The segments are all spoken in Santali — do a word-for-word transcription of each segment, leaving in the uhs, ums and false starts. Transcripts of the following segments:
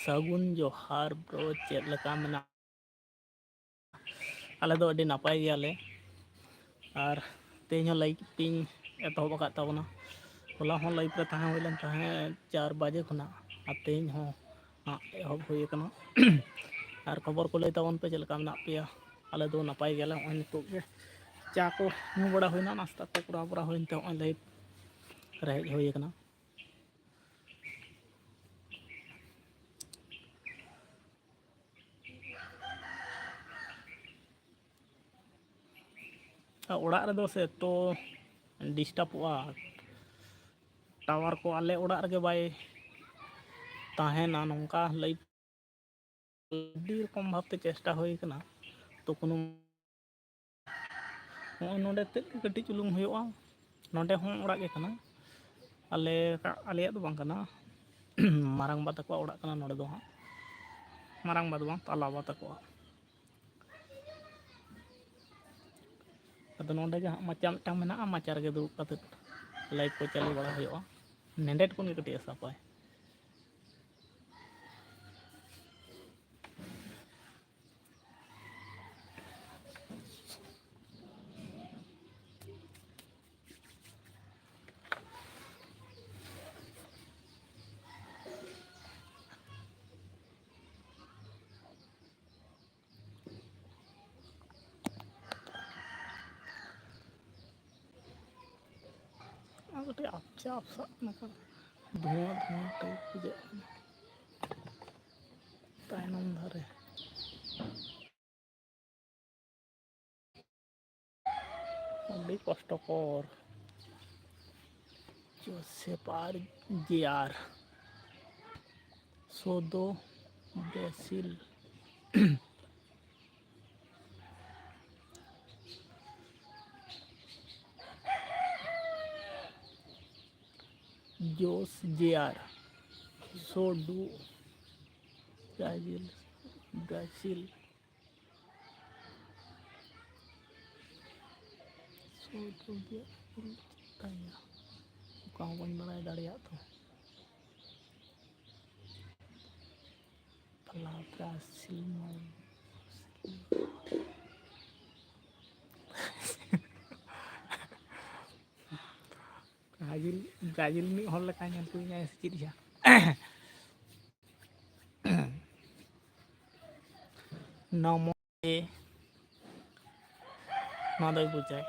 ᱥᱟᱹᱜᱩᱱ ᱡᱚᱦᱟᱨ ᱵᱨᱳ, ᱪᱮᱫ ᱞᱮᱠᱟ ᱢᱮᱱᱟᱜ? ᱟᱞᱮ ᱫᱚ ᱟᱹᱰᱤ ᱱᱟᱯᱟᱭ ᱜᱮᱭᱟᱞᱮ᱾ ᱟᱨ ᱛᱮᱦᱮᱧ ᱦᱚᱸ ᱞᱟᱭᱤᱵᱷ ᱤᱧ ᱮᱛᱚᱦᱚᱵ ᱟᱠᱟᱫ ᱛᱟᱵᱚᱱᱟ᱾ ᱦᱚᱞᱟ ᱦᱚᱸ ᱞᱟᱭᱤᱵᱷ ᱨᱮ ᱛᱟᱦᱮᱸ ᱦᱩᱭ ᱞᱮᱱ ᱛᱟᱦᱮᱸᱫ ᱪᱟᱨ ᱵᱟᱡᱮ ᱠᱷᱚᱱᱟᱜ, ᱟᱨ ᱛᱮᱦᱮᱧ ᱦᱚᱸ ᱦᱟᱸᱜ ᱮᱦᱚᱵ ᱦᱩᱭ ᱟᱠᱟᱱᱟ᱾ ᱟᱨ ᱠᱷᱚᱵᱚᱨ ᱠᱚ ᱞᱟᱹᱭ ᱛᱟᱵᱚᱱ ᱯᱮ, ᱪᱮᱫ ᱞᱮᱠᱟ ᱢᱮᱱᱟᱜ ᱯᱮᱭᱟ? ᱟᱞᱮ ᱫᱚ ᱱᱟᱯᱟᱭ ᱜᱮᱭᱟᱞᱮ᱾ ᱱᱚᱜᱼᱚᱭ ᱱᱤᱛᱚᱜ ᱜᱮ ᱪᱟ ᱠᱚ ᱧᱩ ᱵᱟᱲᱟ ᱦᱩᱭᱱᱟ, ᱱᱟᱥᱛᱟ ᱠᱚ ᱠᱚᱨᱟᱣ ᱵᱟᱲᱟ ᱦᱩᱭᱮᱱ ᱛᱮ ᱱᱚᱜᱼᱚᱭ ᱞᱟᱭᱤᱵᱷ ᱨᱮ ᱦᱮᱡ ᱦᱩᱭ ᱟᱠᱟᱱᱟ᱾ ᱚᱲᱟᱜ ᱨᱮᱫᱚ ᱥᱮ ᱮᱛᱚ ᱰᱤᱥᱴᱟᱵᱚᱜᱼᱟ, ᱴᱟᱣᱟᱨ ᱠᱚ ᱟᱞᱮ ᱚᱲᱟᱜ ᱨᱮᱜᱮ ᱵᱟᱭ ᱛᱟᱦᱮᱱᱟ᱾ ᱱᱚᱝᱠᱟ ᱞᱟᱭᱤᱵᱷ ᱟᱹᱰᱤ ᱨᱚᱠᱚᱢ ᱵᱷᱟᱵᱛᱮ ᱪᱮᱥᱴᱟ ᱦᱩᱭ ᱠᱟᱱᱟ, ᱛᱚ ᱠᱳᱱᱳ, ᱱᱚᱜᱼᱚᱭ ᱱᱚᱰᱮ ᱛᱮᱫ ᱜᱮ ᱠᱟᱹᱴᱤᱡ ᱪᱩᱞᱩᱝ ᱦᱩᱭᱩᱜᱼᱟ᱾ ᱱᱚᱰᱮ ᱦᱚᱸ ᱚᱲᱟᱜ ᱜᱮ ᱠᱟᱱᱟ, ᱟᱞᱮ, ᱟᱞᱮᱭᱟᱜ ᱫᱚ ᱵᱟᱝ ᱠᱟᱱᱟ, ᱢᱟᱨᱟᱝᱵᱟ ᱛᱟᱠᱚᱣᱟᱜ ᱚᱲᱟᱜ ᱠᱟᱱᱟ ᱱᱚᱰᱮ ᱫᱚ ᱦᱟᱸᱜ᱾ ᱢᱟᱨᱟᱝᱵᱟ ᱫᱚ ᱵᱟᱝ, ᱛᱟᱞᱟᱵᱟ ᱛᱟᱠᱚᱣᱟᱜ᱾ ᱟᱫᱚ ᱱᱚᱰᱮ ᱜᱮ ᱦᱟᱸᱜ ᱢᱟᱪᱟ ᱢᱤᱫᱴᱟᱝ ᱢᱮᱱᱟᱜᱼᱟ, ᱢᱟᱪᱟ ᱨᱮᱜᱮ ᱫᱩᱲᱩᱵ ᱠᱟᱛᱮᱫ ᱞᱟᱭᱤᱵᱷ ᱠᱚ ᱪᱟᱹᱞᱩ ᱵᱟᱲᱟ ᱦᱩᱭᱩᱜᱼᱟ᱾ ᱱᱮᱰᱮᱴ ᱠᱷᱚᱱ ᱜᱮ ᱠᱟᱹᱴᱤᱡ ᱮ ᱥᱟᱯᱟᱭ᱾ ᱟᱨ ᱠᱟᱹᱴᱤᱡ ᱟᱯᱪᱷᱟ ᱟᱯᱥᱟᱜ ᱠᱟᱱᱟ, ᱫᱷᱩᱣᱟᱹ ᱫᱷᱩᱣᱟᱹ ᱴᱟᱭᱤᱯ ᱵᱩᱡᱷᱟᱹᱜ ᱠᱟᱱᱟ ᱛᱟᱭᱱᱚᱢ ᱫᱷᱟᱨᱮ᱾ ᱟᱹᱰᱤ ᱠᱚᱥᱴᱚᱠᱚᱨ᱾ ᱡᱳᱥᱮᱯ ᱟᱨ ᱡᱮ ᱟᱨ ᱥᱳᱫᱳ ᱵᱮᱥᱤᱞ᱾ ᱡᱳᱥ ᱡᱮ ᱟᱨ ᱥᱳᱰᱩ ᱵᱨᱟᱡᱤᱞ, ᱵᱨᱟᱡᱤᱞ᱾ ᱥᱳᱰᱩ ᱡᱮ ᱟᱨ ᱪᱮᱫ ᱛᱟᱭᱟ? ᱚᱠᱟ ᱦᱚᱸ ᱵᱟᱹᱧ ᱵᱟᱲᱟᱭ ᱫᱟᱲᱮᱭᱟᱜ ᱛᱟᱢᱟ᱾ ᱞᱟᱵᱽ ᱵᱨᱟᱡᱤᱞ ᱢᱚᱞ᱾ ᱵᱨᱟᱡᱤᱞ, ᱵᱨᱟᱡᱤᱞ ᱨᱤᱱᱤᱡ ᱦᱚᱲ ᱞᱮᱠᱟ ᱧᱮᱞ ᱠᱚᱣᱟᱧ ᱥᱮ ᱪᱮᱫ ᱭᱟ? ᱱᱚᱢᱚ ᱱᱚᱣᱟ ᱫᱚᱭ ᱵᱩᱡᱟᱭ᱾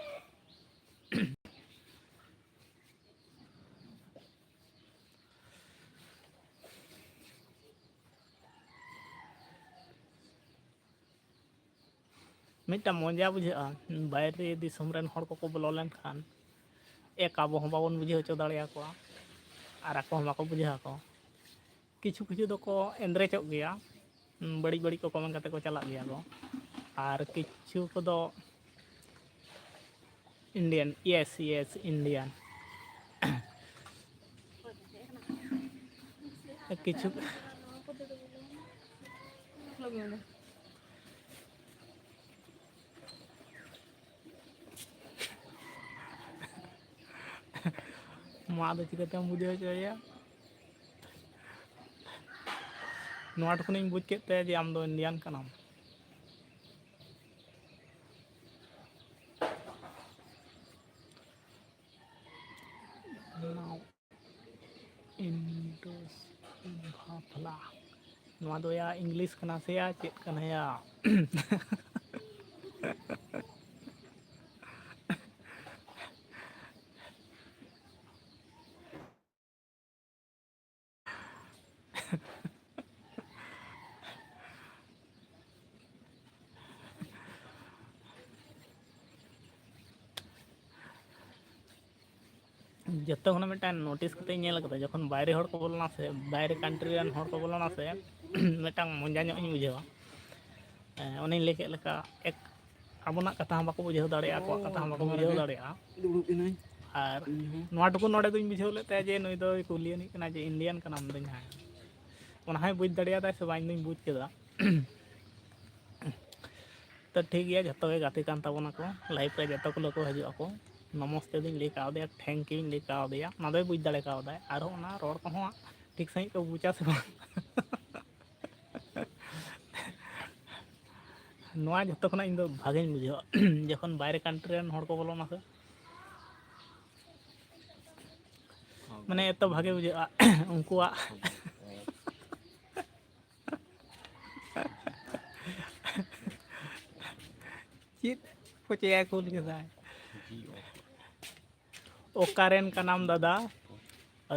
ᱢᱤᱫᱴᱟᱝ ᱢᱚᱡᱟ ᱵᱩᱡᱷᱟᱹᱜᱼᱟ, ᱵᱟᱭᱨᱮ ᱫᱤᱥᱚᱢ ᱨᱮᱱ ᱦᱚᱲ ᱠᱚᱠᱚ ᱵᱚᱞᱚ ᱞᱮᱱᱠᱷᱟᱱ ᱮᱠ ᱟᱵᱚ ᱦᱚᱸ ᱵᱟᱵᱚᱱ ᱵᱩᱡᱷᱟᱹᱣ ᱦᱚᱪᱚ ᱫᱟᱲᱮᱭᱟᱠᱚᱣᱟ ᱟᱨ ᱟᱠᱚ ᱦᱚᱸ ᱵᱟᱠᱚ ᱵᱩᱡᱷᱟᱹᱣ ᱟᱠᱚ᱾ ᱠᱤᱪᱷᱩ ᱠᱤᱪᱷᱩ ᱫᱚᱠᱚ ᱮᱸᱫᱽᱨᱮᱪᱚᱜ ᱜᱮᱭᱟ, ᱵᱟᱹᱲᱤᱡ ᱵᱟᱹᱲᱤᱡ ᱠᱚ ᱠᱚᱢᱮᱱ ᱠᱟᱛᱮ ᱠᱚ ᱪᱟᱞᱟᱜ ᱜᱮᱭᱟ ᱠᱚ, ᱟᱨ ᱠᱤᱪᱷᱩ ᱠᱚᱫᱚ Indian, yes, yes, Indian. ᱠᱤᱪᱷᱩ ᱢᱟ ᱟᱫᱚ ᱪᱤᱠᱟᱹᱛᱮᱢ ᱵᱩᱡᱷᱟᱹᱣ ᱦᱚᱪᱚᱭᱮᱭᱟ? ᱱᱚᱣᱟ ᱴᱩᱠᱩᱱᱤᱧ ᱵᱩᱡᱽ ᱠᱮᱫ ᱛᱟᱭᱟ ᱡᱮ ᱟᱢ ᱫᱚ Indian ᱠᱟᱱᱟᱢ᱾ ᱱᱟᱣ ᱤᱱᱰᱳᱥ ᱵᱷᱟᱯᱞᱟ᱾ ᱱᱚᱣᱟ ᱫᱚ ᱭᱟ ᱤᱝᱞᱤᱥ ᱠᱟᱱᱟ ᱥᱮ ᱭᱟ ᱪᱮᱫ ᱠᱟᱱᱟ ᱭᱟ? ᱡᱚᱛᱚ ᱠᱷᱚᱱᱟᱜ ᱢᱤᱫᱴᱟᱝ ᱱᱳᱴᱤᱥ ᱠᱟᱛᱮᱧ ᱧᱮᱞ ᱠᱟᱫᱟ, ᱡᱚᱠᱷᱚᱱ ᱵᱟᱭᱨᱮ ᱦᱚᱲ ᱠᱚ ᱵᱚᱞᱚᱱᱟ ᱥᱮ, ᱵᱟᱭᱨᱮ ᱠᱟᱱᱴᱨᱤ ᱨᱮᱱ ᱦᱚᱲ ᱠᱚ ᱵᱚᱞᱚᱱᱟ ᱥᱮ, ᱢᱤᱫᱴᱟᱝ ᱢᱚᱡᱟ ᱧᱚᱜ ᱤᱧ ᱵᱩᱡᱷᱟᱹᱣᱟ᱾ ᱦᱮᱸ, ᱚᱱᱮᱧ ᱞᱟᱹᱭ ᱠᱮᱫ ᱞᱮᱠᱟ, ᱮᱠ ᱟᱵᱚᱱᱟᱜ ᱠᱟᱛᱷᱟ ᱦᱚᱸ ᱵᱟᱠᱚ ᱵᱩᱡᱷᱟᱹᱣ ᱫᱟᱲᱮᱭᱟᱜᱼᱟ, ᱟᱠᱚᱣᱟᱜ ᱠᱟᱛᱷᱟ ᱦᱚᱸ ᱵᱟᱠᱚ ᱵᱩᱡᱷᱟᱹᱣ ᱫᱟᱲᱮᱭᱟᱜᱼᱟ᱾ ᱫᱩᱲᱩᱵ ᱮᱱᱟᱹᱧ᱾ ᱟᱨ ᱤᱧ ᱦᱚᱸ᱾ ᱱᱚᱣᱟ ᱴᱩᱠᱩ ᱱᱚᱰᱮ ᱫᱚᱧ ᱵᱩᱡᱷᱟᱹᱣ ᱞᱮᱫ ᱛᱟᱭᱟ ᱡᱮ ᱱᱩᱭ ᱫᱚᱭ ᱠᱩᱞᱤᱭᱟᱱᱤᱡ ᱠᱟᱱᱟ ᱡᱮ Indian ᱠᱟᱱᱟᱢ ᱫᱚᱧ ᱦᱮᱸ᱾ ᱚᱱᱟ ᱦᱚᱸᱭ ᱵᱩᱡᱽ ᱫᱟᱲᱮᱭᱟᱫᱟᱭ ᱥᱮ ᱵᱟᱝ, ᱤᱧ ᱫᱚᱧ ᱵᱩᱡᱽ ᱠᱮᱫᱟ᱾ ᱛᱚ ᱴᱷᱤᱠ ᱜᱮᱭᱟ, ᱡᱷᱚᱛᱚ ᱜᱮ ᱜᱟᱛᱮ ᱠᱟᱱ ᱛᱟᱵᱚᱱᱟ ᱠᱚ, live ᱨᱮ ᱡᱷᱚᱛᱚ ᱠᱚ ᱞᱟᱹᱭ ᱠᱟᱣᱫᱮᱭᱟ, thank you ᱤᱧ ᱞᱟᱹᱭ ᱠᱟᱣᱫᱮᱭᱟ, ᱚᱱᱟ ᱫᱚᱭ ᱵᱩᱡᱽ ᱫᱟᱲᱮ ᱠᱟᱣᱫᱟᱭ᱾ ᱟᱨᱦᱚᱸ ᱚᱱᱟ ᱨᱚᱲ ᱠᱚᱦᱚᱸ ᱴᱷᱤᱠ ᱥᱟᱺᱦᱤᱡ ᱠᱚ ᱵᱩᱡᱟ ᱥᱮ ᱵᱟᱝ? ᱱᱚᱣᱟ ᱡᱷᱚᱛᱚ ᱠᱷᱚᱱᱟᱜ ᱤᱧ ᱫᱚ ᱵᱷᱟᱜᱮᱧ ᱵᱩᱡᱷᱟᱹᱣᱟ᱾ ᱡᱚᱠᱷᱚᱱ ᱵᱟᱭᱨᱮ ᱠᱟᱱᱴᱨᱤ ᱨᱮᱱ ᱦᱚᱲ ᱠᱚ ᱵᱚᱞᱚᱱᱟ ᱥᱮ, ᱢᱟᱱᱮ ᱮᱛᱚ ᱵᱷᱟᱜᱮ ᱵᱩᱡᱷᱟᱹᱜᱼᱟ᱾ ᱩᱱᱠᱩᱣᱟᱜ ᱪᱮᱫ ᱠᱚ ᱪᱮᱭᱟ ᱠᱩᱞ ᱠᱮᱫᱟᱭ? ᱚᱠᱟᱨᱮᱱ ᱠᱟᱱᱟᱢ ᱫᱟᱫᱟ?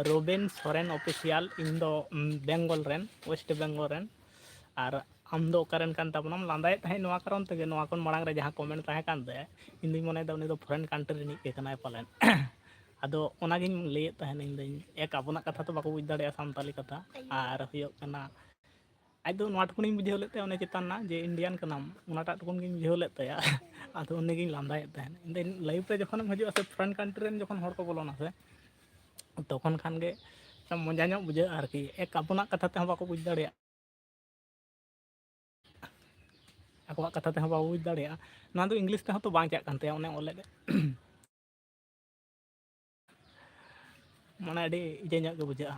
ᱨᱚᱵᱤᱱ ᱥᱚᱨᱮᱱ ᱚᱯᱷᱤᱥᱤᱭᱟᱞ᱾ ᱤᱧ ᱫᱚ ᱵᱮᱝᱜᱚᱞ ᱨᱮᱱ, ᱳᱭᱮᱥᱴ ᱵᱮᱝᱜᱚᱞ ᱨᱮᱱ᱾ ᱟᱨ ᱟᱢ ᱫᱚ ᱚᱠᱟᱨᱮᱱ ᱠᱟᱱ ᱛᱟᱵᱚᱱᱟᱢ? ᱞᱟᱸᱫᱟᱭᱮᱫ ᱛᱟᱦᱮᱸᱫ ᱱᱚᱣᱟ ᱠᱟᱨᱚᱱ ᱛᱮᱜᱮ, ᱱᱚᱣᱟ ᱠᱷᱚᱱ ᱢᱟᱲᱟᱝ ᱨᱮ ᱡᱟᱦᱟᱸ ᱠᱚᱢᱮᱱᱴ ᱛᱟᱦᱮᱸ ᱠᱟᱱ ᱛᱟᱭᱟ, ᱤᱧ ᱫᱩᱧ ᱢᱚᱱᱮᱭᱮᱫᱟ ᱩᱱᱤ ᱫᱚ ᱯᱷᱚᱨᱮᱱ ᱠᱟᱱᱴᱨᱤ ᱨᱤᱱᱤᱡ ᱜᱮ ᱠᱟᱱᱟᱭ ᱯᱟᱞᱮᱱ᱾ ᱟᱫᱚ ᱚᱱᱟᱜᱤᱧ ᱞᱟᱹᱭᱮᱫ ᱛᱟᱦᱮᱸᱫ, ᱤᱧ ᱫᱚᱧ ᱮᱠ ᱟᱵᱚᱱᱟᱜ ᱠᱟᱛᱷᱟ ᱛᱚ ᱵᱟᱠᱚ ᱵᱩᱡᱽ ᱫᱟᱲᱮᱭᱟᱜᱼᱟ ᱥᱟᱱᱛᱟᱞᱤ ᱠᱟᱛᱷᱟ, ᱟᱨ ᱦᱩᱭᱩᱜ ᱠᱟᱱᱟ ᱟᱡ ᱫᱚ ᱱᱚᱣᱟ ᱴᱩᱠᱩᱱᱤᱧ ᱵᱩᱡᱷᱟᱹᱣ ᱞᱮᱫ ᱛᱟᱭᱟ, ᱚᱱᱮ ᱪᱮᱛᱟᱱ ᱨᱮᱱᱟᱜ ᱡᱮ ᱤᱱᱰᱤᱭᱟᱱ ᱠᱟᱱᱟᱢ, ᱚᱱᱟᱴᱟᱜ ᱴᱩᱠᱩᱱ ᱜᱤᱧ ᱵᱩᱡᱷᱟᱹᱣ ᱞᱮᱫ ᱛᱟᱭᱟ᱾ ᱟᱫᱚ ᱩᱱᱤᱜᱤᱧ ᱞᱟᱸᱫᱟᱭᱮᱫ ᱛᱟᱦᱮᱸᱫ᱾ ᱤᱧ ᱫᱚ ᱞᱟᱭᱤᱯᱷ ᱨᱮ ᱡᱚᱠᱷᱚᱱᱮᱢ ᱦᱤᱡᱩᱜᱼᱟ ᱥᱮ ᱯᱷᱚᱨᱮᱱ ᱠᱟᱱᱴᱨᱤ ᱨᱮᱱ ᱡᱚᱠᱷᱚᱱ ᱦᱚᱲ ᱠᱚ ᱵᱚᱞᱚᱱᱟ ᱥᱮ, ᱛᱚᱠᱷᱚᱱ ᱠᱷᱟᱱ ᱜᱮ ᱢᱚᱡᱟ ᱧᱚᱜ ᱵᱩᱡᱷᱟᱹᱜᱼᱟ ᱟᱨᱠᱤ᱾ ᱮᱠ ᱟᱵᱚᱱᱟᱜ ᱠᱟᱛᱷᱟ ᱛᱮᱦᱚᱸ ᱵᱟᱠᱚ ᱵᱩᱡᱽ ᱫᱟᱲᱮᱭᱟᱜᱼᱟ, ᱟᱠᱚᱣᱟᱜ ᱠᱟᱛᱷᱟ ᱛᱮᱦᱚᱸ ᱵᱟᱵᱚ ᱵᱩᱡᱽ ᱫᱟᱲᱮᱭᱟᱜᱼᱟ᱾ ᱱᱚᱣᱟ ᱫᱚ ᱤᱝᱞᱤᱥ ᱛᱮᱦᱚᱸ ᱛᱚ ᱵᱟᱝ ᱪᱟᱜ ᱠᱟᱱ ᱛᱟᱭᱟ, ᱚᱱᱮ ᱚᱞᱮᱫ᱾ ᱢᱟᱱᱮ ᱟᱹᱰᱤ ᱤᱭᱟᱹ ᱧᱚᱜ ᱜᱮ ᱵᱩᱡᱷᱟᱹᱜᱼᱟ᱾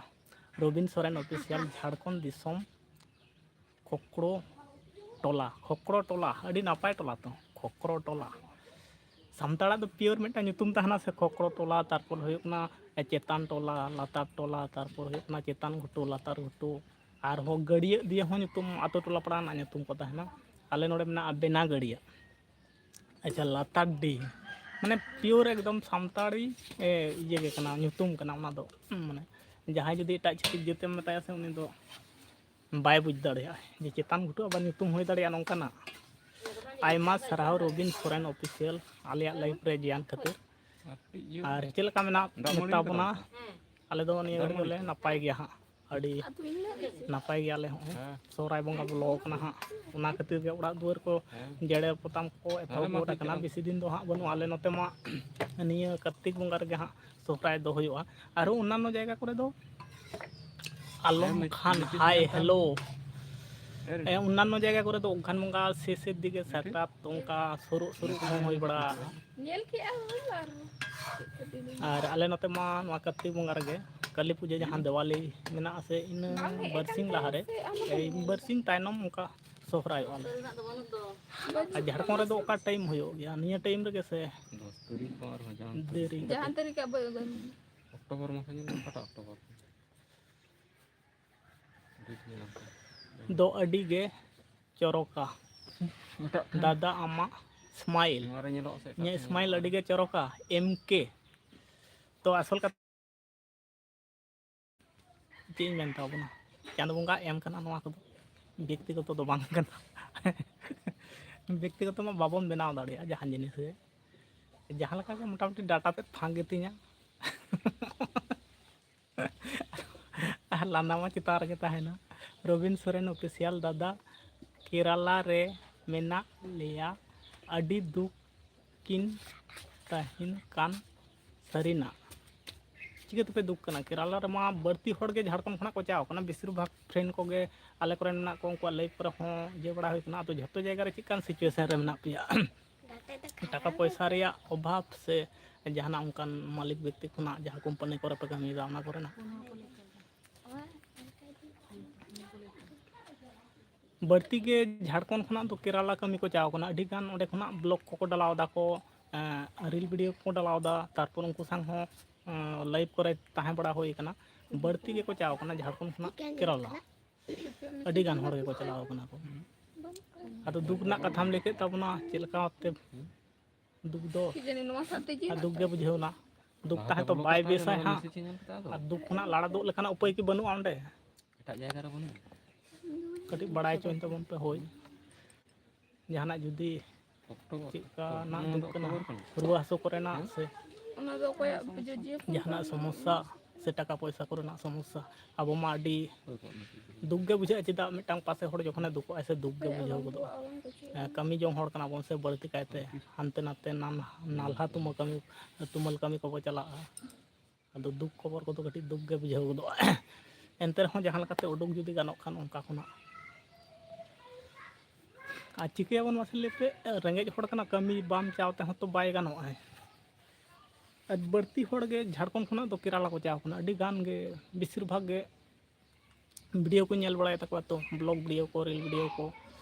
ᱨᱚᱵᱤᱱ ᱥᱚᱨᱮᱱ ᱚᱯᱷᱤᱥᱤᱭᱟᱞ, ᱡᱷᱟᱲᱠᱷᱚᱸᱰ ᱫᱤᱥᱚᱢ, ᱠᱷᱚᱠᱲᱚ ᱴᱚᱞᱟ᱾ ᱠᱷᱚᱠᱲᱚ ᱴᱚᱞᱟ, ᱟᱹᱰᱤ ᱱᱟᱯᱟᱭ ᱴᱚᱞᱟ ᱛᱚ, ᱠᱷᱚᱠᱲᱚ ᱴᱚᱞᱟ᱾ ᱥᱟᱱᱛᱟᱲᱟᱜ ᱫᱚ ᱯᱤᱭᱳᱨ ᱢᱤᱫᱴᱟᱝ ᱧᱩᱛᱩᱢ ᱛᱟᱦᱮᱱᱟ ᱥᱮ, ᱠᱷᱚᱠᱲᱚ ᱴᱚᱞᱟ, ᱛᱟᱨᱯᱚᱨ ᱦᱩᱭᱩᱜ ᱠᱟᱱᱟ ᱪᱮᱛᱟᱱ ᱴᱚᱞᱟ, ᱞᱟᱛᱟᱨ ᱴᱚᱞᱟ, ᱛᱟᱨᱯᱚᱨ ᱦᱩᱭᱩᱜ ᱠᱟᱱᱟ ᱪᱮᱛᱟᱱ ᱜᱷᱩᱴᱩ, ᱞᱟᱛᱟᱨ ᱜᱷᱩᱴᱩ, ᱟᱨᱦᱚᱸ ᱜᱟᱹᱲᱭᱟᱹ ᱫᱤᱭᱮ ᱦᱚᱸ ᱧᱩᱛᱩᱢ, ᱟᱛᱳ ᱴᱚᱞᱟ ᱯᱟᱲᱟ ᱨᱮᱱᱟᱜ ᱧᱩᱛᱩᱢ ᱠᱚ ᱛᱟᱦᱮᱱᱟ᱾ ᱟᱞᱮ ᱱᱚᱰᱮ ᱢᱮᱱᱟᱜᱼᱟ ᱵᱮᱱᱟ ᱜᱟᱹᱲᱭᱟᱹ᱾ ᱟᱪᱪᱷᱟ, ᱞᱟᱛᱟᱨ ᱰᱤ, ᱢᱟᱱᱮ ᱯᱤᱭᱳᱨ ᱮᱠᱫᱚᱢ ᱥᱟᱱᱛᱟᱲᱤ, ᱮ, ᱤᱭᱟᱹ ᱜᱮ ᱠᱟᱱᱟ, ᱧᱩᱛᱩᱢ ᱠᱟᱱᱟ ᱚᱱᱟ ᱫᱚ᱾ ᱢᱟᱱᱮ ᱡᱟᱦᱟᱸᱭ ᱡᱩᱫᱤ ᱮᱴᱟᱜ ᱪᱷᱟᱹᱛᱤᱠ ᱡᱟᱹᱛᱮᱢ ᱢᱮᱛᱟᱭᱟ ᱥᱮ, ᱩᱱᱤ ᱫᱚ ᱵᱟᱭ ᱵᱩᱡᱽ ᱫᱟᱲᱮᱭᱟᱜᱼᱟ ᱡᱮ ᱪᱮᱛᱟᱱ ᱜᱷᱩᱴᱩ ᱟᱵᱟᱨ ᱧᱩᱛᱩᱢ ᱦᱩᱭ ᱫᱟᱲᱮᱭᱟᱜᱼᱟ ᱱᱚᱝᱠᱟᱱᱟᱜ᱾ ᱟᱭᱢᱟ ᱥᱟᱨᱦᱟᱣ ᱨᱚᱵᱤᱱ ᱥᱚᱨᱮᱱ ᱚᱯᱷᱤᱥᱤᱭᱟᱞ, ᱟᱞᱮᱭᱟᱜ ᱞᱟᱭᱤᱯᱷ ᱨᱮ ᱡᱤᱭᱟᱱ ᱠᱷᱟᱹᱛᱤᱨ᱾ ᱟᱨ ᱪᱮᱫ ᱞᱮᱠᱟ ᱢᱮᱱᱟᱜ ᱢᱮᱛᱟ ᱵᱚᱱᱟ? ᱟᱞᱮ ᱫᱚ ᱱᱤᱭᱟᱹ ᱜᱷᱟᱹᱲᱤᱡ ᱫᱚᱞᱮ ᱱᱟᱯᱟᱭ ᱜᱮᱭᱟ ᱦᱟᱸᱜ, ᱟᱹᱰᱤ ᱱᱟᱯᱟᱭ ᱜᱮᱭᱟᱞᱮ ᱦᱚᱸᱜᱼᱚᱭ᱾ ᱥᱚᱦᱨᱟᱭ ᱵᱚᱸᱜᱟ ᱵᱚᱞᱚ ᱟᱠᱟᱱᱟ ᱦᱟᱸᱜ, ᱚᱱᱟ ᱠᱷᱟᱹᱛᱤᱨ ᱜᱮ ᱚᱲᱟᱜ ᱫᱩᱣᱟᱹᱨ ᱠᱚ ᱡᱮᱨᱮᱲ ᱯᱚᱛᱟᱢ ᱠᱚ ᱮᱛᱚᱦᱚᱵ ᱜᱚᱫ ᱟᱠᱟᱱᱟ᱾ ᱵᱮᱥᱤ ᱫᱤᱱ ᱫᱚ ᱦᱟᱸᱜ ᱵᱟᱹᱱᱩᱜᱼᱟ, ᱟᱞᱮ ᱱᱚᱛᱮ ᱢᱟ ᱱᱤᱭᱟᱹ ᱠᱟᱨᱛᱤᱠ ᱵᱚᱸᱜᱟ ᱨᱮᱜᱮ ᱦᱟᱸᱜ ᱥᱚᱦᱨᱟᱭ ᱫᱚ ᱦᱩᱭᱩᱜᱼᱟ᱾ ᱟᱨᱦᱚᱸ ᱚᱱᱱᱟᱱᱚ ᱡᱟᱭᱜᱟ ᱠᱚᱨᱮ ᱫᱚ ᱟᱞᱚᱢ ᱠᱷᱟᱱ ᱦᱟᱭ ᱦᱮᱞᱳ᱾ ᱚᱱᱱᱟᱱᱚ ᱡᱟᱭᱜᱟ ᱠᱚᱨᱮ ᱫᱚ ᱚᱜᱷᱟᱱ ᱵᱚᱸᱜᱟ ᱥᱮᱥᱮᱨ ᱫᱤᱠᱮ ᱥᱟᱠᱨᱟᱛ ᱚᱱᱠᱟ ᱥᱩᱨᱩᱜ ᱥᱩᱨᱩᱜ ᱦᱚᱸ ᱦᱩᱭ ᱵᱟᱲᱟᱜᱼᱟ᱾ ᱧᱮᱞ ᱠᱮᱜᱼᱟ ᱦᱩᱭ ᱟᱨ ᱟᱨ ᱟᱞᱮ ᱱᱚᱛᱮ ᱢᱟ ᱱᱚᱣᱟ ᱠᱟᱨᱛᱤᱠ ᱵᱚᱸᱜᱟ ᱨᱮᱜᱮ ᱠᱟᱹᱞᱤ ᱯᱩᱡᱟᱹ ᱡᱟᱦᱟᱸ ᱫᱮᱣᱟᱞᱤ ᱢᱮᱱᱟᱜᱼᱟ ᱥᱮ, ᱤᱱᱟᱹ ᱵᱟᱨᱥᱤᱧ ᱞᱟᱦᱟᱨᱮ, ᱮᱭ ᱵᱟᱨᱥᱤᱧ ᱛᱟᱭᱱᱚᱢ ᱚᱱᱠᱟ ᱥᱚᱦᱨᱟᱭᱚᱜᱼᱟ ᱞᱮ᱾ ᱟᱨ ᱡᱷᱟᱲᱠᱷᱚᱸᱰ ᱨᱮᱫᱚ ᱚᱠᱟ ᱴᱟᱭᱤᱢ ᱦᱩᱭᱩᱜ ᱜᱮᱭᱟ ᱱᱤᱭᱟᱹ ᱴᱟᱭᱤᱢ ᱨᱮᱜᱮ ᱥᱮ? ᱫᱚᱥ ᱛᱟᱹᱨᱤᱠᱷ ᱠᱚ ᱟᱨᱦᱚᱸ ᱡᱟᱦᱟᱸ ᱫᱮᱨᱤ? ᱡᱟᱦᱟᱸ ᱛᱟᱹᱨᱤᱠᱷ ᱟᱵᱚ ᱚᱠᱴᱳᱵᱚᱨ ᱢᱟᱥ ᱧᱮᱞ ᱢᱮ, ᱚᱠᱟᱴᱟᱜ ᱚᱠᱴᱳᱵᱚᱨ? ᱫᱚ ᱟᱹᱰᱤ ᱜᱮ ᱪᱚᱨᱚᱠᱟ᱾ ᱫᱟᱫᱟ ᱟᱢᱟᱜ ᱥᱢᱟᱭᱤᱞ, ᱱᱚᱣᱟ ᱨᱮ ᱧᱮᱞᱚᱜ ᱥᱮ ᱮᱴᱟᱜ ᱤᱧᱟᱹᱜ ᱴᱷᱮᱱ ᱥᱢᱟᱭᱤᱞ ᱧᱮᱞᱚᱜᱼᱟ? ᱟᱹᱰᱤ ᱜᱮ ᱪᱚᱨᱚᱠᱟ᱾ ᱮᱢ ᱠᱮ᱾ ᱛᱚ ᱟᱥᱚᱞ ᱠᱟᱛᱷᱟ ᱪᱮᱫ ᱤᱧ ᱢᱮᱱ ᱛᱟᱵᱚᱱᱟ, ᱪᱟᱸᱫᱚ ᱵᱚᱸᱜᱟ ᱮᱢ ᱠᱟᱱᱟ ᱱᱚᱣᱟ ᱠᱚᱫᱚ, ᱵᱮᱠᱛᱤᱜᱚᱛᱚ ᱫᱚ ᱵᱟᱝ ᱠᱟᱱᱟ᱾ ᱵᱮᱠᱛᱤᱜᱚᱛᱚ ᱢᱟ ᱵᱟᱵᱚᱱ ᱵᱮᱱᱟᱣ ᱫᱟᱲᱮᱭᱟᱜᱼᱟ ᱡᱟᱦᱟᱸ ᱡᱤᱱᱤᱥ ᱜᱮ᱾ ᱡᱟᱦᱟᱸ ᱞᱮᱠᱟ ᱜᱮ ᱢᱚᱴᱟᱢᱩᱴᱤ ᱰᱟᱴᱟ ᱛᱮᱫ ᱯᱷᱟᱸᱠ ᱜᱮᱛᱤᱧᱟ᱾ ᱟᱨ ᱞᱟᱸᱫᱟ ᱢᱟ ᱪᱮᱛᱟᱱ ᱨᱮᱜᱮ ᱛᱟᱦᱮᱱᱟ᱾ ᱨᱚᱵᱤᱱ ᱥᱚᱨᱮᱱ ᱚᱯᱷᱤᱥᱤᱭᱟᱞ ᱫᱟᱫᱟ, ᱠᱮᱨᱟᱞᱟ ᱨᱮ ᱢᱮᱱᱟᱜ ᱞᱮᱭᱟ, ᱟᱹᱰᱤ ᱫᱩᱠ ᱠᱤᱱ ᱛᱟᱦᱮᱱ ᱠᱟᱱ ᱥᱟᱹᱨᱤᱱᱟᱜ᱾ ᱪᱤᱠᱟᱹ ᱛᱮᱯᱮ ᱫᱩᱠ ᱠᱟᱱᱟ? ᱠᱮᱨᱟᱞᱟ ᱨᱮᱢᱟ ᱵᱟᱹᱲᱛᱤ ᱦᱚᱲ ᱜᱮ ᱡᱷᱟᱲᱠᱷᱚᱸᱰ ᱠᱷᱚᱱᱟᱜ ᱠᱚ ᱪᱟᱣ ᱠᱟᱱᱟ, ᱵᱮᱥᱤᱨ ᱵᱷᱟᱜᱽ ᱯᱷᱨᱮᱱᱰ ᱠᱚᱜᱮ ᱟᱞᱮ ᱠᱚᱨᱮᱱ ᱢᱮᱱᱟᱜ ᱠᱚᱣᱟ, ᱩᱱᱠᱩᱣᱟᱜ ᱞᱟᱭᱤᱵᱷ ᱠᱚᱨᱮ ᱦᱚᱸ ᱤᱭᱟᱹ ᱵᱟᱲᱟ ᱦᱩᱭ ᱠᱟᱱᱟ᱾ ᱟᱫᱚ ᱡᱷᱚᱛᱚ ᱡᱟᱭᱜᱟ ᱨᱮ ᱪᱮᱫ ᱞᱮᱠᱟᱱ ᱥᱤᱪᱩᱭᱮᱥᱚᱱ ᱨᱮ ᱢᱮᱱᱟᱜ ᱯᱮᱭᱟ? ᱴᱟᱠᱟ ᱯᱚᱭᱥᱟ ᱨᱮᱭᱟᱜ ᱚᱵᱷᱟᱵᱽ ᱥᱮ ᱡᱟᱦᱟᱱᱟᱜ ᱚᱱᱠᱟᱱ ᱢᱟᱹᱞᱤᱠ ᱵᱮᱠᱛᱤ ᱠᱷᱚᱱᱟᱜ ᱡᱟᱦᱟᱸ ᱠᱳᱢᱯᱟᱱᱤ ᱠᱚᱨᱮ ᱯᱮ ᱠᱟᱹᱢᱤᱭᱮᱫᱟ ᱚᱱᱟ ᱠᱚᱨᱮᱱᱟᱜ? ᱵᱟᱹᱲᱛᱤ ᱜᱮ ᱡᱷᱟᱲᱠᱷᱚᱸᱰ ᱠᱷᱚᱱᱟᱜ ᱫᱚ ᱠᱮᱨᱟᱞᱟ ᱠᱟᱹᱢᱤ ᱠᱚ ᱪᱟᱣ ᱠᱟᱱᱟ᱾ ᱟᱹᱰᱤ ᱜᱟᱱ ᱚᱸᱰᱮ ᱠᱷᱚᱱᱟᱜ ᱵᱞᱚᱜ ᱠᱚᱠᱚ ᱰᱟᱞᱟᱣ ᱫᱟ ᱠᱚ, ᱨᱤᱞ ᱵᱷᱤᱰᱤᱭᱳ ᱠᱚᱠᱚ ᱰᱟᱞᱟᱣ ᱫᱟ᱾ ᱛᱟᱨᱯᱚᱨ ᱩᱱᱠᱩ ᱥᱟᱶ ᱦᱚᱸ ᱞᱟᱭᱤᱵᱷ ᱠᱚᱨᱮ ᱛᱟᱦᱮᱸ ᱵᱟᱲᱟ ᱦᱩᱭ ᱠᱟᱱᱟ᱾ ᱵᱟᱹᱲᱛᱤ ᱜᱮᱠᱚ ᱪᱟᱣ ᱠᱟᱱᱟ ᱡᱷᱟᱲᱠᱷᱚᱸᱰ ᱠᱷᱚᱱᱟᱜ ᱠᱮᱨᱟᱞᱟ᱾ ᱟᱹᱰᱤ ᱜᱟᱱ ᱦᱚᱲ ᱜᱮᱠᱚ ᱪᱟᱞᱟᱣ ᱠᱟᱱᱟ ᱠᱚ᱾ ᱟᱫᱚ ᱫᱩᱠ ᱨᱮᱱᱟᱜ ᱠᱟᱛᱷᱟᱢ ᱞᱟᱹᱭ ᱠᱮᱫ ᱛᱟᱵᱚᱱᱟ, ᱪᱮᱫ ᱞᱮᱠᱟ ᱵᱷᱟᱵᱛᱮ ᱫᱩᱠ ᱫᱚ, ᱠᱤ ᱡᱟᱹᱱᱤ ᱱᱚᱣᱟ ᱥᱟᱶᱛᱮ ᱡᱤᱞ ᱟᱨ ᱫᱩᱠ ᱜᱮ ᱵᱩᱡᱷᱟᱹᱣ ᱮᱱᱟ᱾ ᱫᱩᱠ ᱞᱟᱦᱟᱛᱮ ᱛᱟᱦᱮᱸ ᱛᱚ ᱵᱚᱞᱚ ᱵᱟᱭ ᱠᱟᱛᱮ ᱵᱮᱥᱟᱭ ᱟᱞᱮ ᱦᱟᱸᱜ᱾ ᱢᱮᱥᱮᱡᱽ ᱮ ᱧᱮᱞ ᱠᱮᱫᱟ ᱟᱫᱚ᱾ ᱟᱨ ᱫᱩᱠ ᱠᱷᱚᱱᱟᱜ ᱞᱟᱲᱟ ᱫᱩᱜ ᱞᱮᱠᱟᱱᱟᱜ ᱩᱯᱟᱹᱭ ᱠᱤ ᱵᱟᱹᱱᱩᱜᱼᱟ ᱚᱸᱰᱮ? ᱮᱴᱟᱜ ᱡᱟᱭᱜᱟ ᱨᱮ ᱵᱟᱹᱱᱩᱜᱼᱟ? ᱠᱟᱹᱴᱤᱡ ᱵᱟᱲᱟᱭ ᱦᱚᱪᱚᱧ ᱛᱟᱵᱚᱱ ᱯᱮ, ᱦᱳᱭ᱾ ᱡᱟᱦᱟᱱᱟᱜ ᱡᱩᱫᱤ ᱚᱠᱴᱳᱵᱚᱨ᱾ ᱪᱮᱫ ᱞᱮᱠᱟᱱᱟᱜ ᱱᱚᱣᱟ ᱫᱚ ᱫᱩᱠ ᱠᱟᱱᱟ, ᱚᱠᱴᱳᱵᱚᱨ ᱠᱟᱱᱟ᱾ ᱨᱩᱣᱟᱹ ᱦᱟᱹᱥᱩ ᱠᱚᱨᱮᱱᱟᱜ ᱦᱮᱸ? ᱥᱮ ᱚᱱᱟ ᱫᱚ ᱚᱠᱚᱭᱟᱜ ᱯᱩᱡᱟᱹ ᱡᱤᱭᱟᱹ ᱠᱟᱱᱟ? ᱡᱟᱦᱟᱱᱟᱜ ᱥᱚᱢᱚᱥᱥᱟ ᱥᱮ ᱴᱟᱠᱟ ᱯᱚᱭᱥᱟ ᱠᱚᱨᱮᱱᱟᱜ ᱥᱚᱢᱚᱥᱥᱟ, ᱟᱵᱚ ᱢᱟ ᱟᱹᱰᱤ ᱦᱳᱭ, ᱦᱳᱭ, ᱦᱳᱭ᱾ ᱫᱩᱠ ᱜᱮ ᱵᱩᱡᱷᱟᱹᱜᱼᱟ᱾ ᱪᱮᱫᱟᱜ ᱢᱤᱫᱴᱟᱝ ᱯᱟᱥᱮ ᱦᱚᱲ ᱡᱚᱠᱷᱚᱱᱮ ᱫᱩᱠᱚᱜᱼᱟᱭ ᱥᱮ ᱫᱩᱠ ᱜᱮ ᱵᱩᱡᱷᱟᱹᱣ ᱜᱚᱫᱚᱜᱼᱟ᱾ ᱦᱮᱸ, ᱠᱟᱹᱢᱤ ᱡᱚᱝ ᱦᱚᱲ ᱠᱟᱱᱟ ᱵᱚᱱ ᱥᱮ ᱵᱟᱹᱲᱛᱤ ᱠᱟᱭᱛᱮ ᱦᱟᱱᱛᱮ ᱱᱟᱛᱮ ᱱᱟᱱ-, ᱱᱟᱞᱦᱟ ᱛᱩᱢᱟᱹ ᱠᱟᱹᱢᱤ, ᱛᱩᱢᱟᱹᱞ ᱠᱟᱹᱢᱤ ᱠᱚᱵᱚ ᱪᱟᱞᱟᱜᱼᱟ᱾ ᱟᱫᱚ ᱫᱩᱠ ᱠᱷᱚᱵᱚᱨ ᱠᱚᱫᱚ ᱠᱟᱹᱴᱤᱡ ᱫᱩᱠ ᱜᱮ ᱵᱩᱡᱷᱟᱹᱣ ᱜᱚᱫᱚᱜᱼᱟ᱾ ᱮᱱᱛᱮ ᱨᱮᱦᱚᱸ ᱡᱟᱦᱟᱸ ᱞᱮᱠᱟᱛᱮ ᱩᱰᱩᱠ ᱡᱩᱫᱤ ᱜᱟᱱᱚᱜ ᱠᱷᱟᱱ ᱚᱱᱠᱟ ᱠᱷᱚᱱᱟᱜ᱾ ᱟᱨ ᱪᱤᱠᱟᱹᱭᱟᱵᱚᱱ ᱢᱟᱥᱮ ᱞᱟᱹᱭ ᱯᱮ, ᱨᱮᱸᱜᱮᱡ ᱦᱚᱲ ᱠᱟᱱᱟ, ᱠᱟᱹᱢᱤ ᱵᱟᱢ ᱪᱟᱣ ᱛᱮᱦᱚᱸ ᱛᱚ ᱵᱟᱭ ᱜᱟᱱᱚᱜᱼᱟ᱾ ᱟᱨ ᱵᱟᱹᱲᱛᱤ ᱦᱚᱲ ᱜᱮ ᱡᱷᱟᱲᱠᱷᱚᱸᱰ ᱠᱷᱚᱱᱟᱜ ᱫᱚ ᱠᱮᱨᱟᱞᱟ ᱠᱚ ᱪᱟᱣ ᱠᱟᱱᱟ, ᱟᱹᱰᱤ ᱜᱟᱱ ᱜᱮ, ᱵᱮᱥᱤᱨ ᱵᱷᱟᱜᱽ ᱜᱮ ᱵᱷᱤᱰᱤᱭᱳ ᱠᱚ ᱧᱮᱞ ᱵᱟᱲᱟᱭ ᱛᱟᱠᱚᱣᱟ ᱛᱚ, ᱵᱞᱚᱜ ᱵᱷᱤᱰᱤᱭᱳ ᱠᱚ, ᱨᱤᱞ ᱵᱷᱤᱰᱤᱭᱳ ᱠᱚ,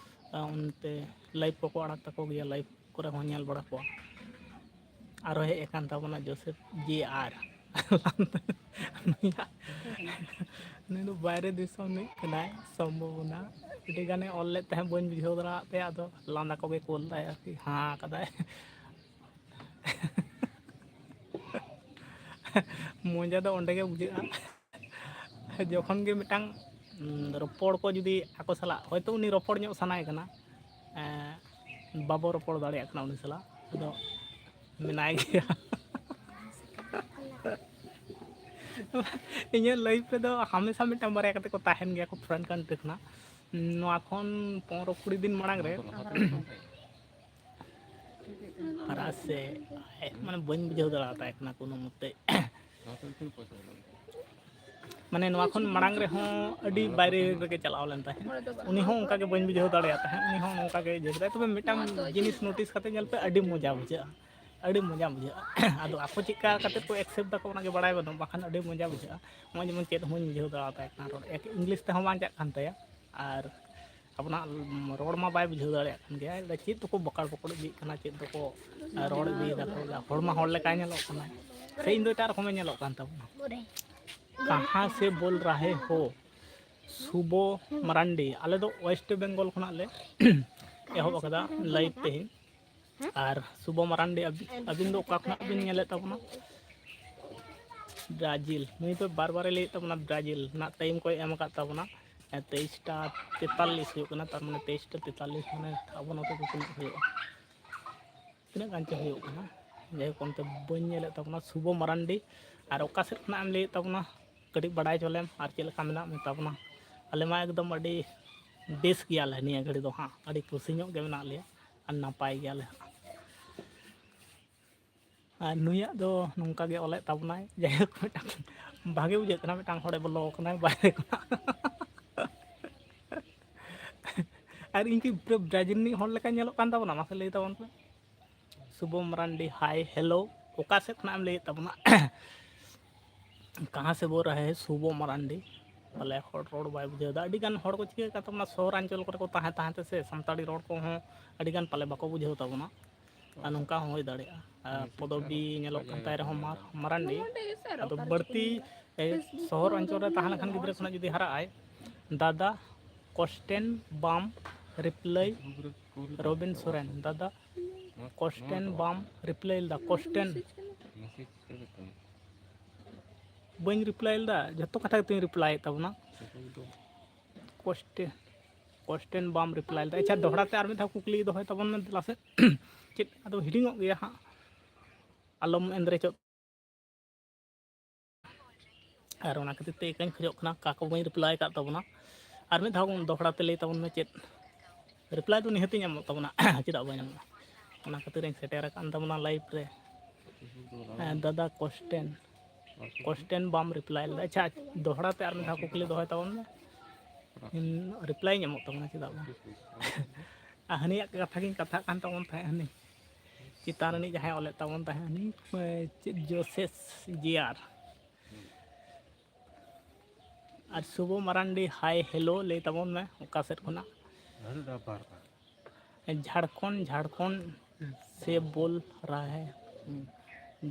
ᱟᱨ ᱚᱱᱛᱮ ᱞᱟᱭᱤᱵᱷ ᱠᱚᱠᱚ ᱟᱲᱟᱜ ᱛᱟᱠᱚ ᱜᱮᱭᱟ, ᱞᱟᱭᱤᱵᱷ ᱠᱚᱨᱮ ᱦᱚᱸ ᱧᱮᱞ ᱵᱟᱲᱟ ᱠᱚᱣᱟ᱾ ᱟᱨᱚ ᱦᱮᱡ ᱟᱠᱟᱱ ᱛᱟᱵᱚᱱᱟ ᱡᱳᱥᱮᱯ ᱡᱮ ᱟᱨ᱾ ᱩᱱᱤ ᱫᱚ ᱵᱟᱭᱨᱮ ᱫᱤᱥᱚᱢ ᱨᱤᱱᱤᱡ ᱠᱟᱱᱟᱭ, ᱥᱚᱢᱵᱷᱚᱵᱚᱱᱟ᱾ ᱟᱹᱰᱤ ᱜᱟᱱᱮ ᱚᱞ ᱞᱮᱫ ᱛᱟᱦᱮᱸᱫ, ᱵᱟᱹᱧ ᱵᱩᱡᱷᱟᱹᱣ ᱫᱟᱲᱮᱭᱟᱜ ᱛᱟᱭᱟ, ᱟᱫᱚ ᱞᱟᱸᱫᱟ ᱠᱚᱜᱮ ᱠᱩᱞ ᱫᱟᱭ ᱟᱨᱠᱤ, ᱦᱟᱸ ᱠᱟᱫᱟᱭ᱾ ᱢᱚᱡᱟ ᱫᱚ ᱚᱸᱰᱮ ᱜᱮ ᱵᱩᱡᱷᱟᱹᱜᱼᱟ, ᱡᱚᱠᱷᱚᱱ ᱜᱮ ᱢᱤᱫᱴᱟᱝ, ᱩᱸ, ᱨᱚᱯᱚᱲ ᱠᱚ ᱡᱩᱫᱤ ᱟᱠᱚ ᱥᱟᱞᱟᱜ, ᱦᱚᱭᱛᱳ ᱩᱱᱤ ᱨᱚᱯᱚᱲ ᱧᱚᱜ ᱥᱟᱱᱟᱭᱮ ᱠᱟᱱᱟ, ᱮᱸ, ᱵᱟᱵᱚ ᱨᱚᱯᱚᱲ ᱫᱟᱲᱮᱭᱟᱜ ᱠᱟᱱᱟ ᱩᱱᱤ ᱥᱟᱞᱟᱜ, ᱟᱫᱚ ᱢᱮᱱᱟᱭ ᱜᱮᱭᱟ᱾ ᱤᱧᱟᱹᱜ ᱞᱟᱭᱤᱯᱷ ᱨᱮᱫᱚ ᱦᱟᱢᱮᱥᱟ ᱢᱤᱫᱴᱟᱝ ᱵᱟᱨᱭᱟ ᱠᱟᱛᱮ ᱠᱚ ᱛᱟᱦᱮᱱ ᱜᱮᱭᱟ ᱠᱚ ᱯᱷᱚᱨᱮᱱ ᱠᱟᱱᱴᱨᱤ ᱠᱷᱚᱱᱟᱜ᱾ ᱱᱚᱣᱟ ᱠᱷᱚᱱ ᱯᱚᱱᱨᱚ ᱠᱩᱲᱤ ᱫᱤᱱ ᱢᱟᱲᱟᱝ ᱨᱮ ᱦᱟᱨᱟ ᱥᱮ, ᱢᱟᱱᱮ, ᱵᱟᱹᱧ ᱵᱩᱡᱷᱟᱹᱣ ᱫᱟᱲᱮᱭᱟᱛᱟᱭ ᱠᱟᱱᱟ ᱠᱳᱱᱳ ᱢᱚᱛᱮ᱾ ᱢᱟᱱᱮ, ᱱᱚᱣᱟ ᱠᱷᱚᱱ ᱢᱟᱲᱟᱝ ᱨᱮᱦᱚᱸ ᱟᱹᱰᱤ ᱵᱟᱭᱨᱮ ᱨᱮᱜᱮ ᱪᱟᱞᱟᱣ ᱞᱮᱱ ᱛᱟᱦᱮᱸᱫ᱾ ᱩᱱᱤ ᱦᱚᱸ ᱚᱱᱠᱟ ᱜᱮ ᱵᱟᱹᱧ ᱵᱩᱡᱷᱟᱹᱣ ᱫᱟᱲᱮᱭᱟᱜ ᱛᱟᱦᱮᱸᱫ, ᱩᱱᱤ ᱦᱚᱸ ᱱᱚᱝᱠᱟ ᱜᱮ ᱤᱭᱟᱹ ᱠᱮᱫᱟᱭ᱾ ᱛᱚᱵᱮ ᱢᱤᱫᱴᱟᱝ ᱡᱤᱱᱤᱥ ᱱᱳᱴᱤᱥ ᱠᱟᱛᱮ ᱧᱮᱞ ᱯᱮ, ᱟᱹᱰᱤ ᱢᱚᱡᱟ ᱵᱩᱡᱷᱟᱹᱜᱼᱟ, ᱟᱹᱰᱤ ᱢᱚᱡᱟ ᱵᱩᱡᱷᱟᱹᱜᱼᱟ᱾ ᱟᱫᱚ ᱟᱠᱚ ᱪᱮᱫᱠᱟ ᱠᱟᱛᱮ ᱠᱚ ᱮᱠᱥᱮᱯᱴ ᱫᱟᱠᱚ, ᱚᱱᱟᱜᱮ ᱵᱟᱲᱟᱭ ᱵᱟᱹᱱᱩᱜᱼᱟ, ᱵᱟᱠᱷᱟᱱ ᱟᱹᱰᱤ ᱢᱚᱡᱟ ᱵᱩᱡᱷᱟᱹᱜᱼᱟ᱾ ᱱᱚᱜᱼᱚᱭ ᱡᱮᱢᱚᱱ ᱪᱮᱫ ᱦᱚᱸᱧ ᱵᱩᱡᱷᱟᱹᱣ ᱫᱟᱲᱮᱭᱟᱛᱟᱭ ᱠᱟᱱᱟ, ᱨᱚᱲ ᱮᱠ-, ᱤᱝᱞᱤᱥ ᱛᱮᱦᱚᱸ ᱵᱟᱝ ᱪᱟᱜ ᱠᱟᱱ ᱛᱟᱭᱟ᱾ ᱟᱨ ᱟᱵᱚᱱᱟᱜ ᱨᱚᱲ ᱢᱟ ᱵᱟᱭ ᱵᱩᱡᱷᱟᱹᱣ ᱫᱟᱲᱮᱭᱟᱜ ᱠᱟᱱ ᱜᱮᱭᱟ, ᱪᱮᱫ ᱫᱚᱠᱚ ᱵᱚᱠᱟᱲ ᱵᱚᱠᱚᱲ ᱤᱫᱤᱭᱮᱫ ᱠᱟᱱᱟ, ᱪᱮᱫ ᱫᱚᱠᱚ ᱨᱚᱲ ᱤᱫᱤᱭᱮᱫᱟ ᱠᱚ, ᱦᱚᱲ ᱢᱟ ᱦᱚᱲ ᱞᱮᱠᱟᱭ ᱧᱮᱞᱚᱜ ᱠᱟᱱᱟ, ᱥᱮ ᱤᱧ ᱫᱚ ᱮᱴᱟᱜ ᱨᱚᱠᱚᱢᱮ ᱧᱮᱞᱚᱜ ᱠᱟᱱ ᱛᱟᱵᱚᱱᱟ᱾ ᱠᱟᱦᱟᱸ ᱥᱮ ᱵᱳᱞ ᱨᱟᱦᱮ ᱦᱳ? ᱥᱩᱵᱚ ᱢᱟᱨᱟᱱᱰᱤ᱾ ᱟᱞᱮ ᱫᱚ ᱳᱭᱮᱥᱴ ᱵᱮᱝᱜᱚᱞ ᱠᱷᱚᱱᱟᱜ ᱞᱮ ᱮᱦᱚᱵ ᱟᱠᱟᱫᱟ ᱞᱟᱭᱤᱵᱷ ᱛᱮᱦᱮᱧ᱾ ᱟᱨ ᱥᱩᱵᱚ ᱢᱟᱨᱟᱱᱰᱤ, ᱟᱵ-, ᱟᱹᱵᱤᱱ ᱫᱚ ᱚᱠᱟ ᱠᱷᱚᱱᱟᱜ ᱵᱤᱱ ᱧᱮᱞᱮᱫ ᱛᱟᱵᱚᱱᱟ? ᱵᱨᱟᱡᱤᱞ᱾ ᱱᱩᱭ ᱫᱚ ᱵᱟᱨ ᱵᱟᱨᱮ ᱞᱟᱹᱭᱮᱫ ᱛᱟᱵᱚᱱᱟ ᱵᱨᱟᱡᱤᱞ ᱨᱮᱱᱟᱜ ᱴᱟᱭᱤᱢ ᱠᱚᱭ ᱮᱢ ᱟᱠᱟᱫ ᱛᱟᱵᱚᱱᱟ᱾ ᱛᱮᱭᱤᱥᱴᱟ ᱛᱮᱛᱟᱞᱤᱥ ᱦᱩᱭᱩᱜ ᱠᱟᱱᱟ, ᱛᱟᱨ ᱢᱟᱱᱮ ᱛᱮᱭᱤᱥᱴᱟ ᱛᱮᱛᱟᱞᱤᱥ, ᱢᱟᱱᱮ ᱟᱵᱚ ᱱᱚᱛᱮ ᱫᱚ ᱛᱤᱱᱟᱹᱜ ᱦᱩᱭᱩᱜᱼᱟ? ᱛᱤᱱᱟᱹᱜ ᱜᱟᱱ ᱪᱚ ᱦᱩᱭᱩᱜ ᱠᱟᱱᱟ, ᱡᱟᱭᱦᱳᱠ, ᱚᱱᱛᱮ ᱵᱟᱹᱧ ᱧᱮᱞᱮᱫ ᱛᱟᱵᱚᱱᱟ᱾ ᱥᱩᱵᱚ ᱢᱟᱨᱟᱱᱰᱤ, ᱟᱨ ᱚᱠᱟ ᱥᱮᱫ ᱠᱷᱚᱱᱟᱜ ᱮᱢ ᱞᱟᱹᱭᱮᱫ ᱛᱟᱵᱚᱱᱟ? ᱠᱟᱹᱴᱤᱡ ᱵᱟᱰᱟᱭ ᱦᱚᱪᱚ ᱞᱮᱢ, ᱟᱨ ᱪᱮᱫ ᱞᱮᱠᱟ ᱢᱮᱱᱟᱜ ᱢᱮ ᱛᱟᱵᱚᱱᱟ? ᱟᱞᱮ ᱢᱟ ᱮᱠᱫᱚᱢ ᱟᱹᱰᱤ ᱵᱮᱥ ᱜᱮᱭᱟᱞᱮ ᱱᱤᱭᱟᱹ ᱜᱷᱟᱹᱲᱤ ᱫᱚ ᱦᱟᱸᱜ, ᱟᱹᱰᱤ ᱠᱩᱥᱤ ᱧᱚᱜ ᱜᱮ ᱢᱮᱱᱟᱜ ᱞᱮᱭᱟ ᱟᱨ ᱱᱟᱯᱟᱭ ᱜᱮᱭᱟᱞᱮ ᱦᱟᱸᱜ᱾ ᱟᱨ ᱱᱩᱭᱟᱜ ᱫᱚ ᱱᱚᱝᱠᱟ ᱜᱮ ᱚᱞᱮᱫ ᱛᱟᱵᱚᱱᱟᱭ᱾ ᱡᱟᱭᱦᱳᱠ, ᱢᱤᱫᱴᱟᱝ ᱵᱷᱟᱜᱮ ᱵᱩᱡᱷᱟᱹᱜ ᱠᱟᱱᱟ, ᱢᱤᱫᱴᱟᱝ ᱦᱚᱲᱮ ᱵᱚᱞᱚ ᱟᱠᱟᱱᱟᱭ ᱵᱟᱭᱨᱮ ᱠᱷᱚᱱᱟᱜ᱾ ᱟᱨ ᱤᱧ ᱠᱤ ᱯᱩᱨᱟᱹ ᱵᱨᱟᱡᱤᱞ ᱨᱤᱱᱤᱡ ᱦᱚᱲ ᱞᱮᱠᱟ ᱧᱮᱞᱚᱜ ᱠᱟᱱ ᱛᱟᱵᱚᱱᱟ? ᱢᱟᱥᱮ ᱞᱟᱹᱭ ᱛᱟᱵᱚᱱ ᱯᱮ᱾ ᱥᱩᱵᱚ ᱢᱟᱨᱟᱱᱰᱤ, ᱦᱟᱭ, ᱦᱮᱞᱳ᱾ ᱚᱠᱟ ᱥᱮᱫ ᱠᱷᱚᱱᱟᱜ ᱮᱢ ᱞᱟᱹᱭᱮᱫ ᱛᱟᱵᱚᱱᱟ? ᱠᱟᱦᱟᱸ ᱥᱮ ᱵᱳᱞ ᱨᱟᱦᱮ ᱦᱮ ᱥᱩᱵᱚ ᱢᱟᱨᱟᱱᱰᱤ? ᱯᱟᱞᱮ ᱦᱚᱲ ᱨᱚᱲ ᱵᱟᱭ ᱵᱩᱡᱷᱟᱹᱣ ᱮᱫᱟ᱾ ᱟᱹᱰᱤ ᱜᱟᱱ ᱦᱚᱲ ᱠᱚ ᱪᱤᱠᱟᱹ ᱟᱠᱟᱫ ᱛᱟᱵᱚᱱᱟ, ᱥᱚᱦᱚᱨ ᱚᱧᱪᱚᱞ ᱠᱚᱨᱮ ᱠᱚ ᱛᱟᱦᱮᱸ ᱛᱟᱦᱮᱸ ᱛᱮ ᱥᱮ ᱥᱟᱱᱛᱟᱲᱤ ᱨᱚᱲ ᱠᱚᱦᱚᱸ ᱟᱹᱰᱤ ᱜᱟᱱ ᱯᱟᱞᱮ ᱵᱟᱠᱚ ᱵᱩᱡᱷᱟᱹᱣ ᱛᱟᱵᱚᱱᱟ᱾ ᱟᱨ ᱱᱚᱝᱠᱟ ᱦᱚᱸ ᱦᱩᱭ ᱫᱟᱲᱮᱭᱟᱜᱼᱟ᱾ ᱟᱨ ᱯᱚᱫᱚᱵᱤ ᱧᱮᱞᱚᱜ ᱠᱟᱱ ᱛᱟᱭ ᱨᱮᱦᱚᱸ ᱢᱟᱨ-, ᱢᱟᱨᱟᱱᱰᱤ᱾ ᱟᱫᱚ ᱵᱟᱹᱲᱛᱤ, ᱮ, ᱥᱚᱦᱚᱨ ᱚᱧᱪᱚᱞ ᱨᱮ ᱛᱟᱦᱮᱸ ᱞᱮᱱᱠᱷᱟᱱ ᱜᱤᱫᱽᱨᱟᱹ ᱠᱷᱚᱱᱟᱜ ᱡᱩᱫᱤ ᱦᱟᱨᱟᱜ ᱟᱭ, ᱫᱟᱫᱟ ᱠᱚᱥᱴᱮᱱ ᱵᱟᱢ ᱨᱤᱯᱞᱟᱭ ᱨᱚᱵᱤᱱ ᱥᱚᱨᱮᱱ, ᱫᱟᱫᱟ ᱠᱚᱥᱴᱮᱱ ᱵᱟᱢ ᱨᱤᱯᱞᱟᱭ ᱞᱮᱫᱟ, ᱠᱚᱥᱴᱮᱱ᱾ ᱵᱟᱹᱧ ᱨᱤᱯᱞᱟᱭ ᱞᱮᱫᱟ, ᱡᱷᱚᱛᱚ ᱠᱟᱛᱷᱟ ᱜᱮᱛᱚᱧ ᱨᱤᱯᱞᱟᱭᱮᱫ ᱛᱟᱵᱚᱱᱟ᱾ ᱠᱚᱥᱴᱮ-, ᱠᱚᱥᱴᱮᱱ ᱵᱟᱢ ᱨᱤᱯᱞᱟᱭ ᱞᱮᱫᱟ᱾ ᱟᱪᱪᱷᱟ, ᱫᱚᱦᱲᱟ ᱛᱮ ᱟᱨ ᱢᱤᱫ ᱫᱷᱟᱣ ᱠᱩᱠᱞᱤ ᱫᱚᱦᱚᱭ ᱛᱟᱵᱚᱱ ᱢᱮ ᱫᱮᱞᱟ ᱥᱮ᱾ ᱪᱮᱫ ᱟᱫᱚ ᱦᱤᱲᱤᱧᱚᱜ ᱜᱮᱭᱟ ᱦᱟᱸᱜ, ᱟᱞᱚᱢ ᱮᱱᱫᱨᱮᱪᱚᱜ᱾ ᱟᱨ ᱚᱱᱟ ᱠᱷᱟᱹᱛᱤᱨ ᱛᱮ ᱤᱠᱟᱹᱧ ᱠᱷᱚᱡᱚᱜ ᱠᱟᱱᱟ, ᱚᱠᱟ ᱠᱚ ᱵᱟᱹᱧ ᱨᱤᱯᱞᱟᱭ ᱟᱠᱟᱫ ᱛᱟᱵᱚᱱᱟ᱾ ᱟᱨ ᱢᱤᱫ ᱫᱷᱟᱣ ᱫᱚᱦᱲᱟ ᱛᱮ ᱞᱟᱹᱭ ᱛᱟᱵᱚᱱ ᱢᱮ ᱪᱮᱫ᱾ ᱨᱤᱯᱞᱟᱭ ᱫᱚ ᱱᱤᱦᱟᱹᱛᱤᱧ ᱮᱢᱚᱜ ᱛᱟᱵᱚᱱᱟ᱾ ᱪᱮᱫᱟᱜ ᱵᱟᱹᱧ ᱮᱢᱚᱜᱼᱟ? ᱚᱱᱟ ᱠᱷᱟᱹᱛᱤᱨ ᱤᱧ ᱥᱮᱴᱮᱨ ᱟᱠᱟᱱ ᱛᱟᱵᱚᱱᱟ ᱞᱟᱭᱤᱵᱷ ᱨᱮ᱾ ᱦᱮᱸ, ᱫᱟᱫᱟ ᱠᱚᱥᱴᱮᱱ, ᱠᱚᱥᱴᱮᱱ ᱵᱟᱢ ᱨᱤᱯᱞᱟᱭ ᱞᱮᱫᱟ᱾ ᱟᱪᱪᱷᱟ, ᱫᱚᱦᱲᱟ ᱛᱮ ᱟᱨ ᱢᱤᱫ ᱫᱷᱟᱣ ᱠᱩᱠᱞᱤ ᱫᱚᱦᱚᱭ ᱛᱟᱵᱚᱱ ᱢᱮ᱾ ᱨᱤᱯᱞᱟᱭᱤᱧ ᱮᱢᱚᱜ ᱛᱟᱵᱚᱱᱟ, ᱪᱮᱫᱟᱜ ᱵᱟᱝ? ᱟᱨ ᱦᱟᱹᱱᱤᱭᱟᱜ ᱠᱟᱛᱷᱟ ᱜᱤᱧ ᱠᱟᱛᱷᱟᱜ ᱠᱟᱱ ᱛᱟᱵᱚᱱ ᱛᱟᱦᱮᱸᱫ, ᱦᱟᱹᱱᱤ ᱪᱮᱛᱟᱱ ᱨᱤᱱᱤᱡ ᱡᱟᱦᱟᱸᱭ ᱚᱞᱮᱫ ᱛᱟᱵᱚᱱ ᱛᱟᱦᱮᱸᱫ, ᱦᱟᱹᱱᱤ, ᱮ, ᱪᱮᱫ, ᱡᱳᱥᱮᱥ ᱡᱮ ᱟᱨ᱾ ᱟᱨ ᱥᱩᱵᱷᱚ ᱢᱟᱨᱟᱱᱰᱤ, ᱦᱟᱭ ᱦᱮᱞᱳ ᱞᱟᱹᱭ ᱛᱟᱵᱚᱱ ᱢᱮ, ᱚᱠᱟ ᱥᱮᱫ ᱠᱷᱚᱱᱟᱜ? ᱡᱷᱟᱲᱠᱷᱚᱸᱰ, ᱡᱷᱟᱲᱠᱷᱚᱸᱰ ᱥᱮ ᱵᱳᱞ ᱨᱟᱦᱟ ᱦᱮ,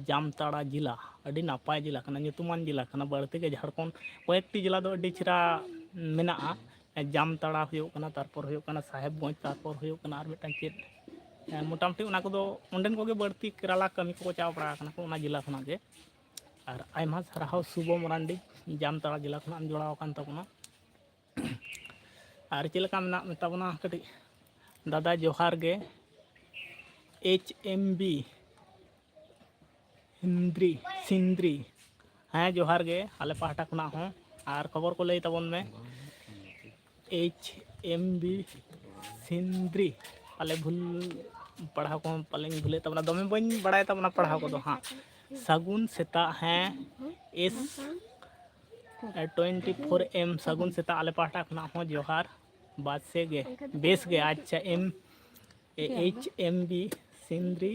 ᱡᱟᱢᱛᱟᱲᱟ ᱡᱮᱞᱟ, ᱟᱹᱰᱤ ᱱᱟᱯᱟᱭ ᱡᱮᱞᱟ ᱠᱟᱱᱟ, ᱧᱩᱛᱩᱢᱟᱱ ᱡᱮᱞᱟ ᱠᱟᱱᱟ᱾ ᱵᱟᱹᱲᱛᱤ ᱜᱮ ᱡᱷᱟᱲᱠᱷᱚᱸᱰ, ᱠᱚᱭᱮᱠᱴᱤ ᱡᱮᱞᱟ ᱫᱚ ᱟᱹᱰᱤ ᱪᱮᱦᱨᱟ ᱢᱮᱱᱟᱜᱼᱟ᱾ ᱡᱟᱢᱛᱟᱲᱟ ᱦᱩᱭᱩᱜ ᱠᱟᱱᱟ, ᱛᱟᱨᱯᱚᱨ ᱦᱩᱭᱩᱜ ᱠᱟᱱᱟ ᱥᱟᱦᱮᱵᱽᱜᱚᱸᱡᱽ, ᱛᱟᱨᱯᱚᱨ ᱦᱩᱭᱩᱜ ᱠᱟᱱᱟ ᱟᱨ ᱢᱤᱫᱴᱟᱝ ᱪᱮᱫ, ᱢᱚᱴᱟᱢᱩᱴᱤ ᱚᱱᱟ ᱠᱚᱫᱚ ᱚᱸᱰᱮᱱ ᱠᱚᱜᱮ ᱵᱟᱹᱲᱛᱤ ᱠᱮᱨᱟᱞᱟ ᱠᱟᱹᱢᱤ ᱠᱚᱠᱚ ᱪᱟᱣ ᱵᱟᱲᱟ ᱟᱠᱟᱱᱟ ᱠᱚ ᱚᱱᱟ ᱡᱮᱞᱟ ᱠᱷᱚᱱᱟᱜ ᱜᱮ᱾ ᱟᱨ ᱟᱭᱢᱟ ᱥᱟᱨᱦᱟᱣ ᱥᱩᱵᱷᱚ ᱢᱟᱨᱟᱱᱰᱤ, ᱡᱟᱢᱛᱟᱲᱟ ᱡᱮᱞᱟ ᱠᱷᱚᱱᱟᱜ ᱮᱢ ᱡᱚᱲᱟᱣ ᱟᱠᱟᱱ ᱛᱟᱵᱚᱱᱟ᱾ ᱟᱨ ᱪᱮᱫ ᱞᱮᱠᱟ ᱢᱮᱱᱟᱜ ᱢᱮ ᱛᱟᱵᱚᱱᱟ ᱠᱟᱹᱴᱤᱡ? ᱫᱟᱫᱟ ᱡᱚᱦᱟᱨ ᱜᱮ, ᱮᱭᱤᱪ ᱮᱢ ᱵᱤ ᱦᱤᱱᱫᱨᱤ, ᱥᱤᱱᱫᱨᱤ᱾ ᱦᱮᱸ, ᱡᱚᱦᱟᱨ ᱜᱮ ᱟᱞᱮ ᱯᱟᱦᱴᱟ ᱠᱷᱚᱱᱟᱜ ᱦᱚᱸ᱾ ᱟᱨ ᱠᱷᱚᱵᱚᱨ ᱠᱚ ᱞᱟᱹᱭ ᱛᱟᱵᱚᱱ ᱢᱮ᱾ H M B Sindri. ᱯᱟᱞᱮ ᱵᱷᱩᱞ, ᱯᱟᱲᱦᱟᱣ ᱠᱚᱦᱚᱸ ᱯᱟᱞᱮᱧ ᱵᱷᱩᱞᱮᱫ ᱛᱟᱵᱚᱱᱟ, ᱫᱚᱢᱮ ᱵᱟᱹᱧ ᱵᱟᱲᱟᱭ ᱛᱟᱵᱚᱱᱟ ᱯᱟᱲᱦᱟᱣ ᱠᱚᱫᱚ ᱦᱟᱸᱜ᱾ ᱥᱟᱹᱜᱩᱱ ᱥᱮᱛᱟᱜ, ᱦᱮᱸ, ᱮᱥ ᱴᱩᱭᱮᱱᱴᱤ ᱯᱷᱳᱨ ᱮᱢ, ᱥᱟᱹᱜᱩᱱ ᱥᱮᱛᱟᱜ ᱟᱞᱮ ᱯᱟᱦᱴᱟ ᱠᱷᱚᱱᱟᱜ ᱦᱚᱸ ᱡᱚᱦᱟᱨ᱾ ᱵᱟᱥᱮ ᱜᱮ, ᱵᱮᱥ ᱜᱮ, ᱟᱪᱪᱷᱟ, ᱮᱢ, ᱮ ᱮᱭᱤᱪ ᱮᱢ ᱵᱤ ᱥᱤᱱᱫᱨᱤ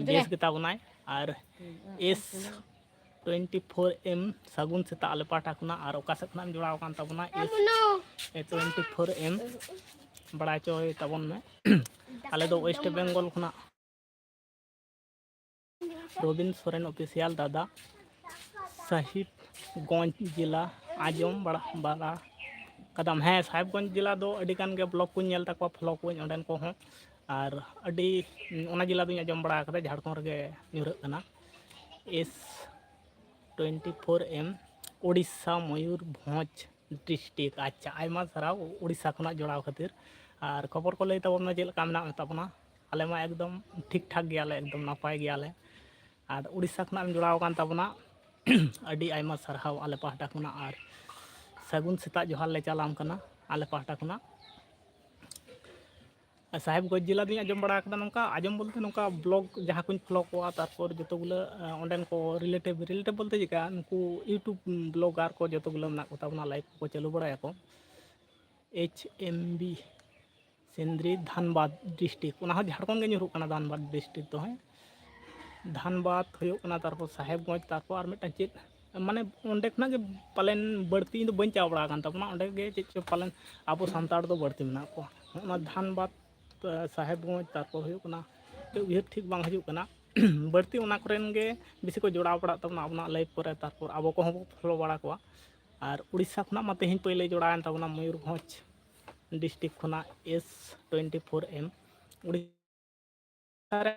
ᱵᱮᱥ ᱜᱮ ᱛᱟᱵᱚᱱᱟᱭ᱾ ᱟᱨ ᱮᱥ ᱴᱩᱭᱮᱱᱴᱤ ᱯᱷᱳᱨ ᱮᱢ ᱥᱟᱹᱜᱩᱱ ᱥᱮᱛᱟᱜ ᱟᱞᱮ ᱯᱟᱦᱴᱟ ᱠᱷᱚᱱᱟᱜ᱾ ᱟᱨ ᱚᱠᱟ ᱥᱮᱫ ᱠᱷᱚᱱᱟᱜ ᱮᱢ ᱡᱚᱲᱟᱣ ᱟᱠᱟᱱ ᱛᱟᱵᱚᱱᱟ? ᱮᱥ ᱮ ᱴᱩᱭᱮᱱᱴᱤ ᱯᱷᱳᱨ ᱮᱢ ᱵᱟᱲᱟᱭ ᱦᱚᱪᱚᱭ ᱛᱟᱵᱚᱱ ᱢᱮ᱾ ᱟᱞᱮ ᱫᱚ ᱳᱭᱮᱥᱴ ᱵᱮᱝᱜᱚᱞ ᱠᱷᱚᱱᱟᱜ᱾ ᱨᱚᱵᱤᱱ ᱥᱚᱨᱮᱱ ᱚᱯᱷᱤᱥᱤᱭᱟᱞ ᱫᱟᱫᱟ, ᱥᱟᱦᱤᱵᱽᱜᱚᱸᱡᱽ ᱡᱮᱞᱟ ᱟᱸᱡᱚᱢ ᱵᱟᱲᱟ, ᱵᱟᱲᱟ ᱠᱟᱫᱟᱢ? ᱦᱮᱸ, ᱥᱟᱦᱤᱵᱽᱜᱚᱸᱡᱽ ᱡᱮᱞᱟ ᱫᱚ ᱟᱹᱰᱤ ᱜᱟᱱ ᱜᱮ ᱵᱞᱚᱜᱽ ᱠᱚᱧ ᱧᱮᱞ ᱛᱟᱠᱚᱣᱟ, ᱯᱷᱚᱞᱳ ᱠᱚᱣᱟᱧ ᱚᱸᱰᱮᱱ ᱠᱚᱦᱚᱸ᱾ ᱟᱨ ᱟᱹᱰᱤ, ᱚᱱᱟ ᱡᱮᱞᱟ ᱫᱚᱧ ᱟᱸᱡᱚᱢ ᱵᱟᱲᱟ ᱠᱟᱫᱟ, ᱡᱷᱟᱲᱠᱷᱚᱸᱰ ᱨᱮᱜᱮ ᱧᱩᱨᱦᱟᱹᱜ ᱠᱟᱱᱟ᱾ ᱮᱥ ᱴᱩᱭᱮᱱᱴᱤ ᱯᱷᱳᱨ ᱮᱢ, ᱳᱰᱤᱥᱟ, ᱢᱚᱭᱩᱨᱵᱷᱚᱸᱡᱽ ᱰᱤᱥᱴᱨᱤᱠᱴ᱾ ᱟᱪᱪᱷᱟ, ᱟᱭᱢᱟ ᱥᱟᱨᱦᱟᱣ ᱳᱰᱤᱥᱟ ᱠᱷᱚᱱᱟᱜ ᱡᱚᱲᱟᱣ ᱠᱷᱟᱹᱛᱤᱨ᱾ ᱟᱨ ᱠᱷᱚᱵᱚᱨ ᱠᱚ ᱞᱟᱹᱭ ᱛᱟᱵᱚᱱ ᱢᱮ, ᱪᱮᱫ ᱞᱮᱠᱟ ᱢᱮᱱᱟᱜ ᱢᱮ ᱛᱟᱵᱚᱱᱟ? ᱟᱞᱮ ᱢᱟ ᱮᱠᱫᱚᱢ ᱴᱷᱤᱠ ᱴᱷᱟᱠ ᱜᱮᱭᱟᱞᱮ, ᱮᱠᱫᱚᱢ ᱱᱟᱯᱟᱭ ᱜᱮᱭᱟᱞᱮ᱾ ᱟᱨ ᱳᱰᱤᱥᱟ ᱠᱷᱚᱱᱟᱜ ᱮᱢ ᱡᱚᱲᱟᱣ ᱟᱠᱟᱱ ᱛᱟᱵᱚᱱᱟ, ᱟᱹᱰᱤ ᱟᱭᱢᱟ ᱥᱟᱨᱦᱟᱣ ᱟᱞᱮ ᱯᱟᱦᱴᱟ ᱠᱷᱚᱱᱟᱜ᱾ ᱟᱨ ᱥᱟᱹᱜᱩᱱ ᱥᱮᱛᱟᱜ ᱡᱚᱦᱟᱨ ᱞᱮ ᱪᱟᱞᱟᱢ ᱠᱟᱱᱟ ᱟᱞᱮ ᱯᱟᱦᱴᱟ ᱠᱷᱚᱱᱟᱜ᱾ ᱟᱨ ᱥᱟᱦᱮᱵᱽᱜᱚᱸᱡᱽ ᱡᱮᱞᱟ ᱫᱚᱧ ᱟᱸᱡᱚᱢ ᱵᱟᱲᱟ ᱠᱟᱫᱟ, ᱱᱚᱝᱠᱟ ᱟᱸᱡᱚᱢ ᱵᱚᱞᱛᱮ ᱱᱚᱝᱠᱟ ᱵᱞᱚᱜᱽ ᱡᱟᱦᱟᱸ ᱠᱚᱧ ᱯᱷᱚᱞᱳ ᱠᱚᱣᱟ, ᱛᱟᱨᱯᱚᱨ ᱡᱚᱛᱚ ᱜᱩᱞᱟᱹ, ᱟᱸ, ᱚᱸᱰᱮᱱ ᱠᱚ ᱨᱤᱞᱮᱴᱤᱵᱽ, ᱨᱤᱞᱮᱴᱤᱵᱽ ᱵᱚᱞᱛᱮ ᱪᱮᱫᱠᱟ, ᱱᱩᱠᱩ ᱭᱩᱴᱩᱵᱽ ᱵᱞᱚᱜᱟᱨ ᱠᱚ ᱡᱚᱛᱚ ᱜᱩᱞᱟᱹ ᱢᱮᱱᱟᱜ ᱠᱚ ᱛᱟᱵᱚᱱᱟ, ᱞᱟᱭᱤᱵᱷ ᱠᱚ ᱪᱟᱹᱞᱩ ᱵᱟᱲᱟᱭᱟᱠᱚ᱾ ᱮᱭᱤᱪ ᱮᱢ ᱵᱤ ᱥᱤᱱᱫᱽᱨᱤ, ᱫᱷᱟᱱᱵᱟᱫᱽ ᱰᱤᱥᱴᱨᱤᱠᱴ, ᱚᱱᱟ ᱦᱚᱸ ᱡᱷᱟᱲᱠᱷᱚᱸᱰ ᱜᱮ ᱧᱩᱨᱩᱜ ᱠᱟᱱᱟ, ᱫᱷᱟᱱᱵᱟᱫᱽ ᱰᱤᱥᱴᱨᱤᱠᱴ ᱫᱚ, ᱦᱮᱸ᱾ ᱫᱷᱟᱱᱵᱟᱫᱽ ᱦᱩᱭᱩᱜ ᱠᱟᱱᱟ, ᱛᱟᱨᱯᱚᱨ ᱥᱟᱦᱮᱵᱽᱜᱚᱸᱡᱽ, ᱛᱟᱨᱯᱚᱨ ᱟᱨ ᱢᱤᱫᱴᱟᱝ ᱪᱮᱫ, ᱢᱟᱱᱮ ᱚᱸᱰᱮ ᱠᱷᱚᱱᱟᱜ ᱜᱮ ᱯᱟᱞᱮᱱ ᱵᱟᱹᱲᱛᱤ ᱤᱧ ᱫᱚ ᱵᱟᱹᱧ ᱪᱟᱣ ᱵᱟᱲᱟ ᱟᱠᱟᱱ ᱛᱟᱵᱚᱱᱟ, ᱚᱸᱰᱮ ᱜᱮ ᱪᱮᱫ ᱪᱚ ᱯᱟᱞᱮᱱ ᱟᱵᱚ ᱥᱟᱱᱛᱟᱲ ᱫᱚ ᱵᱟᱹᱲᱛᱤ ᱢᱮᱱᱟᱜ ᱠᱚᱣᱟ᱾ ᱚᱱᱟ ᱫᱷᱟᱱᱵᱟᱫᱽ, ᱥᱟᱦᱮᱵᱽᱜᱚᱸᱡᱽ, ᱛᱟᱨᱯᱚᱨ ᱦᱩᱭᱩᱜ ᱠᱟᱱᱟ, ᱩᱭᱦᱟᱹᱨ ᱴᱷᱤᱠ ᱵᱟᱝ ᱦᱤᱡᱩᱜ ᱠᱟᱱᱟ᱾ ᱵᱟᱹᱲᱛᱤ ᱚᱱᱟ ᱠᱚᱨᱮᱱ ᱜᱮ ᱵᱮᱥᱤ ᱠᱚ ᱡᱚᱲᱟᱣ ᱯᱟᱲᱟᱜ ᱛᱟᱵᱚᱱᱟ ᱟᱵᱚᱱᱟᱜ ᱞᱟᱭᱤᱵᱷ ᱠᱚᱨᱮ, ᱛᱟᱨᱯᱚᱨ ᱟᱵᱚ ᱠᱚᱦᱚᱸ ᱵᱚ ᱯᱷᱚᱞᱳ ᱵᱟᱲᱟ ᱠᱚᱣᱟ᱾ ᱟᱨ ᱩᱲᱤᱥᱥᱟ ᱠᱷᱚᱱᱟᱜ ᱢᱟ ᱛᱮᱦᱮᱧ ᱯᱳᱭᱞᱳ ᱡᱚᱲᱟᱣᱮᱱ ᱛᱟᱵᱚᱱᱟ, ᱢᱚᱭᱩᱨᱵᱷᱚᱸᱡᱽ ᱰᱤᱥᱴᱨᱤᱠᱴ ᱠᱷᱚᱱᱟᱜ ᱮᱥ ᱴᱩᱭᱮᱱᱴᱤ ᱯᱷᱳᱨ ᱮᱢ᱾ ᱩᱲᱤᱥᱥᱟ ᱨᱮ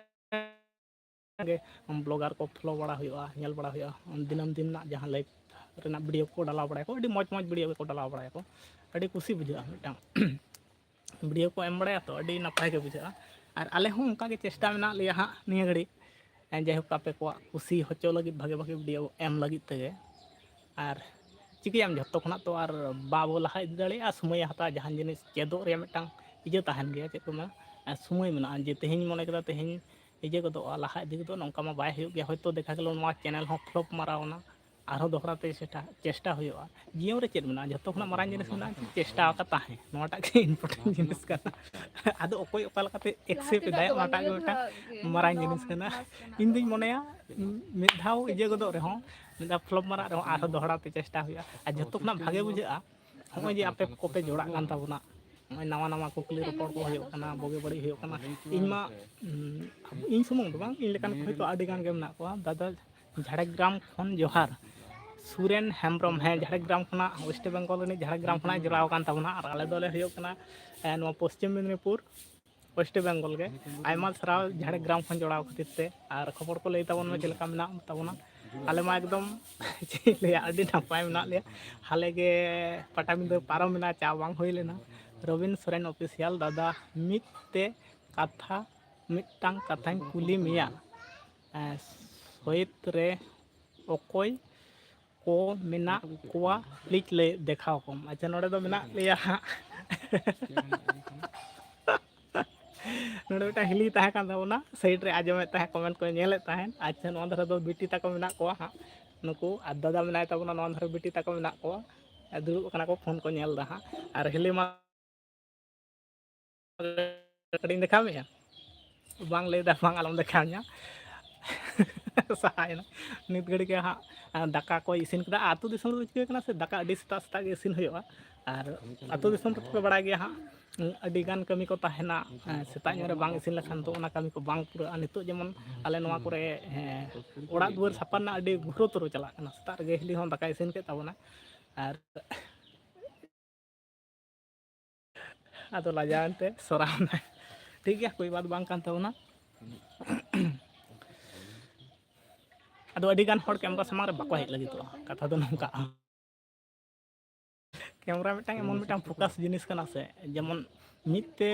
ᱜᱮ ᱵᱞᱚᱜᱟᱨ ᱠᱚ ᱯᱷᱚᱞᱳ ᱵᱟᱲᱟ ᱦᱩᱭᱩᱜᱼᱟ, ᱧᱮᱞ ᱵᱟᱲᱟ ᱦᱩᱭᱩᱜᱼᱟ, ᱫᱤᱱᱟᱹᱢ ᱫᱤᱱ ᱨᱮᱱᱟᱜ ᱡᱟᱦᱟᱸ ᱞᱟᱭᱤᱯᱷ ᱨᱮᱱᱟᱜ ᱵᱷᱤᱰᱤᱭᱳ ᱠᱚ ᱰᱟᱞᱟᱣ ᱵᱟᱲᱟᱭᱟᱠᱚ, ᱟᱹᱰᱤ ᱢᱚᱡᱽ ᱢᱚᱡᱽ ᱵᱷᱤᱰᱤᱭᱳ ᱜᱮᱠᱚ ᱰᱟᱞᱟᱣ ᱵᱟᱲᱟᱭᱟᱠᱚ, ᱟᱹᱰᱤ ᱠᱩᱥᱤ ᱵᱩᱡᱷᱟᱹᱜᱼᱟ᱾ ᱢᱤᱫᱴᱟᱝ ᱵᱷᱤᱰᱤᱭᱳ ᱠᱚ ᱮᱢ ᱵᱟᱲᱟᱭᱟ ᱛᱚ, ᱟᱹᱰᱤ ᱱᱟᱯᱟᱭ ᱜᱮ ᱵᱩᱡᱷᱟᱹᱜᱼᱟ᱾ ᱟᱨ ᱟᱞᱮ ᱦᱚᱸ ᱚᱱᱠᱟ ᱜᱮ ᱪᱮᱥᱴᱟ ᱢᱮᱱᱟᱜ ᱞᱮᱭᱟ ᱦᱟᱸᱜ ᱱᱤᱭᱟᱹ ᱜᱷᱟᱹᱲᱤᱡ, ᱡᱟᱭᱦᱳᱠ, ᱟᱯᱮ ᱠᱚᱣᱟᱜ ᱠᱩᱥᱤ ᱦᱚᱪᱚ ᱞᱟᱹᱜᱤᱫ ᱵᱷᱟᱜᱮ ᱵᱷᱟᱜᱮ ᱵᱷᱤᱰᱤᱭᱳ ᱮᱢ ᱞᱟᱹᱜᱤᱫ ᱛᱮᱜᱮ᱾ ᱟᱨ ᱪᱤᱠᱟᱹᱭᱟᱢ, ᱡᱷᱚᱛᱚ ᱠᱷᱚᱱᱟᱜ ᱛᱚ ᱟᱨ ᱵᱟᱵᱚ ᱞᱟᱦᱟ ᱤᱫᱤ ᱫᱟᱲᱮᱭᱟᱜᱼᱟ, ᱥᱚᱢᱚᱭᱮ ᱦᱟᱛᱟᱣᱟ᱾ ᱡᱟᱦᱟᱱ ᱡᱤᱱᱤᱥ ᱪᱮᱫᱚᱜ ᱨᱮᱭᱟᱜ ᱢᱤᱫᱴᱟᱝ ᱤᱭᱟᱹ ᱛᱟᱦᱮᱱ ᱜᱮᱭᱟ, ᱪᱮᱫ ᱠᱚ ᱢᱮᱱᱟ, ᱥᱚᱢᱚᱭ ᱢᱮᱱᱟᱜᱼᱟ᱾ ᱡᱮ ᱛᱮᱦᱮᱧ ᱢᱚᱱᱮ ᱠᱮᱫᱟ ᱛᱮᱦᱮᱧ ᱤᱭᱟᱹ ᱜᱚᱫᱚᱜᱼᱟ, ᱞᱟᱦᱟ ᱤᱫᱤ ᱜᱚᱫᱚᱜᱼᱟ, ᱱᱚᱝᱠᱟ ᱢᱟ ᱵᱟᱭ ᱦᱩᱭᱩᱜ ᱜᱮᱭᱟ᱾ ᱦᱚᱭᱛᱳ ᱫᱮᱠᱷᱟ ᱜᱮᱞᱚ ᱱᱚᱣᱟ ᱪᱮᱱᱮᱞ ᱦᱚᱸ ᱯᱷᱞᱚᱯ ᱢᱟᱨᱟᱣ ᱮᱱᱟ, ᱟᱨᱦᱚᱸ ᱫᱚᱦᱲᱟ ᱛᱮ ᱪᱮᱥᱴᱟ, ᱪᱮᱥᱴᱟ ᱦᱩᱭᱩᱜᱼᱟ᱾ ᱡᱤᱭᱚᱱ ᱨᱮ ᱪᱮᱫ ᱢᱮᱱᱟᱜᱼᱟ, ᱡᱷᱚᱛᱚ ᱠᱷᱚᱱᱟᱜ ᱢᱟᱨᱟᱝ ᱡᱤᱱᱤᱥ ᱢᱮᱱᱟᱜᱼᱟ ᱪᱮᱥᱴᱟ ᱟᱠᱟᱫ ᱛᱟᱦᱮᱸ, ᱱᱚᱣᱟᱴᱟᱜ ᱜᱮ ᱤᱢᱯᱚᱨᱴᱮᱱᱴ ᱡᱤᱱᱤᱥ ᱠᱟᱱᱟ᱾ ᱟᱫᱚ ᱚᱠᱚᱭ ᱚᱠᱟ ᱞᱮᱠᱟᱛᱮ ᱮᱠᱥᱮᱯᱴ ᱮᱫᱟᱭ, ᱚᱱᱟᱴᱟᱜ ᱜᱮ ᱢᱤᱫᱴᱟᱝ ᱢᱟᱨᱟᱝ ᱡᱤᱱᱤᱥ ᱠᱟᱱᱟ᱾ ᱤᱧ ᱫᱩᱧ ᱢᱚᱱᱮᱭᱟ ᱢᱤᱫ ᱫᱷᱟᱣ ᱤᱭᱟᱹ ᱜᱚᱫᱚᱜ ᱨᱮᱦᱚᱸ, ᱢᱤᱫ ᱫᱷᱟᱣ ᱯᱷᱞᱚᱯ ᱢᱟᱨᱟᱜ ᱨᱮᱦᱚᱸ, ᱟᱨᱦᱚᱸ ᱫᱚᱦᱲᱟ ᱛᱮ ᱪᱮᱥᱴᱟ ᱦᱩᱭᱩᱜᱼᱟ᱾ ᱟᱨ ᱡᱚᱛᱚ ᱠᱷᱚᱱᱟᱜ ᱵᱷᱟᱜᱮ ᱵᱩᱡᱷᱟᱹᱜᱼᱟ ᱱᱚᱜᱼᱚᱭ ᱡᱮ ᱟᱯᱮ ᱠᱚᱯᱮ ᱡᱚᱲᱟᱜ ᱠᱟᱱ ᱛᱟᱵᱚᱱᱟ, ᱱᱚᱜᱼᱚᱭ ᱱᱟᱣᱟ ᱱᱟᱣᱟ ᱠᱩᱠᱞᱤ ᱨᱚᱯᱚᱲ ᱠᱚ ᱦᱩᱭᱩᱜ ᱠᱟᱱᱟ, ᱵᱩᱜᱤ ᱵᱟᱹᱲᱤᱡ ᱦᱩᱭᱩᱜ ᱠᱟᱱᱟ᱾ ᱤᱧ ᱢᱟ, ᱩᱸ, ᱤᱧ ᱥᱩᱢᱩᱝ ᱫᱚ ᱵᱟᱝ, ᱤᱧ ᱞᱮᱠᱟᱱ ᱠᱚ ᱦᱚᱭᱛᱳ ᱟᱹᱰᱤ ᱜᱟᱱ ᱜᱮ ᱢᱮᱱᱟᱜ ᱠᱚᱣᱟ᱾ ᱫᱟᱫᱟ ᱡᱷᱟᱲᱜᱨᱟᱢ ᱠᱷᱚᱱ ᱡᱚᱦᱟᱨ, ᱥᱩᱨᱮᱱ ᱦᱮᱢᱵᱨᱚᱢ, ᱦᱮᱸ, ᱡᱷᱟᱲᱜᱨᱟᱢ ᱠᱷᱚᱱᱟᱜ, ᱳᱭᱮᱥᱴ ᱵᱮᱝᱜᱚᱞ ᱨᱤᱱᱤᱡ ᱡᱷᱟᱲᱜᱨᱟᱢ ᱠᱷᱚᱱᱟᱜ ᱡᱚᱲᱟᱣ ᱟᱠᱟᱱ ᱛᱟᱵᱚᱱᱟ᱾ ᱟᱨ ᱟᱞᱮ ᱫᱚᱞᱮ ᱦᱩᱭᱩᱜ ᱠᱟᱱᱟ, ᱮ, ᱱᱚᱣᱟ ᱯᱚᱥᱪᱤᱢ ᱢᱮᱫᱽᱱᱤᱯᱩᱨ, ᱳᱭᱮᱥᱴ ᱵᱮᱝᱜᱚᱞ ᱜᱮ᱾ ᱟᱭᱢᱟ ᱥᱟᱨᱦᱟᱣ ᱡᱷᱟᱲᱜᱨᱟᱢ ᱠᱷᱚᱱ ᱡᱚᱲᱟᱣ ᱠᱷᱟᱹᱛᱤᱨ ᱛᱮ᱾ ᱟᱨ ᱠᱷᱚᱵᱚᱨ ᱠᱚ ᱞᱟᱹᱭ ᱛᱟᱵᱚᱱ ᱢᱮ, ᱪᱮᱫ ᱞᱮᱠᱟ ᱢᱮᱱᱟᱜ ᱛᱟᱵᱚᱱᱟ? ᱟᱞᱮ ᱢᱟ ᱮᱠᱫᱚᱢ ᱪᱮᱫ ᱤᱧ ᱞᱟᱹᱭᱟ, ᱟᱹᱰᱤ ᱱᱟᱯᱟᱭ ᱢᱮᱱᱟᱜ ᱞᱮᱭᱟ᱾ ᱦᱟᱞᱮ ᱜᱮ ᱯᱟᱴᱟᱵᱤᱸᱫᱟᱹ ᱯᱟᱨᱚᱢ ᱮᱱᱟ, ᱪᱟ ᱵᱟᱝ ᱦᱩᱭ ᱞᱮᱱᱟ᱾ ᱨᱚᱵᱤᱱ ᱥᱚᱨᱮᱱ ᱚᱯᱷᱤᱥᱤᱭᱟᱞ ᱫᱟᱫᱟ, ᱢᱤᱫ ᱛᱮ ᱠᱟᱛᱷᱟ, ᱢᱤᱫᱴᱟᱝ ᱠᱟᱛᱷᱟᱧ ᱠᱩᱞᱤ ᱢᱮᱭᱟ, ᱮᱸ, ᱥᱚᱭᱮᱫ ᱨᱮ ᱚᱠᱚᱭ ᱠᱚ ᱢᱮᱱᱟᱜ ᱠᱚᱣᱟ, ᱯᱞᱤᱡᱽ ᱞᱟᱹᱭ ᱫᱮᱠᱷᱟᱣ ᱠᱚᱢ᱾ ᱟᱪᱪᱷᱟ, ᱱᱚᱰᱮ ᱫᱚ ᱢᱮᱱᱟᱜ ᱞᱮᱭᱟ ᱦᱟᱸᱜ᱾ ᱱᱚᱰᱮ ᱢᱤᱫᱴᱟᱝ ᱦᱤᱞᱤ ᱛᱟᱦᱮᱸ ᱠᱟᱱ ᱛᱟᱵᱚᱱᱟ, ᱥᱟᱭᱤᱰ ᱨᱮ ᱟᱸᱡᱚᱢᱮᱫ ᱛᱟᱦᱮᱸᱫ, ᱠᱚᱢᱮᱱᱴ ᱠᱚᱭ ᱧᱮᱞᱮᱫ ᱛᱟᱦᱮᱸᱫ᱾ ᱟᱪᱪᱷᱟ, ᱱᱚᱣᱟ ᱫᱷᱟᱨᱮ ᱫᱚ ᱵᱤᱴᱤ ᱛᱟᱠᱚ ᱢᱮᱱᱟᱜ ᱠᱚᱣᱟ ᱦᱟᱸᱜ, ᱱᱩᱠᱩ ᱟᱨ ᱫᱟᱫᱟ ᱢᱮᱱᱟᱭ ᱛᱟᱵᱚᱱᱟ, ᱱᱚᱣᱟ ᱫᱷᱟᱨᱮ ᱵᱤᱴᱤ ᱛᱟᱠᱚ ᱢᱮᱱᱟᱜ ᱠᱚᱣᱟ, ᱟᱨ ᱫᱩᱲᱩᱵ ᱟᱠᱟᱱᱟ ᱠᱚ, ᱯᱷᱳᱱ ᱠᱚ ᱧᱮᱞ ᱮᱫᱟ ᱦᱟᱸᱜ᱾ ᱟᱨ ᱦᱤᱞᱤ ᱢᱟ ᱠᱟᱹᱴᱤᱡ ᱤᱧ ᱫᱮᱠᱷᱟᱣ ᱢᱮᱭᱟ? ᱵᱟᱝ ᱞᱟᱹᱭ ᱫᱟ, ᱵᱟᱝ, ᱟᱞᱚᱢ ᱫᱮᱠᱷᱟᱣ ᱧᱟ᱾ ᱥᱟᱦᱟᱭᱮᱱᱟ᱾ ᱱᱤᱛ ᱜᱷᱟᱹᱲᱤᱡ ᱜᱮ ᱦᱟᱸᱜ, ᱟ, ᱫᱟᱠᱟ ᱠᱚ ᱤᱥᱤᱱ ᱠᱮᱫᱟ᱾ ᱟᱨ ᱟᱹᱛᱩ ᱫᱤᱥᱚᱢ ᱨᱮᱫᱚ ᱪᱤᱠᱟᱹ ᱠᱟᱱᱟ ᱥᱮ, ᱫᱟᱠᱟ ᱟᱹᱰᱤ ᱥᱮᱛᱟᱜ ᱥᱮᱛᱟᱜ ᱜᱮ ᱤᱥᱤᱱ ᱦᱩᱭᱩᱜᱼᱟ᱾ ᱟᱨ ᱟᱹᱛᱩ ᱫᱤᱥᱚᱢ ᱨᱮᱫᱚ ᱯᱮ ᱵᱟᱲᱟᱭ ᱜᱮᱭᱟ ᱦᱟᱸᱜ, ᱟᱹᱰᱤ ᱜᱟᱱ ᱠᱟᱹᱢᱤ ᱠᱚ ᱛᱟᱦᱮᱱᱟ᱾ ᱦᱮᱸ, ᱥᱮᱛᱟᱜ ᱧᱚᱜ ᱨᱮ ᱵᱟᱝ ᱤᱥᱤᱱ ᱞᱮᱠᱷᱟᱱ ᱫᱚ ᱚᱱᱟ ᱠᱟᱹᱢᱤ ᱠᱚ ᱵᱟᱝ ᱯᱩᱨᱟᱹᱜᱼᱟ᱾ ᱱᱤᱛᱚᱜ ᱡᱮᱢᱚᱱ ᱟᱞᱮ ᱱᱚᱣᱟ ᱠᱚᱨᱮ, ᱦᱮᱸ, ᱚᱲᱟᱜ ᱫᱩᱣᱟᱹᱨ ᱥᱟᱯᱷᱟ ᱨᱮᱱᱟᱜ ᱟᱹᱰᱤ ᱜᱩᱨᱩᱛᱚᱨᱚ ᱪᱟᱞᱟᱜ ᱠᱟᱱᱟ᱾ ᱥᱮᱛᱟᱜ ᱨᱮᱜᱮ ᱦᱤᱞᱤ ᱦᱚᱸ ᱫᱟᱠᱟᱭ ᱤᱥᱤᱱ ᱠᱮᱫ ᱛᱟᱵᱚᱱᱟ᱾ ᱟᱨ ᱟᱫᱚ ᱞᱟᱡᱟᱣ ᱮᱱᱛᱮ ᱥᱚᱨᱟᱣ ᱮᱱᱟᱭ᱾ ᱴᱷᱤᱠ ᱜᱮᱭᱟ, ᱠᱳᱭ ᱵᱟᱛ ᱵᱟᱝ ᱠᱟᱱ ᱛᱟᱵᱚᱱᱟ᱾ ᱟᱫᱚ ᱟᱹᱰᱤ ᱜᱟᱱ ᱦᱚᱲ ᱠᱮᱢᱨᱟ ᱥᱟᱢᱟᱝ ᱨᱮ ᱵᱟᱠᱚ ᱦᱮᱡ ᱞᱟᱹᱜᱤᱫᱚᱜᱼᱟ, ᱠᱟᱛᱷᱟ ᱫᱚ ᱱᱚᱝᱠᱟ᱾ ᱠᱮᱢᱨᱟ ᱢᱤᱫᱴᱟᱝ ᱮᱢᱚᱱ ᱢᱤᱫᱴᱟᱝ ᱯᱷᱳᱠᱟᱥ ᱡᱤᱱᱤᱥ ᱠᱟᱱᱟ ᱥᱮ, ᱡᱮᱢᱚᱱ ᱢᱤᱫ ᱛᱮ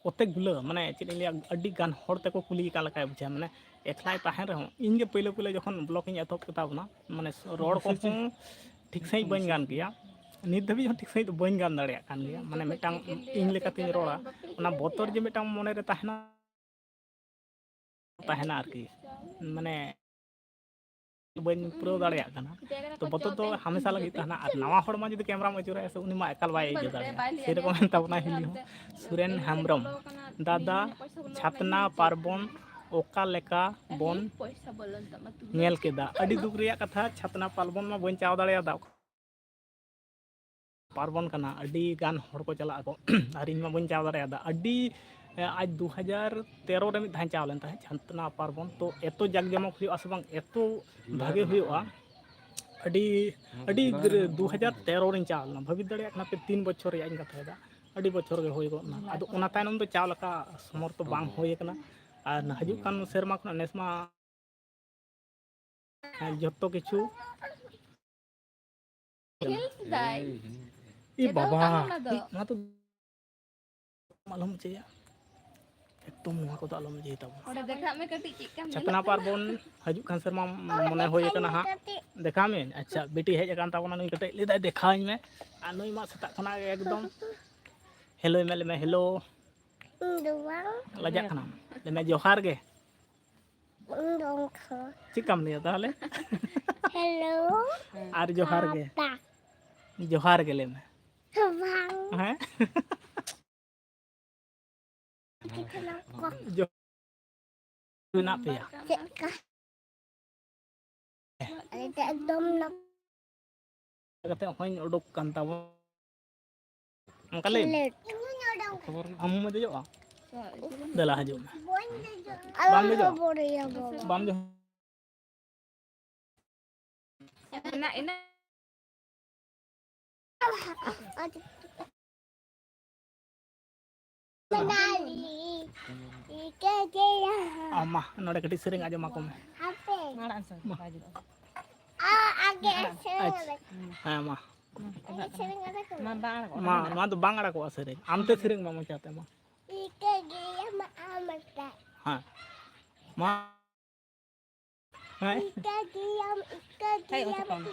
ᱠᱚᱛᱮ ᱜᱩᱞᱟᱹ, ᱢᱟᱱᱮ ᱪᱮᱫ ᱤᱧ ᱞᱟᱹᱭᱟ, ᱟᱹᱰᱤ ᱜᱟᱱ ᱦᱚᱲ ᱛᱮᱠᱚ ᱠᱩᱞᱤᱭᱮ ᱠᱟᱱ ᱞᱮᱠᱟᱭ ᱵᱩᱡᱷᱟᱹᱣᱟ᱾ ᱢᱟᱱᱮ ᱮᱠᱞᱟᱭ ᱛᱟᱦᱮᱱ ᱨᱮᱦᱚᱸ, ᱤᱧ ᱜᱮ ᱯᱳᱭᱞᱳ ᱯᱳᱭᱞᱳ ᱡᱚᱠᱷᱚᱱ ᱵᱞᱚᱜ ᱤᱧ ᱮᱛᱚᱦᱚᱵ ᱠᱮᱫᱟ ᱵᱚᱱᱟ, ᱢᱟᱱᱮ ᱨᱚᱲ ᱠᱚᱦᱚᱸ ᱴᱷᱤᱠ ᱥᱟᱺᱦᱤᱡ ᱵᱟᱹᱧ ᱜᱟᱱ ᱜᱮᱭᱟ᱾ ᱱᱤᱛ ᱫᱷᱟᱹᱵᱤᱡ ᱦᱚᱸ ᱴᱷᱤᱠ ᱥᱟᱺᱦᱤᱡ ᱫᱚ ᱵᱟᱹᱧ ᱜᱟᱱ ᱫᱟᱲᱮᱭᱟᱜ ᱠᱟᱱ ᱜᱮᱭᱟ᱾ ᱢᱟᱱᱮ ᱢᱤᱫᱴᱟᱝ ᱤᱧ ᱞᱮᱠᱟᱛᱤᱧ ᱨᱚᱲᱟ, ᱚᱱᱟ ᱵᱚᱛᱚᱨ ᱡᱮ ᱢᱤᱫᱴᱟᱝ ᱢᱚᱱᱮᱨᱮ ᱛᱟᱦᱮᱱᱟ, ᱛᱟᱦᱮᱱᱟ ᱟᱨᱠᱤ, ᱢᱟᱱᱮ ᱵᱟᱹᱧ ᱯᱩᱨᱟᱹᱣ ᱫᱟᱲᱮᱭᱟᱜ ᱠᱟᱱᱟ᱾ ᱛᱚ ᱵᱚᱛᱚᱨ ᱫᱚ ᱦᱟᱢᱮᱥᱟ ᱞᱟᱹᱜᱤᱫ ᱛᱟᱦᱮᱱᱟ᱾ ᱟᱨ ᱱᱟᱣᱟ ᱦᱚᱲ ᱢᱟ ᱡᱩᱫᱤ ᱠᱮᱢᱨᱟᱢ ᱟᱹᱪᱩᱨᱟᱭᱟ ᱥᱮ, ᱩᱱᱤ ᱢᱟ ᱮᱠᱟᱞ ᱵᱟᱭ ᱤᱭᱟᱹ ᱫᱟᱲᱮᱭᱟᱜᱼᱟ᱾ ᱥᱮᱨᱚᱠᱚᱢ ᱢᱮᱱ ᱛᱟᱵᱚᱱᱟ ᱦᱤᱞᱤ ᱦᱚᱸ, ᱥᱩᱨᱮᱱ ᱦᱮᱢᱵᱨᱚᱢ, ᱫᱟᱫᱟ ᱪᱷᱟᱛᱱᱟ ᱯᱟᱨᱵᱚᱱ ᱚᱠᱟ ᱞᱮᱠᱟ ᱵᱚᱱ ᱯᱚᱭᱥᱟ ᱵᱚᱞᱚᱱ ᱛᱟᱢᱟ ᱛᱩ᱾ ᱧᱮᱞ ᱠᱮᱫᱟ᱾ ᱟᱹᱰᱤ ᱫᱩᱠ ᱨᱮᱭᱟᱜ ᱠᱟᱛᱷᱟ, ᱪᱷᱟᱛᱱᱟ ᱯᱟᱨᱵᱚᱱ ᱢᱟ ᱵᱟᱹᱧ ᱪᱟᱣ ᱫᱟᱲᱮᱭᱟᱫᱟ᱾ ᱯᱟᱨᱵᱚᱱ ᱠᱟᱱᱟ, ᱟᱹᱰᱤ ᱜᱟᱱ ᱦᱚᱲ ᱠᱚ ᱪᱟᱞᱟᱜ ᱟᱠᱚ᱾ ᱟᱨ ᱤᱧ ᱢᱟ ᱵᱟᱹᱧ ᱪᱟᱣ ᱫᱟᱲᱮᱭᱟᱫᱟ᱾ ᱟᱹᱰᱤ, ᱮ, ᱟᱡ ᱫᱩ ᱦᱟᱡᱟᱨ ᱛᱮᱨᱚ ᱨᱮ ᱢᱤᱫ ᱫᱷᱟᱣ ᱤᱧ ᱪᱟᱣ ᱞᱮᱱ ᱛᱟᱦᱮᱸᱫ ᱪᱷᱟᱛᱱᱟ ᱯᱟᱨᱵᱚᱱ᱾ ᱛᱚ ᱮᱛᱚ ᱡᱟᱠ ᱡᱚᱢᱚᱠ ᱦᱩᱭᱩᱜᱼᱟ ᱥᱮ ᱵᱟᱝ, ᱮᱛᱚ ᱵᱷᱟᱜᱮ ᱦᱩᱭᱩᱜᱼᱟ, ᱟᱹᱰᱤ, ᱟᱹᱰᱤ ᱜᱤᱨᱟᱹ-, ᱫᱩ ᱦᱟᱡᱟᱨ ᱛᱮᱨᱚ ᱨᱤᱧ ᱪᱟᱣ ᱞᱮᱱᱟ᱾ ᱵᱷᱟᱹᱵᱤᱛ ᱫᱟᱲᱮᱭᱟᱜ ᱠᱟᱱᱟ ᱯᱮ, ᱛᱤᱱ ᱵᱚᱪᱷᱚᱨ ᱨᱮᱭᱟᱜ ᱤᱧ ᱠᱟᱛᱷᱟᱭᱮᱫᱟ᱾ ᱟᱹᱰᱤ ᱵᱚᱪᱷᱚᱨ ᱜᱮ ᱦᱩᱭ ᱜᱚᱫ ᱮᱱᱟ᱾ ᱟᱫᱚ ᱚᱱᱟ ᱛᱟᱭᱱᱚᱢ ᱫᱚ ᱪᱟᱣ ᱞᱮᱠᱟ ᱥᱚᱢᱚᱨᱛᱷᱚ ᱵᱟᱝ ᱦᱩᱭ ᱟᱠᱟᱱᱟ᱾ ᱟᱨ ᱦᱤᱡᱩᱜ ᱠᱟᱱ ᱥᱮᱨᱢᱟ ᱠᱷᱚᱱᱟᱜ, ᱱᱮᱥ ᱢᱟ ᱡᱚᱛᱚ ᱠᱤᱪᱷᱩ ᱦᱤᱞᱥ ᱫᱟᱭ᱾ ᱮ ᱪᱮᱫ ᱵᱟᱵᱟ, ᱫᱚ ᱵᱟᱝ ᱚᱱᱟ ᱫᱚ? ᱮ, ᱚᱱᱟ ᱫᱚ ᱟᱞᱚᱢ ᱪᱟᱹᱭᱟ, ᱮᱠᱫᱚᱢ ᱱᱚᱣᱟ ᱠᱚᱫᱚ ᱟᱞᱚᱢ ᱪᱟᱹᱭ ᱛᱟᱵᱚᱱᱟ᱾ ᱚᱸᱰᱮ ᱫᱮᱠᱷᱟᱜ ᱢᱮ ᱠᱟᱹᱴᱤᱡ ᱪᱮᱫ ᱞᱮᱠᱟ ᱪᱷᱟᱛᱱᱟ ᱧᱮᱞᱚᱜ ᱠᱟᱱᱟ᱾ ᱯᱟᱨᱵᱚᱱ ᱦᱤᱡᱩᱜ ᱠᱟᱱ ᱥᱮᱨᱢᱟ ᱢᱚᱱᱮ ᱦᱩᱭ ᱟᱠᱟᱱᱟ ᱦᱟᱸᱜ᱾ ᱫᱮᱠᱷᱟᱣ ᱢᱮ᱾ ᱟᱪᱪᱷᱟ, ᱵᱤᱴᱤ ᱦᱮᱡ ᱟᱠᱟᱱ ᱛᱟᱵᱚᱱᱟ, ᱱᱩᱭ ᱠᱟᱹᱴᱤᱡ ᱞᱟᱹᱭ ᱫᱟᱭ ᱫᱮᱠᱷᱟᱣᱟᱹᱧ ᱢᱮ᱾ ᱟᱨ ᱱᱩᱭ ᱢᱟ ᱥᱮᱛᱟᱜ ᱠᱷᱚᱱᱟᱜ ᱜᱮ ᱮᱠᱫᱚᱢ ᱦᱮᱞᱳᱭ ᱢᱮ, ᱞᱟᱹᱭ ᱢᱮ ᱦᱮᱞᱳ᱾ ᱤᱧ ᱫᱚ ᱵᱟᱝ᱾ ᱞᱟᱡᱟᱜ ᱠᱟᱱᱟᱢ? ᱞᱟᱹᱭ ᱢᱮ ᱡᱚᱦᱟᱨ ᱜᱮ᱾ ᱤᱧ ᱫᱚ ᱚᱱᱠᱟ᱾ ᱪᱮᱫ ᱠᱟᱢ ᱞᱟᱹᱭᱟ ᱛᱟᱦᱚᱞᱮ? ᱦᱮᱞᱳ᱾ ᱟᱨ ᱡᱚᱦᱟᱨ ᱜᱮ᱾ ᱯᱟᱯᱟ᱾ ᱡᱚᱦᱟᱨ ᱜᱮ ᱞᱟᱹᱭ ᱢᱮ᱾ ᱵᱟᱝ᱾ ᱦᱮᱸ? ᱪᱮᱫ ᱠᱟᱱᱟ ᱠᱚ? ᱡᱚ-, ᱢᱮᱱᱟᱜ ᱯᱮᱭᱟ? ᱪᱮᱫ ᱠᱟ? ᱟᱞᱮ ᱫᱚ ᱮᱠᱫᱚᱢ ᱱᱚ- ᱠᱟᱛᱮ ᱦᱚᱸᱧ ᱩᱰᱩᱠ ᱠᱟᱱ ᱛᱟᱵᱚᱱ᱾ ᱚᱱᱠᱟ ᱞᱟᱹᱭ ᱢᱮ᱾ ᱠᱷᱮᱞᱳᱰ᱾ ᱟᱢ ᱦᱚᱸᱢ ᱫᱮᱡᱚᱜᱼᱟ? ᱫᱮᱞᱟ ᱦᱤᱡᱩᱜ ᱢᱮ᱾ ᱵᱟᱹᱧ ᱫᱮᱡᱚᱜᱼᱟ᱾ ᱵᱟᱢ ᱫᱮᱡᱚᱜᱼᱟ? ᱵᱟᱵᱟ᱾ ᱵᱟᱢ ᱫᱮᱡᱚᱜᱼᱟ? ᱤᱱᱟᱹ, ᱤᱱᱟᱹ᱾ ᱟᱢ ᱢᱟ ᱱᱚᱰᱮ ᱠᱟᱹᱴᱤᱡ ᱥᱮᱨᱮᱧ ᱟᱸᱡᱚᱢ ᱟᱠᱚ ᱢᱮ᱾ ᱦᱟᱯᱮ᱾ ᱟᱲᱟᱜ ᱥᱮ ᱢᱟ᱾ ᱵᱟᱭ ᱡᱩᱞᱩᱜᱼᱟ᱾ ᱟ, ᱟᱜᱮ ᱟᱲᱟᱜ ᱥᱮ᱾ ᱥᱮᱨᱮᱧ ᱟᱪᱪᱷᱟ᱾ ᱟᱞᱮ᱾ ᱦᱮᱸ, ᱢᱟ᱾ ᱢᱟ, ᱟᱜᱮ ᱥᱮᱨᱮᱧ ᱟᱞᱮ ᱠᱚ᱾ ᱢᱟ, ᱵᱟᱝ ᱟᱲᱟᱜᱚᱜᱼᱟ, ᱢᱟ, ᱵᱟᱝ ᱟᱲᱟᱜᱚᱜᱼᱟ᱾ ᱱᱚᱣᱟ ᱫᱚ ᱵᱟᱝ ᱟᱲᱟᱜᱚᱜᱼᱟ ᱥᱮᱨᱮᱧ᱾ ᱟᱢᱛᱮ ᱥᱮᱨᱮᱧ ᱢᱟ ᱢᱚᱪᱟᱛᱮ, ᱢᱟ᱾ ᱤᱠᱟᱹ ᱜᱮᱭᱟᱢ ᱟᱢ ᱞᱮᱠᱟ᱾ ᱦᱮᱸ᱾ ᱢᱟ᱾ ᱦᱮᱸ᱾ ᱤᱠᱟᱹ ᱜᱮᱭᱟᱢ, ᱤᱠᱟᱹ ᱦᱮᱸ, ᱜᱮᱭᱟᱢ, ᱚᱪᱚᱜ ᱠᱟᱱ᱾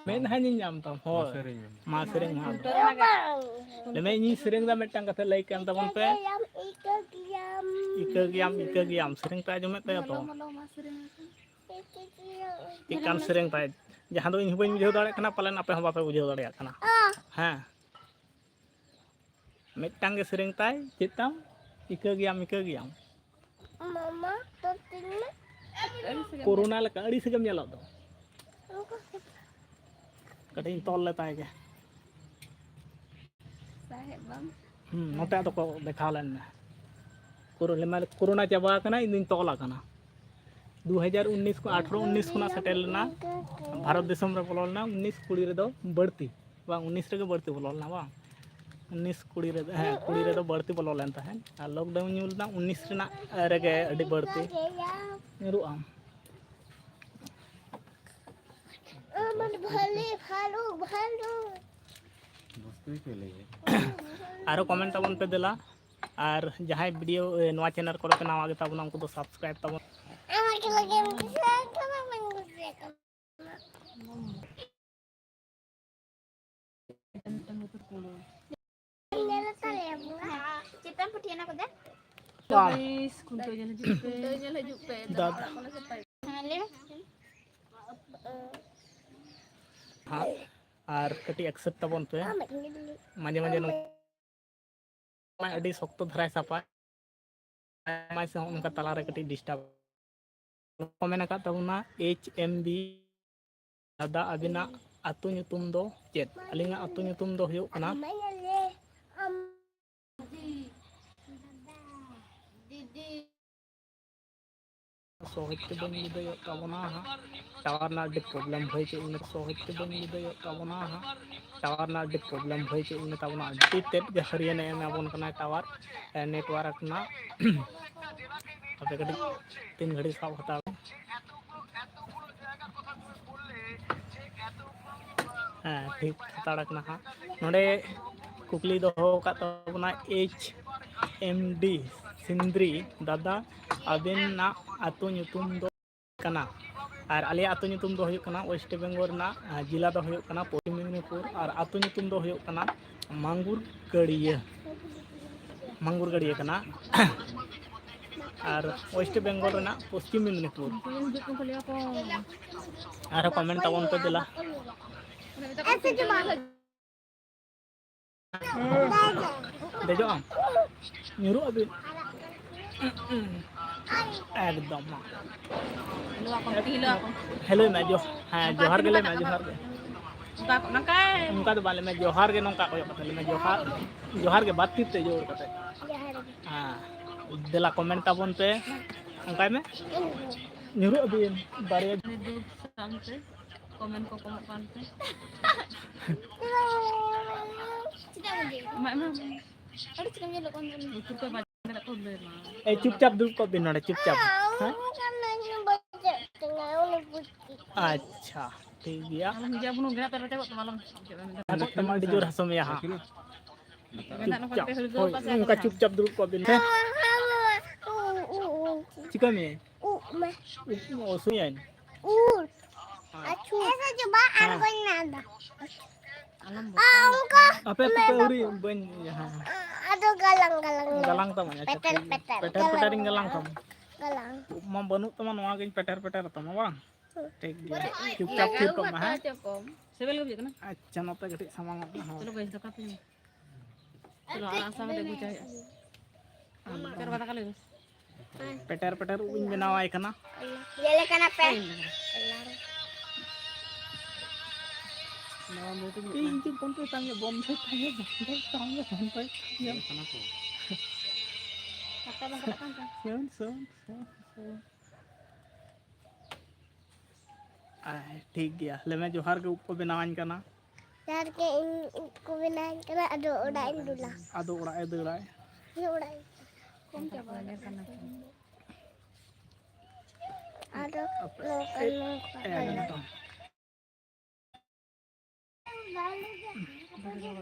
ᱢᱮᱫᱦᱟ ᱧᱮᱞ ᱧᱟᱢ ᱛᱟᱢ, ᱦᱳᱭ᱾ ᱢᱟ ᱥᱮᱨᱮᱧ ᱢᱮ᱾ ᱢᱟ ᱥᱮᱨᱮᱧ ᱢᱟ᱾ ᱱᱤᱛᱚᱜ ᱨᱮᱱᱟᱜ ᱜᱮ᱾ ᱞᱟᱹᱭ ᱢᱮ, ᱤᱧᱤᱧ ᱥᱮᱨᱮᱧ ᱫᱟ, ᱢᱤᱫᱴᱟᱝ ᱠᱟᱛᱷᱟ ᱞᱟᱹᱭ ᱠᱮᱢ ᱛᱟᱵᱚᱱ ᱯᱮ᱾ ᱤᱠᱟᱹ ᱜᱮᱭᱟᱢ, ᱤᱠᱟᱹ ᱜᱮᱭᱟᱢ᱾ ᱤᱠᱟᱹ ᱜᱮᱭᱟᱢ, ᱤᱠᱟᱹ ᱜᱮᱭᱟᱢ᱾ ᱥᱮᱨᱮᱧ ᱯᱮ ᱟᱸᱡᱚᱢᱮᱫ ᱛᱟᱭᱟ ᱛᱚ? ᱢᱟᱞᱚ, ᱢᱟᱞᱚ, ᱢᱟ ᱥᱮᱨᱮᱧ ᱢᱮ᱾ ᱤᱠᱟᱹ ᱜᱮᱭᱟᱢ᱾ ᱪᱮᱫᱠᱟᱢ ᱥᱮᱨᱮᱧ ᱛᱟᱭ? ᱡᱟᱦᱟᱸ ᱫᱚ ᱤᱧ ᱦᱚᱸ ᱵᱟᱹᱧ ᱵᱩᱡᱷᱟᱹᱣ ᱫᱟᱲᱮᱭᱟᱜ ᱠᱟᱱᱟ, ᱯᱟᱞᱮᱱ ᱟᱯᱮ ᱦᱚᱸ ᱵᱟᱯᱮ ᱵᱩᱡᱷᱟᱹᱣ ᱫᱟᱲᱮᱭᱟᱜ ᱠᱟᱱᱟ᱾ ᱚ᱾ ᱦᱮᱸ᱾ ᱢᱤᱫᱴᱟᱝ ᱜᱮ ᱥᱮᱨᱮᱧ ᱛᱟᱭ, ᱪᱮᱫ ᱛᱟᱢ? ᱤᱠᱟᱹ ᱜᱮᱭᱟᱢ, ᱤᱠᱟᱹ ᱜᱮᱭᱟᱢ᱾ ᱢᱟᱢᱟ, ᱛᱚ ᱛᱤᱱᱟᱹᱜ ᱠᱳᱨᱳᱱᱟ ᱞᱮᱠᱟ ᱟᱹᱲᱤᱥ ᱜᱮᱢ ᱧᱮᱞᱚᱜ ᱫᱚ᱾ ᱠᱟᱹᱴᱤᱡ ᱤᱧ ᱛᱚᱞ ᱞᱮᱛᱟᱭ ᱜᱮ᱾ ᱥᱟᱦᱮᱵ ᱵᱟᱝ? ᱦᱩᱸ, ᱱᱚᱛᱮ ᱟᱫᱚ ᱠᱚ ᱫᱮᱠᱷᱟᱣ ᱞᱮᱱ ᱢᱮ᱾ ᱠᱳᱨᱳᱱᱟ, ᱠᱳᱨᱳᱱᱟ ᱪᱟᱵᱟ ᱟᱠᱟᱱᱟ, ᱤᱧ ᱫᱩᱧ ᱛᱚᱞ ᱟᱠᱟᱱᱟ᱾ ᱫᱩ ᱦᱟᱡᱟᱨ ᱩᱱᱤᱥ ᱠᱷᱚᱱ, ᱟᱴᱷᱨᱚ ᱩᱱᱤᱥ ᱠᱷᱚᱱᱟᱜ ᱥᱮᱴᱮᱨ ᱞᱮᱱᱟ ᱵᱷᱟᱨᱚᱛ ᱫᱤᱥᱚᱢ ᱨᱮ, ᱵᱚᱞᱚ ᱞᱮᱱᱟ ᱩᱱᱤᱥ ᱠᱩᱲᱤ ᱨᱮᱫᱚ ᱵᱟᱹᱲᱛᱤ, ᱵᱟᱝ, ᱩᱱᱤᱥ ᱨᱮᱜᱮ ᱵᱟᱹᱲᱛᱤ ᱵᱚᱞᱚ ᱞᱮᱱᱟ, ᱵᱟᱝ, ᱩᱱᱤᱥ ᱠᱩᱲᱤ ᱨᱮᱫᱚ, ᱦᱮᱸ, ᱠᱩᱲᱤ ᱨᱮᱫᱚ ᱵᱟᱹᱲᱛᱤ ᱵᱚᱞᱚ ᱞᱮᱱ ᱛᱟᱦᱮᱸᱫ᱾ ᱟᱨ ᱞᱚᱠᱰᱟᱣᱩᱱ ᱧᱩᱨ ᱞᱮᱱᱟ ᱩᱱᱤᱥ ᱨᱮᱱᱟᱜ ᱨᱮᱜᱮ ᱟᱹᱰᱤ ᱵᱟᱹᱲᱛᱤ ᱧᱩᱨᱩᱜᱼᱟ᱾ ᱵᱷᱟᱞᱮ, ᱵᱷᱟᱞᱚ, ᱵᱷᱟᱞᱚ᱾ ᱟᱨᱚ ᱠᱚᱢᱮᱱᱴ ᱛᱟᱵᱚᱱ ᱯᱮ ᱫᱮᱞᱟ᱾ ᱟᱨ ᱡᱟᱦᱟᱸᱭ ᱵᱷᱤᱰᱤᱭᱳ, ᱮ, ᱱᱚᱣᱟ ᱪᱮᱱᱮᱞ ᱠᱚᱨᱮ ᱯᱮ ᱱᱟᱣᱟ ᱜᱮᱛᱟ ᱵᱚᱱᱟ, ᱩᱱᱠᱩ ᱫᱚ ᱥᱟᱵᱥᱠᱨᱟᱭᱤᱵ ᱛᱟᱵᱚᱱ᱾ ᱟᱢᱟᱜ ᱠᱷᱮᱞᱟ ᱜᱮᱢ ᱠᱩᱥᱤᱭᱟᱜ ᱠᱟᱱᱟ, ᱵᱟᱹᱧ ᱠᱩᱥᱤᱭᱟᱜ ᱠᱟᱱᱟ᱾ ᱧᱮᱞ ᱛᱟᱞᱮᱭᱟ ᱵᱚᱱᱟ᱾ ᱪᱮᱛᱟᱱ ᱯᱟᱹᱴᱤ ᱚᱱᱟ ᱠᱚᱫᱚ? ᱵᱟᱝ᱾ Guys, ᱠᱷᱩᱱᱴᱟᱹᱣ ᱧᱮᱞ ᱦᱤᱡᱩᱜ ᱯᱮ᱾ ᱫᱟᱫᱟ᱾ ᱦᱮᱸ, ᱞᱟᱹᱭ ᱢᱮ᱾ ᱦᱟᱸᱜ, ᱟᱨ ᱠᱟᱹᱴᱤᱡ ᱮᱠᱥᱮᱯᱴ ᱛᱟᱵᱚᱱ ᱯᱮ᱾ ᱢᱟᱡᱷᱮ ᱢᱟᱡᱷᱮ ᱱᱚᱝᱠᱟ ᱟᱹᱰᱤ ᱥᱚᱠᱛᱚ ᱫᱷᱟᱨᱟᱭ ᱥᱟᱯᱟᱭ, ᱟᱭᱢᱟ ᱥᱮ ᱦᱚᱸᱜᱼᱚ ᱱᱚᱝᱠᱟ ᱛᱟᱞᱟᱨᱮ ᱠᱟᱹᱴᱤᱡ ᱰᱤᱥᱴᱟᱵᱽ᱾ ᱠᱚ ᱢᱮᱱ ᱟᱠᱟᱫ ᱛᱟᱵᱚᱱᱟ, ᱮᱭᱤᱪ ᱮᱢ ᱵᱤ ᱫᱟᱫᱟ, ᱟᱹᱵᱤᱱᱟᱜ ᱟᱹᱛᱩ ᱧᱩᱛᱩᱢ ᱫᱚ ᱪᱮᱫ? ᱟᱹᱞᱤᱧᱟᱜ ᱟᱹᱛᱩ ᱧᱩᱛᱩᱢ ᱫᱚ ᱦᱩᱭᱩᱜ ᱠᱟᱱᱟ ᱥᱚᱦᱚᱡ ᱛᱮ ᱵᱟᱹᱧ ᱵᱤᱫᱟᱹᱭᱚᱜ ᱛᱟᱵᱚᱱᱟ ᱦᱟᱸᱜ᱾ ᱴᱟᱣᱟᱨ ᱨᱮᱱᱟᱜ ᱟᱹᱰᱤ ᱯᱨᱚᱵᱞᱮᱢ ᱦᱩᱭ ᱪᱮᱫ ᱤᱧ ᱢᱮᱛᱟ, ᱥᱚᱦᱚᱡ ᱛᱮ ᱵᱟᱹᱧ ᱵᱤᱫᱟᱹᱭᱚᱜ ᱛᱟᱵᱚᱱᱟ ᱦᱟᱸᱜ᱾ ᱴᱟᱣᱟᱨ ᱨᱮᱱᱟᱜ ᱟᱹᱰᱤ ᱯᱨᱚᱵᱞᱮᱢ ᱦᱩᱭ ᱪᱮᱫ ᱤᱧ ᱢᱮᱛᱟ ᱵᱚᱱᱟ, ᱟᱹᱰᱤ ᱛᱮᱫ ᱜᱮ ᱦᱟᱹᱨᱭᱟᱹᱱᱮ ᱮᱢ ᱟᱵᱚᱱ ᱠᱟᱱᱟᱭ ᱴᱟᱣᱟᱨ, ᱮ, ᱱᱮᱴᱣᱟᱨᱠ ᱨᱮᱱᱟᱜ᱾ ᱦᱟᱯᱮ ᱠᱟᱹᱴᱤᱡ ᱛᱤᱱ ᱜᱷᱟᱹᱲᱤᱡ ᱥᱟᱵ ᱦᱟᱛᱟᱲ᱾ ᱦᱮᱸ, ᱴᱷᱤᱠ ᱦᱟᱛᱟᱲ ᱠᱟᱱᱟ ᱦᱟᱸᱜ᱾ ᱱᱚᱰᱮ ᱠᱩᱠᱞᱤ ᱫᱚᱦᱚ ᱟᱠᱟᱫ ᱛᱟᱵᱚᱱᱟ ᱮᱭᱤᱪ ᱮᱢ ᱰᱤ ᱥᱤᱱᱫᱽᱨᱤ, ᱫᱟᱫᱟ, ᱟᱵᱮᱱᱟᱜ ᱟᱹᱛᱩ ᱧᱩᱛᱩᱢ ᱫᱚ ᱠᱟᱱᱟ? ᱟᱨ ᱟᱞᱮᱭᱟᱜ ᱟᱹᱛᱩ ᱧᱩᱛᱩᱢ ᱫᱚ ᱦᱩᱭᱩᱜ ᱠᱟᱱᱟ, ᱳᱭᱮᱥᱴ ᱵᱮᱝᱜᱚᱞ ᱨᱮᱱᱟᱜ, ᱟᱨ ᱡᱮᱞᱟ ᱫᱚ ᱦᱩᱭᱩᱜ ᱠᱟᱱᱟ ᱯᱚᱥᱪᱤᱢ ᱢᱮᱫᱽᱱᱤᱯᱩᱨ, ᱟᱨ ᱟᱹᱛᱩ ᱧᱩᱛᱩᱢ ᱫᱚ ᱦᱩᱭᱩᱜ ᱠᱟᱱᱟ ᱢᱟᱝᱜᱩᱨ ᱜᱟᱹᱲᱭᱟᱹ, ᱢᱟᱝᱜᱩᱨ ᱜᱟᱹᱲᱭᱟᱹ ᱠᱟᱱᱟ᱾ ᱟᱨ ᱳᱭᱮᱥᱴ ᱵᱮᱝᱜᱚᱞ ᱨᱮᱱᱟᱜ ᱯᱚᱥᱪᱤᱢ ᱢᱮᱫᱽᱱᱤᱯᱩᱨ᱾ ᱟᱨᱦᱚᱸ ᱠᱚᱢᱮᱱᱴ ᱛᱟᱵᱚᱱ ᱯᱮ ᱫᱮᱞᱟ᱾ ᱫᱮᱡᱚᱜ ᱟᱢ? ᱧᱩᱨᱩᱜ ᱟᱹᱵᱤᱱ᱾ ᱮᱠᱫᱚᱢ ᱢᱟ᱾ ᱦᱮᱞᱳ ᱟᱠᱚ, ᱦᱮᱞᱳ ᱟᱠᱚ᱾ ᱦᱮᱞᱳᱭ ᱢᱮ, ᱡᱚ-, ᱦᱮᱸ, ᱱᱚᱝᱠᱟ ᱡᱚᱦᱟᱨ ᱜᱮ ᱞᱟᱹᱭ ᱢᱮ, ᱱᱚᱝᱠᱟ ᱡᱚᱦᱟᱨ ᱜᱮ᱾ ᱱᱚᱝᱠᱟ ᱠᱚ, ᱱᱚᱝᱠᱟ᱾ ᱚᱱᱠᱟ ᱫᱚ ᱵᱟᱝ ᱞᱟᱹᱭ ᱢᱮ, ᱡᱚᱦᱟᱨ ᱜᱮ ᱱᱚᱝᱠᱟ ᱠᱚᱭᱚᱜ ᱠᱟᱛᱮ ᱞᱟᱹᱭ ᱢᱮ, ᱡᱚᱦᱟᱨ, ᱡᱚᱦᱟᱨ ᱜᱮ ᱵᱟᱨ ᱛᱤ ᱛᱮ ᱡᱳᱨ ᱠᱟᱛᱮ᱾ ᱡᱚᱦᱟᱨ ᱜᱮ᱾ ᱦᱮᱸ, ᱫᱮᱞᱟ comment ᱛᱟᱵᱚᱱ ᱯᱮ, ᱚᱱᱠᱟᱭ ᱢᱮ᱾ ᱧᱩᱨᱦᱩᱜ ᱟᱹᱵᱤᱱ ᱵᱟᱨᱭᱟ᱾ ᱫᱩᱠ ᱥᱟᱶᱛᱮ comment ᱠᱚ ᱠᱚᱢᱚᱜ ᱠᱟᱱᱛᱮ᱾ ᱪᱮᱫᱟᱜ ᱮᱢ ᱞᱟᱹᱭ? ᱮᱢᱟᱜ ᱢᱮ᱾ ᱟᱹᱰᱤ ᱪᱮᱦᱨᱟᱢ ᱧᱮᱞᱚᱜ ᱠᱟᱱ ᱛᱟᱦᱮᱱᱟ᱾ ᱞᱩᱛᱩᱨ ᱠᱚ ᱵᱟᱡᱟᱣ ᱠᱟᱛᱮ ᱠᱚ ᱞᱟᱹᱭ ᱢᱟ᱾ ᱮᱭ, ᱪᱩᱯᱪᱟᱯ ᱫᱩᱲᱩᱵ ᱠᱚᱜ ᱵᱤᱱ ᱱᱚᱰᱮ, ᱪᱩᱯᱪᱟᱯ᱾ ᱦᱮᱸ? ᱟᱪᱪᱷᱟ, ᱴᱷᱤᱠ ᱜᱮᱭᱟ᱾ ᱟᱞᱚᱢ ᱦᱤᱡᱩᱜᱼᱟ, ᱵᱩᱱᱩ ᱜᱮᱱᱟᱜ ᱛᱮ ᱨᱚᱪᱚ ᱠᱚᱜ ᱛᱟᱢᱟ, ᱟᱞᱚᱢ ᱦᱤᱡᱩᱜᱼᱟ, ᱢᱮᱱᱫᱟ᱾ ᱨᱚᱪᱚ ᱠᱚᱜ ᱛᱟᱢᱟ, ᱟᱹᱰᱤ ᱡᱳᱨ ᱦᱟᱹᱥᱩ ᱢᱮᱭᱟ ᱦᱟᱸᱜ᱾ ᱢᱮᱱᱫᱟ, ᱱᱚᱝᱠᱟ ᱪᱩᱯᱪᱟᱯ᱾ ᱠᱟᱛᱮ ᱦᱩᱲᱜᱟᱹᱣ ᱦᱳᱭ, ᱠᱟᱜ ᱥᱮ ᱱᱚᱝᱠᱟ ᱟᱞᱚᱢ ᱪᱩᱯᱪᱟᱯ ᱫᱩᱲᱩᱵ ᱠᱚᱜ ᱵᱤᱱ᱾ ᱦᱮᱸ? ᱪᱤᱠᱟᱹ ᱢᱮ? ᱩᱵ ᱢᱮ᱾ ᱩᱵ ᱦᱟᱹᱥᱩᱭᱟᱹᱧ᱾ ᱩᱫ᱾ ᱟᱪᱪᱷᱟ᱾ ᱮᱥᱮ ᱪᱟᱵᱟ ᱟᱨ ᱦᱮᱸ᱾ ᱵᱟᱹᱧ ᱧᱟᱢ ᱮᱫᱟ᱾ ᱟᱞᱚᱢ ᱟ, ᱵᱚᱛᱚᱨᱚᱜ᱾ ᱚᱱᱠᱟ ᱟᱯᱮ ᱟᱹᱛᱩ ᱯᱮ ᱢᱮᱱᱟᱠᱚ᱾ ᱟᱹᱣᱨᱤ, ᱵᱟᱹᱧ ᱤᱭᱟᱹ, ᱦᱮᱸ, ᱦᱮᱸ᱾ ᱟᱫᱚ ᱜᱟᱞᱟᱝ, ᱜᱟᱞᱟᱝ ᱢᱮ᱾ ᱜᱟᱞᱟᱝ ᱛᱟᱢᱟᱹᱧ, ᱟᱪᱪᱷᱟ, ᱯᱮᱴᱮᱨ, ᱴᱷᱤᱠ ᱜᱮᱭᱟ᱾ ᱯᱮᱴᱮᱨ, ᱯᱮᱴᱮᱨ, ᱜᱟᱞᱟᱝ ᱯᱮᱴᱮᱨᱤᱧ ᱜᱟᱞᱟᱝ ᱢᱮ᱾ ᱛᱟᱢᱟ᱾ ᱜᱟᱞᱟᱝ᱾ ᱩᱵ ᱢᱟ ᱵᱟᱹᱱᱩᱜ ᱛᱟᱢᱟ, ᱱᱚᱣᱟ ᱜᱤᱧ ᱯᱮᱴᱮᱨ, ᱯᱮᱴᱮᱨ ᱛᱟᱢᱟ ᱵᱟᱝ? ᱦᱩᱸ᱾ ᱴᱷᱤᱠ ᱜᱮᱭᱟ᱾ ᱪᱩᱯᱪᱟᱯ ᱞᱟᱜᱟᱣ ᱛᱷᱤᱨ ᱠᱚᱜ ᱢᱮ, ᱦᱮᱸ? ᱦᱚᱪᱚ ᱠᱚᱢ᱾ ᱥᱤᱵᱤᱞ ᱜᱮ ᱵᱩᱡᱷᱟᱹᱜ ᱠᱟᱱᱟ? ᱟᱪᱪᱷᱟ, ᱱᱚᱛᱮ ᱠᱟᱹᱴᱤᱡ ᱥᱟᱢᱟᱝ ᱚᱜ ᱢᱮ, ᱦᱳᱭ᱾ ᱪᱚᱞᱚ ᱜᱟᱹᱭ, ᱫᱟᱠᱟ ᱯᱮ ᱡᱚᱢᱟ᱾ ᱪᱚᱞᱚ, ᱟᱲᱟᱜ ᱥᱟᱶ ᱠᱟᱛᱮ ᱟᱹᱜᱩ ᱪᱟᱞᱟᱜ ᱦᱩᱭᱩᱜᱼᱟ᱾ ᱪᱚᱞᱚ, ᱫᱟᱠᱟ ᱞᱮ ᱵᱮᱥ᱾ ᱯᱮᱴᱮᱨ ᱯᱮᱴᱮᱨ ᱩᱵ ᱤᱧ ᱵᱮᱱᱟᱣ ᱟᱭ ᱠᱟᱱᱟ᱾ ᱧᱮᱞᱮ ᱠᱟᱱᱟ ᱯᱮ? ᱦᱳᱭ᱾ ᱤᱧ ᱪᱮᱫ ᱵᱚᱱᱫᱚᱭ ᱛᱟᱢ ᱜᱮ, ᱵᱚᱱᱫᱚᱭ ᱛᱟᱢ ᱜᱮ, ᱵᱚᱱᱫᱚᱭ ᱛᱟᱢ ᱜᱮ, ᱵᱚᱱᱫᱚᱭ ᱛᱟᱢ ᱜᱮ᱾ ᱥᱟᱯᱲᱟᱣ ᱵᱟᱝ ᱥᱟᱯᱲᱟᱜ ᱠᱟᱱ ᱛᱟᱢ? ᱥᱩᱱ, ᱥᱩᱱ, ᱥᱩᱱ, ᱥᱩᱱ᱾ ᱟᱭ, ᱴᱷᱤᱠ ᱜᱮᱭᱟ, ᱞᱟᱹᱭ ᱢᱮ, ᱡᱚᱦᱟᱨ ᱜᱮ ᱩᱵ ᱠᱚ ᱵᱮᱱᱟᱣᱟᱹᱧ ᱠᱟᱱᱟ᱾ ᱡᱚᱦᱟᱨ ᱜᱮ, ᱤᱧ ᱩᱵ ᱠᱚ ᱵᱮᱱᱟᱣᱟᱹᱧ ᱠᱟᱱᱟ, ᱟᱫᱚ ᱚᱲᱟᱜ ᱤᱧ ᱫᱩᱞᱟ᱾ ᱟᱫᱚ ᱚᱲᱟᱜ ᱮ ᱫᱟᱹᱲᱟᱭ᱾ ᱤᱧ ᱚᱲᱟᱜ ᱤᱧ ᱠᱚᱢ ᱪᱟᱵᱟ ᱟᱠᱟᱱᱟ᱾ ᱟᱫᱚ ᱟᱯᱮ ᱱᱚᱝᱠᱟ, ᱮ-, ᱱᱚᱝᱠᱟ ᱮᱠᱫᱚᱢ᱾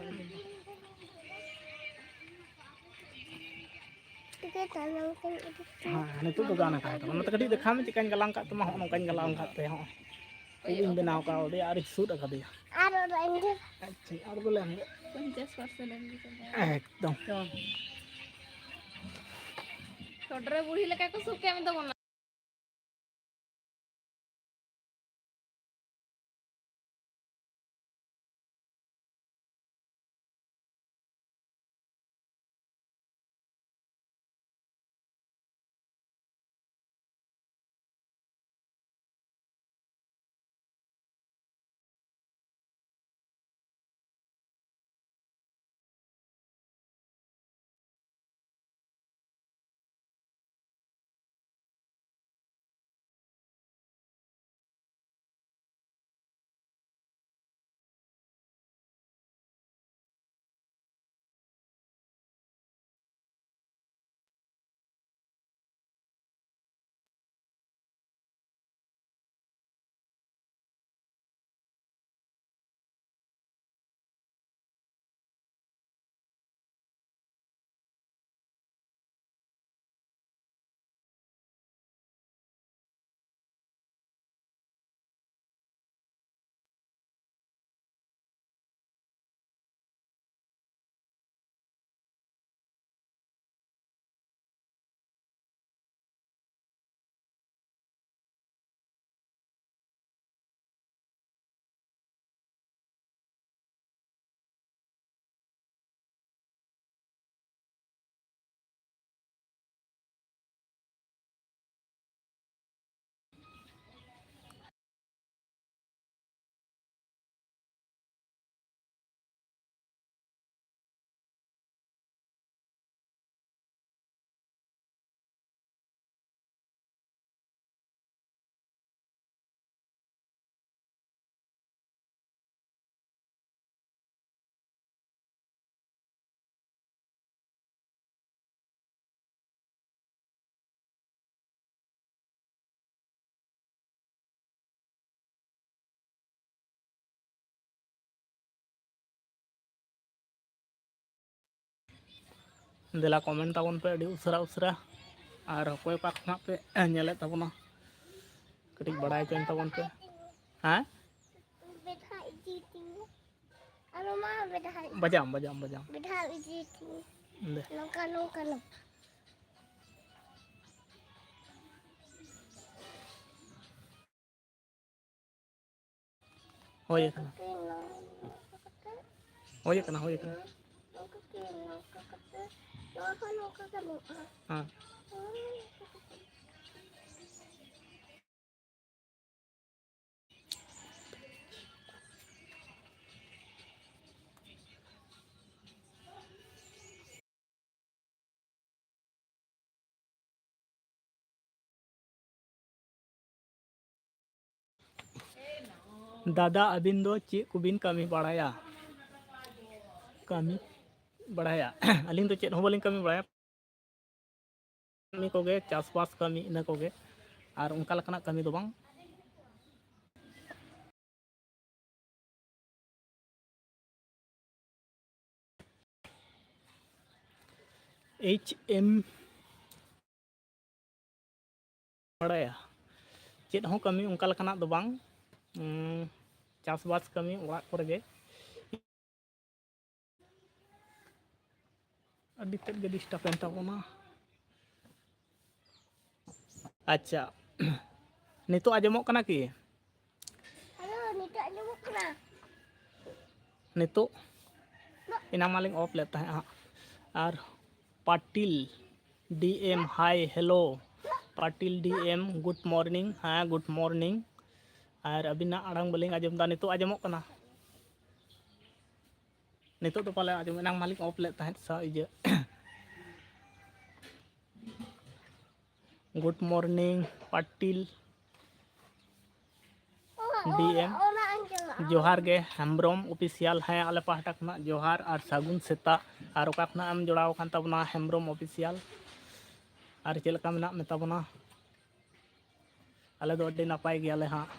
ᱴᱷᱤᱠ ᱜᱮᱭᱟ, ᱛᱟᱦᱞᱮ ᱚᱱᱠᱟᱧ ᱩᱰᱩᱠ ᱠᱮᱫᱟ᱾ ᱦᱮᱸ, ᱱᱤᱛᱚᱜ ᱫᱚ ᱜᱟᱱ ᱟᱠᱟᱱ ᱛᱟᱢᱟ᱾ ᱚᱱᱟᱛᱮ ᱠᱟᱹᱴᱤᱡ ᱫᱮᱠᱷᱟᱣ ᱢᱮ ᱪᱮᱫᱠᱟᱧ ᱜᱟᱞᱟᱝ ᱠᱟᱜ ᱛᱟᱢᱟ᱾ ᱦᱚᱸᱜᱼᱚ ᱱᱚᱝᱠᱟᱧ ᱜᱟᱞᱟᱝ ᱠᱟᱜ ᱛᱟᱭᱟ᱾ ᱦᱚᱸᱜᱼᱚᱭ ᱤᱧ ᱵᱮᱱᱟᱣ ᱠᱟᱣ ᱫᱮᱭᱟ ᱟᱨᱤᱧ ᱥᱩᱫ ᱟᱠᱟᱫᱮᱭᱟ᱾ ᱟᱨ ᱚᱲᱟᱜ ᱤᱧ ᱫᱮ᱾ ᱟᱪᱪᱷᱟ, ᱟᱬᱜᱚ ᱞᱮᱢ ᱜᱮ᱾ ᱯᱚᱧᱪᱟᱥ percent ᱮᱢ ᱜᱮ ᱪᱟᱵᱟᱭᱟ᱾ ᱮᱠᱫᱚᱢ᱾ ᱪᱚ᱾ ᱪᱚᱰᱨᱮ ᱵᱩᱲᱦᱤ ᱞᱮᱠᱟ ᱠᱚ ᱥᱩᱫ ᱠᱮᱫ ᱢᱮ ᱫᱚ ᱢᱚᱱᱟ᱾ ᱫᱮᱞᱟ comment ᱛᱟᱵᱚᱱ ᱯᱮ ᱟᱹᱰᱤ ᱩᱥᱟᱹᱨᱟ ᱩᱥᱟᱹᱨᱟ᱾ ᱟᱨ ᱚᱠᱚᱭ ᱚᱠᱟ ᱠᱷᱚᱱᱟᱜ ᱯᱮ ᱧᱮᱞᱮᱫ ᱛᱟᱵᱚᱱᱟ, ᱠᱟᱹᱴᱤᱡ ᱵᱟᱲᱟᱭ ᱦᱚᱪᱚᱧ ᱛᱟᱵᱚᱱ ᱯᱮ᱾ ᱦᱮᱸ? ᱟᱨ ᱢᱟ ᱵᱮᱰᱷᱟᱣ ᱵᱟᱡᱟᱢ, ᱵᱟᱡᱟᱢ, ᱵᱟᱡᱟᱢ᱾ ᱵᱮᱰᱷᱟᱣ ᱤᱫᱤ ᱛᱤᱧ᱾ ᱫᱮ᱾ ᱱᱚᱝᱠᱟ, ᱱᱚᱝᱠᱟ, ᱱᱚᱝᱠᱟ᱾ ᱦᱳᱭ ᱟᱠᱟᱱᱟ᱾ ᱦᱳᱭ ᱟᱠᱟᱱᱟ, ᱦᱳᱭ ᱟᱠᱟᱱᱟ᱾ ᱦᱮᱸ᱾ ᱫᱟᱫᱟ, ᱟᱹᱵᱤᱱ ᱫᱚ ᱪᱮᱫ ᱠᱚᱵᱤᱱ ᱠᱟᱹᱢᱤ ᱵᱟᱲᱟᱭᱟ? ᱠᱟᱹᱢᱤ ᱵᱟᱲᱟᱭᱟ? ᱟᱹᱞᱤᱧ ᱫᱚ ᱪᱮᱫ ᱦᱚᱸ ᱵᱟᱹᱞᱤᱧ ᱠᱟᱹᱢᱤ ᱵᱟᱲᱟᱭᱟ᱾ ᱠᱟᱹᱢᱤ ᱠᱚᱜᱮ, ᱪᱟᱥᱵᱟᱥ ᱠᱟᱹᱢᱤ, ᱤᱱᱟᱹ ᱠᱚᱜᱮ, ᱟᱨ ᱚᱱᱠᱟ ᱞᱮᱠᱟᱱᱟᱜ ᱠᱟᱹᱢᱤ ᱫᱚ ᱵᱟᱝ᱾ ᱮᱭᱤᱪ ᱮᱢ ᱵᱟᱲᱟᱭᱟ᱾ ᱪᱮᱫ ᱦᱚᱸ ᱠᱟᱹᱢᱤ ᱚᱱᱠᱟ ᱞᱮᱠᱟᱱᱟᱜ ᱫᱚ ᱵᱟᱝ, ᱩᱸ, ᱪᱟᱥᱵᱟᱥ ᱠᱟᱹᱢᱤ ᱚᱲᱟᱜ ᱠᱚᱨᱮ ᱜᱮ᱾ ᱟᱹᱰᱤ ᱛᱮᱫ ᱜᱮ disturb ᱮᱱ ᱛᱟᱵᱚᱱᱟ᱾ ᱟᱪᱪᱷᱟ, ᱱᱤᱛᱚᱜ ᱟᱸᱡᱚᱢᱚᱜ ᱠᱟᱱᱟ ᱠᱤ? ᱦᱮᱞᱳ, ᱱᱤᱛᱚᱜ ᱟᱸᱡᱚᱢᱚᱜ ᱠᱟᱱᱟ? ᱱᱤᱛᱚᱜ? ᱮᱱᱟᱝ ᱢᱟᱞᱤᱧ off ᱞᱮᱫ ᱛᱟᱦᱮᱸᱫ ᱦᱟᱸᱜ᱾ ᱟᱨ ᱯᱟᱴᱤᱞ ᱰᱤ ᱮᱢ, hi, hello᱾ ᱯᱟᱴᱤᱞ ᱰᱤ ᱮᱢ, good morning᱾ ᱦᱮᱸ, good morning᱾ ᱟᱨ ᱟᱹᱵᱤᱱᱟᱜ ᱟᱲᱟᱝ ᱵᱟᱹᱞᱤᱧ ᱟᱸᱡᱚᱢ ᱮᱫᱟ᱾ ᱱᱤᱛᱚᱜ ᱟᱸᱡᱚᱢᱚᱜ ᱠᱟᱱᱟ? ᱱᱤᱛᱚᱜ ᱫᱚ ᱯᱟᱞᱮ ᱟᱸᱡᱚᱢ, ᱮᱱᱟᱝ ᱢᱟᱞᱤᱧ off ᱞᱮᱫ ᱛᱟᱦᱮᱸᱫ ᱥᱟ-, ᱤᱭᱟᱹ᱾ Good morning, ᱯᱟᱴᱤᱞ ᱰᱤ ᱮᱢ᱾ ᱡᱚᱦᱟᱨ ᱜᱮ, ᱦᱮᱢᱵᱨᱚᱢ Official᱾ ᱦᱮᱸ, ᱟᱞᱮ ᱯᱟᱦᱴᱟ ᱠᱷᱚᱱᱟᱜ ᱡᱚᱦᱟᱨ ᱟᱨ ᱥᱟᱹᱜᱩᱱ ᱥᱮᱛᱟᱜ᱾ ᱟᱨ ᱚᱠᱟ ᱠᱷᱚᱱᱟᱜ ᱮᱢ ᱡᱚᱲᱟᱣ ᱟᱠᱟᱱ ᱛᱟᱵᱚᱱᱟ, ᱦᱮᱢᱵᱨᱚᱢ Official? ᱟᱨ ᱪᱮᱫ ᱞᱮᱠᱟ ᱢᱮᱱᱟᱜ ᱢᱮ ᱛᱟᱵᱚᱱᱟ? ᱟᱞᱮ ᱫᱚ ᱟᱹᱰᱤ ᱱᱟᱯᱟᱭ ᱜᱮᱭᱟᱞᱮ ᱦᱟᱸᱜ᱾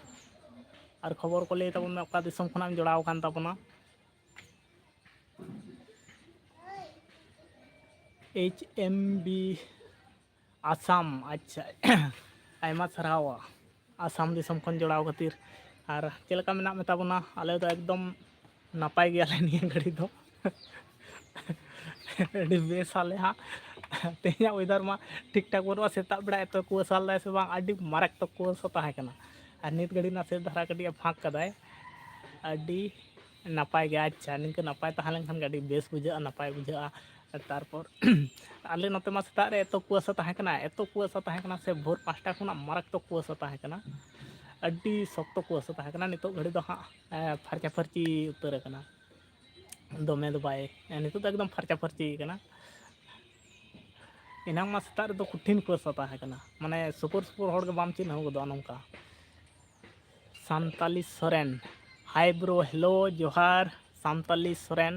ᱟᱨ ᱠᱷᱚᱵᱚᱨ ᱠᱚ ᱞᱟᱹᱭ ᱛᱟᱵᱚᱱ ᱢᱮ, ᱚᱠᱟ ᱫᱤᱥᱚᱢ ᱠᱷᱚᱱᱟᱜ ᱮᱢ ᱡᱚᱲᱟᱣ ᱟᱠᱟᱱ ᱛᱟᱵᱚᱱᱟ? ᱮᱭᱤᱪ ᱮᱢ ᱵᱤ ᱟᱥᱟᱢ, ᱟᱪᱪᱷᱟ᱾ ᱟᱭᱢᱟ ᱥᱟᱨᱦᱟᱣ ᱟᱥᱟᱢ ᱫᱤᱥᱚᱢ ᱠᱷᱚᱱ ᱡᱚᱲᱟᱣ ᱠᱷᱟᱹᱛᱤᱨ᱾ ᱟᱨ ᱪᱮᱫ ᱞᱮᱠᱟ ᱢᱮᱱᱟᱜ ᱢᱮ ᱛᱟᱵᱚᱱᱟ? ᱟᱞᱮ ᱫᱚ ᱮᱠᱫᱚᱢ ᱱᱟᱯᱟᱭ ᱜᱮᱭᱟᱞᱮ ᱱᱤᱭᱟᱹ ᱜᱷᱟᱹᱲᱤ ᱫᱚ᱾ ᱟᱹᱰᱤ ᱵᱮᱥ ᱟᱞᱮ ᱦᱟᱸᱜ᱾ ᱛᱮᱦᱮᱧᱟᱜ ᱚᱭᱮᱫᱟᱨ ᱢᱟ ᱴᱷᱤᱠ ᱴᱷᱟᱠ ᱵᱟᱹᱱᱩᱜᱼᱟ, ᱥᱮᱛᱟᱜ ᱵᱮᱲᱟ ᱮᱛᱚ ᱠᱩᱣᱟᱹᱥᱟ ᱞᱮᱫᱟᱭ ᱥᱮ ᱵᱟᱝ, ᱟᱹᱰᱤ ᱢᱟᱨᱟᱠᱛᱚᱠ ᱠᱩᱣᱟᱹᱥᱟ ᱛᱟᱦᱮᱸ ᱠᱟᱱᱟ᱾ ᱟᱨ ᱱᱤᱛ ᱜᱷᱟᱹᱲᱤ ᱱᱟᱥᱮ ᱫᱷᱟᱨᱟ ᱠᱟᱹᱴᱤᱡ ᱮ ᱯᱷᱟᱸᱠ ᱠᱟᱫᱟᱭ᱾ ᱟᱹᱰᱤ ᱱᱟᱯᱟᱭ ᱜᱮ᱾ ᱟᱪᱪᱷᱟ, ᱱᱤᱝᱠᱟᱹ ᱱᱟᱯᱟᱭ ᱛᱟᱦᱮᱸ ᱞᱮᱱᱠᱷᱟᱱ ᱜᱮ ᱟᱹᱰᱤ ᱵᱮᱥ ᱵᱩᱡᱷᱟᱹᱜᱼᱟ, ᱱᱟᱯᱟᱭ ᱵᱩᱡᱷᱟᱹᱜᱼᱟ᱾ ᱛᱟᱨᱯᱚᱨ ᱟᱞᱮ ᱱᱚᱛᱮ ᱢᱟ ᱥᱮᱛᱟᱜ ᱨᱮ ᱮᱛᱚ ᱠᱩᱣᱟᱹᱥᱟ ᱛᱟᱦᱮᱸ ᱠᱟᱱᱟ, ᱮᱛᱚ ᱠᱩᱣᱟᱹᱥᱟ ᱛᱟᱦᱮᱸ ᱠᱟᱱᱟ ᱥᱮ, ᱵᱷᱳᱨ ᱯᱟᱸᱪᱴᱟ ᱠᱷᱚᱱᱟᱜ ᱢᱟᱨᱟᱠᱛᱚᱠ ᱠᱩᱣᱟᱹᱥᱟ ᱛᱟᱦᱮᱸ ᱠᱟᱱᱟ, ᱟᱹᱰᱤ ᱥᱚᱠᱛᱚ ᱠᱩᱣᱟᱹᱥᱟ ᱛᱟᱦᱮᱸ ᱠᱟᱱᱟ᱾ ᱱᱤᱛᱚᱜ ᱜᱷᱟᱹᱲᱤ ᱫᱚ ᱦᱟᱸᱜ ᱮ, ᱯᱷᱟᱨᱪᱟᱼᱯᱷᱟᱹᱨᱪᱤ ᱩᱛᱟᱹᱨ ᱟᱠᱟᱱᱟ᱾ ᱫᱚᱢᱮ ᱫᱚ ᱵᱟᱭ, ᱮ, ᱱᱤᱛᱚᱜ ᱫᱚ ᱮᱠᱫᱚᱢ ᱯᱷᱟᱨᱪᱟᱼᱯᱷᱟᱹᱨᱪᱤ ᱠᱟᱱᱟ᱾ ᱮᱱᱟᱝ ᱢᱟ ᱥᱮᱛᱟᱜ ᱨᱮᱫᱚ ᱠᱚᱴᱷᱤᱱ ᱠᱩᱣᱟᱹᱥᱟ ᱛᱟᱦᱮᱸ ᱠᱟᱱᱟ, ᱢᱟᱱᱮ ᱥᱩᱯᱩᱨ ᱥᱩᱯᱩᱨ ᱦᱚᱲ ᱜᱮ ᱵᱟᱢ ᱪᱤᱱᱦᱟᱹᱣ ᱜᱚᱫᱚᱜᱼᱟ ᱱᱚᱝᱠᱟ᱾ Santali Soren, hi bro, hello, ᱡᱚᱦᱟᱨ᱾ ᱥᱟᱱᱛᱟᱞᱤ ᱥᱚᱨᱮᱱ,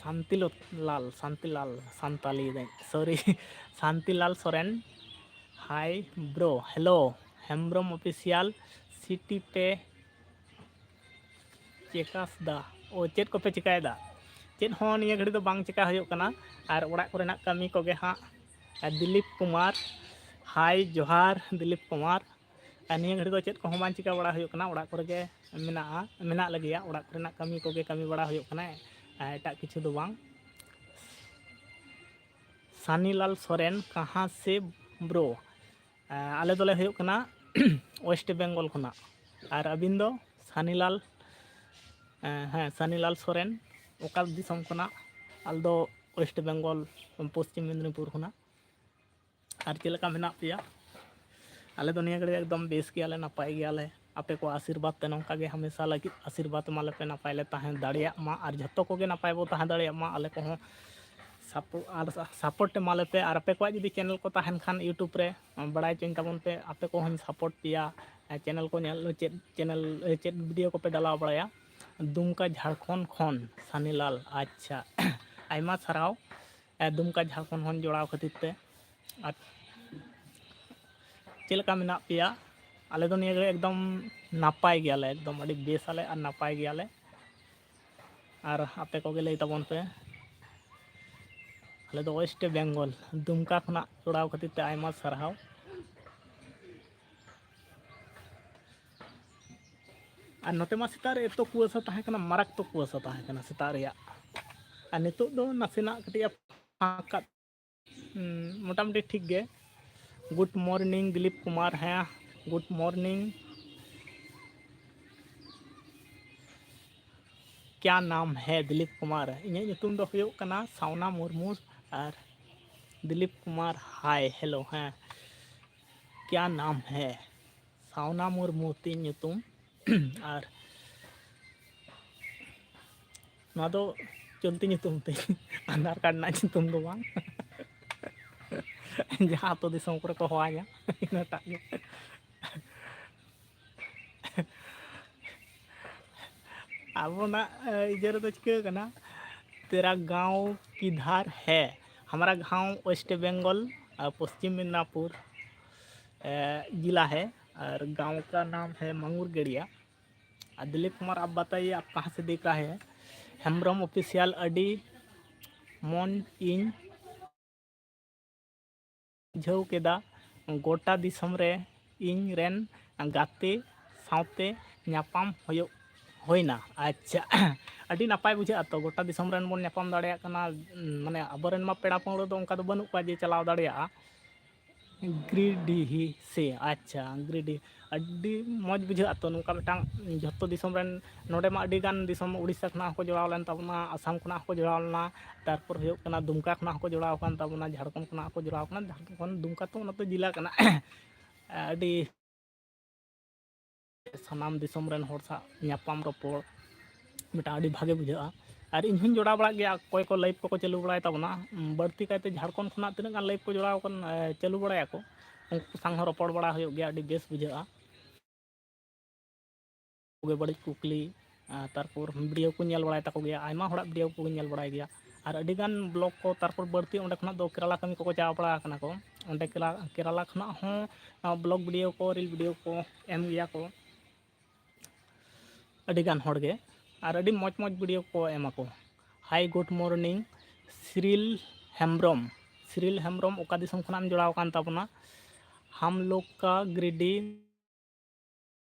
ᱥᱟᱱᱛᱤᱞᱚ-, ᱞᱟᱞ, ᱥᱟᱱᱛᱤᱞᱟᱞ, ᱥᱟᱱᱛᱟᱞᱤ ᱫᱟᱹᱧ, sorry, Santilal Soren, hi bro, hello, Hembrom official, ᱥᱤᱴᱤ ᱯᱮ ᱪᱮᱠᱟᱥ ᱫᱟ? ᱚ, ᱪᱮᱫ ᱠᱚᱯᱮ ᱪᱮᱠᱟᱭᱮᱫᱟ? ᱪᱮᱫ ᱦᱚᱸ ᱱᱤᱭᱟᱹ ᱜᱷᱟᱹᱲᱤ ᱫᱚ ᱵᱟᱝ ᱪᱮᱠᱟ ᱦᱩᱭᱩᱜ ᱠᱟᱱᱟ, ᱟᱨ ᱚᱲᱟᱜ ᱠᱚᱨᱮᱱᱟᱜ ᱠᱟᱹᱢᱤ ᱠᱚᱜᱮ ᱦᱟᱸᱜ᱾ ᱟᱨ ᱫᱤᱞᱤᱯ ᱠᱩᱢᱟᱨ, ᱦᱟᱭ, ᱡᱚᱦᱟᱨ ᱫᱤᱞᱤᱯ ᱠᱩᱢᱟᱨ᱾ ᱟᱨ ᱱᱤᱭᱟᱹ ᱜᱷᱟᱹᱲᱤ ᱫᱚ ᱪᱮᱫ ᱠᱚᱦᱚᱸ ᱵᱟᱝ ᱪᱤᱠᱟ ᱵᱟᱲᱟ ᱦᱩᱭᱩᱜ ᱠᱟᱱᱟ, ᱚᱲᱟᱜ ᱠᱚᱨᱮ ᱜᱮ ᱢᱮᱱᱟᱜᱼᱟ, ᱢᱮᱱᱟᱜ ᱞᱮᱜᱮᱭᱟ, ᱚᱲᱟᱜ ᱠᱚᱨᱮᱱᱟᱜ ᱠᱟᱹᱢᱤ ᱠᱚᱜᱮ ᱠᱟᱹᱢᱤ ᱵᱟᱲᱟ ᱦᱩᱭᱩᱜ ᱠᱟᱱᱟ, ᱟᱨ ᱮᱴᱟᱜ ᱠᱤᱪᱷᱩ ᱫᱚ ᱵᱟᱝ᱾ ᱥᱟᱱᱤᱞᱟᱞ ᱥᱚᱨᱮᱱ, ᱠᱟᱦᱟᱸ ᱥᱮ ᱵᱨᱳ? ᱟᱞᱮ ᱫᱚᱞᱮ ᱦᱩᱭᱩᱜ ᱠᱟᱱᱟ ᱳᱭᱮᱥᱴ ᱵᱮᱝᱜᱚᱞ ᱠᱷᱚᱱᱟᱜ᱾ ᱟᱨ ᱟᱹᱵᱤᱱ ᱫᱚ? ᱥᱟᱱᱤᱞᱟᱞ, ᱦᱮᱸ, ᱥᱟᱱᱤᱞᱟᱞ ᱥᱚᱨᱮᱱ, ᱚᱠᱟ ᱫᱤᱥᱚᱢ ᱠᱷᱚᱱᱟᱜ? ᱟᱞᱮ ᱫᱚ ᱳᱭᱮᱥᱴ ᱵᱮᱝᱜᱚᱞ, ᱯᱚᱥᱪᱤᱢ ᱢᱮᱫᱽᱱᱤᱯᱩᱨ ᱠᱷᱚᱱᱟᱜ᱾ ᱟᱨ ᱪᱮᱫ ᱞᱮᱠᱟ ᱢᱮᱱᱟᱜ ᱯᱮᱭᱟ? ᱟᱞᱮ ᱫᱚ ᱱᱤᱭᱟᱹ ᱜᱷᱟᱹᱲᱤᱡ ᱮᱠᱫᱚᱢ ᱵᱮᱥ ᱜᱮᱭᱟᱞᱮ, ᱱᱟᱯᱟᱭ ᱜᱮᱭᱟᱞᱮ᱾ ᱟᱯᱮ ᱠᱚ ᱟᱥᱤᱨᱵᱟᱫᱽ ᱛᱮ ᱱᱚᱝᱠᱟ ᱜᱮ ᱦᱟᱢᱮᱥᱟ ᱞᱟᱹᱜᱤᱫ ᱟᱥᱤᱨᱵᱟᱫᱽ ᱮᱢᱟ ᱞᱮᱯᱮ, ᱱᱟᱯᱟᱭ ᱞᱮ ᱛᱟᱦᱮᱸ ᱫᱟᱲᱮᱭᱟᱜ ᱢᱟ, ᱟᱨ ᱡᱷᱚᱛᱚ ᱠᱚᱜᱮ ᱱᱟᱯᱟᱭ ᱵᱚ ᱛᱟᱦᱮᱸ ᱫᱟᱲᱮᱭᱟᱜ ᱢᱟ᱾ ᱟᱞᱮ ᱠᱚᱦᱚᱸ ᱥᱟᱯᱳ-, ᱟᱨ ᱥᱟ-, ᱥᱟᱯᱳᱨᱴ ᱮᱢᱟ ᱞᱮᱯᱮ᱾ ᱟᱨ ᱟᱯᱮ ᱠᱚᱣᱟᱜ ᱡᱩᱫᱤ ᱪᱮᱱᱮᱞ ᱠᱚ ᱛᱟᱦᱮᱱ ᱠᱷᱟᱱ YouTube ᱨᱮ, ᱵᱟᱲᱟᱭ ᱦᱚᱪᱚᱧ ᱛᱟᱵᱚᱱ ᱯᱮ, ᱟᱯᱮ ᱠᱚᱦᱚᱸᱧ ᱥᱟᱯᱳᱨᱴ ᱯᱮᱭᱟ᱾ ᱪᱮᱱᱮᱞ ᱠᱚ ᱧᱮᱞ, ᱪᱮᱫ ᱪᱮᱱᱮᱞ, ᱪᱮᱫ ᱵᱷᱤᱰᱤᱭᱳ ᱠᱚᱯᱮ ᱰᱟᱞᱟᱣ ᱵᱟᱲᱟᱭᱟ? ᱫᱩᱢᱠᱟ ᱡᱷᱟᱲᱠᱷᱚᱸᱰ ᱠᱷᱚᱱ ᱥᱟᱱᱤᱞᱟᱞ, ᱟᱪᱪᱷᱟ, ᱟᱭᱢᱟ ᱥᱟᱨᱦᱟᱣ, ᱮ, ᱫᱩᱢᱠᱟ ᱡᱷᱟᱲᱠᱷᱚᱸᱰ ᱠᱷᱚᱱ ᱡᱚᱲᱟᱣ ᱠᱷᱟᱹᱛᱤᱨ ᱛᱮ᱾ ᱟᱨ ᱪᱮᱫ ᱞᱮᱠᱟ ᱢᱮᱱᱟᱜ ᱯᱮᱭᱟ? ᱟᱞᱮ ᱫᱚ ᱱᱤᱭᱟᱹ ᱜᱷᱟᱹᱲᱤᱡ ᱮᱠᱫᱚᱢ ᱱᱟᱯᱟᱭ ᱜᱮᱭᱟᱞᱮ, ᱮᱠᱫᱚᱢ ᱟᱹᱰᱤ ᱵᱮᱥ ᱟᱞᱮ ᱟᱨ ᱱᱟᱯᱟᱭ ᱜᱮᱭᱟᱞᱮ᱾ ᱟᱨ ᱟᱯᱮ ᱠᱚᱜᱮ ᱞᱟᱹᱭ ᱛᱟᱵᱚᱱ ᱯᱮ᱾ ᱟᱞᱮ ᱫᱚ ᱳᱭᱮᱥᱴ ᱵᱮᱝᱜᱚᱞ, ᱫᱩᱢᱠᱟ ᱠᱷᱚᱱᱟᱜ ᱡᱚᱲᱟᱣ ᱠᱷᱟᱹᱛᱤᱨ ᱛᱮ ᱟᱭᱢᱟ ᱥᱟᱨᱦᱟᱣ᱾ ᱟᱨ ᱱᱚᱛᱮ ᱢᱟ ᱥᱮᱛᱟᱜ ᱨᱮ ᱮᱛᱚ ᱠᱩᱣᱟᱹᱥᱟ ᱛᱟᱦᱮᱸ ᱠᱟᱱᱟ, ᱢᱟᱨᱟᱠᱛᱚ ᱠᱩᱣᱟᱹᱥᱟ ᱛᱟᱦᱮᱸ ᱠᱟᱱᱟ ᱥᱮᱛᱟᱜ ᱨᱮᱭᱟᱜ᱾ ᱟᱨ ᱱᱤᱛᱚᱜ ᱫᱚ ᱱᱟᱥᱮᱱᱟᱜ ᱠᱟᱹᱴᱤᱡ ᱮ ᱯᱷᱟᱸᱠ ᱠᱟᱫ᱾ ᱦᱩᱸ, ᱢᱚᱴᱟᱢᱩᱴᱤ ᱴᱷᱤᱠ ᱜᱮ᱾ Good morning, Dilip Kumar. ᱦᱮᱸ, good morning᱾ क्या नाम है? ᱫᱤᱞᱤᱯ ᱠᱩᱢᱟᱨ᱾ ᱤᱧᱟᱹᱜ ᱧᱩᱛᱩᱢ ᱫᱚ ᱦᱩᱭᱩᱜ ᱠᱟᱱᱟ ᱥᱟᱣᱱᱟ ᱢᱩᱨᱢᱩ᱾ ᱟᱨ ᱫᱤᱞᱤᱯ ᱠᱩᱢᱟᱨ, hi, hello, ᱦᱮᱸ᱾ क्या नाम है? ᱥᱟᱣᱱᱟ ᱢᱩᱨᱢᱩ ᱛᱤᱧ ᱧᱩᱛᱩᱢ᱾ ᱟᱨ ᱱᱚᱣᱟ ᱫᱚ ᱪᱚᱞᱛᱤ ᱧᱩᱛᱩᱢ ᱛᱤᱧ, ᱟᱫᱷᱟᱨ ᱠᱟᱨᱰ ᱨᱮᱱᱟᱜ ᱧᱩᱛᱩᱢ ᱫᱚ ᱵᱟᱝ᱾ ᱡᱟᱦᱟᱸ ᱟᱹᱛᱩ ᱫᱤᱥᱚᱢ ᱠᱚᱨᱮ ᱠᱚ ᱦᱚᱦᱚᱣᱟᱹᱧᱟ, ᱤᱱᱟᱹᱴᱟᱜ ᱜᱮ᱾ ᱟᱵᱚᱱᱟᱜ, ᱮ, ᱤᱭᱟᱹ ᱨᱮᱫᱚ ᱪᱤᱠᱟᱹ ᱠᱟᱱᱟ, तेरा गांव किधर है? हमारा गांव वेस्ट बंगाल, अ, पश्चिम मिदनापुर, अ, जिला है, और गांव का नाम है मांगुर गड़िया। और दिलीप कुमार, आप बताइए, आप कहाँ से देख रहा है? ᱦᱮᱢᱵᱨᱚᱢ ᱚᱯᱷᱤᱥᱤᱭᱟᱞ, ᱟᱹᱰᱤ ᱢᱚᱱ ᱤᱧ ᱵᱩᱡᱷᱟᱹᱣ ᱠᱮᱫᱟ, ᱜᱚᱴᱟ ᱫᱤᱥᱚᱢ ᱨᱮ ᱤᱧ ᱨᱮᱱ ᱜᱟᱛᱮ ᱥᱟᱶᱛᱮ ᱧᱟᱯᱟᱢ ᱦᱩᱭᱩᱜ, ᱦᱩᱭᱱᱟ᱾ ᱟᱪᱪᱷᱟ, ᱟᱹᱰᱤ ᱱᱟᱯᱟᱭ ᱵᱩᱡᱷᱟᱹᱜᱼᱟ ᱛᱚ, ᱜᱚᱴᱟ ᱫᱤᱥᱚᱢ ᱨᱮᱱ ᱵᱚᱱ ᱧᱟᱯᱟᱢ ᱫᱟᱲᱮᱭᱟᱜ ᱠᱟᱱᱟ᱾ ᱢᱟᱱᱮ, ᱟᱵᱚᱨᱮᱱ ᱢᱟ ᱯᱮᱲᱟ ᱯᱟᱹᱲᱦᱟᱹ ᱫᱚ ᱚᱱᱠᱟ ᱫᱚ ᱵᱟᱹᱱᱩᱜ ᱠᱚᱣᱟ ᱡᱮ ᱪᱟᱞᱟᱣ ᱫᱟᱲᱮᱭᱟᱜᱼᱟ᱾ ᱜᱤᱨᱤᱰᱤᱦᱤ ᱥᱮ, ᱟᱪᱪᱷᱟ, ᱜᱤᱨᱤᱰᱤ᱾ ᱟᱹᱰᱤ ᱢᱚᱡᱽ ᱵᱩᱡᱷᱟᱹᱜᱼᱟ ᱛᱚ, ᱱᱚᱝᱠᱟ ᱢᱤᱫᱴᱟᱝ ᱡᱷᱚᱛᱚ ᱫᱤᱥᱚᱢ ᱨᱮᱱ, ᱱᱚᱰᱮ ᱢᱟ ᱟᱹᱰᱤ ᱜᱟᱱ ᱫᱤᱥᱚᱢ, ᱩᱲᱤᱥᱥᱟ ᱠᱷᱚᱱᱟᱜ ᱦᱚᱸᱠᱚ ᱡᱚᱲᱟᱣ ᱞᱮᱱ ᱛᱟᱵᱚᱱᱟ, ᱟᱥᱟᱢ ᱠᱷᱚᱱᱟᱜ ᱦᱚᱸᱠᱚ ᱡᱚᱲᱟᱣ ᱞᱮᱱᱟ, ᱛᱟᱨᱯᱚᱨ ᱦᱩᱭᱩᱜ ᱠᱟᱱᱟ ᱫᱩᱢᱠᱟ ᱠᱷᱚᱱᱟᱜ ᱦᱚᱸᱠᱚ ᱡᱚᱲᱟᱣ ᱟᱠᱟᱱ ᱛᱟᱵᱚᱱᱟ, ᱡᱷᱟᱲᱠᱷᱚᱸᱰ ᱠᱷᱚᱱᱟᱜ ᱦᱚᱸᱠᱚ ᱡᱚᱲᱟᱣ ᱟᱠᱟᱱᱟ, ᱡᱷᱟᱲᱠᱷᱚᱸᱰ, ᱫᱩᱢᱠᱟ ᱛᱚ ᱚᱱᱟ ᱛᱚ ᱡᱮᱞᱟ ᱠᱟᱱᱟ᱾ ᱟᱹᱰᱤ ᱥᱟᱱᱟᱢ ᱫᱤᱥᱚᱢ ᱨᱮᱱ ᱦᱚᱲ ᱥᱟᱶ ᱧᱟᱯᱟᱢ ᱨᱚᱯᱚᱲ ᱢᱤᱫᱴᱟᱝ ᱟᱹᱰᱤ ᱵᱷᱟᱜᱮ ᱵᱩᱡᱷᱟᱹᱜᱼᱟ᱾ ᱟᱨ ᱤᱧ ᱦᱚᱸᱧ ᱡᱚᱲᱟᱣ ᱵᱟᱲᱟᱜ ᱜᱮᱭᱟ, ᱚᱠᱚᱭ ᱠᱚ live ᱠᱚᱠᱚ ᱪᱟᱹᱞᱩ ᱵᱟᱲᱟᱭ ᱛᱟᱵᱚᱱᱟ, ᱵᱟᱹᱲᱛᱤ ᱠᱟᱭᱛᱮ ᱡᱷᱟᱲᱠᱷᱚᱸᱰ ᱠᱷᱚᱱᱟᱜ ᱛᱤᱱᱟᱹᱜ ᱜᱟᱱ live ᱠᱚ ᱡᱚᱲᱟᱣ ᱟᱠᱟᱱ, ᱮ, ᱪᱟᱹᱞᱩ ᱵᱟᱲᱟᱭᱟᱠᱚ, ᱩᱱᱠᱩ ᱥᱟᱶ ᱦᱚᱸ ᱨᱚᱯᱚᱲ ᱵᱟᱲᱟ ᱦᱩᱭᱩᱜ ᱜᱮᱭᱟ, ᱟᱹᱰᱤ ᱵᱮᱥ ᱵᱩᱡᱷᱟᱹᱜᱼᱟ᱾ ᱵᱩᱜᱤ ᱵᱟᱹᱲᱤᱡ ᱠᱩᱠᱞᱤ, ᱟᱨ ᱛᱟᱨᱯᱚᱨ video ᱠᱚ ᱧᱮᱞ ᱵᱟᱲᱟᱭ ᱛᱟᱠᱚ ᱜᱮᱭᱟ, ᱟᱭᱢᱟ ᱦᱚᱲᱟᱜ video ᱠᱚ ᱧᱮᱞ ᱵᱟᱲᱟᱭ ᱜᱮᱭᱟ᱾ ᱟᱨ ᱟᱹᱰᱤᱜᱟᱱ vlog ᱠᱚ, ᱛᱟᱨᱯᱚᱨ ᱵᱟᱹᱲᱛᱤ ᱚᱸᱰᱮ ᱠᱷᱚᱱᱟᱜ ᱫᱚ ᱠᱮᱨᱟᱞᱟ ᱠᱟᱹᱢᱤ ᱠᱚᱠᱚ ᱪᱟᱞᱟᱣ ᱵᱟᱲᱟ ᱟᱠᱟᱱᱟ ᱠᱚ, ᱚᱸᱰᱮ ᱠᱮᱨᱟ-, ᱠᱮᱨᱟᱞᱟ ᱠᱷᱚᱱᱟᱜ ᱦᱚᱸ, ᱟ, vlog video ᱠᱚ, reel video ᱠᱚ ᱮᱢ ᱜᱮᱭᱟ ᱠᱚ ᱟᱹᱰᱤᱜᱟᱱ ᱦᱚᱲ ᱜᱮ, ᱟᱨ ᱟᱹᱰᱤ ᱢᱚᱡᱽ ᱢᱚᱡᱽ video ᱠᱚ ᱮᱢᱟ ᱠᱚ᱾ Hi, good morning, Cyril Hembrom, Cyril Hembrom ᱚᱠᱟ ᱫᱤᱥᱚᱢ ᱠᱷᱚᱱᱟᱜ ᱮᱢ ᱡᱚᱲᱟᱣ ᱟᱠᱟᱱ ᱛᱟᱵᱚᱱᱟ? ᱦᱟᱢ ᱞᱳᱜ ᱠᱟ ᱜᱨᱤᱰᱤ,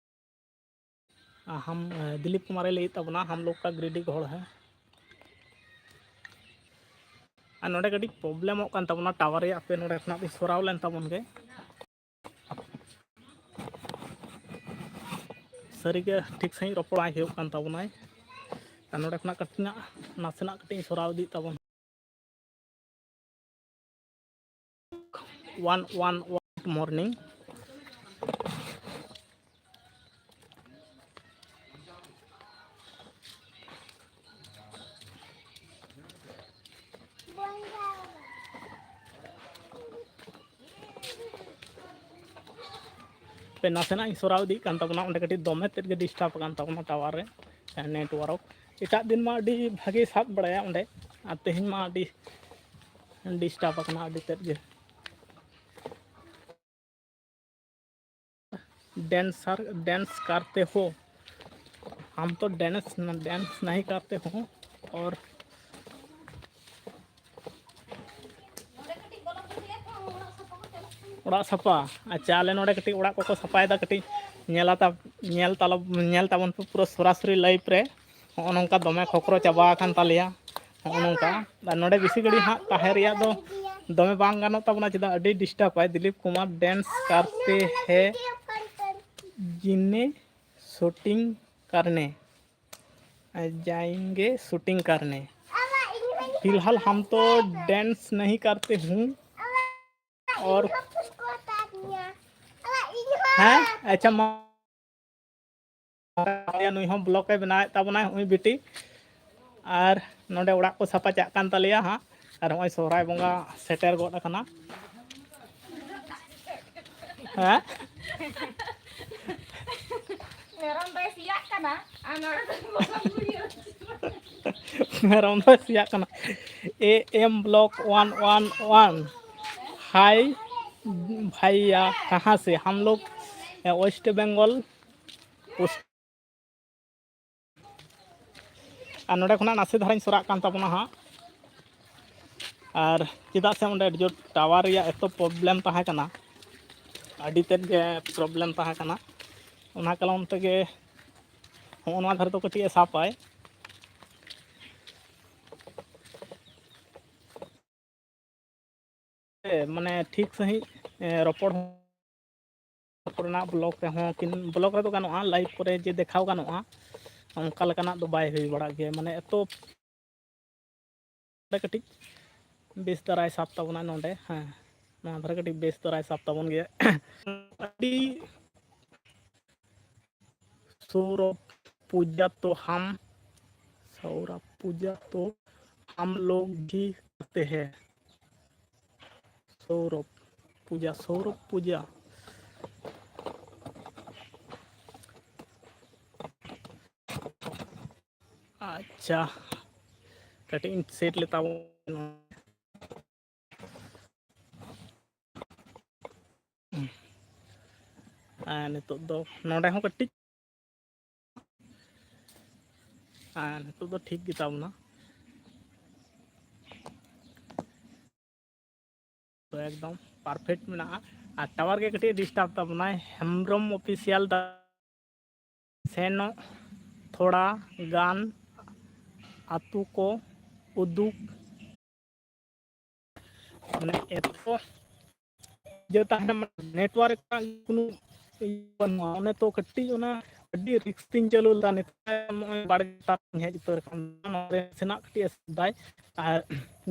ᱦᱟᱢ, ᱫᱤᱞᱤᱯ ᱠᱩᱢᱟᱨᱮ ᱞᱟᱹᱭᱮᱫ ᱛᱟᱵᱚᱱᱟ, ᱦᱟᱢ ᱞᱳᱜ ᱠᱟ ᱜᱨᱤᱰᱤ ᱜᱷᱚᱲ ᱦᱮ᱾ ᱟᱨ ᱱᱚᱰᱮ ᱠᱟᱹᱴᱤᱡ ᱯᱨᱚᱵᱞᱮᱢᱚᱜ ᱠᱟᱱ ᱛᱟᱵᱚᱱᱟ ᱴᱟᱣᱟᱨ ᱨᱮᱭᱟᱜ, ᱦᱟᱯᱮ ᱱᱚᱰᱮ ᱠᱷᱚᱱᱟᱜ ᱵᱚᱱ ᱥᱚᱨᱟᱣ ᱞᱮᱱ ᱛᱟᱵᱚᱱ ᱜᱮ᱾ ᱥᱟᱹᱨᱤᱜᱮ ᱴᱷᱤᱠ ᱥᱟᱺᱦᱤᱡ ᱨᱚᱯᱚᱲ ᱵᱟᱭ ᱦᱩᱭᱩᱜ ᱠᱟᱱ ᱛᱟᱵᱚᱱᱟᱭ᱾ ᱟᱨ ᱱᱚᱰᱮ ᱠᱷᱚᱱᱟᱜ ᱠᱟᱹᱴᱤᱡ ᱱᱟᱜ ᱱᱟᱥᱮᱱᱟᱜ ᱠᱟᱹᱴᱤᱡ ᱤᱧ ᱥᱚᱨᱟᱣ ᱤᱫᱤᱭᱮᱫ ᱛᱟᱵᱚᱱᱟ᱾ One one one, morning. ᱦᱟᱯᱮ ᱱᱟᱥᱮᱱᱟᱜ ᱤᱧ ᱥᱚᱨᱟᱣ ᱤᱫᱤᱭᱮᱫ ᱠᱟᱱ ᱛᱟᱵᱚᱱᱟ, ᱚᱸᱰᱮ ᱠᱟᱹᱴᱤᱡ ᱫᱚᱢᱮ ᱛᱮᱫ ᱜᱮ ᱰᱤᱥᱴᱟᱵ ᱟᱠᱟᱱ ᱛᱟᱵᱚᱱᱟ ᱴᱟᱣᱟᱨ ᱨᱮ, network᱾ ᱮᱴᱟᱜ ᱫᱤᱱ ᱢᱟ ᱟᱹᱰᱤ ᱵᱷᱟᱜᱮ ᱥᱟᱵ ᱵᱟᱲᱟᱭᱟ ᱚᱸᱰᱮ, ᱟᱨ ᱛᱮᱦᱮᱧ ᱢᱟ ᱟᱹᱰᱤ ᱰᱤᱥᱴᱟᱵ ᱟᱠᱟᱱᱟ ᱟᱹᱰᱤ ᱛᱮᱫ ᱜᱮ᱾ Dancer, dance करते हो? हम तो dance, dance नहीं करते हो। और ᱚᱲᱟᱜ ᱥᱟᱯᱷᱟ᱾ ᱟᱪᱪᱷᱟ, ᱟᱞᱮ ᱱᱚᱰᱮ ᱠᱟᱹᱴᱤᱡ ᱚᱲᱟᱜ ᱠᱚᱠᱚ ᱥᱟᱯᱷᱟᱭᱮᱫᱟ, ᱠᱟᱹᱴᱤᱡ ᱧᱮᱞᱟ ᱛᱟ-, ᱧᱮᱞ ᱛᱟᱞᱚ-, ᱧᱮᱞ ᱛᱟᱵᱚᱱ ᱯᱮ ᱯᱩᱨᱟᱹ ᱥᱚᱨᱟᱥᱚᱨᱤ live ᱨᱮ᱾ ᱦᱚᱸᱜᱼᱚ ᱱᱚᱝᱠᱟ ᱫᱚᱢᱮ ᱠᱷᱚᱠᱨᱚ ᱪᱟᱵᱟ ᱟᱠᱟᱱ ᱛᱟᱞᱮᱭᱟ᱾ ᱦᱚᱸᱜᱼᱚ ᱱᱚᱝᱠᱟ᱾ ᱟᱨ ᱱᱚᱰᱮ ᱵᱮᱥᱤ ᱜᱷᱟᱹᱲᱤᱡ ᱦᱟᱸᱜ ᱛᱟᱦᱮᱸ ᱨᱮᱭᱟᱜ ᱫᱚ ᱫᱚᱢᱮ ᱵᱟᱝ ᱜᱟᱱᱚᱜ ᱛᱟᱵᱚᱱᱟ, ᱪᱮᱫᱟᱜ ᱟᱹᱰᱤ ᱰᱤᱥᱴᱟᱵᱟᱭ᱾ ᱫᱤᱞᱤᱯ ᱠᱩᱢᱟᱨ dance करते हैं जिन्हें shooting करने, जाएंगे shooting करने। फिलहाल हम तो dance नहीं करते हूँ। और ᱦᱮᱸ, ᱟᱪᱪᱷᱟ, ᱢᱟ, ᱱᱩᱭ ᱦᱚᱸ vlog ᱮ ᱵᱮᱱᱟᱣᱮᱫ ᱛᱟᱵᱚᱱᱟᱭ, ᱱᱩᱭ ᱵᱤᱴᱤ᱾ ᱟᱨ ᱱᱚᱰᱮ ᱚᱲᱟᱜ ᱠᱚ ᱥᱟᱯᱷᱟ ᱪᱟᱜ ᱠᱟᱱ ᱛᱟᱞᱮᱭᱟ ᱦᱟᱸᱜ᱾ ᱟᱨ ᱱᱚᱜᱼᱚᱭ ᱥᱚᱦᱨᱟᱭ ᱵᱚᱸᱜᱟ ᱥᱮᱴᱮᱨ ᱜᱚᱫ ᱟᱠᱟᱱᱟ᱾ ᱦᱮᱸ? ᱢᱮᱨᱚᱢ ᱫᱚᱭ ᱥᱤᱭᱟᱜ ᱠᱟᱱᱟ, ᱟᱨ ᱱᱚᱰᱮ ᱫᱚ ᱵᱚᱞᱚᱱ ᱦᱩᱭᱩᱜᱼᱟ᱾ ᱢᱮᱨᱚᱢ ᱫᱚᱭ ᱥᱤᱭᱟᱜ ᱠᱟᱱᱟ᱾ A M vlog one one one। हाय भैया, कहाँ से? हम लोग, अ, वेस्ट बंगाल। ᱟᱨ ᱱᱚᱰᱮ ᱠᱷᱚᱱᱟᱜ ᱱᱟᱥᱮ ᱫᱷᱟᱨᱟᱧ ᱥᱚᱨᱟᱜ ᱠᱟᱱ ᱛᱟᱵᱚᱱᱟ ᱦᱟᱸᱜ᱾ ᱟᱨ ᱪᱮᱫᱟᱜ ᱥᱮ ᱚᱸᱰᱮ ᱟᱹᱰᱤ ᱡᱳᱨ ᱴᱟᱣᱟᱨ ᱨᱮᱭᱟᱜ ᱮᱛᱚ ᱯᱨᱚᱵᱞᱮᱢ ᱛᱟᱦᱮᱸ ᱠᱟᱱᱟ, ᱟᱹᱰᱤ ᱛᱮᱫ ᱜᱮ ᱯᱨᱚᱵᱞᱮᱢ ᱛᱟᱦᱮᱸ ᱠᱟᱱᱟ᱾ ᱚᱱᱟ ᱠᱟᱨᱚᱱ ᱛᱮᱜᱮ ᱦᱚᱸᱜᱼᱚ ᱱᱚᱣᱟ ᱫᱷᱟᱨᱮ ᱫᱚ ᱠᱟᱹᱴᱤᱡ ᱮ ᱥᱟᱯᱟᱭ᱾ ᱢᱟᱱᱮ ᱴᱷᱤᱠ ᱥᱟᱺᱦᱤᱡ ᱨᱚᱯᱚᱲ ᱦᱚᱸ ᱠᱚᱨᱮᱱᱟᱜ ᱵᱞᱚᱜ ᱨᱮᱦᱚᱸ ᱠᱤᱱ ᱵᱞᱚᱜ ᱨᱮᱫᱚ ᱜᱟᱱᱚᱜᱼᱟ, ᱞᱟᱭᱤᱵᱷ ᱠᱚᱨᱮ ᱡᱮ ᱫᱮᱠᱷᱟᱣ ᱜᱟᱱᱚᱜᱼᱟ, ᱚᱱᱠᱟ ᱞᱮᱠᱟᱱᱟᱜ ᱫᱚ ᱵᱟᱭ ᱦᱩᱭ ᱵᱟᱲᱟᱜ ᱜᱮᱭᱟ᱾ ᱢᱟᱱᱮ ᱮᱛᱚ ᱠᱟᱹᱴᱤᱡ ᱵᱮᱥ ᱫᱷᱟᱨᱟᱭ ᱥᱟᱵ ᱛᱟᱵᱚᱱᱟ ᱱᱚᱰᱮ᱾ ᱦᱮᱸ, ᱱᱚᱣᱟ ᱫᱷᱟᱨᱮ ᱠᱟᱹᱴᱤᱡ ᱵᱮᱥ ᱫᱷᱟᱨᱟᱭ ᱥᱟᱵ ᱛᱟᱵᱚᱱ ᱜᱮᱭᱟ᱾ ᱟᱹᱰᱤ ᱥᱚᱣᱨᱚᱵᱷ ᱯᱩᱡᱟ ᱛᱚ ᱦᱟᱢ, ᱥᱚᱣᱨᱚᱵᱷ ᱯᱩᱡᱟ ᱛᱚ ᱦᱟᱢ ᱞᱳᱜ ᱵᱷᱤ ᱠᱟᱨᱛᱮ ᱦᱮ᱾ ᱥᱚᱣᱨᱚᱵᱷ ᱯᱩᱡᱟ, ᱥᱚᱣᱨᱚᱵᱷ ᱯᱩᱡᱟ᱾ ᱟᱪᱪᱷᱟ, ᱠᱟᱹᱴᱤᱡ ᱤᱧ ᱥᱮᱴ ᱞᱮ ᱛᱟᱵᱚᱱ᱾ ᱟᱨ ᱱᱤᱛᱚᱜ ᱫᱚ ᱱᱚᱰᱮ ᱦᱚᱸ ᱠᱟᱹᱴᱤᱡ, ᱟᱨ ᱱᱤᱛᱚᱜ ᱫᱚ ᱴᱷᱤᱠ ᱜᱮ ᱛᱟᱵᱚᱱᱟ᱾ ᱛᱚ ᱮᱠᱫᱚᱢ ᱯᱟᱨᱯᱷᱮᱠᱴ ᱢᱮᱱᱟᱜᱼᱟ᱾ ᱟᱨ ᱴᱟᱣᱟᱨ ᱜᱮ ᱠᱟᱹᱴᱤᱡ ᱰᱤᱥᱴᱟᱵᱽ ᱛᱟᱵᱚᱱᱟᱭ᱾ ᱦᱮᱢᱵᱨᱚᱢ ᱚᱯᱷᱤᱥᱤᱭᱟᱞ ᱫᱟ ᱥᱮᱱᱚᱜ ᱛᱷᱚᱲᱟ ᱜᱟᱱ ᱟᱹᱛᱩ ᱠᱚ ᱩᱫᱩᱜ, ᱢᱟᱱᱮ ᱮᱛᱚ ᱤᱭᱟᱹ ᱛᱟᱦᱮᱱᱟ, ᱢᱟᱱᱮ ᱱᱮᱴᱣᱟᱨᱠ ᱨᱮᱱᱟᱜ ᱠᱳᱱᱳ ᱤᱭᱟᱹ ᱵᱟᱹᱱᱩᱜᱼᱟ᱾ ᱚᱱᱮ ᱛᱚ ᱠᱟᱹᱴᱤᱡ ᱚᱱᱟ ᱟᱹᱰᱤ ᱨᱤᱠᱥ ᱛᱤᱧ ᱪᱟᱹᱞᱩ ᱞᱮᱫᱟ᱾ ᱱᱮᱛᱟᱨ ᱱᱚᱜᱼᱚᱭ ᱵᱟᱲᱜᱮ ᱞᱟᱛᱟᱨ ᱤᱧ ᱦᱮᱡ ᱩᱛᱟᱹᱨ ᱟᱠᱟᱱᱟ, ᱱᱚᱣᱟ ᱨᱮ ᱱᱟᱥᱮᱱᱟᱜ ᱠᱟᱹᱴᱤᱡ ᱮ ᱥᱟᱵ ᱫᱟᱭ᱾ ᱟᱨ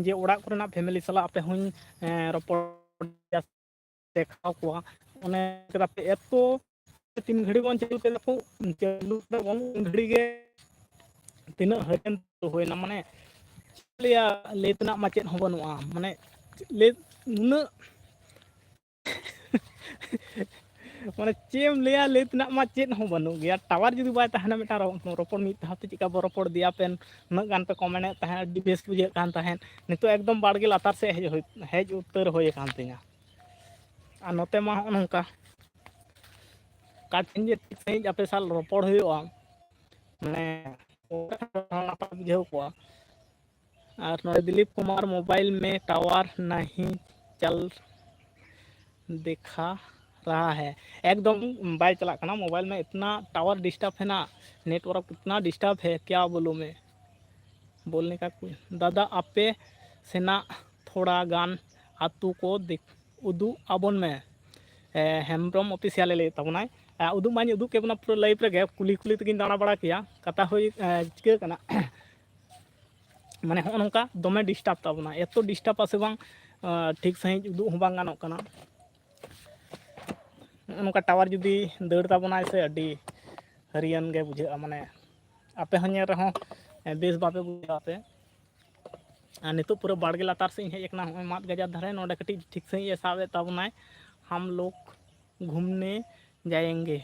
ᱡᱮ ᱚᱲᱟᱜ ᱠᱚᱨᱮᱱᱟᱜ ᱯᱷᱮᱢᱮᱞᱤ ᱥᱟᱞᱟᱜ ᱟᱯᱮ ᱦᱚᱸᱧ, ᱮᱸ, ᱨᱚᱯᱚᱲ ᱫᱮᱠᱷᱟᱣ ᱠᱚᱣᱟ, ᱚᱱᱮ ᱠᱮᱫᱟ ᱯᱮ ᱮᱛᱚ ᱛᱤᱱ ᱜᱷᱟᱹᱲᱤ ᱵᱚᱱ ᱪᱟᱹᱞᱩ ᱠᱮᱫᱟ ᱠᱚ, ᱪᱟᱹᱞᱩ ᱠᱮᱫᱟ ᱵᱚᱱ ᱩᱱ ᱜᱷᱟᱹᱲᱤ ᱜᱮ ᱛᱤᱱᱟᱹᱜ ᱦᱟᱹᱨᱤᱭᱟᱹᱱ ᱦᱩᱭᱱᱟ, ᱢᱟᱱᱮ ᱪᱮᱫ ᱞᱟᱹᱭᱟ, ᱞᱟᱹᱭ ᱛᱮᱱᱟᱜ ᱢᱟ ᱪᱮᱫ ᱦᱚᱸ ᱵᱟᱹᱱᱩᱜᱼᱟ, ᱢᱟᱱᱮ ᱞᱟᱹᱭ ᱱᱩᱱᱟᱹᱜ ᱢᱟᱱᱮ ᱪᱮᱫ ᱮᱢ ᱞᱟᱹᱭᱟ, ᱞᱟᱹᱭ ᱛᱮᱱᱟᱜ ᱢᱟ ᱪᱮᱫ ᱦᱚᱸ ᱵᱟᱹᱱᱩᱜ ᱜᱮᱭᱟ᱾ ᱴᱟᱣᱟᱨ ᱡᱩᱫᱤ ᱵᱟᱭ ᱛᱟᱦᱮᱱᱟ, ᱢᱤᱫᱴᱟᱝ ᱨᱚ-, ᱨᱚᱯᱚᱲ ᱢᱤᱫ ᱫᱷᱟᱣ ᱛᱮ ᱪᱮᱫᱠᱟ ᱵᱚ ᱨᱚᱯᱚᱲ ᱫᱮᱭᱟ ᱯᱮᱱ, ᱩᱱᱟᱹᱜ ᱜᱟᱱ ᱯᱮ ᱠᱚᱢᱮᱱᱴ ᱮᱫ ᱛᱟᱦᱮᱸᱫ, ᱟᱹᱰᱤ ᱵᱮᱥ ᱵᱩᱡᱷᱟᱹᱜ ᱠᱟᱱ ᱛᱟᱦᱮᱸᱫ᱾ ᱱᱤᱛᱚᱜ ᱮᱠᱫᱚᱢ ᱵᱟᱲᱜᱮ ᱞᱟᱛᱟᱨ ᱥᱮᱫ ᱦᱮᱡ ᱦᱩᱭ, ᱦᱮᱡ ᱩᱛᱟᱹᱨ ᱦᱩᱭ ᱟᱠᱟᱱ ᱛᱤᱧᱟ᱾ ᱟᱨ ᱱᱚᱛᱮ ᱢᱟ ᱦᱚᱸᱜᱼᱚ ᱱᱚᱝᱠᱟ ᱚᱠᱟ ᱴᱷᱮᱱ ᱡᱮ ᱴᱷᱤᱠ ᱥᱟᱺᱦᱤᱡ ᱟᱯᱮ ᱥᱟᱶ ᱨᱚᱯᱚᱲ ᱦᱩᱭᱩᱜᱼᱟ, ᱢᱟᱱᱮ ᱱᱟᱯᱟᱭ ᱵᱩᱡᱷᱟᱹᱣ ᱠᱚᱜᱼᱟ᱾ ᱟᱨ ᱱᱚᱰᱮ ᱫᱤᱞᱤᱯ ᱠᱩᱢᱟᱨ, mobile में tower नहीं चल दिखा रहा है। ᱮᱠᱫᱚᱢ ᱵᱟᱭ ᱪᱟᱞᱟᱜ ᱠᱟᱱᱟ ᱢᱳᱵᱟᱭᱤᱞ ᱢᱮ, ᱤᱛᱱᱟ ᱴᱟᱣᱟᱨ ᱰᱤᱥᱴᱟᱨᱵ ᱦᱮᱱᱟᱜ, ᱱᱮᱴᱣᱟᱨᱠ ᱤᱛᱱᱟ ᱰᱤᱥᱴᱟᱨᱵ ᱦᱮ ᱠᱭᱟ ᱵᱳᱞᱩ ᱢᱮ, ᱵᱳᱞᱱᱮ ᱠᱟ ᱠᱩ-, ᱫᱟᱫᱟ ᱟᱯᱮ ᱥᱮᱱᱟᱜ ᱛᱷᱚᱲᱟ ᱜᱟᱱ ᱟᱹᱛᱩ ᱠᱚ ᱫᱤᱠ-, ᱩᱫᱩᱜ ᱟᱵᱚᱱ ᱢᱮ᱾ ᱮ, ᱦᱮᱢᱵᱨᱚᱢ ᱚᱯᱷᱤᱥᱤᱭᱟᱞᱮ ᱞᱟᱹᱭᱮᱫ ᱛᱟᱵᱚᱱᱟᱭ᱾ ᱮ, ᱩᱫᱩᱜ ᱢᱟᱧ ᱩᱫᱩᱜ ᱠᱮ ᱵᱚᱱᱟ ᱯᱩᱨᱟᱹ ᱞᱟᱭᱤᱵᱷ ᱨᱮᱜᱮ, ᱠᱩᱞᱦᱤ ᱠᱩᱞᱦᱤ ᱛᱮᱜᱤᱧ ᱫᱟᱬᱟ ᱵᱟᱲᱟ ᱠᱮᱭᱟ᱾ ᱠᱟᱛᱷᱟ ᱦᱩᱭ, ᱮ, ᱪᱤᱠᱟᱹ ᱠᱟᱱᱟ, ᱢᱟᱱᱮ ᱦᱚᱸᱜᱼᱚ ᱱᱚᱝᱠᱟ ᱫᱚᱢᱮ ᱰᱤᱥᱴᱟᱵᱽ ᱛᱟᱵᱚᱱᱟ, ᱮᱛᱚ ᱰᱤᱥᱴᱟᱵᱽ ᱟᱥᱮ ᱵᱟᱝ, ᱮ, ᱴᱷᱤᱠ ᱥᱟᱺᱦᱤᱡ ᱩᱫᱩᱜ ᱦᱚᱸ ᱵᱟᱝ ᱜᱟᱱᱚᱜ ᱠᱟᱱᱟ᱾ ᱱᱚᱜᱼᱚ ᱱᱚᱝᱠᱟ ᱴᱟᱣᱟᱨ ᱡᱩᱫᱤ ᱫᱟᱹᱲ ᱛᱟᱵᱚᱱᱟᱭ ᱥᱮ, ᱟᱹᱰᱤ ᱦᱟᱹᱨᱤᱭᱟᱹᱱ ᱜᱮ ᱵᱩᱡᱷᱟᱹᱜᱼᱟ, ᱢᱟᱱᱮ ᱟᱯᱮ ᱦᱚᱸ ᱧᱮᱞ ᱨᱮᱦᱚᱸ, ᱮ, ᱵᱮᱥ ᱵᱟᱯᱮ ᱵᱩᱡᱷᱟᱹᱣᱟ ᱯᱮ᱾ ᱟᱨ ᱱᱤᱛᱚᱜ ᱯᱩᱨᱟᱹ ᱵᱟᱲᱜᱮ ᱞᱟᱛᱟᱨ ᱥᱮᱫ ᱤᱧ ᱦᱮᱡ ᱟᱠᱟᱱᱟ, ᱱᱚᱜᱼᱚᱭ ᱢᱟᱫ ᱜᱟᱡᱟᱲ ᱫᱷᱟᱨᱮ, ᱱᱚᱰᱮ ᱠᱟᱹᱴᱤᱡ ᱴᱷᱤᱠ ᱥᱟᱺᱦᱤᱡ ᱮ ᱥᱟᱵ ᱮᱫ ᱛᱟᱵᱚᱱᱟᱭ, हम लोग घूमने जाएंगे।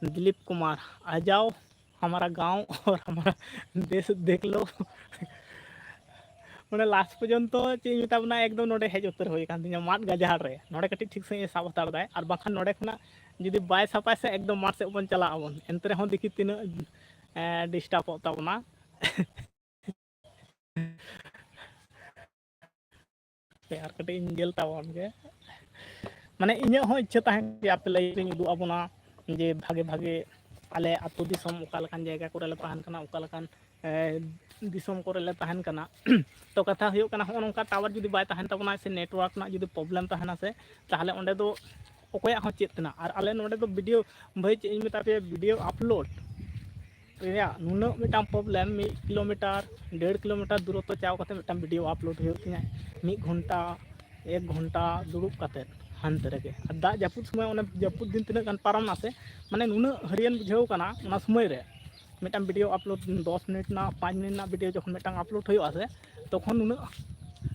दिलीप कुमार, आ जाओ हमारा गांव और हमारा देश देख लो। ᱢᱟᱱᱮ ᱞᱟᱥᱴ ᱯᱚᱨᱡᱚᱱᱛᱚ ᱪᱮᱫ ᱤᱧ ᱢᱮᱛᱟ ᱵᱚᱱᱟ, ᱮᱠᱫᱚᱢ ᱱᱚᱰᱮ ᱦᱮᱡ ᱩᱛᱟᱹᱨ ᱦᱩᱭ ᱟᱠᱟᱱ ᱛᱤᱧᱟ ᱢᱟᱫ ᱜᱟᱡᱟᱲ ᱨᱮ᱾ ᱱᱚᱰᱮ ᱠᱟᱹᱴᱤᱡ ᱴᱷᱤᱠ ᱥᱟᱺᱦᱤᱡ ᱮ ᱥᱟᱵ ᱦᱟᱛᱟᱲ ᱫᱟᱭ, ᱟᱨ ᱵᱟᱝᱠᱷᱟᱱ ᱱᱚᱰᱮ ᱠᱷᱚᱱᱟᱜ ᱡᱩᱫᱤ ᱵᱟᱭ ᱥᱟᱯᱷᱟᱭ ᱥᱮ ᱮᱠᱫᱚᱢ ᱢᱟᱴᱷ ᱥᱮᱫ ᱵᱚᱱ ᱪᱟᱞᱟᱜ ᱟᱵᱚᱱ᱾ ᱮᱱᱛᱮ ᱨᱮᱦᱚᱸ ᱫᱮᱠᱷᱤ ᱛᱤᱱᱟᱹᱜ, ᱮ, ᱰᱤᱥᱴᱟᱵᱚᱜ ᱛᱟᱵᱚᱱᱟ᱾ ᱟᱨ ᱠᱟᱹᱴᱤᱡ ᱤᱧ ᱧᱮᱞ ᱛᱟᱵᱚᱱ ᱜᱮ᱾ ᱢᱟᱱᱮ ᱤᱧᱟᱹᱜ ᱦᱚᱸ ᱤᱪᱪᱷᱟᱹ ᱛᱟᱦᱮᱸ ᱠᱟᱱ ᱜᱮᱭᱟ ᱟᱯᱮ ᱞᱟᱹᱭᱤᱵᱷ ᱨᱤᱧ ᱩᱫᱩᱜ ᱟᱵᱚᱱᱟ ᱡᱮ ᱵᱷᱟᱜᱮ ᱵᱷᱟᱜᱮ ᱟᱞᱮ ᱟᱹᱛᱩ ᱫᱤᱥᱚᱢ ᱚᱠᱟ ᱞᱮᱠᱟᱱ ᱡᱟᱭᱜᱟ ᱠᱚᱨᱮ ᱞᱮ ᱛᱟᱦᱮᱱ ᱠᱟᱱᱟ, ᱚᱠᱟ ᱞᱮᱠᱟᱱ, ᱮ, ᱫᱤᱥᱚᱢ ᱠᱚᱨᱮ ᱞᱮ ᱛᱟᱦᱮᱱ ᱠᱟᱱᱟ᱾ ᱛᱚ ᱠᱟᱛᱷᱟ ᱦᱩᱭᱩᱜ ᱠᱟᱱᱟ, ᱦᱚᱸᱜᱼᱚ ᱱᱚᱝᱠᱟ ᱴᱟᱣᱟᱨ ᱡᱩᱫᱤ ᱵᱟᱭ ᱛᱟᱦᱮᱱ ᱛᱟᱵᱚᱱᱟ ᱥᱮ ᱱᱮᱴᱣᱟᱨᱠ ᱨᱮᱱᱟᱜ ᱡᱩᱫᱤ ᱯᱨᱚᱵᱞᱮᱢ ᱛᱟᱦᱮᱱᱟ ᱥᱮ, ᱛᱟᱦᱚᱞᱮ ᱚᱸᱰᱮ ᱫᱚ ᱚᱠᱚᱭᱟᱜ ᱦᱚᱸ ᱪᱮᱫ ᱛᱮᱱᱟᱜ᱾ ᱟᱨ ᱟᱞᱮ ᱱᱚᱰᱮ ᱫᱚ ᱵᱷᱤᱰᱤᱭᱳ, ᱵᱷᱟᱹᱭ ᱪᱮᱫ ᱤᱧ ᱢᱮᱛᱟ ᱯᱮᱭᱟ, ᱵᱷᱤᱰᱤᱭᱳ ᱟᱯᱞᱳᱰ ᱨᱮᱭᱟᱜ ᱱᱩᱱᱟᱹᱜ ᱢᱤᱫᱴᱟᱝ ᱯᱨᱚᱵᱞᱮᱢ, ᱢᱤᱫ ᱠᱤᱞᱳᱢᱤᱴᱟᱨ, ᱰᱮᱲ ᱠᱤᱞᱳᱢᱤᱴᱟᱨ ᱫᱩᱨᱚᱛᱛᱚ ᱪᱟᱣ ᱠᱟᱛᱮ ᱢᱤᱫᱴᱟᱝ ᱵᱷᱤᱰᱤᱭᱳ ᱟᱯᱞᱳᱰ ᱦᱩᱭᱩᱜ ᱛᱤᱧᱟᱹ, ᱢᱤᱫ ᱜᱷᱚᱱᱴᱟ, ᱮᱠ ᱜᱷᱚᱱᱴᱟ ᱫᱩᱲᱩᱵ ᱠᱟᱛᱮ ᱦᱟᱱᱛᱮ ᱨᱮᱜᱮ᱾ ᱟᱨ ᱫᱟᱜ ᱡᱟᱹᱯᱩᱫ ᱥᱚᱢᱚᱭ, ᱚᱱᱮ ᱡᱟᱹᱯᱩᱫ ᱫᱤᱱ ᱛᱤᱱᱟᱹᱜ ᱜᱟᱱ ᱯᱟᱨᱚᱢ ᱱᱟ ᱥᱮ, ᱢᱟᱱᱮ ᱱᱩᱱᱟᱹᱜ ᱦᱟᱹᱨᱤᱭᱟᱹᱱ ᱵᱩᱡᱷᱟᱹᱣ ᱠᱟᱱᱟ ᱚᱱᱟ ᱥᱚᱢᱚᱭ ᱨᱮ᱾ ᱢᱤᱫᱴᱟᱝ ᱵᱷᱤᱰᱤᱭᱳ ᱟᱯᱞᱳᱰ ᱫᱚᱥ ᱢᱤᱱᱤᱴ ᱨᱮᱱᱟᱜ, ᱯᱟᱸᱪ ᱢᱤᱱᱤᱴ ᱨᱮᱱᱟᱜ ᱵᱷᱤᱰᱤᱭᱳ ᱡᱚᱠᱷᱚᱱ ᱢᱤᱫᱴᱟᱝ ᱟᱯᱞᱳᱰ ᱦᱩᱭᱩᱜᱼᱟ ᱥᱮ, ᱛᱚᱠᱷᱚᱱ ᱱᱩᱱᱟᱹᱜ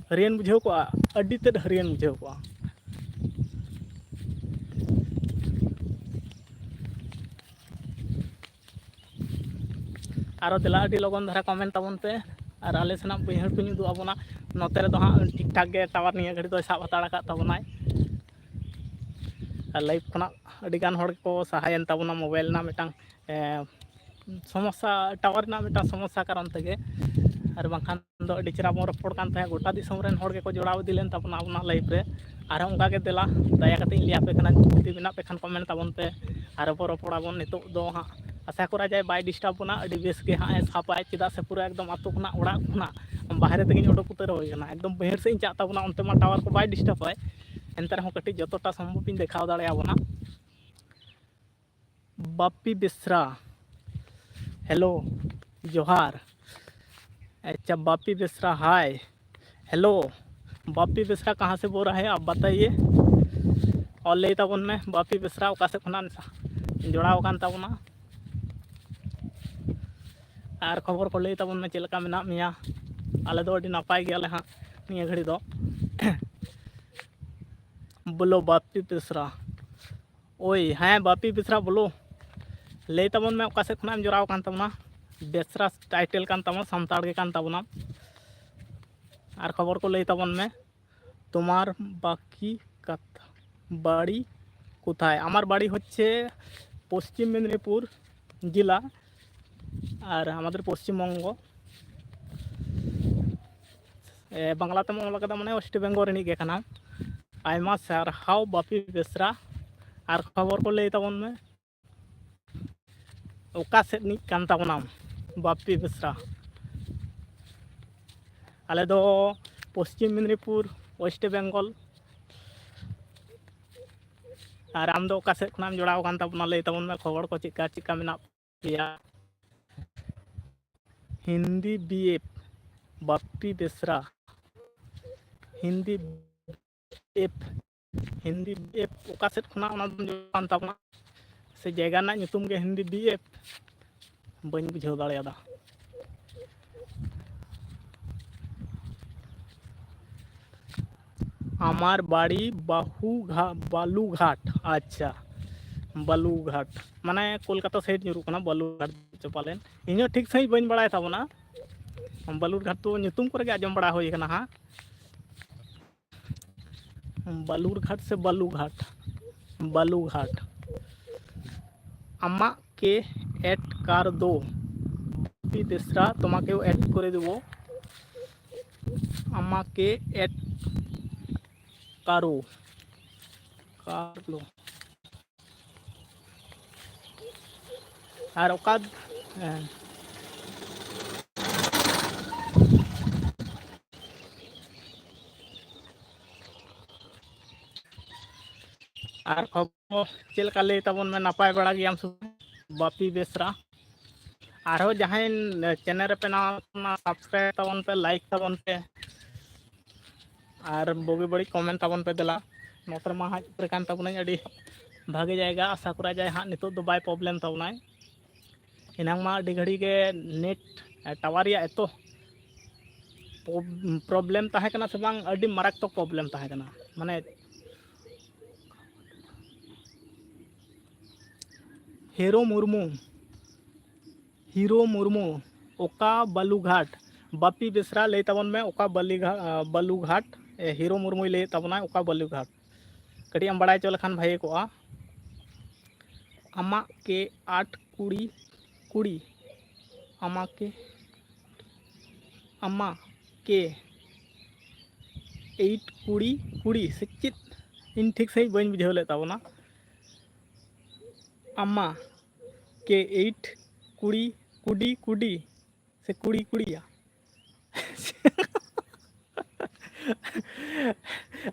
ᱦᱟᱹᱨᱤᱭᱟᱹᱱ ᱵᱩᱡᱷᱟᱹᱣ ᱠᱚᱜᱼᱟ, ᱟᱹᱰᱤ ᱛᱮᱫ ᱦᱟᱹᱨᱤᱭᱟᱹᱱ ᱵᱩᱡᱷᱟᱹᱣ ᱠᱚᱜᱼᱟ᱾ ᱟᱨᱚ ᱫᱮᱞᱟ ᱟᱹᱰᱤ ᱞᱚᱜᱚᱱ ᱫᱷᱟᱨᱟ ᱠᱚᱢᱮᱱᱴ ᱛᱟᱵᱚᱱ ᱯᱮ, ᱟᱨ ᱟᱞᱮ ᱥᱮᱱᱟᱜ ᱵᱟᱹᱭᱦᱟᱹᱲ ᱠᱚᱧ ᱩᱫᱩᱜ ᱟᱵᱚᱱᱟ᱾ ᱱᱚᱛᱮ ᱨᱮᱫᱚ ᱦᱟᱸᱜ ᱴᱷᱤᱠ ᱴᱷᱟᱠ ᱜᱮ ᱴᱟᱣᱟᱨ ᱱᱤᱭᱟᱹ ᱜᱷᱟᱹᱲᱤᱡ ᱫᱚᱭ ᱥᱟᱵ ᱦᱟᱛᱟᱲ ᱟᱠᱟᱫ ᱛᱟᱵᱚᱱᱟᱭ᱾ ᱟᱨ ᱞᱟᱭᱤᱵᱷ ᱠᱷᱚᱱᱟᱜ ᱟᱹᱰᱤ ᱜᱟᱱ ᱦᱚᱲ ᱜᱮᱠᱚ ᱥᱟᱦᱟᱭᱮᱱ ᱛᱟᱵᱚᱱᱟ ᱢᱳᱵᱟᱭᱤᱞ ᱨᱮᱱᱟᱜ ᱢᱤᱫᱴᱟᱝ, ᱮ, ᱥᱚᱢᱚᱥᱥᱟ, ᱴᱟᱣᱟᱨ ᱨᱮᱱᱟᱜ ᱢᱤᱫᱴᱟᱝ ᱥᱚᱢᱚᱥᱥᱟ ᱠᱟᱨᱚᱱ ᱛᱮᱜᱮ᱾ ᱟᱨ ᱵᱟᱝᱠᱷᱟᱱ ᱫᱚ ᱟᱹᱰᱤ ᱪᱮᱦᱨᱟ ᱵᱚᱱ ᱨᱚᱯᱚᱲ ᱠᱟᱱ ᱛᱟᱦᱮᱸᱫ᱾ ᱜᱚᱴᱟ ᱫᱤᱥᱚᱢ ᱨᱮᱱ ᱦᱚᱲ ᱜᱮᱠᱚ ᱡᱚᱲᱟᱣ ᱤᱫᱤ ᱞᱮᱱ ᱛᱟᱵᱚᱱᱟ ᱟᱵᱚᱱᱟᱜ ᱞᱟᱭᱤᱵᱷ ᱨᱮ᱾ ᱟᱨᱦᱚᱸ ᱚᱱᱠᱟ ᱜᱮ ᱫᱮᱞᱟ, ᱫᱟᱭᱟ ᱠᱟᱛᱮ ᱤᱧ ᱞᱟᱹᱭ ᱟᱯᱮ ᱠᱟᱱᱟ, ᱡᱩᱫᱤ ᱢᱮᱱᱟᱜ ᱯᱮ ᱠᱷᱟᱱ ᱠᱚᱢᱮᱱᱴ ᱛᱟᱵᱚᱱ ᱯᱮ, ᱟᱨ ᱵᱚᱱ ᱨᱚᱯᱚᱲᱟᱵᱚᱱ᱾ ᱱᱤᱛᱚᱜ ᱫᱚ ᱦᱟᱸᱜ ᱟᱥᱟ ᱠᱚᱨᱟ ᱡᱟᱭ ᱵᱟᱭ ᱰᱤᱥᱴᱟᱵᱽ ᱵᱚᱱᱟ, ᱟᱹᱰᱤ ᱵᱮᱥ ᱜᱮ ᱦᱟᱸᱜ ᱮ ᱥᱟᱯᱟᱭ, ᱪᱮᱫᱟᱜ ᱥᱮ ᱯᱩᱨᱟᱹ ᱮᱠᱫᱚᱢ ᱟᱹᱛᱩ ᱠᱷᱚᱱᱟᱜ, ᱚᱲᱟᱜ ᱠᱷᱚᱱᱟᱜ ᱵᱟᱦᱨᱮ ᱛᱮᱜᱮᱧ ᱩᱰᱩᱠ ᱩᱛᱟᱹᱨ ᱦᱩᱭ ᱠᱟᱱᱟ᱾ ᱮᱠᱫᱚᱢ ᱵᱟᱹᱭᱦᱟᱹᱲ ᱥᱮᱫ ᱤᱧ ᱪᱟᱜ ᱛᱟᱵᱚᱱᱟ, ᱚᱱᱛᱮ ᱢᱟ ᱴᱟᱣᱟᱨ ᱠᱚ ᱵᱟᱭ ᱰᱤᱥᱴᱟᱵᱟᱭ, ᱮᱱᱛᱮ ᱨᱮᱦᱚᱸ ᱠᱟᱹᱴᱤᱡ ᱡᱚᱛᱚᱴᱟ ᱥᱚᱢᱵᱷᱚᱵ ᱤᱧ ᱫᱮᱠᱷᱟᱣ ᱫᱟᱲᱮᱭᱟᱵᱚᱱᱟ᱾ ᱵᱟᱯᱤ ᱵᱮᱥᱨᱟ, ᱦᱮᱞᱳ, ᱡᱚᱦᱟᱨ᱾ ᱟᱪᱪᱷᱟ, ᱵᱟᱯᱤ ᱵᱮᱥᱨᱟ, ᱦᱟᱭ, ᱦᱮᱞᱳ᱾ ᱵᱟᱯᱤ ᱵᱮᱥᱨᱟ, ᱠᱟᱦᱟᱸ ᱥᱮ ᱵᱳᱞ ᱨᱟᱦᱟ ᱦᱮ ᱟᱯ, ᱵᱟᱛᱟᱭᱤᱭᱮ᱾ ᱟᱨ ᱞᱟᱹᱭ ᱛᱟᱵᱚᱱ ᱢᱮ, ᱵᱟᱯᱤ ᱵᱮᱥᱨᱟ, ᱚᱠᱟ ᱥᱮᱫ ᱠᱷᱚᱱᱟᱜ ᱮᱢ ᱡᱚᱲᱟᱣ ᱟᱠᱟᱱ ᱛᱟᱵᱚᱱᱟ? ᱟᱨ ᱠᱷᱚᱵᱚᱨ ᱠᱚ ᱞᱟᱹᱭ ᱛᱟᱵᱚᱱ ᱢᱮ, ᱪᱮᱫ ᱞᱮᱠᱟ ᱢᱮᱱᱟᱜ ᱢᱮᱭᱟ? ᱟᱞᱮ ᱫᱚ ᱟᱹᱰᱤ ᱱᱟᱯᱟᱭ ᱜᱮᱭᱟᱞᱮ ᱦᱟᱸᱜ ᱱᱤᱭᱟᱹ ᱜᱷᱟᱹᱲᱤ ᱫᱚ᱾ ᱵᱳᱞᱳ ᱵᱟᱯᱤ ᱵᱮᱥᱨᱟ᱾ ᱳᱭ, ᱦᱮᱸ, ᱵᱟᱯᱤ ᱵᱮᱥᱨᱟ ᱵᱳᱞᱳ᱾ ᱞᱟᱹᱭ ᱛᱟᱵᱚᱱ ᱢᱮ, ᱚᱠᱟ ᱥᱮᱫ ᱠᱷᱚᱱᱟᱜ ᱮᱢ ᱡᱚᱲᱟᱣ ᱟᱠᱟᱱ ᱛᱟᱵᱚᱱᱟ? ᱵᱮᱥᱨᱟ ᱴᱟᱭᱴᱮᱞ ᱠᱟᱱ ᱛᱟᱵᱚᱱᱟ, ᱥᱟᱱᱛᱟᱲ ᱜᱮ ᱠᱟᱱ ᱛᱟᱵᱚᱱᱟ᱾ ᱟᱨ ᱠᱷᱚᱵᱚᱨ ᱠᱚ ᱞᱟᱹᱭ ᱛᱟᱵᱚᱱ ᱢᱮ᱾ তোমার বাকি কথা, বাড়ি কোথায়? আমার বাড়ি হচ্ছে পশ্চিম মেদিনীপুর জেলা, আর আমাদের পশ্চিমবঙ্গ। ᱮ, ᱵᱟᱝᱞᱟ ᱛᱮᱢ ᱚᱞ ᱠᱟᱫᱟ, ᱢᱟᱱᱮ ᱳᱭᱮᱥᱴ ᱵᱮᱝᱜᱚᱞ ᱨᱤᱱᱤᱡ ᱜᱮ ᱠᱟᱱᱟᱢ᱾ ᱟᱭᱢᱟ ᱥᱟᱨᱦᱟᱣ ᱵᱟᱯᱤ ᱵᱮᱥᱨᱟ᱾ ᱟᱨ ᱠᱷᱚᱵᱚᱨ ᱠᱚ ᱞᱟᱹᱭ ᱛᱟᱵᱚᱱ ᱢᱮ, ᱚᱠᱟ ᱥᱮᱫ ᱨᱤᱱᱤᱡ ᱠᱟᱱ ᱛᱟᱵᱚᱱᱟᱢ ᱵᱟᱯᱤ ᱵᱮᱥᱨᱟ? ᱟᱞᱮ ᱫᱚ ᱯᱚᱥᱪᱤᱢ ᱢᱮᱫᱽᱱᱤᱯᱩᱨ, ᱳᱭᱮᱥᱴ ᱵᱮᱝᱜᱚᱞ᱾ ᱟᱨ ᱟᱢ ᱫᱚ ᱚᱠᱟ ᱥᱮᱫ ᱠᱷᱚᱱᱟᱜ ᱮᱢ ᱡᱚᱲᱟᱣ ᱟᱠᱟᱱ ᱛᱟᱵᱚᱱᱟ? ᱞᱟᱹᱭ ᱛᱟᱵᱚᱱ ᱢᱮ, ᱠᱷᱚᱵᱚᱨ ᱠᱚ ᱪᱮᱫᱠᱟ ᱪᱮᱫᱠᱟ ᱢᱮᱱᱟᱜ ᱯᱮᱭᱟ? ᱦᱤᱱᱫᱤ ᱵᱤ ᱮᱯᱷ, ᱵᱟᱯᱤ ᱵᱮᱥᱨᱟ, Hindi F, Hindi B F ᱚᱠᱟ ᱥᱮᱫ ᱠᱷᱚᱱᱟᱜ ᱚᱱᱟ ᱫᱚᱢ ᱡᱚᱲᱟᱣ ᱟᱠᱟᱱ ᱛᱟᱵᱚᱱᱟ? ᱥᱮ ᱡᱟᱭᱜᱟ ᱨᱮᱱᱟᱜ ᱧᱩᱛᱩᱢ ᱜᱮ ᱦᱤᱱᱫᱤ ᱵᱤ ᱮᱯᱷ? ᱵᱟᱹᱧ ᱵᱩᱡᱷᱟᱹᱣ ᱫᱟᱲᱮᱭᱟᱫᱟ᱾ আমার বাড়ি বাহুঘা-, বালুঘাট। আচ্ছা, বালুঘাট, ᱢᱟᱱᱮ ᱠᱳᱞᱠᱟᱛᱟ ᱥᱟᱭᱤᱰ ᱧᱩᱨᱩᱜ ᱠᱟᱱᱟ ᱵᱟᱞᱩᱨᱜᱷᱟᱴ ᱪᱚ ᱯᱟᱞᱮᱱ᱾ ᱤᱧᱦᱚᱸ ᱴᱷᱤᱠ ᱥᱟᱺᱦᱤᱡ ᱵᱟᱹᱧ ᱵᱟᱲᱟᱭ ᱛᱟᱵᱚᱱᱟ᱾ ᱵᱟᱞᱩᱨᱜᱷᱟᱴ ᱫᱚ ᱧᱩᱛᱩᱢ ᱠᱚᱨᱮ ᱜᱮ ᱟᱸᱡᱚᱢ ᱵᱟᱲᱟ ᱦᱩᱭ ᱠᱟᱱᱟ ᱦᱟᱸᱜ᱾ ᱵᱟᱞᱩᱨᱜᱷᱟᱴ ᱥᱮ ᱵᱟᱞᱩᱜᱷᱟᱴ? ᱵᱟᱞᱩᱜᱷᱟᱴ᱾ ᱟᱢᱟᱜ ᱠᱮ ᱮᱴ ᱠᱟᱨ ᱫᱚ? বাপ্পি বেসরা, তোমাকেও অ্যাড করে দেবো। আমাকে অ্যাড করো। করো। আর অকাদ, হ্যাঁ। ᱟᱨ ᱠᱷᱚᱵᱚᱨ ᱪᱮᱫ ᱞᱮᱠᱟ ᱞᱟᱹᱭ ᱛᱟᱵᱚᱱ ᱢᱮ, ᱱᱟᱯᱟᱭ ᱵᱟᱲᱟ ᱜᱮᱭᱟᱢ ᱥᱮ ᱵᱟᱝ? ᱵᱟᱯᱤ ᱵᱮᱥᱨᱟ᱾ ᱟᱨᱦᱚᱸ ᱡᱟᱦᱟᱸᱭ ᱪᱮᱱᱮᱞ ᱨᱮᱯᱮ ᱱᱟᱣᱟ ᱠᱟᱱᱟ, ᱥᱟᱵᱥᱠᱨᱟᱭᱤᱵ ᱛᱟᱵᱚᱱ ᱯᱮ, ᱞᱟᱭᱤᱠ ᱛᱟᱵᱚᱱ ᱯᱮ, ᱟᱨ ᱵᱩᱜᱤ ᱵᱟᱹᱲᱤᱡ ᱠᱚᱢᱮᱱᱴ ᱛᱟᱵᱚᱱ ᱯᱮ ᱫᱮᱞᱟ᱾ ᱱᱚᱛᱮ ᱨᱮᱢᱟ ᱦᱟᱸᱜ ᱥᱮᱴᱮᱨ ᱠᱟᱱ ᱛᱟᱵᱚᱱᱟᱹᱧ ᱟᱹᱰᱤ ᱵᱷᱟᱜᱮ ᱡᱟᱭᱜᱟ, ᱟᱥᱟ ᱠᱚᱨᱟ ᱡᱟᱭ ᱦᱟᱸᱜ ᱱᱤᱛᱚᱜ ᱫᱚ ᱵᱟᱭ ᱯᱨᱚᱵᱞᱮᱢ ᱛᱟᱵᱚᱱᱟᱭ᱾ ᱮᱱᱟᱝ ᱢᱟ ᱟᱹᱰᱤ ᱜᱷᱟᱹᱲᱤ ᱜᱮ ᱱᱮᱴ ᱴᱟᱣᱟᱨ ᱨᱮᱭᱟᱜ ᱮᱛᱚ ᱯᱨᱚᱵᱞᱮᱢ ᱛᱟᱦᱮᱸ ᱠᱟᱱᱟ ᱥᱮ ᱵᱟᱝ, ᱟᱹᱰᱤ ᱢᱟᱨᱟᱠᱛᱚᱠ ᱯᱨᱚᱵᱞᱮᱢ ᱛᱟᱦᱮᱸ ᱠᱟᱱᱟ᱾ ᱢᱟᱱᱮ ᱦᱤᱨᱳ ᱢᱩᱨᱢᱩ, ᱦᱤᱨᱳ ᱢᱩᱨᱢᱩ, ᱚᱠᱟ ᱵᱟᱞᱩᱜᱷᱟᱴ? ᱵᱟᱯᱤ ᱵᱮᱥᱨᱟ, ᱞᱟᱹᱭ ᱛᱟᱵᱚᱱ ᱢᱮ, ᱚᱠᱟ ᱵᱟᱞᱤᱜᱷᱟ-, ᱵᱟᱞᱩᱜᱷᱟᱴ? ᱮ, ᱦᱤᱨᱳ ᱢᱩᱨᱢᱩᱭ ᱞᱟᱹᱭᱮᱫ ᱛᱟᱵᱚᱱᱟᱭ, ᱚᱠᱟ ᱵᱟᱞᱩᱜᱷᱟᱴ? ᱠᱟᱹᱴᱤᱡ ᱮᱢ ᱵᱟᱲᱟᱭ ᱦᱚᱪᱚ ᱞᱮᱠᱷᱟᱱ ᱵᱷᱟᱜᱮ ᱠᱚᱜᱼᱟ᱾ ᱟᱢᱟᱜ ᱠᱮ ᱟᱴ ᱠᱩᱲᱤ ᱠᱩᱲᱤ, ᱟᱢᱟᱜ ᱠᱮ, ᱟᱢᱟᱜ ᱠᱮ ᱮᱭᱤᱴ ᱠᱩᱲᱤ ᱠᱩᱲᱤ ᱥᱮ ᱪᱮᱫ? ᱤᱧ ᱴᱷᱤᱠ ᱥᱟᱺᱦᱤᱡ ᱵᱟᱹᱧ ᱵᱩᱡᱷᱟᱹᱣ ᱞᱮᱫ ᱛᱟᱵᱚᱱᱟ᱾ ᱟᱢᱟ ᱠᱮ ᱮᱭᱤᱴ ᱠᱩᱲᱤ ᱠᱩᱰᱤ ᱠᱩᱰᱤ ᱥᱮ ᱠᱩᱲᱤ ᱠᱩᱲᱤᱭᱟ᱾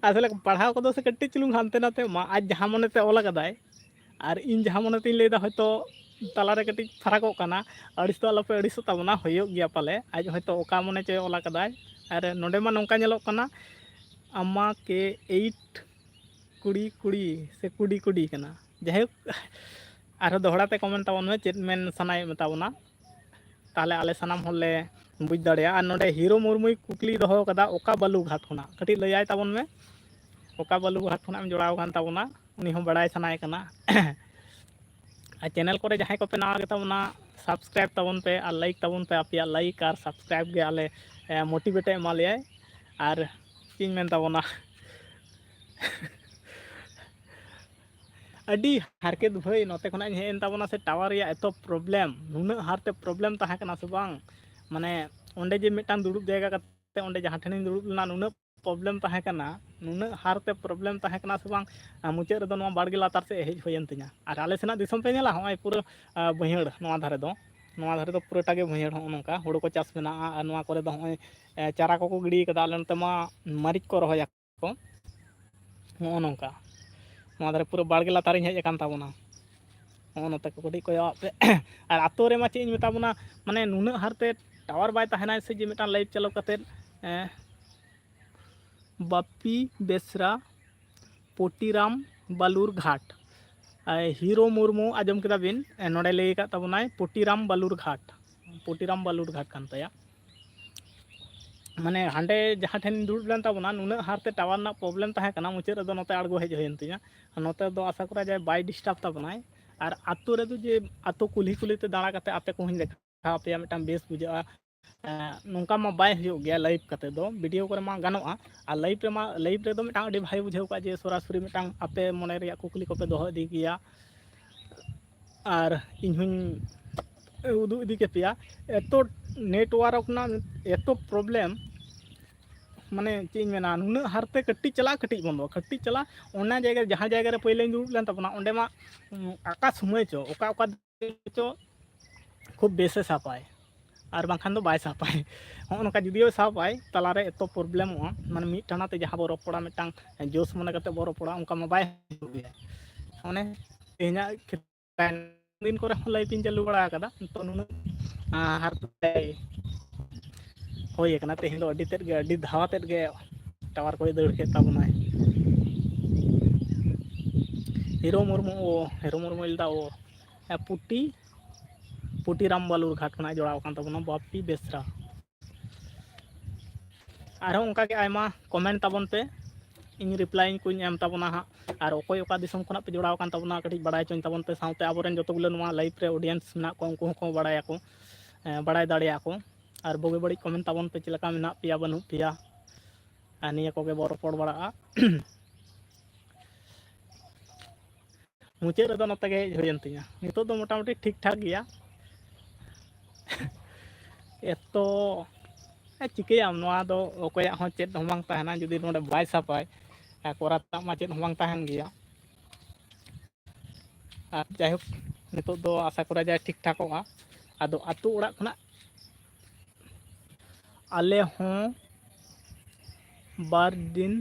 ᱟᱥᱚᱞᱮ ᱯᱟᱲᱦᱟᱣ ᱠᱚᱫᱚ ᱥᱮ ᱠᱟᱹᱴᱤᱡ ᱪᱩᱞᱩᱝ ᱦᱟᱱᱛᱮ ᱱᱟᱛᱮ ᱢᱟ, ᱟᱡ ᱡᱟᱦᱟᱸ ᱢᱚᱱᱮᱛᱮ ᱚᱞ ᱟᱠᱟᱫᱟᱭ ᱟᱨ ᱤᱧ ᱡᱟᱦᱟᱸ ᱢᱚᱱᱮᱛᱤᱧ ᱞᱟᱹᱭᱫᱟ, ᱦᱚᱭᱛᱳ ᱛᱟᱞᱟᱨᱮ ᱠᱟᱹᱴᱤᱡ ᱯᱷᱟᱨᱟᱠᱚᱜ ᱠᱟᱱᱟ᱾ ᱟᱹᱲᱤᱥ ᱫᱚ ᱟᱞᱚᱯᱮ ᱟᱹᱲᱤᱥᱚᱜ ᱛᱟᱵᱚᱱᱟ, ᱦᱩᱭᱩᱜ ᱜᱮᱭᱟ ᱯᱟᱞᱮ᱾ ᱟᱡ ᱦᱚᱭᱛᱳ ᱚᱠᱟ ᱢᱚᱱᱮ ᱪᱚᱭ ᱚᱞ ᱟᱠᱟᱫᱟᱭ᱾ ᱟᱨ ᱱᱚᱰᱮ ᱢᱟ ᱱᱚᱝᱠᱟ ᱧᱮᱞᱚᱜ ᱠᱟᱱᱟ, ᱟᱢᱟ ᱠᱮ ᱮᱭᱤᱴ ᱠᱩᱲᱤ ᱠᱩᱲᱤ ᱥᱮ ᱠᱩᱰᱤ ᱠᱩᱰᱤ ᱠᱟᱱᱟ᱾ ᱡᱟᱭᱦᱳᱠ, ᱟᱨᱦᱚᱸ ᱫᱚᱦᱲᱟ ᱛᱮ ᱠᱚᱢᱮᱱᱴ ᱛᱟᱵᱚᱱ ᱢᱮ, ᱪᱮᱫ ᱢᱮᱱ ᱥᱟᱱᱟᱭᱮᱫ ᱢᱮ ᱛᱟᱵᱚᱱᱟ᱾ ᱛᱟᱦᱚᱞᱮ ᱟᱞᱮ ᱥᱟᱱᱟᱢ ᱦᱚᱲᱞᱮ ᱵᱩᱡᱽ ᱫᱟᱲᱮᱭᱟᱜᱼᱟ᱾ ᱟᱨ ᱱᱚᱰᱮ ᱦᱤᱨᱳ ᱢᱩᱨᱢᱩᱭ ᱠᱩᱠᱞᱤ ᱫᱚᱦᱚ ᱠᱟᱫᱟ, ᱚᱠᱟ ᱵᱟᱞᱩᱜᱷᱟᱴ ᱠᱷᱚᱱᱟᱜ? ᱠᱟᱹᱴᱤᱡ ᱞᱟᱹᱭᱟᱭ ᱛᱟᱵᱚᱱ ᱢᱮ, ᱚᱠᱟ ᱵᱟᱞᱩᱜᱷᱟᱴ ᱠᱷᱚᱱᱟᱜ ᱮᱢ ᱡᱚᱲᱟᱣ ᱟᱠᱟᱱ ᱛᱟᱵᱚᱱᱟ? ᱩᱱᱤ ᱦᱚᱸ ᱵᱟᱲᱟᱭ ᱥᱟᱱᱟᱭᱮ ᱠᱟᱱᱟ᱾ ᱟᱨ ᱪᱮᱱᱮᱞ ᱠᱚᱨᱮ ᱡᱟᱦᱟᱸᱭ ᱠᱚᱯᱮ ᱱᱟᱣᱟ ᱜᱮᱛᱟ ᱵᱚᱱᱟ, ᱥᱟᱵᱥᱠᱨᱟᱭᱤᱵ ᱛᱟᱵᱚᱱ ᱯᱮ ᱟᱨ ᱞᱟᱭᱤᱠ ᱛᱟᱵᱚᱱ ᱯᱮ᱾ ᱟᱯᱮᱭᱟᱜ ᱞᱟᱭᱤᱠ ᱟᱨ ᱥᱟᱵᱥᱠᱨᱟᱭᱤᱵ ᱜᱮ ᱟᱞᱮ, ᱮ, ᱢᱳᱴᱤᱵᱷᱮᱴ ᱮ ᱮᱢᱟ ᱞᱮᱭᱟᱭ᱾ ᱟᱨ ᱪᱮᱫ ᱤᱧ ᱢᱮᱱ ᱛᱟᱵᱚᱱᱟ, ᱟᱹᱰᱤ ᱦᱟᱨᱠᱮᱛ ᱵᱷᱟᱹᱭ, ᱱᱚᱛᱮ ᱠᱷᱚᱱᱟᱜ ᱤᱧ ᱦᱮᱡ ᱮᱱ ᱛᱟᱵᱚᱱᱟ ᱥᱮ, ᱴᱟᱣᱟᱨ ᱨᱮᱭᱟᱜ ᱮᱛᱚ ᱯᱨᱚᱵᱞᱮᱢ, ᱱᱩᱱᱟᱹᱜ ᱦᱟᱨᱛᱮ ᱯᱨᱚᱵᱞᱮᱢ ᱛᱟᱦᱮᱸ ᱠᱟᱱᱟ ᱥᱮ ᱵᱟᱝ? ᱢᱟᱱᱮ ᱚᱸᱰᱮ ᱡᱮ ᱢᱤᱫᱴᱟᱝ ᱫᱩᱲᱩᱵ ᱡᱟᱭᱜᱟ ᱠᱟᱛᱮ, ᱚᱸᱰᱮ ᱡᱟᱦᱟᱸ ᱴᱷᱮᱱᱤᱧ ᱫᱩᱲᱩᱵ ᱞᱮᱱᱟ, ᱱᱩᱱᱟᱹᱜ ᱯᱨᱚᱵᱞᱮᱢ ᱛᱟᱦᱮᱸ ᱠᱟᱱᱟ, ᱱᱩᱱᱟᱹᱜ ᱦᱟᱨᱛᱮ ᱯᱨᱚᱵᱞᱮᱢ ᱛᱟᱦᱮᱸ ᱠᱟᱱᱟ ᱥᱮ ᱵᱟᱝ? ᱟᱨ ᱢᱩᱪᱟᱹᱫ ᱨᱮᱫᱚ ᱱᱚᱣᱟ ᱵᱟᱲᱜᱮ ᱞᱟᱛᱟᱨ ᱥᱮᱫ ᱦᱮᱡ ᱦᱩᱭᱮᱱ ᱛᱤᱧᱟ᱾ ᱟᱨ ᱟᱞᱮ ᱥᱮᱱᱟᱜ ᱫᱤᱥᱚᱢ ᱯᱮ ᱧᱮᱞᱟ, ᱦᱚᱸᱜᱼᱚᱭ ᱯᱩᱨᱟᱹ, ᱟᱸ, ᱵᱟᱹᱭᱦᱟᱹᱲ ᱱᱚᱣᱟ ᱫᱷᱟᱨᱮ ᱫᱚ, ᱱᱚᱣᱟ ᱫᱷᱟᱨᱮ ᱫᱚ ᱯᱩᱨᱟᱹᱴᱟ ᱜᱮ ᱵᱟᱹᱭᱦᱟᱹᱲ, ᱦᱚᱸᱜᱼᱚ ᱱᱚᱝᱠᱟ ᱦᱩᱲᱩ ᱠᱚ ᱪᱟᱥ ᱢᱮᱱᱟᱜᱼᱟ᱾ ᱟᱨ ᱱᱚᱣᱟ ᱠᱚᱨᱮ ᱫᱚ ᱦᱚᱸᱜᱼᱚᱭ, ᱮ, ᱪᱟᱨᱟ ᱠᱚᱠᱚ ᱜᱤᱰᱤ ᱠᱟᱫᱟ, ᱟᱞᱮ ᱱᱚᱛᱮ ᱢᱟ ᱢᱟᱹᱨᱤᱪ ᱠᱚ ᱨᱚᱦᱚᱭᱟ ᱠᱚ, ᱱᱚᱜᱼᱚ ᱱᱚᱝᱠᱟ᱾ ᱱᱚᱣᱟ ᱫᱷᱟᱨᱮ ᱯᱩᱨᱟᱹ ᱵᱟᱲᱜᱮ ᱞᱟᱛᱟᱨᱤᱧ ᱦᱮᱡ ᱟᱠᱟᱱ ᱛᱟᱵᱚᱱᱟ᱾ ᱱᱚᱜᱼᱚ ᱱᱚᱛᱮ ᱠᱚ ᱠᱟᱹᱴᱤᱡ ᱠᱚᱭᱚᱜ ᱟᱜ ᱯᱮ᱾ ᱟᱨ ᱟᱛᱳ ᱨᱮᱢᱟ ᱪᱮᱫ ᱤᱧ ᱢᱮᱛᱟ ᱵᱚᱱᱟ, ᱢᱟᱱᱮ ᱱᱩᱱᱟᱹᱜ ᱦᱟᱨᱛᱮ ᱴᱟᱣᱟᱨ ᱵᱟᱭ ᱛᱟᱦᱮᱱᱟ ᱥᱮ ᱡᱮ ᱢᱤᱫᱴᱟᱝ ᱞᱟᱭᱤᱵᱷ ᱪᱟᱹᱞᱩ ᱠᱟᱛᱮᱫ, ᱮᱸ, ᱵᱟᱯᱤ ᱵᱮᱥᱨᱟ, ᱯᱚᱴᱤᱨᱟᱢ ᱵᱟᱞᱩᱨ ᱜᱷᱟᱴ, ᱟᱨ ᱦᱤᱨᱳ ᱢᱩᱨᱢᱩ, ᱟᱸᱡᱚᱢ ᱠᱮᱫᱟ ᱵᱤᱱ, ᱮᱸ, ᱱᱚᱰᱮ ᱞᱟᱹᱭ ᱟᱠᱟᱫ ᱛᱟᱵᱚᱱᱟᱭ ᱯᱚᱴᱤᱨᱟᱢ ᱵᱟᱞᱩᱨ ᱜᱷᱟᱴ, ᱯᱚᱴᱤᱨᱟᱢ ᱵᱟᱞᱩᱨ ᱜᱷᱟᱴ ᱠᱟᱱ ᱛᱟᱭᱟ᱾ ᱢᱟᱱᱮ ᱦᱟᱸᱰᱮ ᱡᱟᱦᱟᱸ ᱴᱷᱮᱱ ᱫᱩᱲᱩᱵ ᱞᱮᱱ ᱛᱟᱵᱚᱱᱟ, ᱱᱩᱱᱟᱹᱜ ᱦᱟᱨᱛᱮ ᱴᱟᱣᱟᱨ ᱨᱮᱱᱟᱜ ᱯᱨᱚᱵᱞᱮᱢ ᱛᱟᱦᱮᱸ ᱠᱟᱱᱟ, ᱢᱩᱪᱟᱹᱫ ᱨᱮᱫᱚ ᱱᱚᱛᱮ ᱟᱬᱜᱚ ᱦᱮᱡ ᱦᱩᱭᱮᱱ ᱛᱤᱧᱟ᱾ ᱟᱨ ᱱᱚᱛᱮ ᱫᱚ ᱟᱥᱟ ᱠᱚᱨᱟ ᱡᱟᱭ ᱵᱟᱭ ᱰᱤᱥᱴᱟᱵᱽ ᱛᱟᱵᱚᱱᱟᱭ᱾ ᱟᱨ ᱟᱛᱳ ᱨᱮᱫᱚ ᱡᱮ ᱟᱛᱳ ᱠᱩᱞᱦᱤ ᱠᱩᱞᱦᱤ ᱛᱮ ᱫᱟᱬᱟ ᱠᱟᱛᱮ ᱟᱯᱮ ᱠᱚᱦᱚᱸᱧ ᱫᱮᱠᱷᱟᱣ ᱟᱯᱮᱭᱟ, ᱢᱤᱫᱴᱟᱝ ᱵᱮᱥ ᱵᱩᱡᱷᱟᱹᱜᱼᱟ᱾ ᱮᱸ, ᱱᱚᱝᱠᱟ ᱢᱟ ᱵᱟᱭ ᱦᱩᱭᱩᱜ ᱜᱮᱭᱟ ᱞᱟᱭᱤᱵᱷ ᱠᱟᱛᱮ ᱫᱚ, ᱵᱷᱤᱰᱤᱭᱳ ᱠᱚᱨᱮ ᱢᱟ ᱜᱟᱱᱚᱜᱼᱟ᱾ ᱟᱨ ᱞᱟᱭᱤᱵᱷ ᱨᱮᱢᱟ, ᱞᱟᱭᱤᱵᱷ ᱨᱮᱫᱚ ᱢᱤᱫᱴᱟᱝ ᱟᱹᱰᱤ ᱵᱷᱟᱜᱮ ᱵᱩᱡᱷᱟᱹᱣ ᱠᱚᱜᱼᱟ ᱡᱮ ᱥᱚᱨᱟᱥᱚᱨᱤ ᱢᱤᱫᱴᱟᱝ ᱟᱯᱮ ᱢᱚᱱᱮ ᱨᱮᱭᱟᱜ ᱠᱩᱠᱞᱤ ᱠᱚᱯᱮ ᱫᱚᱦᱚ ᱤᱫᱤ ᱜᱮᱭᱟ᱾ ᱟᱨ ᱤᱧ ᱦᱚᱸᱧ ᱩᱫᱩᱜ ᱤᱫᱤ ᱠᱮᱯᱮᱭᱟ᱾ ᱮᱛᱚ ᱱᱮᱴᱣᱟᱨᱠ ᱨᱮᱱᱟᱜ ᱮᱛᱚ ᱯᱨᱚᱵᱞᱮᱢ, ᱢᱟᱱᱮ ᱪᱮᱫ ᱤᱧ ᱢᱮᱱᱟ, ᱱᱩᱱᱟᱹᱜ ᱦᱟᱨᱛᱮ ᱠᱟᱹᱴᱤᱡ ᱪᱟᱞᱟᱜ, ᱠᱟᱹᱴᱤᱡ ᱵᱚᱱᱫᱚ, ᱠᱟᱹᱴᱤᱡ ᱪᱟᱞᱟᱜ᱾ ᱚᱱᱟ ᱡᱟᱭᱜᱟ ᱨᱮ, ᱡᱟᱦᱟᱸ ᱡᱟᱭᱜᱟ ᱨᱮ ᱯᱟᱹᱭᱞᱟᱹᱧ ᱫᱩᱲᱩᱵ ᱞᱮᱱ ᱛᱟᱵᱚᱱᱟ, ᱚᱸᱰᱮ ᱢᱟ, ᱩᱸ, ᱚᱠᱟ ᱥᱚᱢᱚᱭ ᱪᱚ, ᱚᱠᱟ, ᱚᱠᱟ ᱫᱤᱱ ᱪᱚ ᱠᱷᱩᱵ ᱵᱮᱥᱮ ᱥᱟᱵᱟᱭ, ᱟᱨ ᱵᱟᱝᱠᱷᱟᱱ ᱫᱚ ᱵᱟᱭ ᱥᱟᱵᱟᱭ᱾ ᱦᱚᱸᱜᱼᱚ ᱱᱚᱝᱠᱟ ᱡᱩᱫᱤᱭᱳ ᱥᱟᱵᱟᱭ, ᱛᱟᱞᱟᱨᱮ ᱮᱛᱚ ᱯᱨᱚᱵᱞᱮᱢᱚᱜᱼᱟ, ᱢᱟᱱᱮ ᱢᱤᱫ ᱴᱟᱱᱟ ᱛᱮ ᱡᱟᱦᱟᱸ ᱵᱚ ᱨᱚᱯᱚᱲᱟ, ᱢᱤᱫᱴᱟᱝ ᱡᱳᱥ ᱢᱚᱱᱮ ᱠᱟᱛᱮ ᱵᱚ ᱨᱚᱯᱚᱲᱟ, ᱚᱱᱠᱟ ᱢᱟ ᱵᱟᱭ ᱦᱩᱭᱩᱜ ᱜᱮᱭᱟ᱾ ᱚᱱᱮ ᱛᱮᱦᱮᱧᱟᱜ ᱠᱷᱮᱛ-, ᱫᱤᱱ ᱠᱚᱨᱮ ᱦᱚᱸ ᱞᱟᱭᱤᱵᱷ ᱤᱧ ᱪᱟᱹᱞᱩ ᱵᱟᱲᱟ ᱟᱠᱟᱫᱟ, ᱱᱤᱛᱚᱜ ᱱᱩᱱᱟᱹᱜ, ᱟᱸ, ᱦᱟᱨ ᱦᱩᱭ ᱟᱠᱟᱱᱟ᱾ ᱛᱮᱦᱮᱧ ᱫᱚ ᱟᱹᱰᱤ ᱛᱮᱫ ᱜᱮ, ᱟᱹᱰᱤ ᱫᱷᱟᱣᱟ ᱛᱮᱫ ᱜᱮ ᱴᱟᱣᱟᱨ ᱠᱚᱭ ᱫᱟᱹᱲ ᱠᱮᱫ ᱛᱟᱵᱚᱱᱟᱭ᱾ ᱦᱤᱨᱳ ᱢᱩᱨᱢᱩ, ᱚ, ᱦᱤᱨᱳ ᱢᱩᱨᱢᱩᱭ ᱞᱟᱹᱭᱫᱟ, ᱚ, ᱦᱮᱸ, ᱯᱩᱴᱤ, ᱯᱩᱴᱤ ᱨᱟᱢ ᱵᱟᱞᱩᱨ ᱜᱷᱟᱴ ᱠᱷᱚᱱᱟᱜ ᱡᱚᱲᱟᱣ ᱟᱠᱟᱱ ᱛᱟᱵᱚᱱᱟ ᱵᱟᱯᱤ ᱵᱮᱥᱨᱟ᱾ ᱟᱨᱦᱚᱸ ᱚᱱᱠᱟ ᱜᱮ ᱟᱭᱢᱟ ᱠᱚᱢᱮᱱᱴ ᱛᱟᱵᱚᱱ ᱯᱮ, ᱤᱧ ᱨᱤᱯᱞᱟᱭ ᱠᱚᱧ ᱮᱢ ᱛᱟᱵᱚᱱᱟ ᱦᱟᱸᱜ᱾ ᱟᱨ ᱚᱠᱚᱭ ᱚᱠᱟ ᱫᱤᱥᱚᱢ ᱠᱷᱚᱱᱟᱜ ᱯᱮ ᱡᱚᱲᱟᱣ ᱟᱠᱟᱱ ᱛᱟᱵᱚᱱᱟ, ᱠᱟᱹᱴᱤᱡ ᱵᱟᱲᱟᱭ ᱦᱚᱪᱚᱧ ᱛᱟᱵᱚᱱ ᱯᱮ, ᱥᱟᱶᱛᱮ ᱟᱵᱚᱨᱮᱱ ᱡᱚᱛᱚ ᱜᱩᱞᱟᱹ ᱱᱚᱣᱟ ᱞᱟᱭᱤᱵᱷ ᱨᱮ ᱚᱰᱤᱭᱮᱱᱥ ᱢᱮᱱᱟᱜ ᱠᱚᱣᱟ, ᱩᱱᱠᱩ ᱦᱚᱸᱠᱚ ᱵᱟᱲᱟᱭᱟᱠᱚ, ᱮᱸ, ᱵᱟᱲᱟᱭ ᱫᱟᱲᱮᱭᱟᱜᱼᱟ ᱠᱚ᱾ ᱟᱨ ᱵᱩᱜᱤ ᱵᱟᱹᱲᱤᱡ ᱠᱚᱢᱮᱱᱴ ᱛᱟᱵᱚᱱ ᱯᱮ, ᱪᱮᱫ ᱞᱮᱠᱟ ᱢᱮᱱᱟᱜ ᱯᱮᱭᱟ, ᱵᱟᱹᱱᱩᱜ ᱯᱮᱭᱟ, ᱟᱨ ᱱᱤᱭᱟᱹ ᱠᱚᱜᱮ ᱵᱚ ᱨᱚᱯᱚᱲ ᱵᱟᱲᱟᱜᱼᱟ᱾ ᱢᱩᱪᱟᱹᱫ ᱨᱮᱫᱚ ᱱᱚᱛᱮ ᱜᱮ ᱦᱮᱡ ᱦᱩᱭᱮᱱ ᱛᱤᱧᱟᱹ᱾ ᱱᱤᱛᱚᱜ ᱫᱚ ᱢᱚᱴᱟᱢᱩᱴᱤ ᱴᱷᱤᱠ ᱴᱷᱟᱠ ᱜᱮᱭᱟ᱾ ᱮᱛᱚ ᱪᱤᱠᱟᱹᱭᱟᱢ, ᱱᱚᱣᱟ ᱫᱚ ᱚᱠᱚᱭᱟᱜ ᱦᱚᱸ ᱪᱮᱫ ᱦᱚᱸ ᱵᱟᱝ ᱛᱟᱦᱮᱱᱟ ᱡᱩᱫᱤ ᱱᱚᱰᱮ ᱵᱟᱭ ᱥᱟᱯᱷᱟᱭ᱾ ᱟᱨ ᱠᱚᱨᱟᱣ ᱛᱮᱱᱟᱜ ᱢᱟ ᱪᱮᱫ ᱦᱚᱸ ᱵᱟᱝ ᱛᱟᱦᱮᱱ ᱜᱮᱭᱟ᱾ ᱟᱨ ᱡᱟᱭᱦᱳᱠ, ᱱᱤᱛᱚᱜ ᱫᱚ ᱟᱥᱟ ᱠᱚᱨᱟ ᱡᱟᱭ ᱴᱷᱤᱠ ᱴᱷᱟᱠᱚᱜᱼᱟ᱾ ᱟᱫᱚ ᱟᱹᱛᱩ ᱚᱲᱟᱜ ᱠᱷᱚᱱᱟᱜ ᱟᱞᱮ ᱦᱚᱸ ᱵᱟᱨ ᱫᱤᱱ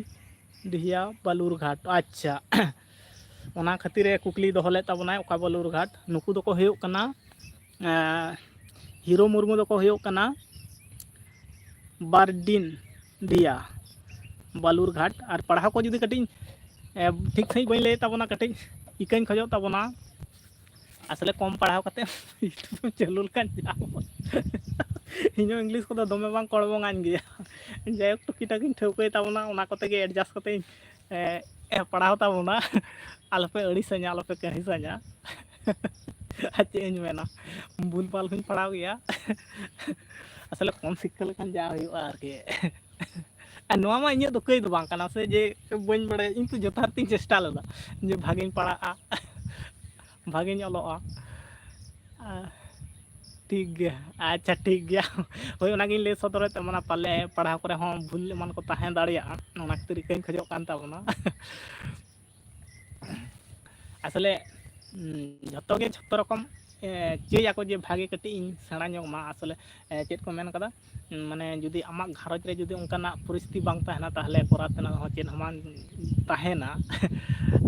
ᱰᱤᱦᱤᱭᱟ ᱵᱟᱞᱩᱨᱜᱷᱟᱴ᱾ ᱟᱪᱪᱷᱟ, ᱚᱱᱟ ᱠᱷᱟᱹᱛᱤᱨ ᱮ ᱠᱩᱠᱞᱤ ᱫᱚᱦᱚ ᱞᱮᱫ ᱛᱟᱵᱚᱱᱟᱭ, ᱚᱠᱟ ᱵᱟᱞᱩᱨᱜᱷᱟᱴ? ᱱᱩᱠᱩ ᱫᱚᱠᱚ ᱦᱩᱭᱩᱜ ᱠᱟᱱᱟ, ᱮᱸ, ᱦᱤᱨᱳ ᱢᱩᱨᱢᱩ ᱫᱚᱠᱚ ᱦᱩᱭᱩᱜ ᱠᱟᱱᱟ ᱵᱟᱨ ᱫᱤᱱ ᱰᱤᱦᱤᱭᱟ ᱵᱟᱞᱩᱨᱜᱷᱟᱴ᱾ ᱟᱨ ᱯᱟᱲᱦᱟᱣ ᱠᱚ ᱡᱩᱫᱤ ᱠᱟᱹᱴᱤᱡ, ᱮ, ᱴᱷᱤᱠ ᱥᱟᱺᱦᱤᱡ ᱵᱟᱹᱧ ᱞᱟᱹᱭ ᱛᱟᱵᱚᱱᱟ, ᱠᱟᱹᱴᱤᱡ ᱤᱠᱟᱹᱧ ᱠᱷᱚᱡᱚᱜ ᱛᱟᱵᱚᱱᱟ᱾ ᱟᱥᱚᱞᱮ ᱠᱚᱢ ᱯᱟᱲᱦᱟᱣ ᱠᱟᱛᱮ YouTube ᱮᱢ ᱪᱟᱹᱞᱩ ᱞᱮᱠᱷᱟᱱ ᱡᱟ ᱤᱧ ᱦᱚᱸ English ᱠᱚᱫᱚ ᱫᱚᱢᱮ ᱵᱟᱝ ᱠᱚᱲᱵᱚᱝᱟᱹᱧ ᱜᱮᱭᱟ᱾ ᱡᱟᱭᱦᱳᱠ, ᱴᱩᱠᱤ ᱴᱟᱠᱤᱧ ᱴᱷᱟᱹᱣᱠᱟᱹᱭ ᱛᱟᱵᱚᱱᱟ, ᱚᱱᱟ ᱠᱚᱛᱮ ᱜᱮ adjust ᱠᱟᱛᱮ ᱤᱧ, ᱮ, ᱮ, ᱯᱟᱲᱦᱟᱣ ᱛᱟᱵᱚᱱᱟ᱾ ᱟᱞᱚᱯᱮ ᱟᱹᱲᱤᱥᱟᱹᱧᱟ, ᱟᱞᱚᱯᱮ ᱠᱟᱹᱦᱤᱥᱟᱹᱧᱟ᱾ ᱟᱨ ᱪᱮᱫ ᱤᱧ ᱢᱮᱱᱟ, ᱵᱷᱩᱞ ᱵᱷᱟᱞ ᱦᱚᱸᱧ ᱯᱟᱲᱦᱟᱣ ᱜᱮᱭᱟ᱾ ᱟᱥᱚᱞᱮ ᱠᱚᱢ ᱥᱤᱠᱠᱷᱟ ᱞᱮᱠᱷᱟᱱ ᱡᱟ ᱦᱩᱭᱩᱜᱼᱟ ᱟᱨᱠᱤ᱾ ᱟᱨ ᱱᱚᱣᱟ ᱢᱟ ᱤᱧᱟᱹᱜ ᱫᱚ ᱠᱟᱹᱭ ᱫᱚ ᱵᱟᱝ ᱠᱟᱱᱟ ᱥᱮ ᱡᱮ ᱵᱟᱹᱧ ᱵᱟᱲᱟᱭᱟ, ᱤᱧ ᱛᱚ ᱡᱚᱛᱷᱟᱛ ᱛᱤᱧ ᱪᱮᱥᱴᱟ ᱞᱮᱫᱟ ᱡᱮ ᱵᱷᱟᱜᱮᱧ ᱯᱟᱲᱦᱟᱜᱼᱟ, ᱵᱷᱟᱜᱮᱧ ᱚᱞᱚᱜᱼᱟ᱾ ᱟᱨ ᱴᱷᱤᱠ ᱜᱮᱭᱟ, ᱟᱪᱪᱷᱟ, ᱴᱷᱤᱠ ᱜᱮᱭᱟ᱾ ᱦᱳᱭ, ᱚᱱᱟᱜᱤᱧ ᱞᱟᱹᱭ ᱥᱚᱫᱚᱨᱮᱫ ᱛᱟᱵᱚᱱᱟ, ᱯᱟᱞᱮ ᱯᱟᱲᱦᱟᱣ ᱠᱚᱨᱮ ᱦᱚᱸ ᱵᱷᱩᱞ ᱮᱢᱟᱱ ᱠᱚ ᱛᱟᱦᱮᱸ ᱫᱟᱲᱮᱭᱟᱜᱼᱟ, ᱚᱱᱟ ᱠᱷᱟᱹᱛᱤᱨ ᱤᱠᱟᱹᱧ ᱠᱷᱚᱡᱚᱜ ᱠᱟᱱ ᱛᱟᱵᱚᱱᱟ᱾ ᱟᱥᱚᱞᱮ, ᱩᱸ, ᱡᱷᱚᱛᱚ ᱜᱮ ᱡᱷᱚᱛᱚ ᱨᱚᱠᱚᱢ, ᱮ, ᱪᱟᱹᱭᱟᱠᱚ ᱡᱮ ᱵᱷᱟᱜᱮ ᱠᱟᱹᱴᱤᱡ ᱤᱧ ᱥᱮᱬᱟ ᱧᱚᱜ ᱢᱟ᱾ ᱟᱥᱚᱞᱮ, ᱮ, ᱪᱮᱫ ᱠᱚ ᱢᱮᱱ ᱠᱟᱫᱟ, ᱩᱸ, ᱢᱟᱱᱮ ᱡᱩᱫᱤ ᱟᱢᱟᱜ ᱜᱷᱟᱨᱚᱸᱡᱽ ᱨᱮ ᱡᱩᱫᱤ ᱚᱱᱠᱟᱱᱟᱜ ᱯᱚᱨᱤᱥᱛᱷᱤᱛᱤ ᱵᱟᱝ ᱛᱟᱦᱮᱱᱟ, ᱛᱟᱦᱚᱞᱮ ᱠᱚᱨᱟᱣ ᱛᱮᱱᱟᱜ ᱦᱚᱸ ᱪᱮᱫ ᱦᱚᱸ ᱵᱟᱝ ᱛᱟᱦᱮᱱᱟ᱾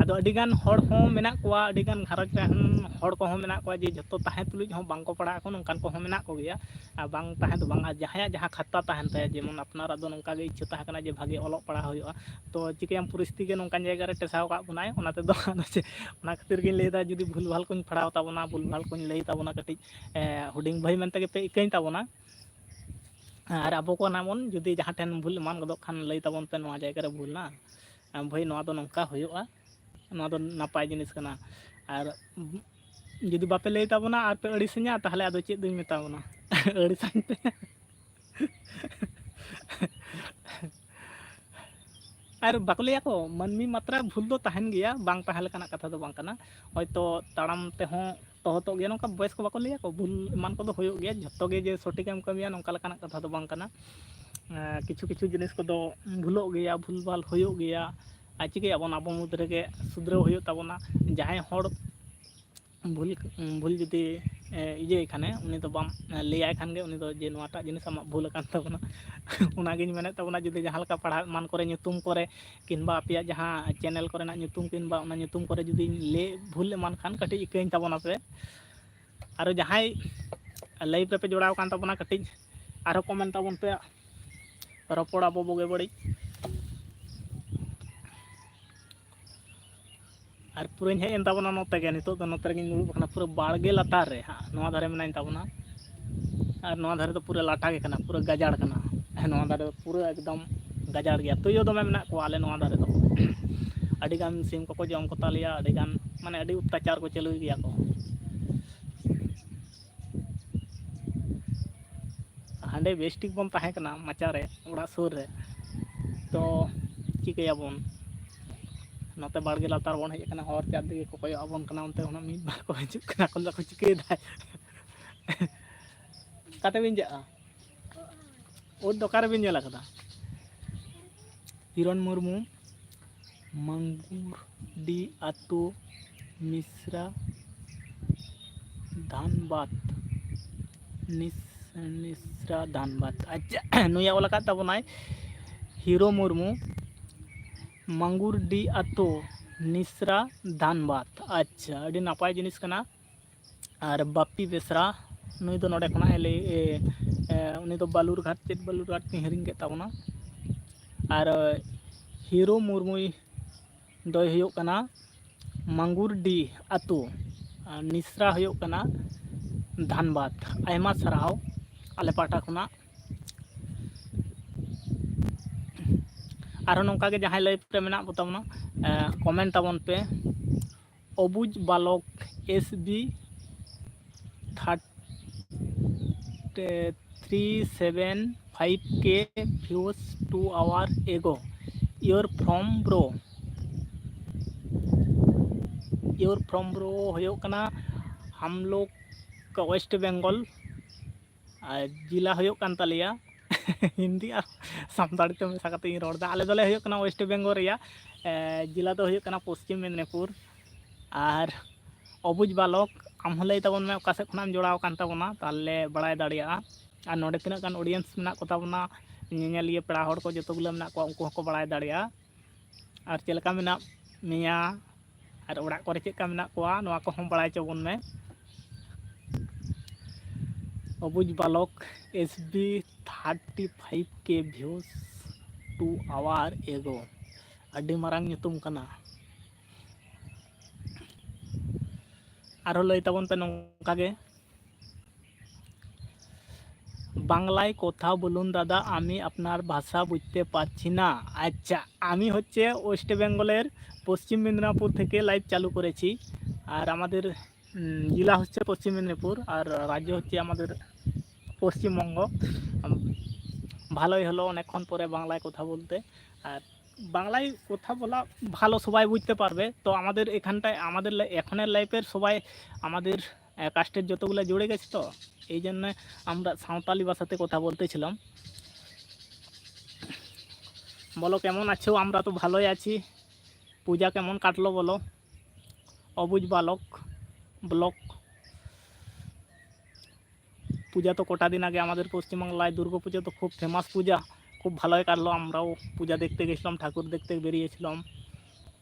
ᱟᱫᱚ ᱟᱹᱰᱤᱜᱟᱱ ᱦᱚᱲ ᱦᱚᱸ ᱢᱮᱱᱟᱜ ᱠᱚᱣᱟ, ᱟᱹᱰᱤᱜᱟᱱ ᱜᱷᱟᱨᱚᱸᱡᱽ ᱨᱮᱱ ᱦᱚᱲ ᱠᱚᱦᱚᱸ ᱢᱮᱱᱟᱜ ᱠᱚᱣᱟ ᱡᱮ ᱡᱷᱚᱛᱚ ᱛᱟᱦᱮᱸ ᱛᱩᱞᱩᱡ ᱦᱚᱸ ᱵᱟᱝ ᱠᱚ ᱯᱟᱲᱦᱟᱜ ᱟᱠᱚ, ᱱᱚᱝᱠᱟᱱ ᱠᱚᱦᱚᱸ ᱢᱮᱱᱟᱜ ᱠᱚᱜᱮᱭᱟ᱾ ᱟᱨ ᱵᱟᱝ ᱛᱟᱦᱮᱸ ᱫᱚ ᱵᱟᱝ, ᱟᱨ ᱡᱟᱦᱟᱸᱭᱟᱜ ᱡᱟᱦᱟᱸ ᱠᱷᱟᱛᱟ ᱛᱟᱦᱮᱱ ᱛᱟᱭᱟ, ᱡᱮᱢᱚᱱ ᱟᱯᱱᱟᱨᱟᱜ ᱫᱚ ᱱᱚᱝᱠᱟ ᱜᱮ ᱤᱪᱪᱷᱟᱹ ᱛᱟᱦᱮᱸ ᱠᱟᱱᱟ ᱡᱮ ᱵᱷᱟᱜᱮ ᱚᱞᱚᱜ ᱯᱟᱲᱦᱟᱣ ᱦᱩᱭᱩᱜᱼᱟ, ᱛᱚ ᱪᱤᱠᱟᱹᱭᱟᱢ, ᱯᱚᱨᱤᱥᱛᱷᱤᱛᱤ ᱜᱮ ᱱᱚᱝᱠᱟᱱ ᱡᱟᱭᱜᱟ ᱨᱮ ᱴᱮᱥᱟᱣ ᱟᱠᱟᱫ ᱵᱚᱱᱟᱭ, ᱚᱱᱟ ᱛᱮᱫᱚ ᱟᱫᱚ ᱪᱮᱫ, ᱚᱱᱟ ᱠᱷᱟᱹᱛᱤᱨ ᱜᱤᱧ ᱞᱟᱹᱭᱫᱟ, ᱡᱩᱫᱤ ᱵᱷᱩᱞ ᱵᱷᱟᱞ ᱠᱚᱧ ᱯᱟᱲᱦᱟᱣ ᱛᱟᱵᱚᱱᱟ, ᱵᱷᱩᱞ ᱵᱷᱟᱞ ᱠᱚᱧ ᱞᱟᱹᱭ ᱛᱟᱵᱚᱱᱟ, ᱠᱟᱹᱴᱤᱡ, ᱮ, ᱦᱩᱰᱤᱧ ᱵᱷᱟᱹᱭ ᱢᱮᱱᱛᱮ ᱜᱮᱯᱮ ᱤᱠᱟᱹᱧ ᱛᱟᱵᱚᱱᱟ᱾ ᱟᱨ ᱟᱵᱚ ᱠᱚ ᱱᱟᱜ ᱵᱚᱱ, ᱡᱩᱫᱤ ᱡᱟᱦᱟᱸ ᱴᱷᱮᱱ ᱵᱷᱩᱞ ᱮᱢᱟᱱ ᱜᱚᱫᱚᱜ ᱠᱷᱟᱱ, ᱞᱟᱹᱭ ᱛᱟᱵᱚᱱ ᱯᱮ, ᱱᱚᱣᱟ ᱡᱟᱭᱜᱟ ᱨᱮ ᱵᱷᱩᱞ ᱱᱟ, ᱮ, ᱵᱷᱟᱹᱭ, ᱱᱚᱣᱟ ᱫᱚ ᱱᱚᱝᱠᱟ ᱦᱩᱭᱩᱜᱼᱟ, ᱱᱚᱣᱟ ᱫᱚ ᱱᱟᱯᱟᱭ ᱡᱤᱱᱤᱥ ᱠᱟᱱᱟ᱾ ᱟᱨ ᱡᱩᱫᱤ ᱵᱟᱯᱮ ᱞᱟᱹᱭ ᱛᱟᱵᱚᱱᱟ ᱟᱨ ᱯᱮ ᱟᱹᱲᱤᱥᱤᱧᱟ, ᱛᱟᱦᱚᱞᱮ ᱟᱫᱚ ᱪᱮᱫ ᱫᱩᱧ ᱢᱮᱛᱟ ᱵᱚᱱᱟ? ᱟᱹᱲᱤᱥᱟᱹᱧ ᱯᱮ᱾ ᱟᱨ ᱵᱟᱠᱚ ᱞᱟᱹᱭᱟ ᱠᱚ, ᱢᱟᱹᱱᱢᱤ ᱢᱟᱛᱨᱟ ᱵᱷᱩᱞ ᱫᱚ ᱛᱟᱦᱮᱱ ᱜᱮᱭᱟ, ᱵᱟᱝ ᱛᱟᱦᱮᱸ ᱞᱮᱠᱟᱱᱟᱜ ᱠᱟᱛᱷᱟ ᱫᱚ ᱵᱟᱝ ᱠᱟᱱᱟ᱾ ᱦᱚᱭᱛᱳ ᱛᱟᱲᱟᱢ ᱛᱮᱦᱚᱸ ᱛᱚᱦᱚᱛᱚᱜ ᱜᱮᱭᱟ, ᱱᱚᱝᱠᱟ ᱵᱚᱭᱮᱥ ᱠᱚ ᱵᱟᱠᱚ ᱞᱟᱹᱭᱟ ᱠᱚ, ᱵᱷᱩᱞ ᱮᱢᱟᱱ ᱠᱚᱫᱚ ᱦᱩᱭᱩᱜ ᱜᱮᱭᱟ᱾ ᱡᱷᱚᱛᱚ ᱜᱮ ᱡᱮ ᱥᱚᱴᱷᱤᱠᱮᱢ ᱠᱟᱹᱢᱤᱭᱟ, ᱱᱚᱝᱠᱟ ᱞᱮᱠᱟᱱᱟᱜ ᱠᱟᱛᱷᱟ ᱫᱚ ᱵᱟᱝ ᱠᱟᱱᱟ᱾ ᱮᱸ, ᱠᱤᱪᱷᱩ ᱠᱤᱪᱷᱩ ᱡᱤᱱᱤᱥ ᱠᱚᱫᱚ ᱵᱷᱩᱞᱚᱜ ᱜᱮᱭᱟ, ᱵᱷᱩᱞ ᱵᱷᱟᱞ ᱦᱩᱭᱩᱜ ᱜᱮᱭᱟ᱾ ᱟᱨ ᱪᱤᱠᱟᱹᱭᱟᱵᱚᱱ, ᱟᱵᱚ ᱢᱩᱫᱽ ᱨᱮᱜᱮ ᱥᱩᱫᱷᱨᱟᱹᱣ ᱦᱩᱭᱩᱜ ᱛᱟᱵᱚᱱᱟ᱾ ᱡᱟᱦᱟᱸᱭ ᱦᱚᱲ ᱵᱷᱩᱞ, ᱵᱷᱩᱞ ᱡᱩᱫᱤ, ᱮ, ᱤᱭᱟᱹᱭ ᱠᱷᱟᱱᱮ, ᱩᱱᱤ ᱫᱚ ᱵᱟᱢ, ᱮ, ᱞᱟᱹᱭᱟᱭ ᱠᱷᱟᱱ ᱜᱮ ᱩᱱᱤ ᱫᱚ ᱡᱮ ᱱᱚᱣᱟᱴᱟᱜ ᱡᱤᱱᱤᱥ ᱟᱢᱟᱜ ᱵᱷᱩᱞ ᱟᱠᱟᱱ ᱛᱟᱵᱚᱱᱟ᱾ ᱚᱱᱟᱜᱤᱧ ᱢᱮᱱᱮᱫ ᱛᱟᱵᱚᱱᱟ, ᱡᱩᱫᱤ ᱡᱟᱦᱟᱸ ᱞᱮᱠᱟ ᱯᱟᱲᱦᱟᱣ ᱮᱢᱟᱱ ᱠᱚᱨᱮ ᱧᱩᱛᱩᱢ ᱠᱚᱨᱮ ᱠᱤᱝᱵᱟ ᱟᱯᱮᱭᱟᱜ ᱡᱟᱦᱟᱸ ᱪᱮᱱᱮᱞ ᱠᱚᱨᱮᱱᱟᱜ ᱧᱩᱛᱩᱢ ᱠᱤᱝᱵᱟ ᱚᱱᱟ ᱧᱩᱛᱩᱢ ᱠᱚᱨᱮ ᱡᱩᱫᱤᱧ ᱞᱟᱹᱭ ᱵᱷᱩᱞ ᱮᱢᱟᱱ ᱠᱷᱟᱱ, ᱠᱟᱹᱴᱤᱡ ᱤᱠᱟᱹᱧ ᱛᱟᱵᱚᱱᱟ ᱯᱮ᱾ ᱟᱨᱚ ᱡᱟᱦᱟᱸᱭ ᱞᱟᱭᱤᱵᱷ ᱨᱮᱯᱮ ᱡᱚᱲᱟᱣ ᱟᱠᱟᱱ ᱛᱟᱵᱚᱱᱟ, ᱠᱟᱹᱴᱤᱡ ᱟᱨᱦᱚᱸ ᱠᱚᱢᱮᱱᱴ ᱛᱟᱵᱚᱱ ᱯᱮ, ᱨᱚᱯᱚᱲ ᱟᱵᱚ ᱵᱩᱜᱤ ᱵᱟᱹᱲᱤᱡ᱾ ᱟᱨ ᱯᱩᱨᱟᱹᱧ ᱦᱮᱡ ᱮᱱ ᱛᱟᱵᱚᱱᱟ ᱱᱚᱛᱮ ᱜᱮ, ᱱᱤᱛᱚᱜ ᱫᱚ ᱱᱚᱛᱮ ᱨᱮᱜᱮᱧ ᱫᱩᱲᱩᱵ ᱟᱠᱟᱱᱟ, ᱯᱩᱨᱟᱹ ᱵᱟᱲᱜᱮ ᱞᱟᱛᱟᱨ ᱨᱮ ᱦᱟᱸᱜ ᱱᱚᱣᱟ ᱫᱷᱟᱨᱮ ᱢᱮᱱᱟᱧ ᱛᱟᱵᱚᱱᱟ᱾ ᱟᱨ ᱱᱚᱣᱟ ᱫᱷᱟᱨᱮ ᱫᱚ ᱯᱩᱨᱟᱹ ᱞᱟᱴᱟ ᱜᱮ ᱠᱟᱱᱟ, ᱯᱩᱨᱟᱹ ᱜᱟᱡᱟᱲ ᱠᱟᱱᱟ᱾ ᱦᱮᱸ, ᱱᱚᱣᱟ ᱫᱷᱟᱨᱮ ᱫᱚ ᱯᱩᱨᱟᱹ ᱮᱠᱫᱚᱢ ᱜᱟᱡᱟᱲ ᱜᱮᱭᱟ, ᱛᱩᱭᱩ ᱫᱚᱢᱮ ᱢᱮᱱᱟᱜ ᱠᱚᱣᱟ ᱟᱞᱮ ᱱᱚᱣᱟ ᱫᱷᱟᱨᱮ ᱫᱚ᱾ ᱟᱹᱰᱤᱜᱟᱱ ᱥᱤᱢ ᱠᱚᱠᱚ ᱡᱚᱢ ᱠᱚ ᱛᱟᱞᱮᱭᱟ, ᱟᱹᱰᱤᱜᱟᱱ, ᱢᱟᱱᱮ, ᱟᱹᱰᱤ ᱚᱛᱛᱟᱪᱟᱨ ᱠᱚ ᱪᱟᱹᱞᱩᱭ ᱜᱮᱭᱟ ᱠᱚ᱾ ᱦᱟᱸᱰᱮ ᱵᱮᱥ ᱴᱷᱤᱠ ᱵᱚᱱ ᱛᱟᱦᱮᱸ ᱠᱟᱱᱟ ᱢᱟᱪᱟ ᱨᱮ, ᱚᱲᱟᱜ ᱥᱩᱨ ᱨᱮ, ᱛᱚ ᱪᱤᱠᱟᱹᱭᱟᱵᱚᱱ? ᱱᱚᱛᱮ ᱵᱟᱲᱜᱮ ᱞᱟᱛᱟᱨ ᱵᱚᱱ ᱦᱮᱡ ᱟᱠᱟᱱᱟ, ᱦᱚᱨ ᱪᱟᱨ ᱫᱤᱠᱮ ᱠᱚ ᱠᱚᱭᱚᱜ ᱟᱵᱚᱱ ᱠᱟᱱᱟ᱾ ᱚᱱᱛᱮ ᱠᱷᱚᱱᱟᱜ ᱢᱤᱫ ᱵᱟᱨ ᱠᱚ ᱦᱤᱡᱩᱜ ᱠᱟᱱᱟ, ᱠᱚ ᱞᱟᱹᱭ ᱫᱟᱠᱚ, "ᱪᱤᱠᱟᱹᱭᱮᱫᱟᱭ?" ᱚᱠᱟᱛᱮ ᱵᱤᱱ ᱪᱟᱜᱼᱟ? ᱳᱫ ᱫᱚ ᱚᱠᱟᱨᱮ ᱵᱤᱱ ᱧᱮᱞ ᱟᱠᱟᱫᱟ? ᱠᱤᱨᱚᱱ ᱢᱩᱨᱢᱩ, ᱢᱟᱝᱜᱩᱨᱰᱤ ᱟᱛᱳ, ᱢᱤᱥᱨᱟ, ᱫᱷᱟᱱᱵᱟᱫᱽ, ᱱᱤᱥ-, ᱱᱤᱥᱨᱟ, ᱫᱷᱟᱱᱵᱟᱫᱽ᱾ ᱟᱪᱪᱷᱟ, ᱱᱩᱭᱟᱜ ᱚᱞ ᱟᱠᱟᱫ ᱛᱟᱵᱚᱱᱟᱭ ᱦᱤᱨᱳ ᱢᱩᱨᱢᱩ, ᱢᱟᱝᱜᱩᱨᱰᱤ ᱟᱛᱳ, ᱱᱤᱥᱨᱟ, ᱫᱷᱟᱱᱵᱟᱫᱽ᱾ ᱟᱪᱪᱷᱟ, ᱟᱹᱰᱤ ᱱᱟᱯᱟᱭ ᱡᱤᱱᱤᱥ ᱠᱟᱱᱟ᱾ ᱟᱨ ᱵᱟᱯᱤ ᱵᱮᱥᱨᱟ, ᱱᱩᱭ ᱫᱚ ᱱᱚᱰᱮ ᱠᱷᱚᱱᱟᱜ ᱮ ᱞᱟᱹᱭ, ᱮ, ᱮ, ᱩᱱᱤ ᱫᱚ ᱵᱟᱞᱩᱨᱜᱷᱟᱴ, ᱪᱮᱫ ᱵᱟᱞᱩᱨᱜᱷᱟᱴ ᱛᱤᱧ ᱦᱤᱲᱤᱧ ᱠᱮᱫ ᱛᱟᱵᱚᱱᱟ᱾ ᱟᱨ, ᱮ, ᱦᱤᱨᱳ ᱢᱩᱨᱢᱩᱭ ᱫᱚᱭ ᱦᱩᱭᱩᱜ ᱠᱟᱱᱟ ᱢᱟᱝᱜᱩᱨᱰᱤ ᱟᱛᱳ, ᱟᱨ ᱱᱤᱥᱨᱟ ᱦᱩᱭᱩᱜ ᱠᱟᱱᱟ ᱫᱷᱟᱱᱵᱟᱫᱽ᱾ ᱟᱭᱢᱟ ᱥᱟᱨᱦᱟᱣ ᱟᱞᱮ ᱯᱟᱦᱴᱟ ᱠᱷᱚᱱᱟᱜ᱾ ᱟᱨᱦᱚᱸ ᱱᱚᱝᱠᱟ ᱜᱮ ᱡᱟᱦᱟᱸᱭ ᱞᱟᱭᱤᱵᱷ ᱨᱮ ᱢᱮᱱᱟᱜ ᱠᱚ ᱛᱟᱵᱚᱱᱟ, ᱮ, ᱠᱚᱢᱮᱱᱴ ᱛᱟᱵᱚᱱ ᱯᱮ᱾ ᱚᱵᱩᱡᱽ ᱵᱟᱞᱚᱠ S B thirty three seven five K views two hour ago. You're from bro? You're from bro ᱦᱩᱭᱩᱜ ᱠᱟᱱᱟ ᱦᱟᱢ ᱞᱳᱜ ᱠᱟ ᱳᱭᱮᱥᱴ ᱵᱮᱝᱜᱚᱞ, ᱟᱨ ᱡᱮᱞᱟ ᱦᱩᱭᱩᱜ ᱠᱟᱱ ᱛᱟᱞᱮᱭᱟ ᱦᱤᱱᱫᱤ ᱟᱨ ᱥᱟᱱᱛᱟᱲᱤ ᱛᱮ ᱢᱮᱥᱟ ᱠᱟᱛᱮ ᱤᱧ ᱨᱚᱲ ᱮᱫᱟ᱾ ᱟᱞᱮ ᱫᱚᱞᱮ ᱦᱩᱭᱩᱜ ᱠᱟᱱᱟ ᱳᱭᱮᱥᱴ ᱵᱮᱝᱜᱚᱞ ᱨᱮᱭᱟᱜ, ᱮ, ᱡᱮᱞᱟ ᱫᱚ ᱦᱩᱭᱩᱜ ᱠᱟᱱᱟ ᱯᱚᱥᱪᱤᱢ ᱢᱮᱫᱽᱱᱤᱯᱩᱨ᱾ ᱟᱨ ᱚᱵᱩᱡᱽ ᱵᱟᱞᱚᱠ, ᱟᱢ ᱦᱚᱸ ᱞᱟᱹᱭ ᱛᱟᱵᱚᱱ ᱢᱮ ᱚᱠᱟ ᱥᱮᱫ ᱠᱷᱚᱱᱟᱜ ᱮᱢ ᱡᱚᱲᱟᱣ ᱟᱠᱟᱱ ᱛᱟᱵᱚᱱᱟ, ᱛᱟᱦᱚᱞᱮ ᱵᱟᱲᱟᱭ ᱫᱟᱲᱮᱭᱟᱜᱼᱟ᱾ ᱟᱨ ᱱᱚᱰᱮ ᱛᱤᱱᱟᱹᱜ ᱜᱟᱱ ᱚᱰᱤᱭᱮᱱᱥ ᱢᱮᱱᱟᱜ ᱠᱚ ᱛᱟᱵᱚᱱᱟ, ᱧᱮᱧᱮᱞᱤᱭᱟᱹ ᱯᱮᱲᱟ ᱦᱚᱲ ᱠᱚ ᱡᱚᱛᱚ ᱜᱩᱞᱟᱹ ᱢᱮᱱᱟᱜ ᱠᱚᱣᱟ, ᱩᱱᱠᱩ ᱦᱚᱸᱠᱚ ᱵᱟᱲᱟᱭ ᱫᱟᱲᱮᱭᱟᱜᱼᱟ᱾ ᱟᱨ ᱪᱮᱫ ᱞᱮᱠᱟ ᱢᱮᱱᱟᱜ ᱢᱮᱭᱟ ᱟᱨ ᱚᱲᱟᱜ ᱠᱚᱨᱮ ᱪᱮᱫ ᱞᱮᱠᱟ ᱢᱮᱱᱟᱜ ᱠᱚᱣᱟ, ᱱᱚᱣᱟ ᱠᱚᱦᱚᱸ ᱵᱟᱲᱟᱭ ᱦᱚᱪᱚ ᱵᱚᱱ ᱢᱮ᱾ ᱚᱵᱩᱡᱽ ᱵᱟᱞᱚᱠ, S B thirty five K views two hour ago᱾ ᱟᱹᱰᱤ ᱢᱟᱨᱟᱝ ᱧᱩᱛᱩᱢ ᱠᱟᱱᱟ᱾ ᱟᱨᱦᱚᱸ ᱞᱟᱹᱭ ᱛᱟᱵᱚᱱ ᱯᱮ ᱱᱚᱝᱠᱟ ᱜᱮ, বাংলায় কথা বলুন দাদা, আমি আপনার ভাষা বুঝতে পারছি না। আচ্ছা, আমি হচ্ছে ওয়েস্ট বেঙ্গলের পশ্চিম মেদিনীপুর থেকে লাইভ চালু করেছি। আর আমাদের, উম, জেলা হচ্ছে পশ্চিম মেদিনীপুর, আর রাজ্য হচ্ছে আমাদের পশ্চিমবঙ্গ। উম, ভালোই হলো অনেকক্ষণ পরে বাংলায় কথা বলতে। আর বাংলায় কথা বলা ভালো, সবাই বুঝতে পারবে। তো আমাদের এখানটায়, আমাদের লা-, এখনের লাইভের সবাই আমাদের, আহ, কাস্টের যতগুলো জুড়ে গেছে, তো এই জন্য আমরা সাঁওতালি ভাষাতে কথা বলতেছিলাম। বলো, কেমন আছো? আমরা তো ভালোই আছি। পূজা কেমন কাটলো বলো? অবুজ বালক ব্লগ। পূজা তো কটা দিন আগে আমাদের পশ্চিমবাংলায় দুর্গা পুজো তো খুব ফেমাস পূজা, খুব ভালোই কাটলো। আমরাও পূজা দেখতে গেছিলাম, ঠাকুর দেখতে বেরিয়েছিলাম,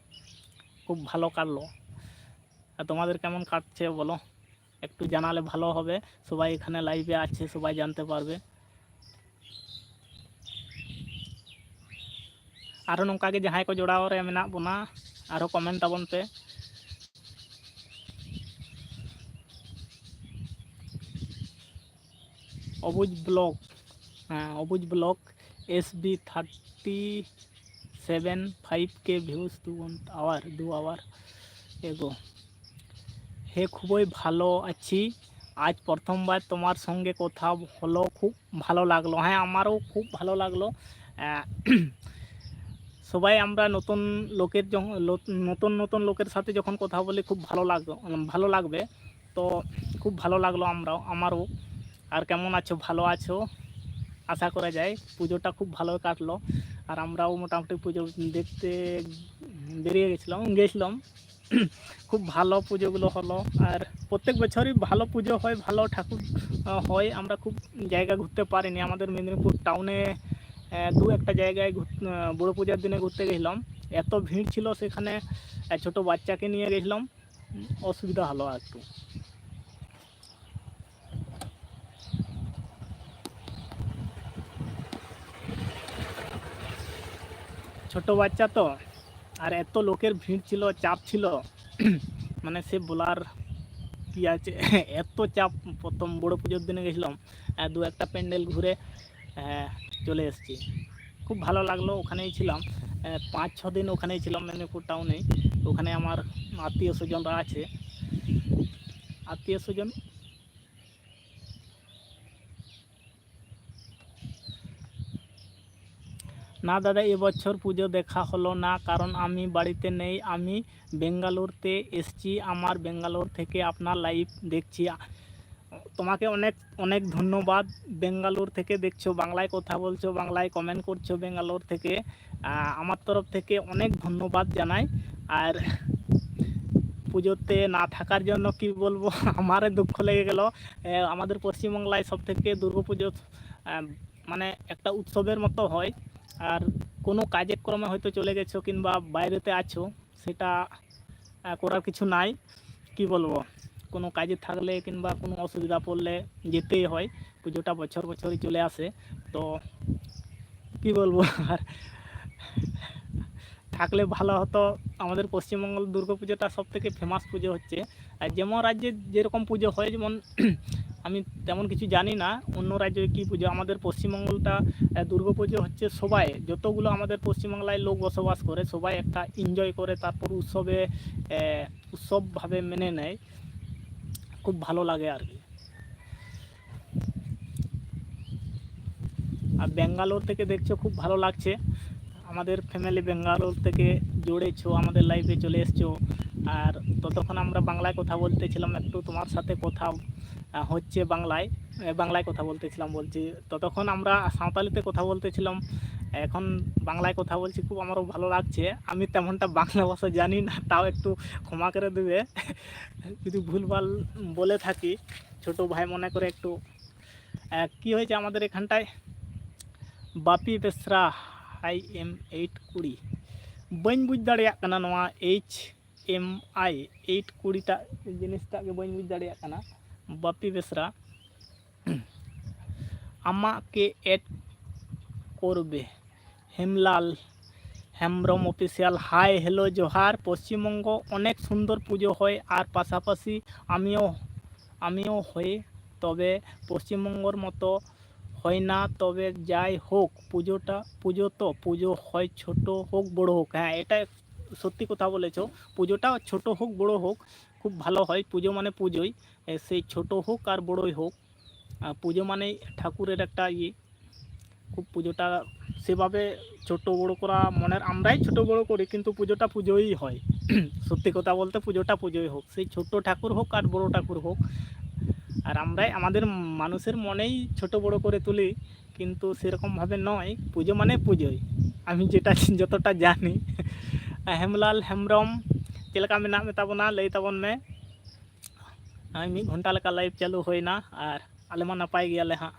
খুব ভালো কাটলো। আর তোমাদের কেমন কাটছে বলো, একটু জানালে ভালো হবে। সবাই এখানে লাইভে আছে, সবাই জানতে পারবে। ᱟᱨᱦᱚᱸ ᱱᱚᱝᱠᱟ ᱜᱮ ᱡᱟᱦᱟᱸᱭ ᱠᱚ ᱡᱚᱲᱟᱣ ᱨᱮ ᱢᱮᱱᱟᱜ ᱵᱚᱱᱟ, ᱟᱨᱦᱚᱸ ᱠᱚᱢᱮᱱᱴ ᱛᱟᱵᱚᱱ ᱯᱮ᱾ ᱚᱵᱩᱡᱽ ᱵᱞᱚᱜᱽ, ᱦᱮᱸ, ᱚᱵᱩᱡᱽ blog, S B thirty seven five K views two hour, two hour ago। হে, খুবই ভালো আছি। আজ প্রথমবার তোমার সঙ্গে কথা হলো, খুব ভালো লাগলো। হ্যাঁ, আমারও খুব ভালো লাগলো। আহ, সবাই আমরা নতুন লোকের যখন, লো-, নতুন নতুন লোকের সাথে যখন কথা বলি, খুব ভালো লাগ-, ভালো লাগবে। তো খুব ভালো লাগলো আমরাও, আমারও। আর কেমন আছো? ভালো আছো? আশা করা যায়। পুজোটা খুব ভালো কাটলো। আর আমরাও মোটামুটি পুজো দেখতে বেরিয়ে গেছিলাম, গেছিলাম। খুব ভালো পুজোগুলো হলো। আর প্রত্যেক বছরই ভালো পুজো হয়, ভালো ঠাকুর, আহ, হয়। আমরা খুব জায়গা ঘুরতে পারিনি। আমাদের মেদিনীপুর টাউনে, আহ, দু একটা জায়গায় ঘুর-, আহ, বড় পূজার দিনে ঘুরতে গেছিলাম। এত ভিড় ছিল সেখানে, আহ, ছোট বাচ্চাকে নিয়ে গেছিলাম, উম, অসুবিধা হলো একটু। ছোট বাচ্চা তো, আর এত লোকের ভিড় ছিল, চাপ ছিল, মানে সে বলার কি আছে। এত চাপ। প্রথম বড় পুজোর দিনে গেছিলাম, আহ, দু একটা প্যান্ডেল ঘুরে, আহ, চলে এসেছি। খুব ভালো লাগলো, ওখানেই ছিলাম, আহ, পাঁচ ছ দিন ওখানেই ছিলাম মেদিনীপুর টাউনেই। ওখানে আমার আত্মীয় স্বজনরা আছে, আত্মীয় স্বজন। না দাদা, এবছর পুজো দেখা হলো না, কারণ আমি বাড়িতে নেই, আমি বেঙ্গালোরতে এসছি। আমার বেঙ্গালোর থেকে আপনার লাইভ দেখছি। তোমাকে অনেক অনেক ধন্যবাদ। বেঙ্গালোর থেকে দেখছো, বাংলায় কথা বলছো, বাংলায় কমেন্ট করছো বেঙ্গালোর থেকে। আহ, আমার তরফ থেকে অনেক ধন্যবাদ জানাই। আর পুজোতে না থাকার জন্য কি বলবো, আমারে দুঃখ লেগে গেল। আহ, আমাদের পশ্চিমবাংলায় সব থেকে দুর্গাপুজো, আহ, মানে একটা উৎসবের মতো হয়। আর কোনো কাজে কর্মে হয়তো চলে গেছো কিংবা বাইরেতে আছো, সেটা, আহ, করার কিছু নাই। কি বলবো, কোনো কাজে থাকলে কিংবা কোনো অসুবিধা পড়লে যেতেই হয়। পুজোটা বছর বছরই চলে আসে, তো কি বলবো আর। থাকলে ভালো হতো। আমাদের পশ্চিমবঙ্গ দুর্গাপুজোটা সব থেকে ফেমাস পুজো হচ্ছে। আর যেমন রাজ্যে যেরকম পুজো হয়, যেমন আমি তেমন কিছু জানি না অন্য রাজ্যে কী পুজো। আমাদের পশ্চিমবঙ্গটা, আহ, দুর্গাপুজো হচ্ছে সবাই, যতগুলো আমাদের পশ্চিমবাংলায় লোক বসবাস করে, সবাই একটা এনজয় করে, তারপর উৎসবে, আহ, উৎসবভাবে মেনে নেয়। খুব ভালো লাগে আর কি। আর ব্যাঙ্গালোর থেকে দেখছো, খুব ভালো লাগছে। আমাদের ফ্যামিলি ব্যাঙ্গালোর থেকে জুড়েছো, আমাদের লাইভে চলে এসছো। আর ততক্ষণ আমরা বাংলায় কথা বলতেছিলাম, একটু তোমার সাথে কথা আহ, হচ্ছে বাংলায়, এ, বাংলায় কথা বলতেছিলাম বলছি। ততক্ষণ আমরা সাঁওতালিতে কথা বলতেছিলাম, এখন বাংলায় কথা বলছি। খুব আমারও ভালো লাগছে। আমি তেমনটা বাংলা ভাষা জানি না, তাও একটু ক্ষমা করে দেবে যদি ভুলভাল বলে থাকি, ছোট ভাই মনে করে একটু। আহ, কি হয়েছে আমাদের এখানটায়? বাপি বেসরা, আই এম এইট কুড়ি। ᱵᱟᱹᱧ ᱵᱩᱡᱽ ᱫᱟᱲᱮᱭᱟᱜ ᱠᱟᱱᱟ ᱱᱚᱣᱟ ᱮᱭᱤᱪ ᱮᱢ ᱟᱭ ᱮᱭᱤᱴ ᱠᱩᱲᱤᱴᱟᱜ ᱡᱤᱱᱤᱥᱴᱟᱜ ᱜᱮ ᱵᱟᱹᱧ ᱵᱩᱡᱽ ᱫᱟᱲᱮᱭᱟᱜ ᱠᱟᱱᱟ᱾ ᱵᱟᱯᱤ ᱵᱮᱥᱨᱟ, ᱟᱢᱟᱜ ᱠᱮ ᱮᱰ ᱠᱚᱨᱵᱮ᱾ ᱦᱮᱢᱞᱟᱞ ᱦᱮᱢᱵᱨᱚᱢ ᱚᱯᱷᱤᱥᱤᱭᱟᱞ, ᱦᱟᱭ, ᱦᱮᱞᱳ, ᱡᱚᱦᱟᱨ᱾ ᱯᱚᱥᱪᱤᱢᱵᱚᱝᱜᱚ ᱚᱱᱮᱠ ᱥᱩᱱᱫᱚᱨ ᱯᱩᱡᱳ ᱦᱚᱭ ᱟᱨ ᱯᱟᱥᱟᱯᱟᱥᱤ ᱟᱢᱤᱭᱳ, ᱟᱢᱤᱭᱳ ᱦᱚᱭ, ᱛᱚᱵᱮ ᱯᱚᱥᱪᱤᱢᱵᱚᱝᱜᱚᱨ ᱢᱚᱛᱚ ᱦᱚᱭ ᱱᱟ, ᱛᱚᱵᱮ ᱡᱟᱭ ᱦᱳᱠ, ᱯᱩᱡᱳᱴᱟ, ᱯᱩᱡᱳ ᱛᱚ ᱯᱩᱡᱳ ᱦᱚᱭ, ᱪᱷᱳᱴᱳ ᱦᱳᱠ ᱵᱚᱲᱳ ᱦᱳᱠ, ᱦᱮᱸ, এটা সত্যি কথা বলেছো। পুজোটা ছোট হোক বড় হোক, খুব ভালো হয়। পুজো মানে পুজোই, এ, সেই ছোট হোক আর বড়ই হোক, আহ, পুজো মানে ঠাকুরের একটা ইয়ে, খুব পুজোটা সেভাবে ছোট বড় করা মনের, আমরাই ছোট বড় করি, কিন্তু পুজোটা পুজোই হয়। সত্যি কথা বলতে পুজোটা পুজোই হোক, সেই ছোট ঠাকুর হোক আর বড় ঠাকুর হোক, আর আমরাই আমাদের মানুষের মনেই ছোট বড় করে তুলি, কিন্তু সেরকমভাবে নয়। পুজো মানে পুজোই, আমি যেটা যতটা জানি। ᱦᱮᱢᱞᱟᱞ ᱦᱮᱢᱵᱨᱚᱢ, ᱪᱮᱫ ᱞᱮᱠᱟ ᱢᱮᱱᱟᱜ ᱢᱮ ᱛᱟᱵᱚᱱᱟ? ᱞᱟᱹᱭ ᱛᱟᱵᱚᱱ ᱢᱮ᱾ ᱱᱚᱜᱼᱚᱭ ᱢᱤᱫ ᱜᱷᱚᱱᱴᱟ ᱞᱮᱠᱟ ᱞᱟᱭᱤᱵᱷ ᱪᱟᱹᱞᱩ ᱦᱩᱭᱱᱟ, ᱟᱨ ᱟᱞᱮ ᱢᱟ ᱱᱟᱯᱟᱭ ᱜᱮᱭᱟᱞᱮ ᱦᱟᱸᱜ।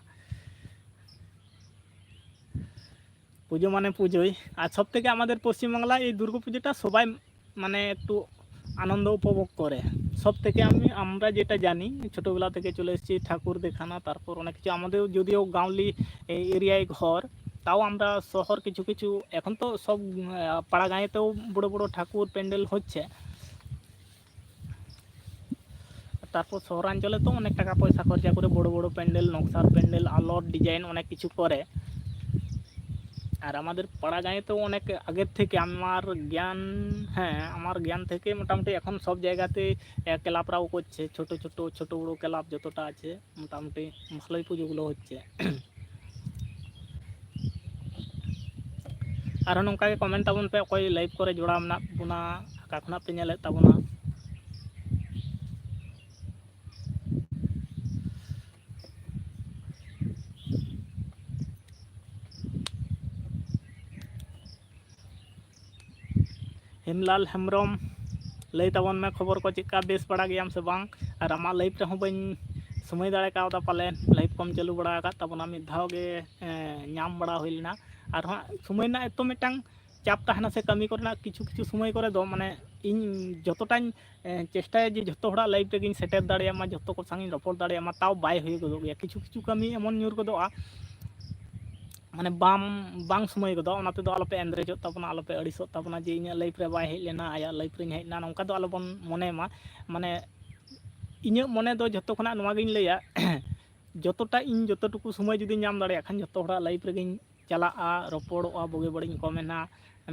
পুজো মানে পুজোই। আর সব থেকে আমাদের পশ্চিমবাংলা এই দুর্গা পুজোটা সবাই মানে একটু আনন্দ উপভোগ করে। সব থেকে আমি, আমরা যেটা জানি, ছোটোবেলা থেকে চলে এসেছি ঠাকুর দেখানা, তারপর অনেক কিছু। আমাদের যদিও গাঁওলি এরিয়ায় ঘর, তাও আমরা শহর কিছু কিছু, এখন তো সব আহ, পাড়া গাঁয়েতেও বড় বড় ঠাকুর প্যান্ডেল হচ্ছে। তারপর শহরাঞ্চলে তো অনেক টাকা পয়সা খরচা করে বড় বড় প্যান্ডেল, নকশার প্যান্ডেল, আলোর ডিজাইন অনেক কিছু করে। আর আমাদের পাড়া গাঁয়ে তো অনেক আগের থেকে আমার জ্ঞান, হ্যাঁ, আমার জ্ঞান থেকে মোটামুটি এখন সব জায়গাতে আহ, ক্লাবরাও করছে, ছোট ছোট, ছোট বড় ক্লাব যতটা আছে মোটামুটি ভালোই পুজোগুলো হচ্ছে। ᱟᱨᱦᱚᱸ ᱱᱚᱝᱠᱟ ᱜᱮ comment ᱛᱟᱵᱚᱱ ᱯᱮ, ᱚᱠᱚᱭ live ᱠᱚᱨᱮ ᱡᱚᱲᱟᱣ ᱢᱮᱱᱟᱜ ᱵᱚᱱᱟ, ᱚᱠᱟ ᱠᱷᱚᱱᱟᱜ ᱯᱮ ᱧᱮᱞᱮᱫ ᱛᱟᱵᱚᱱᱟ᱾ ᱦᱮᱢᱞᱟᱞ ᱦᱮᱢᱵᱨᱚᱢ, ᱞᱟᱹᱭ ᱛᱟᱵᱚᱱ ᱢᱮ ᱠᱷᱚᱵᱚᱨ ᱠᱚ ᱪᱮᱫᱠᱟ, ᱵᱮᱥ ᱵᱟᱲᱟ ᱜᱮᱭᱟᱢ ᱥᱮ ᱵᱟᱝ? ᱟᱨ ᱟᱢᱟᱜ live ᱨᱮᱦᱚᱸ ᱵᱟᱹᱧ ᱥᱚᱢᱚᱭ ᱫᱟᱲᱮ ᱠᱟᱣᱫᱟ, ᱯᱟᱞᱮ live ᱠᱚᱢ ᱪᱟᱹᱞᱩ ᱵᱟᱲᱟ ᱟᱠᱟᱫ ᱛᱟᱵᱚᱱᱟ, ᱢᱤᱫ ᱫᱷᱟᱣ ᱜᱮ, ᱮᱸ, ᱧᱟᱢ ᱵᱟᱲᱟ ᱦᱩᱭ ᱞᱮᱱᱟ᱾ ᱟᱨᱦᱚᱸ ᱥᱚᱢᱚᱭ ᱨᱮᱱᱟᱜ ᱮᱛᱚ ᱢᱤᱫᱴᱟᱝ ᱪᱟᱯ ᱛᱟᱦᱮᱱᱟ ᱥᱮ ᱠᱟᱹᱢᱤ ᱠᱚᱨᱮᱱᱟᱜ, ᱠᱤᱪᱷᱩ ᱠᱤᱪᱷᱩ ᱥᱚᱢᱚᱭ ᱠᱚᱨᱮ ᱫᱚ, ᱢᱟᱱᱮ, ᱤᱧ ᱡᱚᱛᱚᱴᱟᱧ, ᱮᱸ, ᱪᱮᱥᱴᱟᱭᱟ ᱡᱮ ᱡᱷᱚᱛᱚ ᱦᱚᱲᱟᱜ live ᱨᱮᱜᱮᱧ ᱥᱮᱴᱮᱨ ᱫᱟᱲᱮᱭᱟᱜ ᱢᱟ, ᱡᱷᱚᱛᱚ ᱠᱚ ᱥᱟᱶ ᱤᱧ ᱨᱚᱯᱚᱲ ᱫᱟᱲᱮᱭᱟᱜ ᱢᱟ, ᱛᱟᱣ ᱵᱟᱭ ᱦᱩᱭ ᱜᱚᱫᱚᱜ ᱜᱮᱭᱟ᱾ ᱠᱤᱪᱷᱩ ᱠᱤᱪᱷᱩ ᱠᱟᱹᱢᱤ ᱮᱢᱚᱱ ᱧᱩᱨ ᱜᱚᱫᱚᱜᱼᱟ, ᱢᱟᱱᱮ, ᱵᱟᱢ, ᱵᱟᱝ ᱥᱚᱢᱚᱭ ᱜᱚᱫᱚᱜᱼᱟ᱾ ᱚᱱᱟ ᱛᱮᱫᱚ ᱟᱞᱚᱯᱮ ᱟᱸᱫᱽᱨᱮᱡᱚᱜ ᱛᱟᱵᱚᱱᱟ, ᱟᱞᱚᱯᱮ ᱟᱹᱲᱤᱥᱚᱜ ᱛᱟᱵᱚᱱᱟ ᱡᱮ ᱤᱧᱟᱹᱜ live ᱨᱮ ᱵᱟᱭ ᱦᱮᱡ ᱞᱮᱱᱟ, ᱟᱭᱟᱜ live ᱨᱮᱧ ᱦᱮᱡ ᱮᱱᱟ, ᱱᱚᱝᱠᱟ ᱫᱚ ᱟᱞᱚᱵᱚᱱ ᱢᱚᱱᱮ ᱢᱟ᱾ ᱢᱟᱱᱮ, ᱤᱧᱟᱹᱜ ᱢᱚᱱᱮ ᱫᱚ ᱡᱷᱚᱛᱚ ᱠᱷᱚᱱᱟᱜ ᱱᱚᱣᱟ ᱜᱤᱧ ᱞᱟᱹᱭᱟ, ᱡᱚᱛᱚᱴᱟ ᱤᱧ ᱡᱚᱛᱚᱴᱩᱠᱩ ᱥᱚᱢᱚᱭ ᱡᱩᱫᱤᱧ ᱧᱟᱢ ᱫᱟᱲᱮᱭᱟᱜ ᱠᱷᱟᱱ, ᱡᱷᱚᱛᱚ ᱦᱚᱲᱟᱜ live ᱨᱮᱜᱮᱧ ᱪᱟᱞᱟᱜᱼᱟ, ᱨᱚᱯᱚᱲᱚᱜᱼᱟ, ᱵᱩᱜᱤ ᱵᱟᱹᱲᱤᱡ ᱤᱧ ᱠᱚᱢᱮᱱᱟ,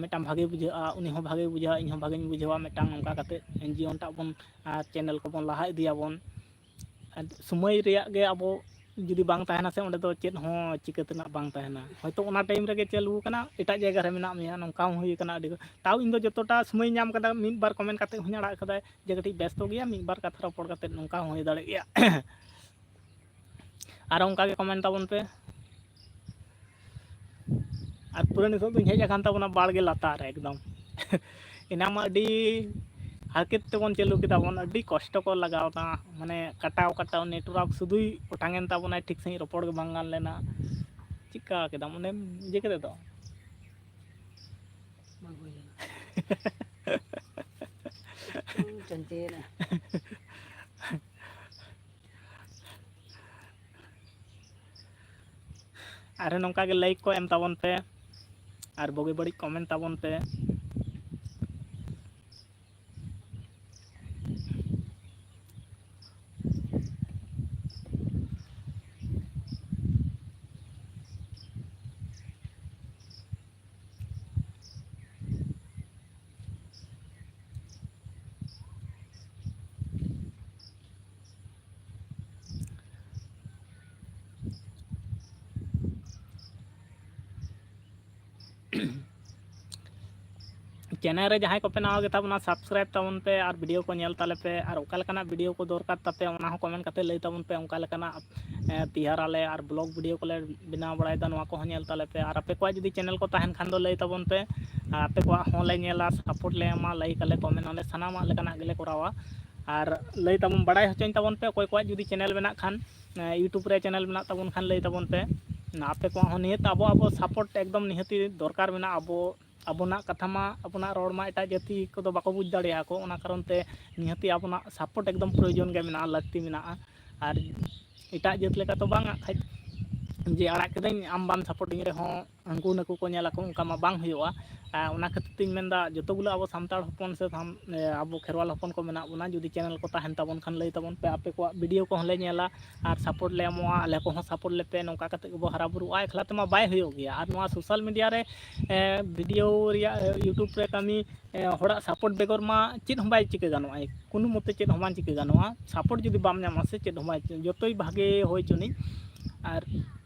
ᱢᱤᱫᱴᱟᱝ ᱵᱷᱟᱜᱮ ᱵᱩᱡᱷᱟᱹᱜᱼᱟ, ᱩᱱᱤ ᱦᱚᱸ ᱵᱷᱟᱜᱮ ᱵᱩᱡᱷᱟᱹᱣᱟ, ᱤᱧ ᱦᱚᱸ ᱵᱷᱟᱜᱮᱧ ᱵᱩᱡᱷᱟᱹᱣᱟ, ᱢᱤᱫᱴᱟᱝ ᱱᱚᱝᱠᱟ ᱠᱟᱛᱮ ᱡᱤᱭᱚᱱᱴᱟᱜ ᱵᱚᱱ, ᱟᱨ channel ᱠᱚᱵᱚᱱ ᱞᱟᱦᱟ ᱤᱫᱤᱭᱟᱵᱚᱱ᱾ ᱟᱨ ᱥᱚᱢᱚᱭ ᱨᱮᱭᱟᱜ ᱜᱮ ᱟᱵᱚ ᱡᱩᱫᱤ ᱵᱟᱝ ᱛᱟᱦᱮᱱᱟ ᱥᱮ, ᱚᱸᱰᱮ ᱫᱚ ᱪᱮᱫ ᱦᱚᱸ ᱪᱤᱠᱟᱹ ᱛᱮᱱᱟᱜ ᱵᱟᱝ ᱛᱟᱦᱮᱱᱟ᱾ ᱦᱚᱭᱛᱳ ᱚᱱᱟ time ᱨᱮᱜᱮ ᱪᱟᱹᱞᱩ ᱟᱠᱟᱱᱟ, ᱮᱴᱟᱜ ᱡᱟᱭᱜᱟ ᱨᱮ ᱢᱮᱱᱟᱜ ᱢᱮᱭᱟ, ᱱᱚᱝᱠᱟ ᱦᱚᱸ ᱦᱩᱭ ᱟᱠᱟᱱᱟ ᱟᱹᱰᱤ᱾ ᱛᱟᱣ ᱤᱧ ᱫᱚ ᱡᱚᱛᱚᱴᱟ ᱥᱚᱢᱚᱭᱤᱧ ᱧᱟᱢ ᱠᱟᱫᱟ, ᱢᱤᱫ ᱵᱟᱨ comment ᱠᱟᱛᱮ ᱦᱚᱸᱧ ᱟᱲᱟᱜ ᱠᱟᱫᱟ ᱡᱮ ᱠᱟᱹᱴᱤᱡ ᱵᱮᱥᱛᱚ ᱜᱮᱭᱟ, ᱢᱤᱫ ᱵᱟᱨ ᱠᱟᱛᱷᱟ ᱨᱚᱯᱚᱲ ᱠᱟᱛᱮ ᱱᱚᱝᱠᱟ ᱦᱚᱸ ᱦᱩᱭ ᱫᱟᱲᱮᱭᱟᱜ ᱜᱮᱭᱟ᱾ ᱟᱨ ᱚᱱᱠᱟ ᱜᱮ comment ᱛᱟᱵᱚᱱ ᱯᱮ᱾ ᱟᱨ ᱯᱩᱨᱟᱹ ᱱᱤᱛᱚᱜ ᱫᱚᱧ ᱦᱮᱡ ᱟᱠᱟᱱ ᱛᱟᱵᱚᱱᱟ ᱵᱟᱲᱜᱮ ᱞᱟᱛᱟᱨ ᱨᱮ ᱮᱠᱫᱚᱢ᱾ ᱮᱱᱟᱝ ᱢᱟ ᱟᱹᱰᱤ ᱦᱟᱨᱠᱮᱛ ᱛᱮᱵᱚᱱ ᱪᱟᱹᱞᱩ ᱠᱮᱫᱟ ᱵᱚᱱ, ᱟᱹᱰᱤ ᱠᱚᱥᱴᱚ ᱠᱚ ᱞᱟᱜᱟᱣ ᱮᱫᱟ, ᱢᱟᱱᱮ ᱠᱟᱴᱟᱣ ᱠᱟᱴᱟᱣ network ᱥᱩᱫᱩᱭ ᱚᱴᱟᱝ ᱮᱱ ᱛᱟᱵᱚᱱᱟᱭ, ᱴᱷᱤᱠ ᱥᱟᱺᱦᱤᱡ ᱨᱚᱯᱚᱲ ᱜᱮ ᱵᱟᱝ ᱜᱟᱱ ᱞᱮᱱᱟ᱾ ᱪᱮᱫᱠᱟ ᱠᱮᱫᱟᱢ ᱚᱸᱰᱮᱢ ᱤᱭᱟᱹ ᱠᱮᱫᱟ ᱛᱚ? ᱵᱟᱝ ᱦᱩᱭ ᱞᱮᱱᱟ᱾ ᱪᱤᱱᱛᱟᱹᱭᱮᱱᱟ᱾ ᱟᱨᱦᱚᱸ ᱱᱚᱝᱠᱟ ᱜᱮ like ᱠᱚ ᱮᱢ ᱛᱟᱵᱚᱱ ᱯᱮ ᱟᱨ ᱵᱩᱜᱤ ᱵᱟᱹᱲᱤᱡ comment ᱛᱟᱵᱚᱱ ᱯᱮ᱾ ᱪᱮᱱᱮᱞ ᱨᱮ ᱡᱟᱦᱟᱸᱭ ᱠᱚᱯᱮ ᱱᱟᱣᱟ ᱜᱮᱛᱟ ᱵᱚᱱᱟ, ᱥᱟᱵᱥᱠᱨᱟᱭᱤᱵᱽ ᱛᱟᱵᱚᱱ ᱯᱮ ᱟᱨ ᱵᱷᱤᱰᱤᱭᱳ ᱠᱚ ᱧᱮᱞ ᱛᱟᱞᱮ ᱯᱮ᱾ ᱟᱨ ᱚᱠᱟ ᱞᱮᱠᱟᱱᱟᱜ ᱵᱷᱤᱰᱤᱭᱳ ᱠᱚ ᱫᱚᱨᱠᱟᱨ ᱛᱟᱯᱮ, ᱚᱱᱟ ᱦᱚᱸ ᱠᱚᱢᱮᱱᱴ ᱠᱟᱛᱮ ᱞᱟᱹᱭ ᱛᱟᱵᱚᱱ ᱯᱮ᱾ ᱚᱱᱠᱟ ᱞᱮᱠᱟᱱᱟᱜ ᱮ, ᱛᱮᱭᱟᱨᱟᱞᱮ ᱟᱨ ᱵᱞᱚᱜ ᱵᱷᱤᱰᱤᱭᱳ ᱠᱚᱞᱮ ᱵᱮᱱᱟᱣ ᱵᱟᱲᱟᱭᱮᱫᱟ, ᱱᱚᱣᱟ ᱠᱚᱦᱚᱸ ᱧᱮᱞ ᱛᱟᱞᱮ ᱯᱮ᱾ ᱟᱨ ᱟᱯᱮ ᱠᱚᱣᱟᱜ ᱡᱩᱫᱤ ᱪᱮᱱᱮᱞ ᱠᱚ ᱛᱟᱦᱮᱱ ᱠᱷᱟᱱ ᱫᱚ ᱞᱟᱹᱭ ᱛᱟᱵᱚᱱ ᱯᱮ, ᱟᱨ ᱟᱯᱮ ᱠᱚᱣᱟᱜ ᱦᱚᱸ ᱞᱮ ᱧᱮᱞᱟ, ᱥᱟᱯᱳᱨᱴ ᱞᱮ ᱮᱢᱟ, ᱞᱟᱹᱭᱤᱠ ᱟᱞᱮ, ᱠᱚᱢᱮᱱᱴ ᱟᱞᱮ, ᱥᱟᱱᱟᱢᱟᱜ ᱞᱮᱠᱟᱱᱟᱜ ᱜᱮᱞᱮ ᱠᱚᱨᱟᱣᱟ᱾ ᱟᱨ ᱞᱟᱹᱭ ᱛᱟᱵᱚᱱ, ᱵᱟᱲᱟᱭ ᱦᱚᱪᱚᱧ ᱛᱟᱵᱚᱱ ᱯᱮ, ᱚᱠᱚᱭ ᱠᱚᱣᱟᱜ ᱡᱩᱫᱤ ᱪᱮᱱᱮᱞ ᱢᱮᱱᱟᱜ ᱠᱷᱟᱱ, ᱮ, ᱤᱭᱩᱴᱩᱵᱽ ᱨᱮ ᱪᱮᱱᱮᱞ ᱢᱮᱱᱟᱜ ᱛᱟᱵᱚᱱ ᱠᱷᱟᱱ ᱞᱟᱹᱭ ᱛᱟᱵᱚᱱ ᱯᱮ᱾ ᱟᱯᱮ ᱠᱚᱣᱟᱜ ᱦᱚᱸ ᱱᱤᱦᱟᱹᱛ ᱟᱵᱚ, ᱟᱵᱚ ᱥᱟᱯᱳᱨᱴ ᱮᱠᱫᱚᱢ ᱱᱤᱦᱟᱹᱛᱤ ᱫᱚᱨᱠᱟᱨ ᱢᱮᱱᱟᱜᱼᱟ᱾ ᱟᱵᱚ, ᱟᱵᱚᱱᱟᱜ ᱠᱟᱛᱷᱟ ᱢᱟ, ᱟᱵᱚᱱᱟᱜ ᱨᱚᱲ ᱢᱟ ᱮᱴᱟᱜ ᱡᱟᱹᱛᱤ ᱠᱚᱫᱚ ᱵᱟᱠᱚ ᱵᱩᱡᱽ ᱫᱟᱲᱮᱭᱟᱜᱼᱟ ᱠᱚ᱾ ᱚᱱᱟ ᱠᱟᱨᱚᱱ ᱛᱮ ᱱᱤᱦᱟᱹᱛᱤ ᱟᱵᱚᱱᱟᱜ ᱥᱟᱯᱳᱨᱴ ᱮᱠᱫᱚᱢ ᱯᱨᱚᱭᱳᱡᱚᱱ ᱜᱮ ᱢᱮᱱᱟᱜᱼᱟ, ᱞᱟᱹᱠᱛᱤ ᱢᱮᱱᱟᱜᱼᱟ᱾ ᱟᱨ ᱮᱴᱟᱜ ᱡᱟᱹᱛ ᱞᱮᱠᱟ ᱛᱚ ᱵᱟᱝ ᱟᱜ ᱠᱷᱟᱡ, ᱡᱮ ᱟᱲᱟᱜ ᱠᱤᱫᱟᱹᱧ, ᱟᱢ ᱵᱟᱢ ᱥᱟᱯᱳᱨᱴᱤᱧ ᱨᱮᱦᱚᱸ ᱦᱟᱹᱱᱠᱩ ᱱᱟᱹᱠᱩ ᱠᱚ ᱧᱮᱞ ᱟᱠᱚ, ᱚᱱᱠᱟ ᱢᱟ ᱵᱟᱝ ᱦᱩᱭᱩᱜᱼᱟ᱾ ᱟᱨ ᱚᱱᱟ ᱠᱷᱟᱹᱛᱤᱨ ᱛᱤᱧ ᱢᱮᱱᱫᱟ, ᱡᱚᱛᱚ ᱜᱩᱞᱟᱹ ᱟᱵᱚ ᱥᱟᱱᱛᱟᱲ ᱦᱚᱯᱚᱱ ᱥᱮ ᱥᱟᱱ-, ᱮ, ᱟᱵᱚ ᱠᱷᱮᱨᱣᱟᱞ ᱦᱚᱯᱚᱱ ᱠᱚ ᱢᱮᱱᱟᱜ ᱵᱚᱱᱟ, ᱡᱩᱫᱤ ᱪᱮᱱᱮᱞ ᱠᱚ ᱛᱟᱦᱮᱱ ᱛᱟᱵᱚᱱ ᱠᱷᱟᱱ ᱞᱟᱹᱭ ᱛᱟᱵᱚᱱ ᱯᱮ, ᱟᱯᱮ ᱠᱚᱣᱟᱜ ᱵᱷᱤᱰᱤᱭᱳ ᱠᱚᱦᱚᱸ ᱞᱮ ᱧᱮᱞᱟ ᱟᱨ ᱥᱟᱯᱳᱨᱴ ᱞᱮ ᱮᱢᱚᱜᱼᱟ᱾ ᱟᱞᱮ ᱠᱚᱦᱚᱸ ᱥᱟᱯᱳᱨᱴ ᱞᱮᱯᱮ, ᱱᱚᱝᱠᱟ ᱠᱟᱛᱮ ᱜᱮᱵᱚ ᱦᱟᱨᱟ ᱵᱩᱨᱩᱜᱼᱟ᱾ ᱮᱠᱞᱟ ᱛᱮᱢᱟ ᱵᱟᱭ ᱦᱩᱭᱩᱜ ᱜᱮᱭᱟ᱾ ᱟᱨ ᱱᱚᱣᱟ ᱥᱳᱥᱟᱞ ᱢᱤᱰᱤᱭᱟ ᱨᱮ, ᱮ, ᱵᱷᱤᱰᱤᱭᱳ ᱨᱮᱭᱟᱜ, ᱮ, ᱤᱭᱩᱴᱩᱵᱽ ᱨᱮ ᱠᱟᱹᱢᱤ, ᱮ, ᱦᱚᱲᱟᱜ ᱥᱟᱯᱳᱨᱴ ᱵᱮᱜᱚᱨ ᱢᱟ ᱪᱮᱫ ᱦᱚᱸ ᱵᱟᱭ ᱪᱤᱠᱟᱹ ᱜᱟᱱᱚᱜᱼᱟ, ᱠᱳᱱᱳ ᱢᱚᱛᱮ ᱪᱮᱫ ᱦᱚᱸ ᱵᱟᱝ ᱪᱤᱠᱟᱹ ᱜᱟᱱᱚᱜᱼᱟ᱾ ᱥᱟᱯᱳᱨᱴ ᱡᱩᱫᱤ ᱵᱟᱢ ᱧᱟᱢᱟ ᱥᱮ ᱪᱮᱫ ᱦᱚᱸ ᱵᱟᱭ, ᱡᱚᱛᱚᱭ ᱵᱷᱟᱜᱮ ᱦᱩᱭ ᱦᱚᱪᱚᱱᱤᱡ, ᱟᱨ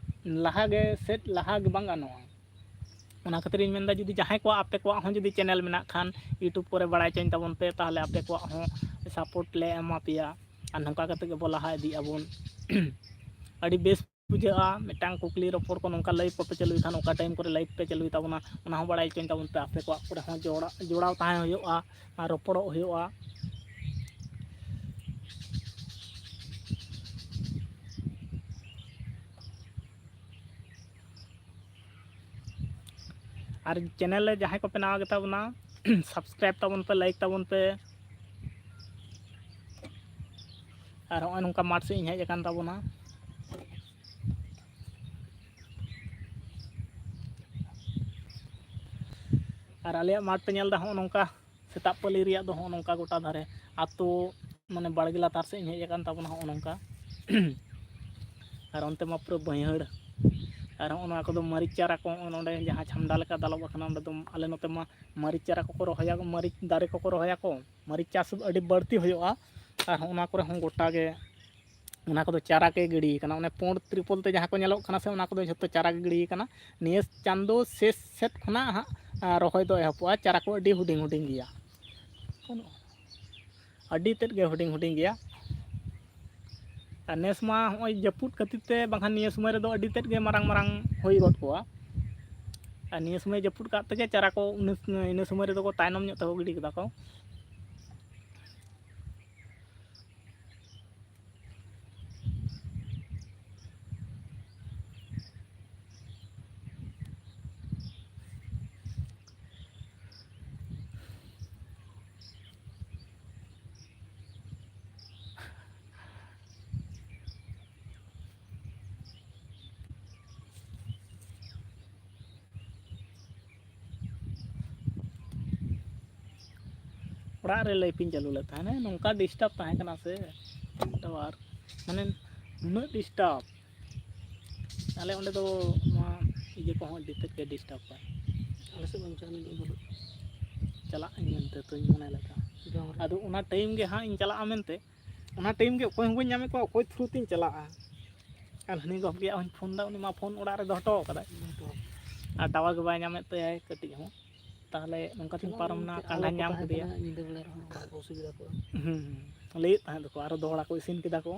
ᱞᱟᱦᱟ ᱜᱮ ᱥᱮᱫ ᱞᱟᱦᱟ ᱜᱮ ᱵᱟᱝ ᱜᱟᱱᱚᱜᱼᱟ᱾ ᱚᱱᱟ ᱠᱷᱟᱹᱛᱤᱨᱤᱧ ᱢᱮᱱᱫᱟ, ᱡᱩᱫᱤ ᱡᱟᱦᱟᱸᱭ ᱠᱚᱣᱟᱜ, ᱟᱯᱮ ᱠᱚᱣᱟᱜ ᱦᱚᱸ ᱡᱩᱫᱤ ᱪᱮᱱᱮᱞ ᱢᱮᱱᱟᱜ ᱠᱷᱟᱱ, ᱤᱭᱩᱴᱩᱵᱽ ᱠᱚᱨᱮ ᱵᱟᱲᱟᱭ ᱦᱚᱪᱚᱧ ᱛᱟᱵᱚᱱ ᱯᱮ, ᱛᱟᱦᱚᱞᱮ ᱟᱯᱮ ᱠᱚᱣᱟᱜ ᱦᱚᱸ ᱥᱟᱯᱳᱨᱴ ᱞᱮ ᱮᱢᱟ ᱯᱮᱭᱟ᱾ ᱟᱨ ᱱᱚᱝᱠᱟ ᱠᱟᱛᱮ ᱜᱮᱵᱚ ᱞᱟᱦᱟ ᱤᱫᱤᱜ ᱟᱵᱚᱱ᱾ ᱟᱹᱰᱤ ᱵᱮᱥ ᱵᱩᱡᱷᱟᱹᱜᱼᱟ ᱢᱤᱫᱴᱟᱝ ᱠᱩᱠᱞᱤ ᱨᱚᱯᱚᱲ ᱠᱚ ᱱᱚᱝᱠᱟ ᱞᱟᱭᱤᱵᱷ ᱠᱚᱯᱮ ᱪᱟᱹᱞᱩᱭ ᱠᱷᱟᱱ, ᱚᱠᱟ ᱴᱟᱭᱤᱢ ᱠᱚᱨᱮ ᱞᱟᱭᱤᱵᱷ ᱯᱮ ᱪᱟᱹᱞᱩᱭ ᱛᱟᱵᱚᱱᱟ, ᱚᱱᱟ ᱦᱚᱸ ᱵᱟᱲᱟᱭ ᱦᱚᱪᱚᱧ ᱛᱟᱵᱚᱱ ᱯᱮ᱾ ᱟᱯᱮ ᱠᱚᱣᱟᱜ ᱠᱚᱨᱮ ᱦᱚᱸ ᱡᱚᱲᱟ-, ᱡᱚᱲᱟᱣ ᱛᱟᱦᱮᱸ ᱦᱩᱭᱩᱜᱼᱟ ᱟᱨ ᱨᱚᱯᱚᱲᱚᱜ ᱦᱩᱭᱩᱜᱼᱟ᱾ ᱟᱨ ᱪᱮᱱᱮᱞ ᱨᱮ ᱡᱟᱦᱟᱸᱭ ᱠᱚᱯᱮ ᱱᱟᱣᱟ ᱜᱮᱛᱟ ᱵᱚᱱᱟ, ᱥᱟᱵᱥᱠᱨᱟᱭᱤᱵᱽ ᱛᱟᱵᱚᱱ ᱯᱮ, ᱞᱟᱭᱤᱠ ᱛᱟᱵᱚᱱ ᱯᱮ᱾ ᱟᱨ ᱦᱚᱸᱜᱼᱚᱭ ᱱᱚᱝᱠᱟ ᱢᱟᱴᱷ ᱥᱮᱫ ᱤᱧ ᱦᱮᱡ ᱟᱠᱟᱱ ᱛᱟᱵᱚᱱᱟ᱾ ᱟᱨ ᱟᱞᱮᱭᱟᱜ ᱢᱟᱴᱷ ᱯᱮ ᱧᱮᱞ ᱮᱫᱟ, ᱦᱚᱸᱜᱼᱚ ᱱᱚᱝᱠᱟ ᱥᱮᱛᱟᱜ ᱯᱟᱹᱞᱤ ᱨᱮᱭᱟᱜ ᱫᱚ ᱦᱚᱸᱜᱼᱚ ᱱᱚᱝᱠᱟ ᱜᱚᱴᱟ ᱫᱷᱟᱨᱮ ᱟᱹᱛᱩ, ᱢᱟᱱᱮ ᱵᱟᱲᱜᱮ ᱞᱟᱛᱟᱨ ᱥᱮᱫ ᱤᱧ ᱦᱮᱡ ᱟᱠᱟᱱ ᱛᱟᱵᱚᱱᱟ, ᱦᱚᱸᱜᱼᱚ ᱱᱚᱝᱠᱟ᱾ ᱟᱨ ᱚᱱᱛᱮ ᱢᱟ ᱯᱩᱨᱟᱹ ᱵᱟᱹᱭᱦᱟᱹᱲ᱾ ᱟᱨ ᱦᱚᱸᱜᱼᱚ ᱱᱚᱣᱟ ᱠᱚᱫᱚ ᱢᱟᱹᱨᱤᱪ ᱪᱟᱨᱟ ᱠᱚ, ᱦᱚᱸᱜᱼᱚ ᱱᱚᱰᱮ ᱡᱟᱦᱟᱸ ᱪᱷᱟᱢᱰᱟ ᱞᱮᱠᱟ ᱫᱟᱞᱚᱵ ᱟᱠᱟᱱᱟ, ᱚᱸᱰᱮ ᱫᱚ ᱟᱞᱮ ᱱᱚᱛᱮ ᱢᱟ ᱢᱟᱹᱨᱤᱪ ᱪᱟᱨᱟ ᱠᱚᱠᱚ ᱨᱚᱦᱚᱭᱟ, ᱢᱟᱹᱨᱤᱪ ᱫᱟᱨᱮ ᱠᱚᱠᱚ ᱨᱚᱦᱚᱭᱟ ᱠᱚ᱾ ᱢᱟᱹᱨᱤᱪ ᱪᱟᱥ ᱟᱹᱰᱤ ᱵᱟᱹᱲᱛᱤ ᱦᱩᱭᱩᱜᱼᱟ᱾ ᱟᱨ ᱦᱚᱸᱜᱼᱚ ᱱᱚᱣᱟ ᱠᱚᱨᱮ ᱦᱚᱸ ᱜᱚᱴᱟ ᱜᱮ, ᱚᱱᱟ ᱠᱚᱫᱚ ᱪᱟᱨᱟ ᱜᱮ ᱜᱤᱰᱤ ᱠᱟᱱᱟ᱾ ᱚᱱᱮ ᱯᱩᱸᱰ ᱛᱨᱤᱯᱚᱞ ᱛᱮ ᱡᱟᱦᱟᱸ ᱠᱚ ᱧᱮᱞᱚᱜ ᱠᱟᱱᱟ ᱥᱮ, ᱚᱱᱟ ᱠᱚᱫᱚ ᱡᱷᱚᱛᱚ ᱪᱟᱨᱟ ᱜᱮ ᱜᱤᱰᱤ ᱠᱟᱱᱟ᱾ ᱱᱤᱭᱟᱹ ᱪᱟᱸᱫᱚ ᱥᱮᱥ ᱥᱮᱫ ᱠᱷᱚᱱᱟᱜ ᱦᱟᱸᱜ ᱟᱨ ᱨᱚᱦᱚᱭ ᱫᱚ ᱮᱦᱚᱵᱚᱜᱼᱟ᱾ ᱪᱟᱨᱟ ᱠᱚ ᱟᱹᱰᱤ ᱦᱩᱰᱤᱧ ᱦᱩᱰᱤᱧ ᱜᱮᱭᱟ, ᱟᱹᱰᱤ ᱛᱮᱫ ᱜᱮ ᱦᱩᱰᱤᱧ ᱦᱩᱰᱤᱧ ᱜᱮᱭᱟ᱾ ᱟᱨ ᱱᱮᱥ ᱢᱟ ᱦᱚᱸᱜᱼᱚᱭ ᱡᱟᱹᱯᱩᱫ ᱠᱷᱟᱹᱛᱤᱨ ᱛᱮ, ᱵᱟᱝᱠᱷᱟᱱ ᱱᱤᱭᱟᱹ ᱥᱚᱢᱚᱭ ᱨᱮᱫᱚ ᱟᱹᱰᱤ ᱛᱮᱫ ᱜᱮ ᱢᱟᱨᱟᱝ ᱢᱟᱨᱟᱝ ᱦᱩᱭ ᱜᱚᱫ ᱠᱚᱜᱼᱟ᱾ ᱟᱨ ᱱᱤᱭᱟᱹ ᱥᱚᱢᱚᱭ ᱡᱟᱹᱯᱩᱫ ᱠᱟᱜ ᱛᱮᱜᱮ ᱪᱟᱨᱟ ᱠᱚ ᱩᱱᱟᱹ-, ᱤᱱᱟᱹ ᱥᱚᱢᱚᱭ ᱨᱮᱫᱚ ᱠᱚ ᱛᱟᱭᱱᱚᱢ ᱧᱚᱜ ᱛᱮᱠᱚ ᱜᱤᱰᱤ ᱠᱮᱫᱟ ᱠᱚ᱾ ᱚᱲᱟᱜ ᱨᱮ ᱞᱟᱭᱤᱯ ᱤᱧ ᱪᱟᱹᱞᱩ ᱞᱮᱫ ᱛᱟᱦᱮᱱᱟ, ᱱᱚᱝᱠᱟ ᱰᱤᱥᱴᱟᱵᱽ ᱛᱟᱦᱮᱸ ᱠᱟᱱᱟ ᱥᱮ ᱴᱟᱣᱟᱨ, ᱢᱟᱱᱮ ᱱᱩᱱᱟᱹᱜ ᱰᱤᱥᱴᱟᱵᱽ᱾ ᱟᱞᱮ ᱚᱸᱰᱮ ᱫᱚ ᱱᱚᱣᱟ ᱤᱭᱟᱹ ᱠᱚᱦᱚᱸ ᱟᱹᱰᱤ ᱛᱮᱫ ᱜᱮ ᱰᱤᱥᱴᱟᱵᱽ ᱠᱚᱣᱟ᱾ ᱟᱞᱮ ᱥᱮᱫ ᱵᱟᱢ ᱪᱟᱞᱟᱣ ᱞᱮᱱ ᱫᱚ? ᱪᱟᱞᱟᱜ ᱟᱹᱧ ᱢᱮᱱᱛᱮ ᱛᱚᱧ ᱢᱚᱱᱮ ᱞᱮᱫᱟ᱾ ᱡᱚᱢ ᱨᱮ᱾ ᱟᱫᱚ ᱚᱱᱟ ᱴᱟᱭᱤᱢ ᱜᱮ ᱦᱟᱸᱜ ᱤᱧ ᱪᱟᱞᱟᱜᱼᱟ ᱢᱮᱱᱛᱮ, ᱚᱱᱟ ᱴᱟᱭᱤᱢ ᱜᱮ ᱚᱠᱚᱭ ᱦᱚᱸ ᱵᱟᱹᱧ ᱧᱟᱢᱮᱫ ᱠᱚᱣᱟ, ᱚᱠᱚᱭ ᱛᱷᱨᱩ ᱛᱤᱧ ᱪᱟᱞᱟᱜᱼᱟ᱾ ᱟᱨ ᱦᱟᱹᱱᱤ ᱜᱚᱢᱠᱮᱭᱟᱜ ᱦᱚᱸᱧ ᱯᱷᱳᱱ ᱫᱟ, ᱩᱱᱤ ᱢᱟ ᱯᱷᱳᱱ ᱚᱲᱟᱜ ᱨᱮ ᱫᱚᱦᱚ ᱦᱚᱴᱚ ᱠᱟᱫᱟᱭ᱾ ᱦᱮᱸ ᱛᱚ᱾ ᱟᱨ ᱴᱟᱣᱟᱨ ᱜᱮ ᱵᱟᱭ ᱧᱟᱢᱮᱫ ᱛᱟᱭᱟᱭ ᱠᱟᱹᱴᱤᱡ ᱦᱚᱸ᱾ ᱛᱟᱦᱚᱞᱮ ᱱᱚᱝᱠᱟ ᱛᱤᱧ ᱪᱟᱞᱟᱜ ᱯᱟᱨᱚᱢ ᱱᱟ, ᱜᱚᱢᱠᱮ, ᱠᱟᱸᱰᱷᱟᱧ ᱟᱞᱚ ᱠᱚ ᱧᱟᱢ ᱛᱟᱦᱮᱸ ᱠᱮᱫᱮᱭᱟ᱾ ᱠᱟᱱᱟ, ᱧᱤᱫᱟᱹ ᱵᱮᱲᱟ ᱨᱮᱦᱚᱸ ᱵᱟᱠᱚ ᱚᱥᱩᱵᱤᱫᱷᱟ ᱠᱚᱜᱼᱟ᱾ ᱦᱩᱸ, ᱞᱟᱹᱭᱮᱫ ᱛᱟᱦᱮᱸᱫ ᱫᱚᱠᱚ, ᱟᱨᱚ ᱫᱚᱦᱲᱟ ᱠᱚ ᱤᱥᱤᱱ ᱠᱮᱫᱟ ᱠᱚ᱾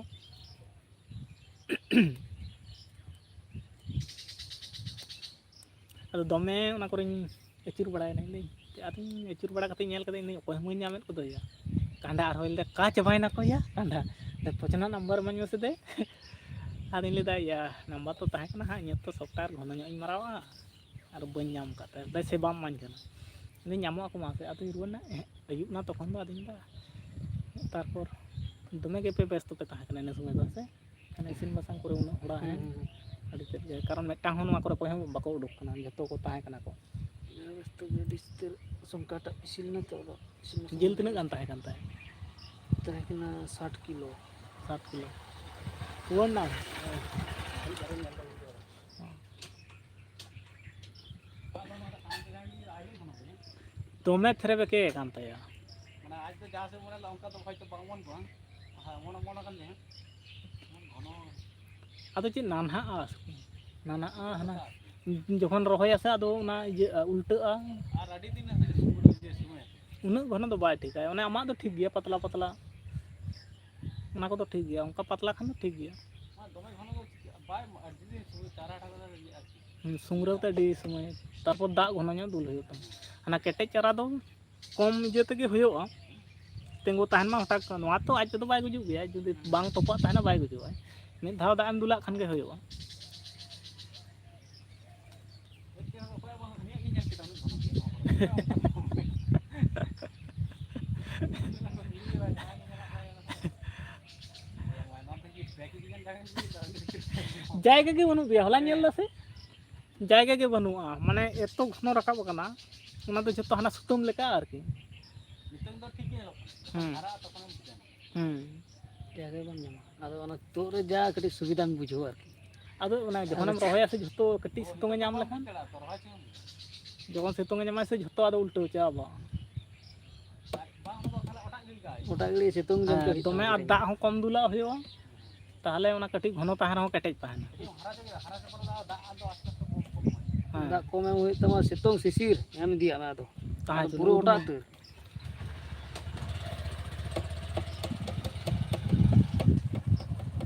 ᱟᱫᱚ ᱫᱚᱢᱮ ᱚᱱᱟ ᱠᱚᱨᱮᱧ ᱟᱹᱪᱩᱨ ᱵᱟᱲᱟᱭᱮᱱᱟ᱾ ᱤᱧ ᱫᱚᱧ, ᱟᱫᱚᱧ ᱟᱹᱪᱩᱨ ᱵᱟᱲᱟ ᱠᱟᱛᱮᱧ ᱧᱮᱞ ᱠᱮᱫᱟ, ᱤᱧ ᱫᱚᱧ ᱚᱠᱚᱭ ᱦᱚᱸ ᱵᱟᱹᱧ ᱧᱟᱢᱮᱫ ᱠᱚᱫᱚ ᱭᱟ᱾ ᱠᱟᱸᱰᱷᱟ ᱟᱨᱦᱚᱸ ᱞᱟᱹᱭᱫᱟ, "ᱚᱠᱟ ᱪᱟᱵᱟᱭᱮᱱᱟ ᱠᱚ ᱭᱟ ᱠᱟᱸᱰᱷᱟ? ᱯᱚᱪᱱᱟ ᱱᱟᱢᱵᱟᱨ ᱤᱢᱟᱹᱧ ᱢᱮᱥᱮ ᱫᱮ᱾" ᱟᱫᱚᱧ ᱞᱟᱹᱭᱫᱟ, "ᱭᱟ, ᱱᱟᱢᱵᱟᱨ ᱛᱚ ᱛᱟᱦᱮᱸ ᱠᱟᱱᱟ ᱦᱟᱸᱜ, ᱤᱧᱟᱹᱜ ᱛᱚ ᱥᱚᱯᱛᱟᱦᱚ ᱜᱷᱚᱱᱚ ᱧᱚᱜ ᱤᱧ ᱢᱟᱨᱟᱣᱟ, ᱟᱨ ᱵᱟᱹᱧ ᱧᱟᱢ ᱟᱠᱟᱫ ᱛᱟᱭᱟ, ᱥᱮ ᱵᱟᱢ ᱮᱢᱟᱹᱧ ᱠᱟᱱᱟ?" ᱤᱧ ᱫᱚᱧ, "ᱧᱟᱢᱚᱜ ᱟᱠᱚ ᱢᱟ ᱥᱮ?" ᱟᱫᱚᱧ ᱨᱩᱣᱟᱹᱲ ᱮᱱᱟ, ᱮᱦᱮᱸᱜ, ᱟᱹᱭᱩᱵ ᱮᱱᱟ ᱛᱚᱠᱷᱚᱱ ᱫᱚ, ᱟᱫᱚᱧ ᱞᱟᱹᱭᱫᱟ, ᱛᱟᱨᱯᱚᱨ ᱫᱚᱢᱮ ᱜᱮᱯᱮ ᱵᱮᱥᱛᱚ ᱯᱮ ᱛᱟᱦᱮᱸ ᱠᱟᱱᱟ ᱤᱱᱟᱹ ᱥᱚᱢᱚᱭ ᱫᱚ, ᱦᱮᱸ ᱥᱮ? ᱢᱟᱱᱮ ᱤᱥᱤᱱ ᱵᱟᱥᱟᱝ ᱠᱚᱨᱮ ᱩᱱᱟᱹᱜ ᱦᱚᱲᱟᱜ ᱦᱮᱸ, ᱦᱮᱸ, ᱦᱮᱸ᱾ ᱟᱹᱰᱤ ᱛᱮᱫ ᱜᱮ, ᱠᱟᱨᱚᱱ ᱢᱤᱫᱴᱟᱝ ᱦᱚᱸ ᱱᱚᱣᱟ ᱠᱚᱨᱮ ᱚᱠᱚᱭ ᱦᱚᱸ ᱵᱟᱠᱚ ᱩᱰᱩᱠ ᱠᱟᱱᱟ, ᱡᱷᱚᱛᱚ ᱠᱚ ᱛᱟᱦᱮᱸ ᱠᱟᱱᱟ ᱠᱚ᱾ ᱦᱮᱸ, ᱵᱮᱥ ᱛᱚ ᱟᱹᱰᱤ ᱩᱥᱛᱟᱹᱨ ᱥᱚᱝᱠᱷᱟ ᱴᱟᱜ ᱤᱥᱤᱱ ᱞᱮᱱᱟ ᱛᱚ, ᱟᱫᱚ ᱤᱥᱤᱱ ᱵᱟᱥᱟᱝ ᱡᱤᱞ ᱛᱤᱱᱟᱹᱜ ᱜᱟᱱ ᱛᱟᱦᱮᱸ ᱠᱟᱱ ᱛᱟᱭᱟ? ᱛᱟᱦᱮᱸ ᱠᱟᱱᱟ ᱥᱟᱴ ᱠᱤᱞᱳ᱾ ᱥᱟᱴ ᱠᱤᱞᱳ᱾ ᱯᱩᱨᱟᱹᱣ ᱮᱱᱟ? ᱫᱚᱢᱮ ᱛᱷᱮᱨᱮ ᱵᱮᱠᱮ ᱠᱟᱱ ᱛᱟᱭᱟ᱾ ᱢᱟᱱᱮ ᱟᱡ ᱫᱚ ᱡᱟᱦᱟᱸ ᱥᱮᱫ ᱢᱚᱱᱮ ᱞᱮᱫ ᱚᱱᱠᱟ ᱫᱚ ᱦᱚᱭᱛᱳ ᱵᱟᱝ ᱚᱢᱚᱱ ᱠᱚᱜᱼᱟ᱾ ᱦᱮᱸ, ᱚᱢᱚᱱ, ᱚᱢᱚᱱ ᱟᱠᱟᱱ ᱜᱮᱭᱟ᱾ ᱜᱷᱚᱱᱚ᱾ ᱟᱫᱚ ᱪᱮᱫ ᱱᱟᱱᱦᱟᱜᱼᱟ ᱟᱨᱠᱤ? ᱱᱟᱱᱦᱟᱜᱼᱟ, ᱦᱟᱱᱟ ᱡᱚᱠᱷᱚᱱ ᱨᱚᱦᱚᱭᱟ ᱥᱮ, ᱟᱫᱚ ᱚᱱᱟ ᱤᱭᱟᱹᱜᱼᱟ, ᱩᱞᱴᱟᱹᱜᱼᱟ᱾ ᱟᱨ ᱟᱹᱰᱤ ᱫᱤᱱ ᱦᱟᱹᱵᱤᱡ ᱥᱚᱢᱚᱭ ᱩᱱᱟᱹᱜ ᱜᱷᱚᱱᱚ ᱫᱚ ᱵᱟᱭ ᱴᱷᱤᱠᱟ᱾ ᱚᱱᱮ ᱟᱢᱟᱜ ᱫᱚ ᱴᱷᱤᱠ ᱜᱮᱭᱟ, ᱯᱟᱛᱞᱟ ᱯᱟᱛᱞᱟ, ᱚᱱᱟ ᱠᱚᱫᱚ ᱴᱷᱤᱠ ᱜᱮᱭᱟ, ᱚᱱᱠᱟ ᱯᱟᱛᱞᱟ ᱠᱷᱟᱱ ᱫᱚ ᱴᱷᱤᱠ ᱜᱮᱭᱟ᱾ ᱦᱩᱸ, ᱥᱩᱝᱨᱟᱹᱣ ᱛᱮ ᱟᱹᱰᱤ ᱥᱚᱢᱚᱭ, ᱛᱟᱨᱯᱚᱨ ᱫᱟᱜ ᱜᱷᱚᱱᱚ ᱧᱚᱜ ᱫᱩᱞ ᱦᱩᱭᱩᱜ ᱛᱟᱢᱟ᱾ ᱦᱟᱱᱟ ᱠᱮᱴᱮᱡ ᱪᱟᱨᱟ ᱫᱚ ᱠᱚᱢ ᱤᱭᱟᱹ ᱛᱮᱜᱮ ᱦᱩᱭᱩᱜᱼᱟ, ᱛᱤᱸᱜᱩ ᱛᱟᱦᱮᱱ ᱢᱟ ᱦᱚᱴᱟᱛ, ᱱᱚᱣᱟ ᱛᱚ ᱟᱡ ᱛᱮᱫᱚ ᱵᱟᱭ ᱜᱩᱡᱩᱜ ᱜᱮᱭᱟ, ᱡᱩᱫᱤ ᱵᱟᱝ ᱛᱚᱯᱟᱜ ᱛᱟᱦᱮᱱᱟ ᱵᱟᱭ ᱜᱩᱡᱩᱜᱼᱟ᱾ ᱢᱤᱫ ᱫᱷᱟᱣ ᱫᱟᱜ ᱮᱢ ᱫᱩᱞᱟᱜ ᱠᱷᱟᱱ ᱜᱮ ᱦᱩᱭᱩᱜᱼᱟ᱾ ᱡᱟᱭᱜᱟ ᱜᱮ ᱵᱟᱹᱱᱩᱜ ᱜᱮᱭᱟ, ᱦᱚᱞᱟ ᱧᱮᱞ ᱫᱟ ᱥᱮ, ᱡᱟᱭᱜᱟ ᱜᱮ ᱵᱟᱹᱱᱩᱜᱼᱟ, ᱢᱟᱱᱮ ᱮᱛᱚ ᱜᱷᱚᱱᱚ ᱨᱟᱠᱟᱵ ᱟᱠᱟᱱᱟ, ᱚᱱᱟ ᱫᱚ ᱡᱷᱚᱛᱚ ᱦᱟᱱᱟ ᱥᱩᱛᱟᱹᱢ ᱞᱮᱠᱟ ᱟᱨᱠᱤ᱾ ᱱᱤᱛᱚᱝ ᱫᱚ ᱴᱷᱤᱠ ᱜᱮ ᱧᱮᱞᱚᱜ ᱠᱟᱱᱟ᱾ ᱦᱩᱸ᱾ ᱦᱟᱨᱟᱜᱼᱟ ᱛᱚᱠᱷᱚᱱᱮᱢ ᱵᱩᱡᱟ᱾ ᱦᱩᱸ᱾ ᱡᱟᱭᱜᱟ ᱵᱟᱢ ᱧᱟᱢᱟ᱾ ᱟᱫᱚ ᱚᱱᱟ ᱛᱩᱫ ᱨᱮ ᱡᱟ ᱠᱟᱹᱴᱤᱡ ᱥᱩᱵᱤᱫᱷᱟᱢ ᱵᱩᱡᱷᱟᱹᱣᱟ ᱟᱨᱠᱤ᱾ ᱟᱫᱚ ᱚᱱᱟ ᱡᱚᱠᱷᱚᱱᱮᱢ ᱟᱫᱚ ᱨᱚᱦᱚᱭᱟ ᱥᱮ, ᱡᱷᱚᱛᱚ ᱠᱟᱹᱴᱤᱡ ᱥᱤᱛᱩᱝ ᱮ ᱧᱟᱢ ᱞᱮᱠᱷᱟᱱ, ᱡᱚᱠᱷᱚᱱ ᱥᱤᱛᱩᱝ ᱮ ᱧᱟᱢᱟ ᱥᱮ, ᱡᱷᱚᱛᱚ ᱟᱫᱚ ᱩᱞᱴᱟᱹᱣ ᱪᱟᱵᱟᱜᱼᱟ᱾ ᱚᱴᱟᱜ ᱜᱤᱲᱤ ᱥᱤᱛᱩᱝ ᱡᱚᱢ ᱦᱮᱸ, ᱦᱩᱭᱩᱜ ᱫᱚᱢᱮ ᱛᱟᱢᱟ ᱟᱨ ᱠᱟᱹᱴᱤᱡ᱾ ᱫᱟᱜ ᱦᱚᱸ ᱠᱚᱢ ᱫᱩᱞᱟᱜ ᱦᱩᱭᱩᱜᱼᱟ, ᱛᱟᱦᱚᱞᱮ ᱚᱱᱟ ᱠᱟᱹᱴᱤᱡ ᱜᱷᱚᱱᱚ ᱛᱟᱦᱮᱱ ᱨᱮᱦᱚᱸ ᱠᱮᱴᱮᱡ ᱛᱟᱦᱮᱱᱟ᱾ ᱦᱮᱸ᱾ ᱫᱟᱜ ᱠᱚᱢ ᱮᱢ ᱦᱩᱭᱩᱜ ᱛᱟᱢᱟ, ᱥᱤᱛᱩᱝ ᱥᱤᱥᱤᱨ ᱮᱢ ᱤᱫᱤᱭᱟᱜ ᱢᱮ ᱟᱫᱚ᱾ ᱛᱟᱦᱮᱸ ᱟᱫᱚ ᱦᱚᱪᱚᱱᱤᱡ ᱯᱩᱨᱟᱹ ᱩᱱ ᱚᱴᱟᱜ ᱫᱚ ᱩᱛᱟᱹᱨ᱾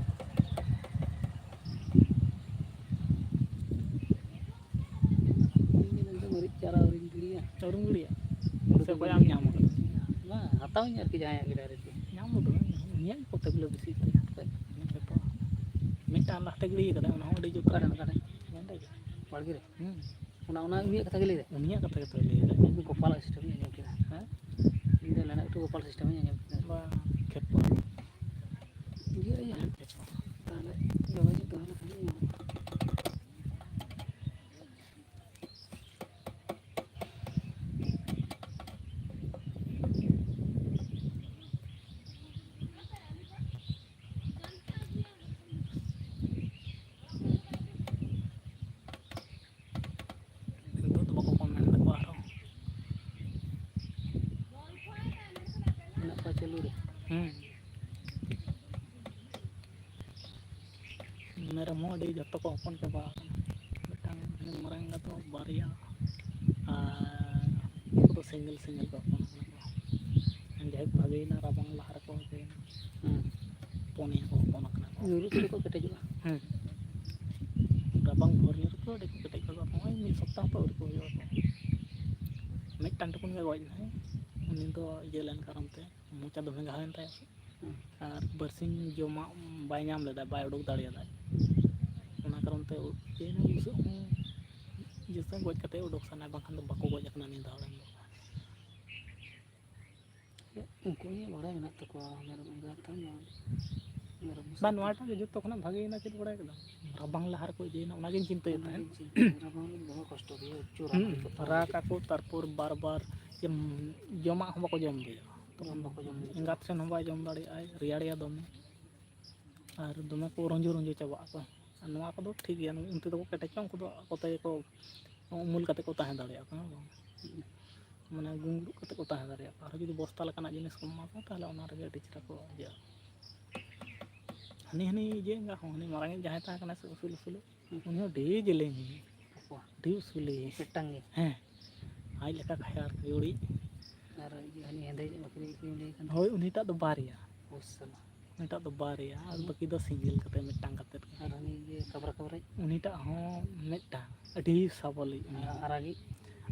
ᱤᱧ ᱫᱚ ᱢᱟᱹᱨᱤᱪ ᱪᱟᱨᱟ ᱟᱹᱣᱨᱤᱧ ᱜᱤᱰᱤᱭᱟ᱾ ᱟᱹᱣᱨᱤᱢ ᱜᱤᱰᱤᱭᱟ? ᱦᱩᱲᱩ ᱥᱮ ᱫᱚ ᱚᱠᱚᱭᱟᱜ ᱮᱢ ᱵᱟᱹᱧ ᱧᱟᱢ ᱜᱤᱰᱤᱭᱟ᱾ ᱟᱠᱟᱫᱟ? ᱵᱟᱝ, ᱦᱟᱛᱟᱣ ᱟᱹᱧ ᱟᱨᱠᱤ ᱡᱟᱦᱟᱸᱭᱟᱜ ᱜᱮ direct ᱜᱮ᱾ ᱧᱟᱢ ᱫᱚ ᱫᱚᱢᱮ ᱧᱟᱢ, ᱩᱱᱤᱭᱟᱜ ᱜᱮ ᱠᱚᱛᱮ ᱜᱩᱞᱟᱹ ᱵᱮᱥᱤ ᱩᱛᱟᱹᱨ᱾ ᱢᱤᱫᱴᱟᱝ ᱞᱟᱦᱟᱛᱮ ᱜᱤᱰᱤ ᱠᱟᱫᱟᱭ, ᱚᱱᱟ ᱦᱚᱸ ᱟᱹᱰᱤ ᱡᱩᱛ ᱚᱠᱟᱨᱮ, ᱠᱟᱱᱟ᱾ ᱚᱠᱟᱨᱮ? ᱱᱚᱸᱰᱮ ᱜᱮ᱾ ᱵᱟᱲᱜᱮ ᱨᱮ? ᱦᱩᱸ᱾ ᱚᱱᱟ, ᱚᱱᱟ ᱩᱱᱤᱭᱟᱜ ᱠᱟᱛᱷᱟ ᱜᱮ ᱞᱟᱹᱭ ᱫᱟᱭ? ᱩᱱᱤᱭᱟᱜ ᱠᱟᱛᱷᱟ ᱜᱮᱛᱚᱭ ᱞᱟᱹᱭ ᱫᱟ᱾ ᱤᱧ ᱫᱚ ᱜᱳᱯᱟᱞᱟᱜ system ᱤᱧ ᱟᱸᱡᱚᱢ ᱠᱮᱫᱟ᱾ ᱦᱮᱸ? ᱤᱧ ᱫᱚ ᱞᱟᱹᱭᱫᱟ ᱮᱠᱴᱩ ᱜᱳᱯᱟᱞ system ᱤᱧ ᱟᱸᱡᱚᱢ ᱠᱮᱫᱟ᱾ ᱵᱟᱝ, ᱠᱷᱮᱛ ᱠᱚ᱾ ᱤᱭᱟᱹ, ᱤᱭᱟᱹ᱾ ᱠᱷᱮᱛ ᱠᱚ᱾ ᱛᱟᱦᱞᱮ ᱡᱚᱢᱟᱭ ᱡᱩᱛ ᱛᱟᱦᱞᱮ ᱠᱷᱟᱱ ᱤᱧ ᱦᱚᱸ᱾ ᱱᱤᱛᱚᱜ ᱫᱚ ᱵᱟᱠᱚ comment ᱫᱟᱠᱚ ᱟᱨᱦᱚᱸ᱾ ᱢᱮᱱᱟᱜ ᱠᱚᱣᱟ ᱪᱟᱹᱞᱩ ᱨᱮ᱾ ᱦᱩᱸ᱾ ᱢᱮᱨᱚᱢ ᱦᱚᱸ ᱟᱹᱰᱤ ᱡᱚᱛᱚ ᱠᱚ ᱦᱚᱯᱚᱱ ᱪᱟᱵᱟ ᱟᱠᱟᱱᱟ᱾ ᱢᱤᱫᱴᱟᱝ ᱢᱟᱨᱟᱝ ᱮᱸᱜᱟ ᱫᱚ ᱵᱟᱨᱭᱟ, ᱟᱨ ᱩᱱᱠᱩ ᱫᱚ ᱥᱤᱝᱜᱮᱞ ᱥᱤᱝᱜᱮᱞ ᱠᱚ ᱦᱚᱯᱚᱱ ᱠᱟᱱᱟ ᱠᱚ᱾ ᱡᱟᱭᱦᱳᱠ, ᱵᱷᱟᱜᱮᱭᱮᱱᱟ, ᱨᱟᱵᱟᱝ ᱞᱟᱦᱟ ᱨᱮᱠᱚ ᱦᱩᱭᱮᱱᱟ᱾ ᱦᱩᱸ᱾ ᱯᱩᱱᱭᱟᱹ ᱠᱚ ᱦᱚᱯᱚᱱ ᱠᱟᱱᱟ ᱠᱚ᱾ ᱧᱩᱨᱩᱜ ᱛᱮᱠᱚ ᱠᱮᱴᱮᱡᱚᱜᱼᱟ᱾ ᱦᱮᱸ᱾ ᱨᱟᱵᱟᱝ ᱵᱷᱳᱨ ᱧᱩᱨ ᱠᱚ ᱟᱹᱰᱤ ᱠᱚ ᱠᱮᱴᱮᱡ ᱜᱚᱫᱚᱜ ᱟᱠᱚ᱾ ᱱᱚᱜᱼᱚᱭ ᱢᱤᱫ ᱥᱚᱯᱛᱟᱦᱚ ᱛᱚ ᱟᱹᱣᱨᱤ ᱠᱚ ᱦᱩᱭᱩᱜᱼᱟ ᱠᱚ᱾ ᱢᱤᱫᱴᱟᱝ ᱴᱩᱠᱩᱱ ᱜᱮ ᱜᱚᱡ ᱮᱱᱟᱭ᱾ ᱩᱱᱤ ᱫᱚ ᱤᱭᱟᱹ ᱞᱮᱱ ᱠᱟᱨᱚᱱ ᱛᱮ ᱢᱚᱪᱟ ᱫᱚᱢᱮ ᱜᱷᱟᱣ ᱮᱱ ᱛᱟᱭᱟ᱾ ᱦᱩᱸ᱾ ᱟᱨ ᱵᱟᱨᱥᱤᱧ ᱡᱚᱢᱟᱜ ᱵᱟᱭ ᱧᱟᱢ ᱞᱮᱫᱟ, ᱵᱟᱭ ᱩᱰᱩᱠ ᱫᱟᱲᱮᱭᱟᱫᱟ᱾ ᱚᱱᱟ ᱠᱟᱨᱚᱱ ᱛᱮ ᱩ-, ᱪᱮᱫ ᱦᱚᱸ ᱵᱩᱥᱟᱹᱜ ᱦᱚᱸ ᱡᱮᱥᱮ ᱜᱚᱡ ᱠᱟᱛᱮ ᱩᱰᱩᱠ ᱥᱟᱱᱟᱭᱟ, ᱵᱟᱝᱠᱷᱟᱱ ᱫᱚ ᱵᱟᱠᱚ ᱜᱚᱡ ᱟᱠᱟᱱᱟ ᱱᱤᱭᱟᱹ ᱫᱷᱟᱣ ᱨᱮᱱ ᱫᱚ᱾ ᱩᱱᱠᱩ ᱜᱮ ᱵᱟᱲᱟᱭ ᱢᱮᱱᱟᱜ ᱛᱟᱠᱚᱣᱟ ᱢᱮᱨᱚᱢ ᱮᱸᱜᱟ ᱛᱟᱢ, ᱢᱮᱨᱚᱢ ᱵᱩᱥᱟᱹᱜ ᱵᱟᱝ, ᱛᱟᱢ᱾ ᱱᱚᱣᱟᱴᱟᱜ ᱜᱮ ᱡᱚᱛᱚ ᱠᱷᱚᱱᱟᱜ ᱵᱷᱟᱜᱮᱭᱮᱱᱟ, ᱪᱮᱫ ᱵᱟᱲᱟᱭ ᱠᱮᱫᱟ? ᱨᱟᱵᱟᱝ ᱞᱟᱦᱟ ᱨᱮᱠᱚ ᱤᱫᱤᱭᱮᱱᱟ, ᱚᱱᱟᱜᱤᱧ ᱪᱤᱱᱛᱟᱹᱭᱮᱫ ᱛᱟᱦᱮᱸᱫ᱾ ᱚᱱᱟᱜᱤᱧ ᱪᱤᱱᱛᱟᱹᱭᱟ, ᱨᱟᱵᱟᱝ ᱫᱚ ᱫᱚᱢᱮ ᱠᱚᱥᱴᱚ ᱜᱮᱭᱟ, ᱩᱪᱩ ᱦᱩᱸ, ᱨᱟᱠᱟᱵ ᱦᱩᱭᱩᱜ ᱛᱟᱢᱟ᱾ ᱨᱟᱜ ᱟᱠᱚ, ᱛᱟᱨᱯᱚᱨ ᱵᱟᱨ ᱵᱟᱨ ᱡᱮ, ᱡᱚᱢᱟᱜ ᱦᱚᱸ ᱵᱟᱠᱚ ᱡᱚᱢ ᱫᱟᱲᱮᱭᱟᱜᱼᱟ᱾ ᱡᱚᱢ ᱵᱟᱠᱚ ᱡᱚᱢ ᱫᱟᱲᱮᱭᱟᱜᱼᱟ᱾ ᱮᱸᱜᱟᱛ ᱴᱷᱮᱱ ᱦᱚᱸ ᱵᱟᱭ ᱡᱚᱢ ᱫᱟᱲᱮᱭᱟᱜᱼᱟᱭ, ᱨᱮᱭᱟᱲᱮᱭᱟ ᱫᱚᱢᱮ᱾ ᱟᱨ ᱫᱚᱢᱮ ᱠᱚ ᱨᱚᱸᱡᱚ ᱨᱚᱸᱡᱚ ᱪᱟᱵᱟᱜ ᱟᱠᱚ᱾ ᱟᱨ ᱱᱚᱣᱟ ᱠᱚᱫᱚ ᱴᱷᱤᱠ ᱜᱮᱭᱟ, ᱩᱱᱠᱩ ᱫᱚᱠᱚ ᱠᱮᱴᱮᱡᱚᱜᱼᱟ, ᱩᱱᱠᱩ ᱫᱚ ᱟᱠᱚ ᱛᱮᱜᱮ ᱠᱚ ᱩᱢᱩᱞ ᱠᱟᱛᱮ ᱠᱚ ᱛᱟᱦᱮᱸ ᱫᱟᱲᱮᱭᱟᱜᱼᱟ, ᱵᱟᱝ? ᱢᱟᱱᱮ ᱜᱩᱝᱜᱩᱲ ᱠᱟᱛᱮ ᱠᱚ ᱛᱟᱦᱮᱸ ᱫᱟᱲᱮᱭᱟᱜᱼᱟ᱾ ᱟᱨᱦᱚᱸ ᱡᱩᱫᱤ ᱵᱚᱥᱛᱟ ᱞᱮᱠᱟᱱᱟᱜ ᱡᱤᱱᱤᱥ ᱠᱚ ᱮᱢᱟ ᱠᱚᱣᱟ, ᱛᱟᱦᱚᱞᱮ ᱚᱱᱟ ᱨᱮᱜᱮ ᱟᱹᱰᱤ ᱪᱮᱦᱨᱟ ᱠᱚ ᱤᱭᱟᱹᱜᱼᱟ᱾ ᱦᱟᱹᱱᱤ, ᱦᱟᱹᱱᱤ ᱤᱭᱟᱹ ᱮᱸᱜᱟ ᱦᱚᱸ, ᱦᱟᱹᱱᱤ ᱢᱟᱨᱟᱝ ᱧᱚᱜ ᱡᱟᱦᱟᱸᱭ ᱛᱟᱦᱮᱸ ᱠᱟᱱᱟ ᱥᱮ ᱩᱥᱩᱞ ᱩᱥᱩᱞ, ᱦᱩᱸ᱾ ᱩᱱᱤ ᱦᱚᱸ ᱟᱹᱰᱤ ᱡᱮᱞᱮᱧ, ᱚᱠᱚᱭ? ᱟᱹᱰᱤ ᱩᱥᱩᱞ᱾ ᱢᱤᱫᱴᱟᱝ ᱜᱮ? ᱦᱮᱸ, ᱟᱡ ᱞᱮᱠᱟ ᱠᱷᱟᱭᱟᱨ ᱠᱷᱟᱹᱭᱩᱲᱤ᱾ ᱟᱨ ᱤᱭᱟᱹ ᱦᱟᱹᱱᱤ ᱦᱮᱸᱫᱮ ᱧᱚᱜ ᱵᱟᱹᱠᱨᱤ ᱠᱚ ᱞᱟᱹᱭ ᱠᱟᱱ ᱫᱚ? ᱦᱳᱭ, ᱩᱱᱤᱴᱟᱜ ᱫᱚ ᱵᱟᱨᱭᱟ᱾ ᱩᱥᱟᱞᱟ᱾ ᱩᱱᱤᱴᱟᱜ ᱫᱚ ᱵᱟᱨᱭᱟ, ᱟᱨ ᱦᱩᱸ᱾ ᱵᱟᱹᱠᱤ ᱫᱚ ᱥᱤᱝᱜᱮᱞ ᱠᱟᱛᱮ, ᱢᱤᱫᱴᱟᱝ ᱠᱟᱛᱮ ᱜᱮ᱾ ᱟᱨ ᱦᱟᱹᱱᱤ ᱤᱭᱟᱹ ᱠᱟᱵᱨᱟ ᱠᱟᱵᱨᱟᱭᱤᱡ? ᱩᱱᱤᱴᱟᱜ ᱦᱚᱸ ᱢᱤᱫᱴᱟᱝ, ᱟᱹᱰᱤ ᱥᱟᱵᱚᱞᱤᱡ ᱩᱱᱤ ᱦᱚᱸ᱾ ᱟᱨᱟᱜᱤᱡ?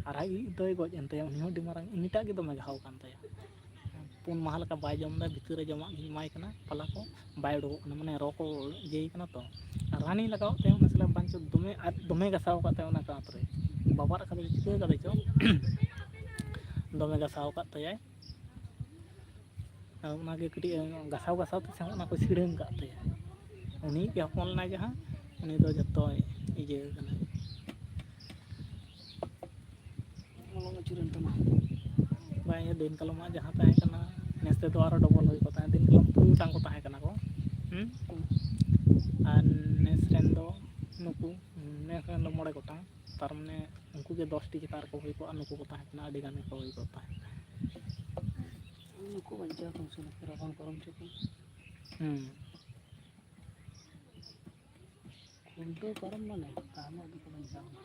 ᱟᱨᱟᱜᱤᱡ ᱫᱚᱭ ᱜᱚᱡ ᱮᱱ ᱛᱟᱭᱟ, ᱩᱱᱤ ᱦᱚᱸ ᱟᱹᱰᱤ ᱢᱟᱨᱟᱝ, ᱩᱱᱤᱴᱟᱜ ᱜᱮ ᱫᱚᱢᱮ ᱜᱷᱟᱣ ᱠᱟᱱ ᱛᱟᱭᱟ᱾ ᱯᱩᱱ ᱢᱟᱦᱟ ᱞᱮᱠᱟ ᱵᱟᱭ ᱡᱚᱢ ᱮᱫᱟ, ᱵᱷᱤᱛᱤᱨ ᱨᱮ ᱡᱚᱢᱟᱜ ᱜᱤᱧ ᱮᱢᱟᱭ ᱠᱟᱱᱟ, ᱯᱟᱞᱟ ᱠᱚ, ᱵᱟᱭ ᱩᱰᱩᱠᱚᱜ ᱠᱟᱱᱟ, ᱢᱟᱱᱮ ᱨᱚ ᱠᱚ ᱤᱭᱟᱹᱭ ᱠᱟᱱᱟ ᱛᱚ᱾ ᱟᱨ ᱨᱟᱱᱤᱧ ᱞᱟᱜᱟᱣᱟᱫ ᱛᱟᱭᱟ, ᱚᱱᱟ ᱥᱟᱞᱟᱜ ᱵᱟᱝ ᱪᱚ ᱫᱚᱢᱮ, ᱟᱡ ᱫᱚᱢᱮ ᱜᱷᱟᱥᱟᱣ ᱟᱠᱟᱫ ᱛᱟᱭᱟ ᱚᱱᱟ ᱠᱟᱸᱛ ᱨᱮ, ᱵᱟᱵᱟᱫ ᱟᱠᱟᱫᱟᱭ, ᱪᱤᱠᱟᱹ ᱟᱠᱟᱫᱟᱭ ᱪᱚ, ᱫᱚᱢᱮ ᱜᱷᱟᱥᱟᱣ ᱟᱠᱟᱫ ᱛᱟᱭᱟᱭ᱾ ᱟᱨ ᱚᱱᱟᱜᱮ ᱠᱟᱹᱴᱤᱡ ᱜᱷᱟᱥᱟᱣ ᱜᱷᱟᱥᱟᱣ ᱛᱮ ᱥᱮ ᱚᱱᱟ ᱠᱚ ᱥᱤᱲᱟᱹᱝ ᱠᱟᱜ ᱛᱟᱭᱟ᱾ ᱩᱱᱤ ᱜᱮ ᱦᱚᱯᱚᱱ ᱞᱮᱱᱟᱭ ᱡᱟᱦᱟᱸ, ᱩᱱᱤ ᱫᱚ ᱡᱚᱛᱚᱭ ᱤᱭᱟᱹ ᱠᱟᱱᱟᱭ᱾ ᱢᱚᱞᱚᱝ ᱟᱹᱪᱩᱨᱮᱱ ᱛᱟᱢᱟ᱾ ᱵᱟᱝ, ᱤᱭᱟᱹ ᱫᱤᱱ ᱠᱟᱞᱚᱢᱟᱜ ᱡᱟᱦᱟᱸ ᱛᱟᱦᱮᱸ ᱠᱟᱱᱟ, ᱱᱮᱥ ᱛᱮᱫᱚ ᱟᱨᱚ ᱰᱚᱵᱚᱞ ᱦᱩᱭ ᱠᱚᱜ ᱛᱟᱦᱮᱸᱫ᱾ ᱫᱤᱱ ᱠᱟᱞᱚᱢ ᱛᱩᱨᱩᱭ ᱜᱚᱴᱟᱝ ᱠᱚ ᱛᱟᱦᱮᱸ ᱠᱟᱱᱟ ᱠᱚ᱾ ᱦᱩᱸ? ᱟᱨ ᱱᱮᱥ ᱨᱮᱱ ᱫᱚ ᱱᱩᱠᱩ, ᱱᱮᱥ ᱨᱮᱱ ᱫᱚ ᱢᱚᱬᱮ ᱜᱚᱴᱟᱝ᱾ ᱛᱟᱨ ᱢᱟᱱᱮ ᱩᱱᱠᱩ ᱜᱮ ᱫᱚᱥᱴᱤ ᱪᱮᱛᱟᱱ ᱨᱮᱠᱚ ᱦᱩᱭ ᱠᱚᱜᱼᱟ, ᱱᱩᱠᱩ ᱠᱚ ᱛᱟᱦᱮᱸ ᱠᱟᱱᱟ, ᱟᱹᱰᱤ ᱜᱟᱱ ᱜᱮᱠᱚ ᱦᱩᱭ ᱠᱚᱜ ᱛᱟᱦᱮᱸᱫ᱾ ᱱᱩᱠᱩ ᱵᱟᱧᱪᱟᱣ ᱠᱚᱢ ᱥᱮ ᱨᱟᱵᱟᱝ ᱯᱟᱨᱚᱢ ᱦᱚᱪᱚ ᱠᱚᱢ᱾ ᱦᱩᱸ᱾ ᱠᱷᱩᱱᱴᱟᱹᱣ ᱯᱟᱨᱚᱢ ᱢᱟᱱᱮ ᱛᱟᱦᱞᱮ ᱟᱹᱰᱤ ᱠᱚ ᱵᱟᱧᱪᱟᱣ ᱮᱱᱟ᱾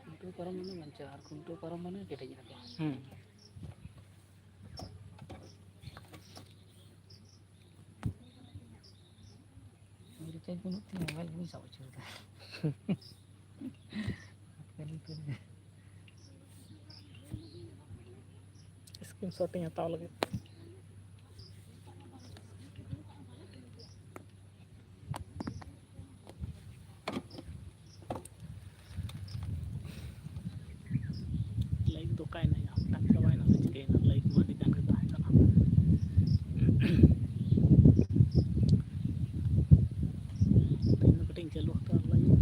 ᱠᱷᱩᱱᱴᱟᱹᱣ ᱯᱟᱨᱚᱢ ᱢᱟᱱᱮ ᱵᱟᱧᱪᱟᱣ, ᱟᱨ ᱠᱷᱩᱱᱴᱟᱹᱣ ᱯᱟᱨᱚᱢ ᱢᱟᱱᱮ ᱠᱮᱴᱮᱡ ᱮᱱᱟ ᱠᱚ᱾ ᱦᱩᱸ᱾ ᱨᱤᱪᱟᱨᱡᱽ ᱵᱟᱹᱱᱩᱜ ᱛᱤᱧᱟ, ᱢᱳᱵᱟᱭᱤᱞ ᱜᱮ ᱵᱟᱹᱧ ᱥᱟᱵ ᱦᱚᱪᱚ ᱠᱟᱫᱟ᱾ ᱠᱷᱟᱹᱞᱤ ᱠᱷᱟᱹᱞᱤ᱾ ᱥᱠᱨᱤᱱ ᱥᱚᱴ ᱤᱧ ᱦᱟᱛᱟᱣ ᱞᱟᱹᱜᱤᱫ᱾ ᱞᱟᱭᱤᱴ ᱫᱚ ᱚᱠᱟᱭᱮᱱᱟ? ᱚᱴᱟᱝ ᱪᱟᱵᱟᱭᱮᱱᱟ ᱥᱮ ᱪᱤᱠᱟᱹᱭᱮᱱᱟ? ᱞᱟᱭᱤᱴ ᱢᱟ ᱟᱹᱰᱤ ᱜᱟᱱ ᱜᱮ ᱛᱟᱦᱮᱸ ᱠᱟᱱᱟ᱾ ᱛᱮᱦᱮᱧ ᱫᱚ ᱠᱟᱹᱴᱤᱡ ᱤᱧ ᱪᱟᱹᱞᱩ ᱦᱟᱛᱟᱲ ᱞᱮᱜᱮ,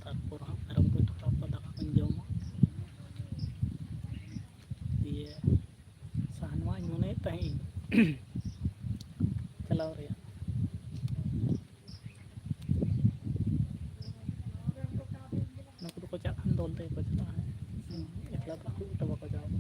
ᱛᱟᱨᱯᱚᱨ ᱦᱟᱸᱜ ᱢᱮᱨᱚᱢ ᱠᱚᱧ ᱛᱚᱯᱟ ᱠᱚᱣᱟ, ᱫᱟᱠᱟ ᱠᱚᱧ ᱡᱚᱢᱟ᱾ ᱫᱤᱭᱮ ᱥᱟᱦᱟᱱ ᱢᱟ ᱤᱧ ᱢᱚᱱᱮᱭᱮᱫ ᱛᱟᱦᱮᱸᱫ ᱤᱧ ᱪᱟᱞᱟᱣ ᱨᱮᱭᱟᱜ᱾ ᱱᱩᱠᱩ ᱫᱚᱠᱚ ᱪᱟᱞᱟᱜ ᱠᱷᱟᱱ ᱫᱚᱞ ᱛᱮᱜᱮ ᱠᱚ ᱪᱟᱞᱟᱜᱼᱟ᱾ ᱮᱠᱞᱟ ᱫᱚ ᱠᱷᱩᱵ ᱮᱠᱴᱟ ᱵᱟᱠᱚ ᱪᱟᱞᱟᱜᱼᱟ᱾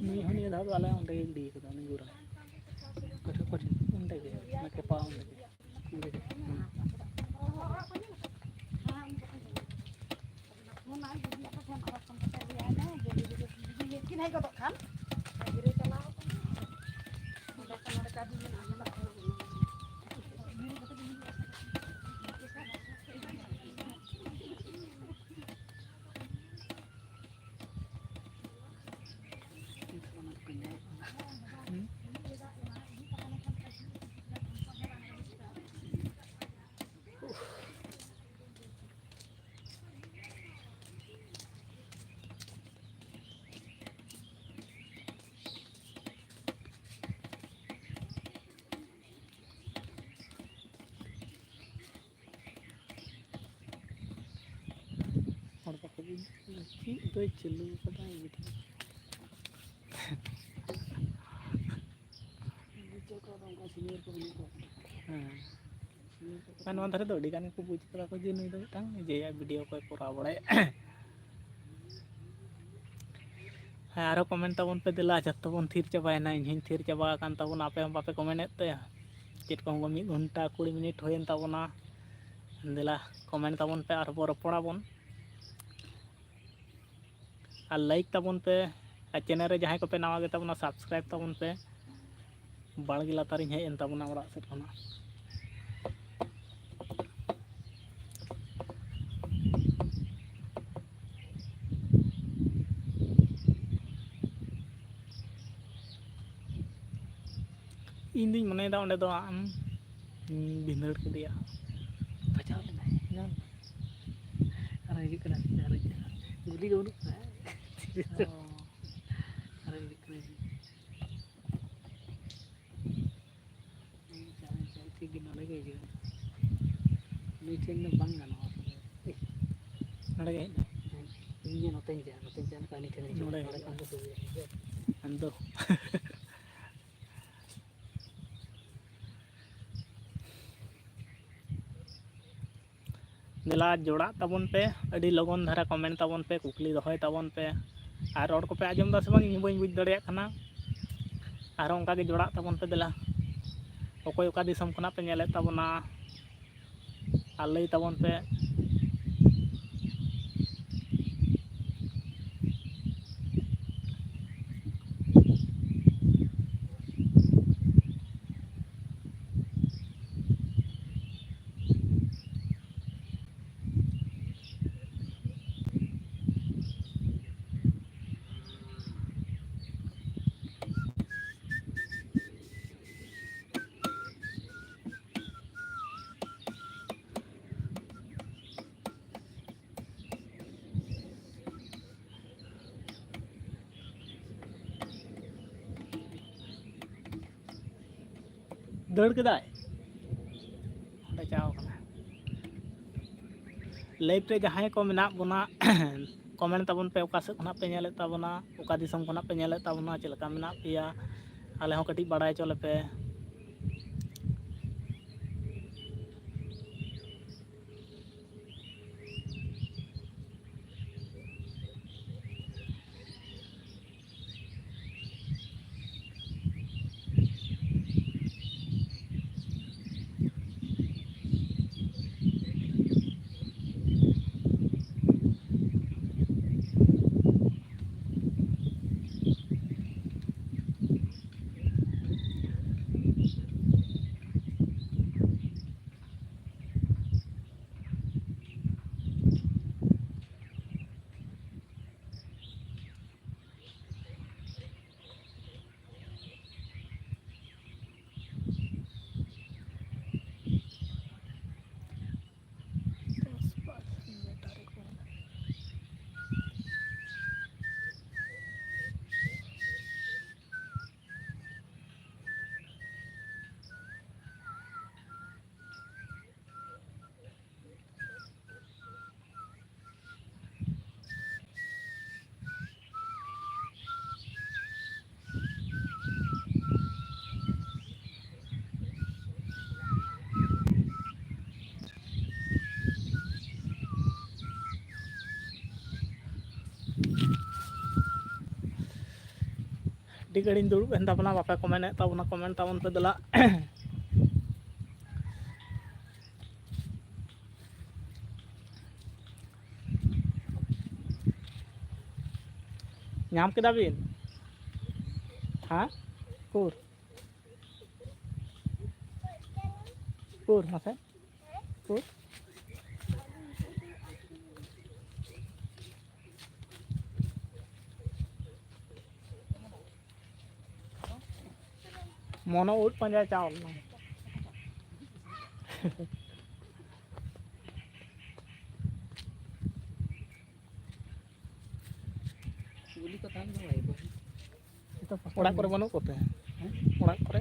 ᱱᱩᱭ ᱦᱚᱸ ᱱᱤᱭᱟᱹ ᱫᱷᱟᱣ ᱫᱚ ᱟᱞᱮ ᱚᱸᱰᱮ ᱜᱮ ᱜᱤᱰᱤ ᱠᱟᱫᱟ, ᱩᱱᱤ ᱜᱚᱲᱟ᱾ ᱚᱠᱟ ᱴᱷᱮᱱ? ᱚᱸᱰᱮ ᱜᱮ, ᱚᱱᱟ ᱠᱮᱯᱟ ᱚᱸᱰᱮ ᱜᱮ᱾ ᱚᱸᱰᱮ ᱜᱮ᱾ ᱦᱩᱸ᱾ ᱦᱚᱲ ᱵᱟᱠᱚ ᱵᱩᱡᱽ ᱫᱟ ᱪᱮᱫ ᱫᱚᱭ ᱪᱟᱹᱞᱩ ᱠᱟᱫᱟ ᱩᱱᱤ ᱫᱚ᱾ ᱦᱮᱸ᱾ ᱟᱨ ᱱᱚᱣᱟ ᱫᱷᱟᱨᱮ ᱫᱚ ᱟᱹᱰᱤ ᱜᱟᱱ ᱜᱮᱠᱚ ᱵᱩᱡᱽ ᱠᱟᱫᱟ ᱠᱚ ᱡᱮ ᱱᱩᱭ ᱫᱚ ᱢᱤᱫᱴᱟᱝ ᱡᱮᱭᱟᱜ ᱵᱷᱤᱰᱤᱭᱳ ᱠᱚᱭ ᱠᱚᱨᱟᱣ ᱵᱟᱲᱟᱭᱟ᱾ ᱦᱮᱸ, ᱟᱨᱦᱚᱸ ᱠᱚᱢᱮᱱᱴ ᱛᱟᱵᱚᱱ ᱯᱮ ᱫᱮᱞᱟ, ᱡᱚᱛᱚ ᱵᱚᱱ ᱛᱷᱤᱨ ᱪᱟᱵᱟᱭᱮᱱᱟ, ᱤᱧ ᱦᱚᱸᱧ ᱛᱷᱤᱨ ᱪᱟᱵᱟ ᱟᱠᱟᱱ ᱛᱟᱵᱚᱱᱟ, ᱟᱯᱮ ᱦᱚᱸ ᱵᱟᱯᱮ ᱠᱚᱢᱮᱱᱴ ᱮᱫ ᱛᱮ᱾ ᱪᱮᱫ ᱠᱚ ᱢᱤᱫ ᱜᱷᱚᱱᱴᱟ ᱠᱩᱲᱤ ᱢᱤᱱᱤᱴ ᱦᱩᱭᱮᱱ ᱛᱟᱵᱚᱱᱟ᱾ ᱫᱮᱞᱟ ᱠᱚᱢᱮᱱᱴ ᱛᱟᱵᱚᱱ ᱯᱮ, ᱟᱨᱦᱚᱸ ᱵᱚᱱ ᱨᱚᱯᱚᱲᱟᱵᱚᱱ᱾ ᱟᱨ ᱞᱟᱭᱤᱠ ᱛᱟᱵᱚᱱ ᱯᱮ, ᱟᱨ ᱪᱮᱱᱮᱞ ᱨᱮ ᱡᱟᱦᱟᱸᱭ ᱠᱚᱯᱮ ᱱᱟᱣᱟ ᱜᱮ ᱛᱟᱵᱚᱱᱟ, ᱥᱟᱵᱥᱠᱨᱟᱭᱤᱵᱽ ᱛᱟᱵᱚᱱ ᱯᱮ᱾ ᱵᱟᱲᱜᱮ ᱞᱟᱛᱟᱨᱤᱧ ᱦᱮᱡ ᱮᱱ ᱛᱟᱵᱚᱱᱟ ᱚᱲᱟᱜ ᱥᱮᱫ ᱠᱷᱚᱱᱟᱜ᱾ ᱤᱧ ᱫᱩᱧ ᱢᱚᱱᱮᱭᱮᱫᱟ ᱚᱸᱰᱮ ᱫᱚ ᱟᱢ ᱵᱷᱤᱸᱫᱟᱹᱲ ᱠᱮᱫᱮᱭᱟ᱾ ᱵᱟᱡᱟᱣ ᱞᱮᱱᱟᱭ᱾ ᱟᱨᱚ ᱦᱤᱡᱩᱜ ᱠᱟᱱᱟ, ᱟᱨᱚ ᱦᱤᱡᱩᱜ ᱠᱟᱱᱟ᱾ ᱜᱩᱞᱤ ᱫᱚ ᱵᱟᱹᱱᱩᱜ ᱠᱚᱣᱟ᱾ ᱚ᱾ ᱟᱨᱚ ᱦᱤᱡᱩᱜ ᱠᱟᱱᱟ᱾ ᱴᱷᱤᱠ ᱜᱮ, ᱱᱚᱰᱮ ᱜᱮ ᱦᱤᱡᱩᱜᱼᱟ᱾ ᱱᱩᱭ ᱴᱷᱮᱱ ᱫᱚ ᱵᱟᱝ ᱜᱟᱱᱚᱜᱼᱟ᱾ ᱱᱚᱰᱮ ᱜᱮ ᱦᱮᱡ ᱮᱱᱟ᱾ ᱦᱮᱸ, ᱤᱧ ᱜᱮ ᱱᱚᱛᱮᱧ ᱪᱟᱞᱟᱜᱼᱟ, ᱱᱚᱛᱮᱧ ᱪᱟᱞᱟᱜ ᱠᱷᱟᱱ ᱩᱱᱤ ᱴᱷᱮᱱ ᱦᱤᱡᱩᱜᱼᱟ᱾ ᱱᱚᱰᱮ ᱱᱚᱰᱮ ᱠᱷᱟᱱ ᱫᱚ ᱥᱩᱵᱤᱫᱷᱟ ᱜᱮᱭᱟ᱾ ᱟᱢ ᱫᱚ ᱫᱮᱞᱟ ᱡᱚᱲᱟᱜ ᱛᱟᱵᱚᱱ ᱯᱮ, ᱟᱹᱰᱤ ᱞᱚᱜᱚᱱ ᱫᱷᱟᱨᱟ ᱠᱚᱢᱮᱱᱴ ᱛᱟᱵᱚᱱ ᱯᱮ, ᱠᱩᱠᱞᱤ ᱫᱚᱦᱚᱭ ᱛᱟᱵᱚᱱ ᱯᱮ᱾ ᱟᱨ ᱨᱚᱲ ᱠᱚᱯᱮ ᱟᱸᱡᱚᱢ ᱮᱫᱟ ᱥᱮ ᱵᱟᱝ, ᱤᱧ ᱦᱚᱸ ᱵᱟᱹᱧ ᱵᱩᱡᱽ ᱫᱟᱲᱮᱭᱟᱜ ᱠᱟᱱᱟ᱾ ᱟᱨᱦᱚᱸ ᱚᱱᱠᱟ ᱜᱮ ᱡᱚᱲᱟᱜ ᱛᱟᱵᱚᱱ ᱯᱮ ᱫᱮᱞᱟ᱾ ᱚᱠᱚᱭ ᱚᱠᱟ ᱫᱤᱥᱚᱢ ᱠᱷᱚᱱᱟᱜ ᱯᱮ ᱧᱮᱞᱮᱫ ᱛᱟᱵᱚᱱᱟ, ᱟᱨ ᱞᱟᱹᱭ ᱛᱟᱵᱚᱱ ᱯᱮ᱾ ᱫᱟᱹᱲ ᱠᱮᱫᱟᱭ, ᱚᱸᱰᱮ ᱪᱟᱣ ᱠᱟᱱᱟ᱾ ᱞᱟᱭᱤᱵᱷ ᱨᱮ ᱡᱟᱦᱟᱸᱭ ᱠᱚ ᱢᱮᱱᱟᱜ ᱵᱚᱱᱟ, ᱠᱚᱢᱮᱱᱴ ᱛᱟᱵᱚᱱ ᱯᱮ, ᱚᱠᱟ ᱥᱮᱫ ᱠᱷᱚᱱᱟᱜ ᱯᱮ ᱧᱮᱞᱮᱫ ᱛᱟᱵᱚᱱᱟ, ᱚᱠᱟ ᱫᱤᱥᱚᱢ ᱠᱷᱚᱱᱟᱜ ᱯᱮ ᱧᱮᱞᱮᱫ ᱛᱟᱵᱚᱱᱟ, ᱪᱮᱫ ᱞᱮᱠᱟ ᱢᱮᱱᱟᱜ ᱯᱮᱭᱟ, ᱟᱞᱮ ᱦᱚᱸ ᱠᱟᱹᱴᱤᱡ ᱵᱟᱲᱟᱭ ᱦᱚᱪᱚ ᱞᱮᱯᱮ᱾ ᱟᱹᱰᱤ ᱜᱷᱟᱹᱲᱤᱧ ᱫᱩᱲᱩᱵ ᱮᱱ ᱛᱟᱵᱚᱱᱟ, ᱵᱟᱯᱮ ᱠᱚᱢᱮᱱᱴ ᱮᱫ ᱛᱟᱵᱚᱱᱟ, ᱠᱚᱢᱮᱱᱴ ᱛᱟᱵᱚᱱ ᱯᱮ ᱫᱮᱞᱟ᱾ ᱧᱟᱢ ᱠᱮᱫᱟ ᱵᱤᱱ? ᱦᱮᱸ? ᱩᱠᱩᱨ? ᱩᱠᱩᱨ ᱢᱟᱥᱮ? ᱩᱠᱩᱨ? ᱢᱚᱱᱚ ᱩᱫ ᱯᱟᱸᱡᱟ ᱪᱟᱣ ᱞᱮᱱᱟ᱾ ᱚᱲᱟᱜ ᱠᱚᱨᱮ ᱵᱟᱹᱱᱩᱜ ᱠᱚᱛᱮ? ᱚᱲᱟᱜ ᱠᱚᱨᱮ?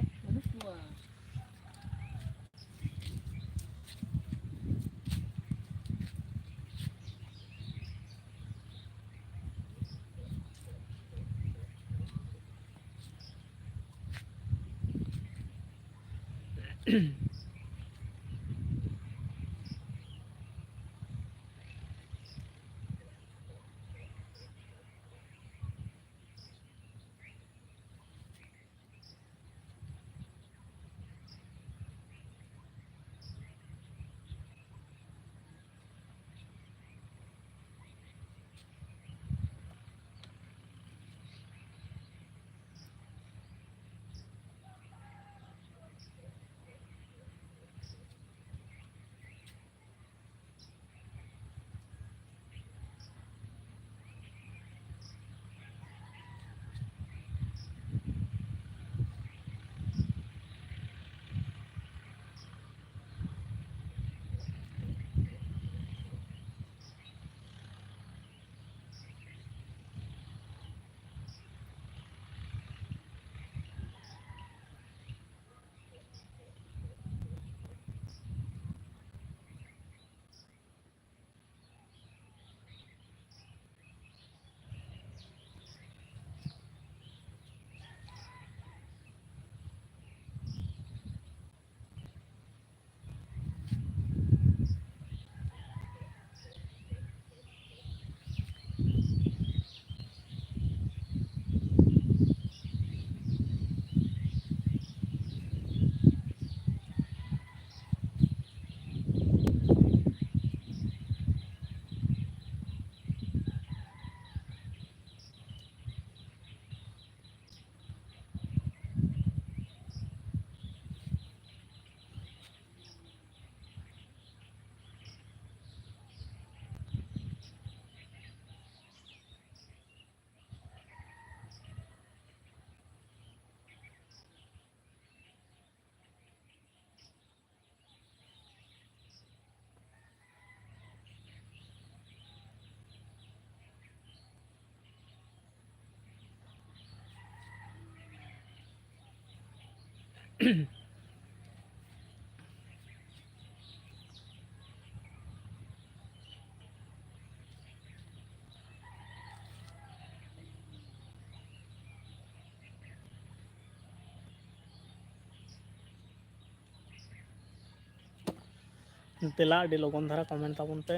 ᱫᱮᱞᱟ, ᱟᱹᱰᱤ ᱞᱚᱜᱚᱱ ᱫᱷᱟᱨᱟ comment ᱛᱟᱵᱚᱱ ᱯᱮ᱾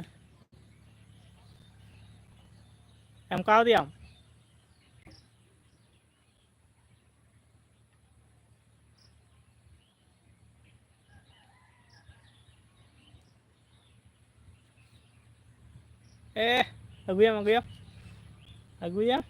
ᱮᱢ ᱠᱟᱣᱫᱮᱭᱟᱢ? ᱮ, ᱟᱹᱜᱩᱭᱟᱢ, ᱟᱹᱜᱩᱭᱟᱢ, ᱟᱹᱜᱩᱭᱟᱢ᱾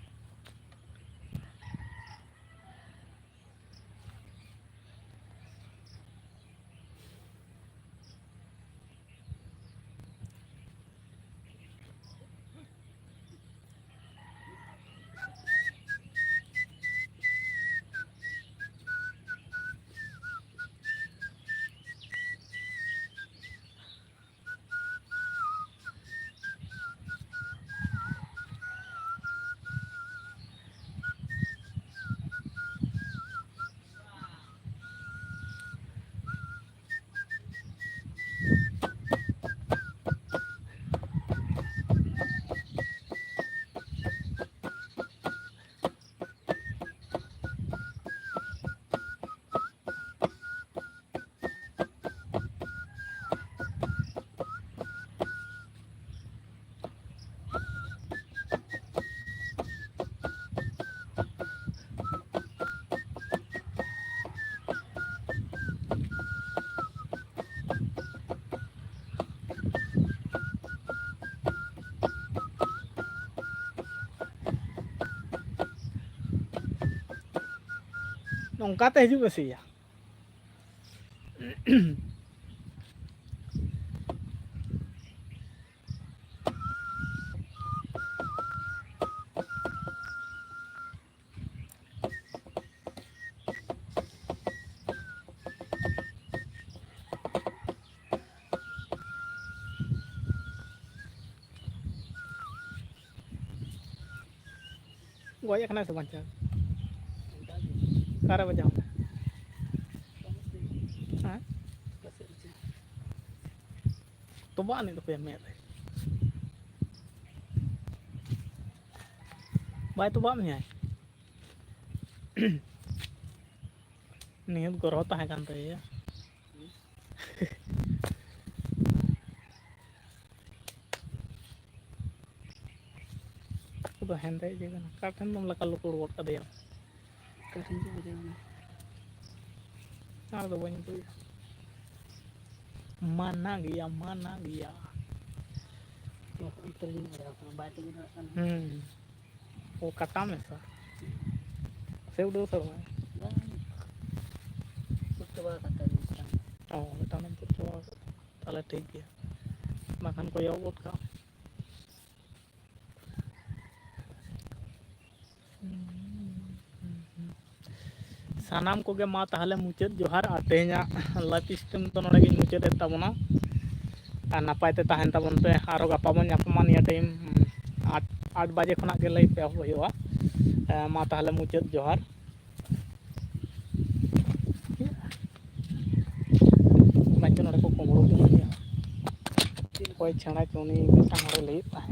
ᱱᱚᱝᱠᱟ ᱛᱮ ᱦᱤᱡᱩᱜ ᱢᱮᱥᱮ ᱭᱟ᱾ ᱜᱚᱡ ᱟᱠᱟᱱᱟᱭ ᱥᱮ ᱵᱟᱧᱪᱟᱣ? ᱚᱠᱟᱨᱮ ᱵᱟᱡᱟᱣ ᱮᱱᱟ? ᱛᱚᱵᱟᱜ ᱟᱹᱱᱤᱡ ᱫᱚ ᱚᱠᱚᱭᱟ ᱢᱮᱫ ᱨᱮ? ᱵᱟᱭ ᱛᱚᱵᱟᱜ ᱢᱮᱭᱟᱭ᱾ ᱱᱤᱦᱟᱹᱛ ᱜᱚᱨᱦᱚ ᱛᱟᱦᱮᱸ ᱠᱟᱱ ᱛᱟᱭᱟ᱾ ᱩᱱᱠᱩ ᱫᱚ ᱦᱮᱸᱫᱮ ᱤᱭᱟᱹ ᱠᱟᱱᱟ᱾ ᱚᱠᱟ ᱴᱷᱮᱱ ᱫᱚᱢ ᱞᱟᱠᱟ ᱞᱩᱠᱩᱲ ᱜᱚᱫ ᱠᱟᱫᱮᱭᱟ? ᱚᱠᱟ ᱴᱷᱮᱱ ᱪᱚ ᱵᱟᱡᱟᱣ ᱮᱱᱟ᱾ ᱟᱨ ᱫᱚ ᱵᱟᱹᱧ ᱩᱫᱩᱜ ᱮᱫᱟ᱾ ᱢᱟᱱᱟ ᱜᱮᱭᱟ, ᱢᱟᱱᱟ ᱜᱮᱭᱟ᱾ ᱚᱱᱛᱮ ᱨᱮᱜᱮᱧ ᱵᱟᱡᱟᱣ ᱠᱟᱱᱟ, ᱵᱟᱭ ᱛᱤᱸᱜᱩ ᱫᱟᱲᱮᱭᱟᱜ ᱠᱟᱱᱟ᱾ ᱦᱩᱸ᱾ ᱚ, ᱠᱟᱴᱟ ᱢᱮᱥᱟ᱾ ᱥᱮ ᱩᱰᱟᱹᱣ ᱥᱟᱹᱨᱩ ᱢᱮ᱾ ᱵᱟᱝ᱾ ᱛᱩᱫ ᱪᱟᱵᱟ ᱟᱠᱟᱫ ᱛᱟᱭᱟ ᱢᱤᱫᱴᱟᱝ᱾ ᱚ, ᱢᱤᱫᱴᱟᱝ ᱮᱢ ᱛᱩᱫ ᱪᱟᱵᱟ ᱟᱠᱟᱫ᱾ ᱛᱟᱦᱞᱮ ᱴᱷᱤᱠ ᱜᱮᱭᱟ᱾ ᱵᱟᱠᱷᱟᱱ ᱠᱚᱭᱚᱜ ᱜᱚᱫ ᱠᱟᱜ᱾ ᱥᱟᱱᱟᱢ ᱠᱚᱜᱮ ᱢᱟ ᱛᱟᱦᱞᱮ ᱢᱩᱪᱟᱹᱫ ᱡᱚᱦᱟᱨ, ᱟᱨ ᱛᱮᱦᱮᱧᱟᱜ live stream ᱫᱚ ᱱᱚᱰᱮ ᱜᱤᱧ ᱢᱩᱪᱟᱹᱫ ᱮᱫ ᱛᱟᱵᱚᱱᱟ᱾ ᱟᱨ ᱱᱟᱯᱟᱭ ᱛᱮ ᱛᱟᱦᱮᱱ ᱛᱟᱵᱚᱱ ᱯᱮ, ᱟᱨᱚ ᱜᱟᱯᱟ ᱵᱚᱱ ᱧᱟᱯᱟᱢᱟ ᱱᱤᱭᱟᱹ time ᱟᱴ, ᱟᱴ ᱵᱟᱡᱮ ᱠᱷᱚᱱᱟᱜ ᱜᱮ live ᱮᱦᱚᱵ ᱦᱩᱭᱩᱜᱼᱟ᱾ ᱮ, ᱢᱟ ᱛᱟᱦᱞᱮ ᱢᱩᱪᱟᱹᱫ ᱡᱚᱦᱟᱨ᱾ ᱵᱟᱝ ᱪᱚ ᱱᱚᱰᱮ ᱠᱚ ᱠᱩᱢᱵᱽᱲᱩ ᱠᱮᱫ ᱜᱮᱭᱟ᱾ ᱚᱠᱚᱭ ᱪᱷᱟᱲᱟ ᱪᱚ ᱩᱱᱤ ᱢᱤᱫᱴᱟᱝ ᱦᱚᱲᱮ ᱞᱟᱹᱭᱮᱫ ᱛᱟᱦᱮᱸᱫ᱾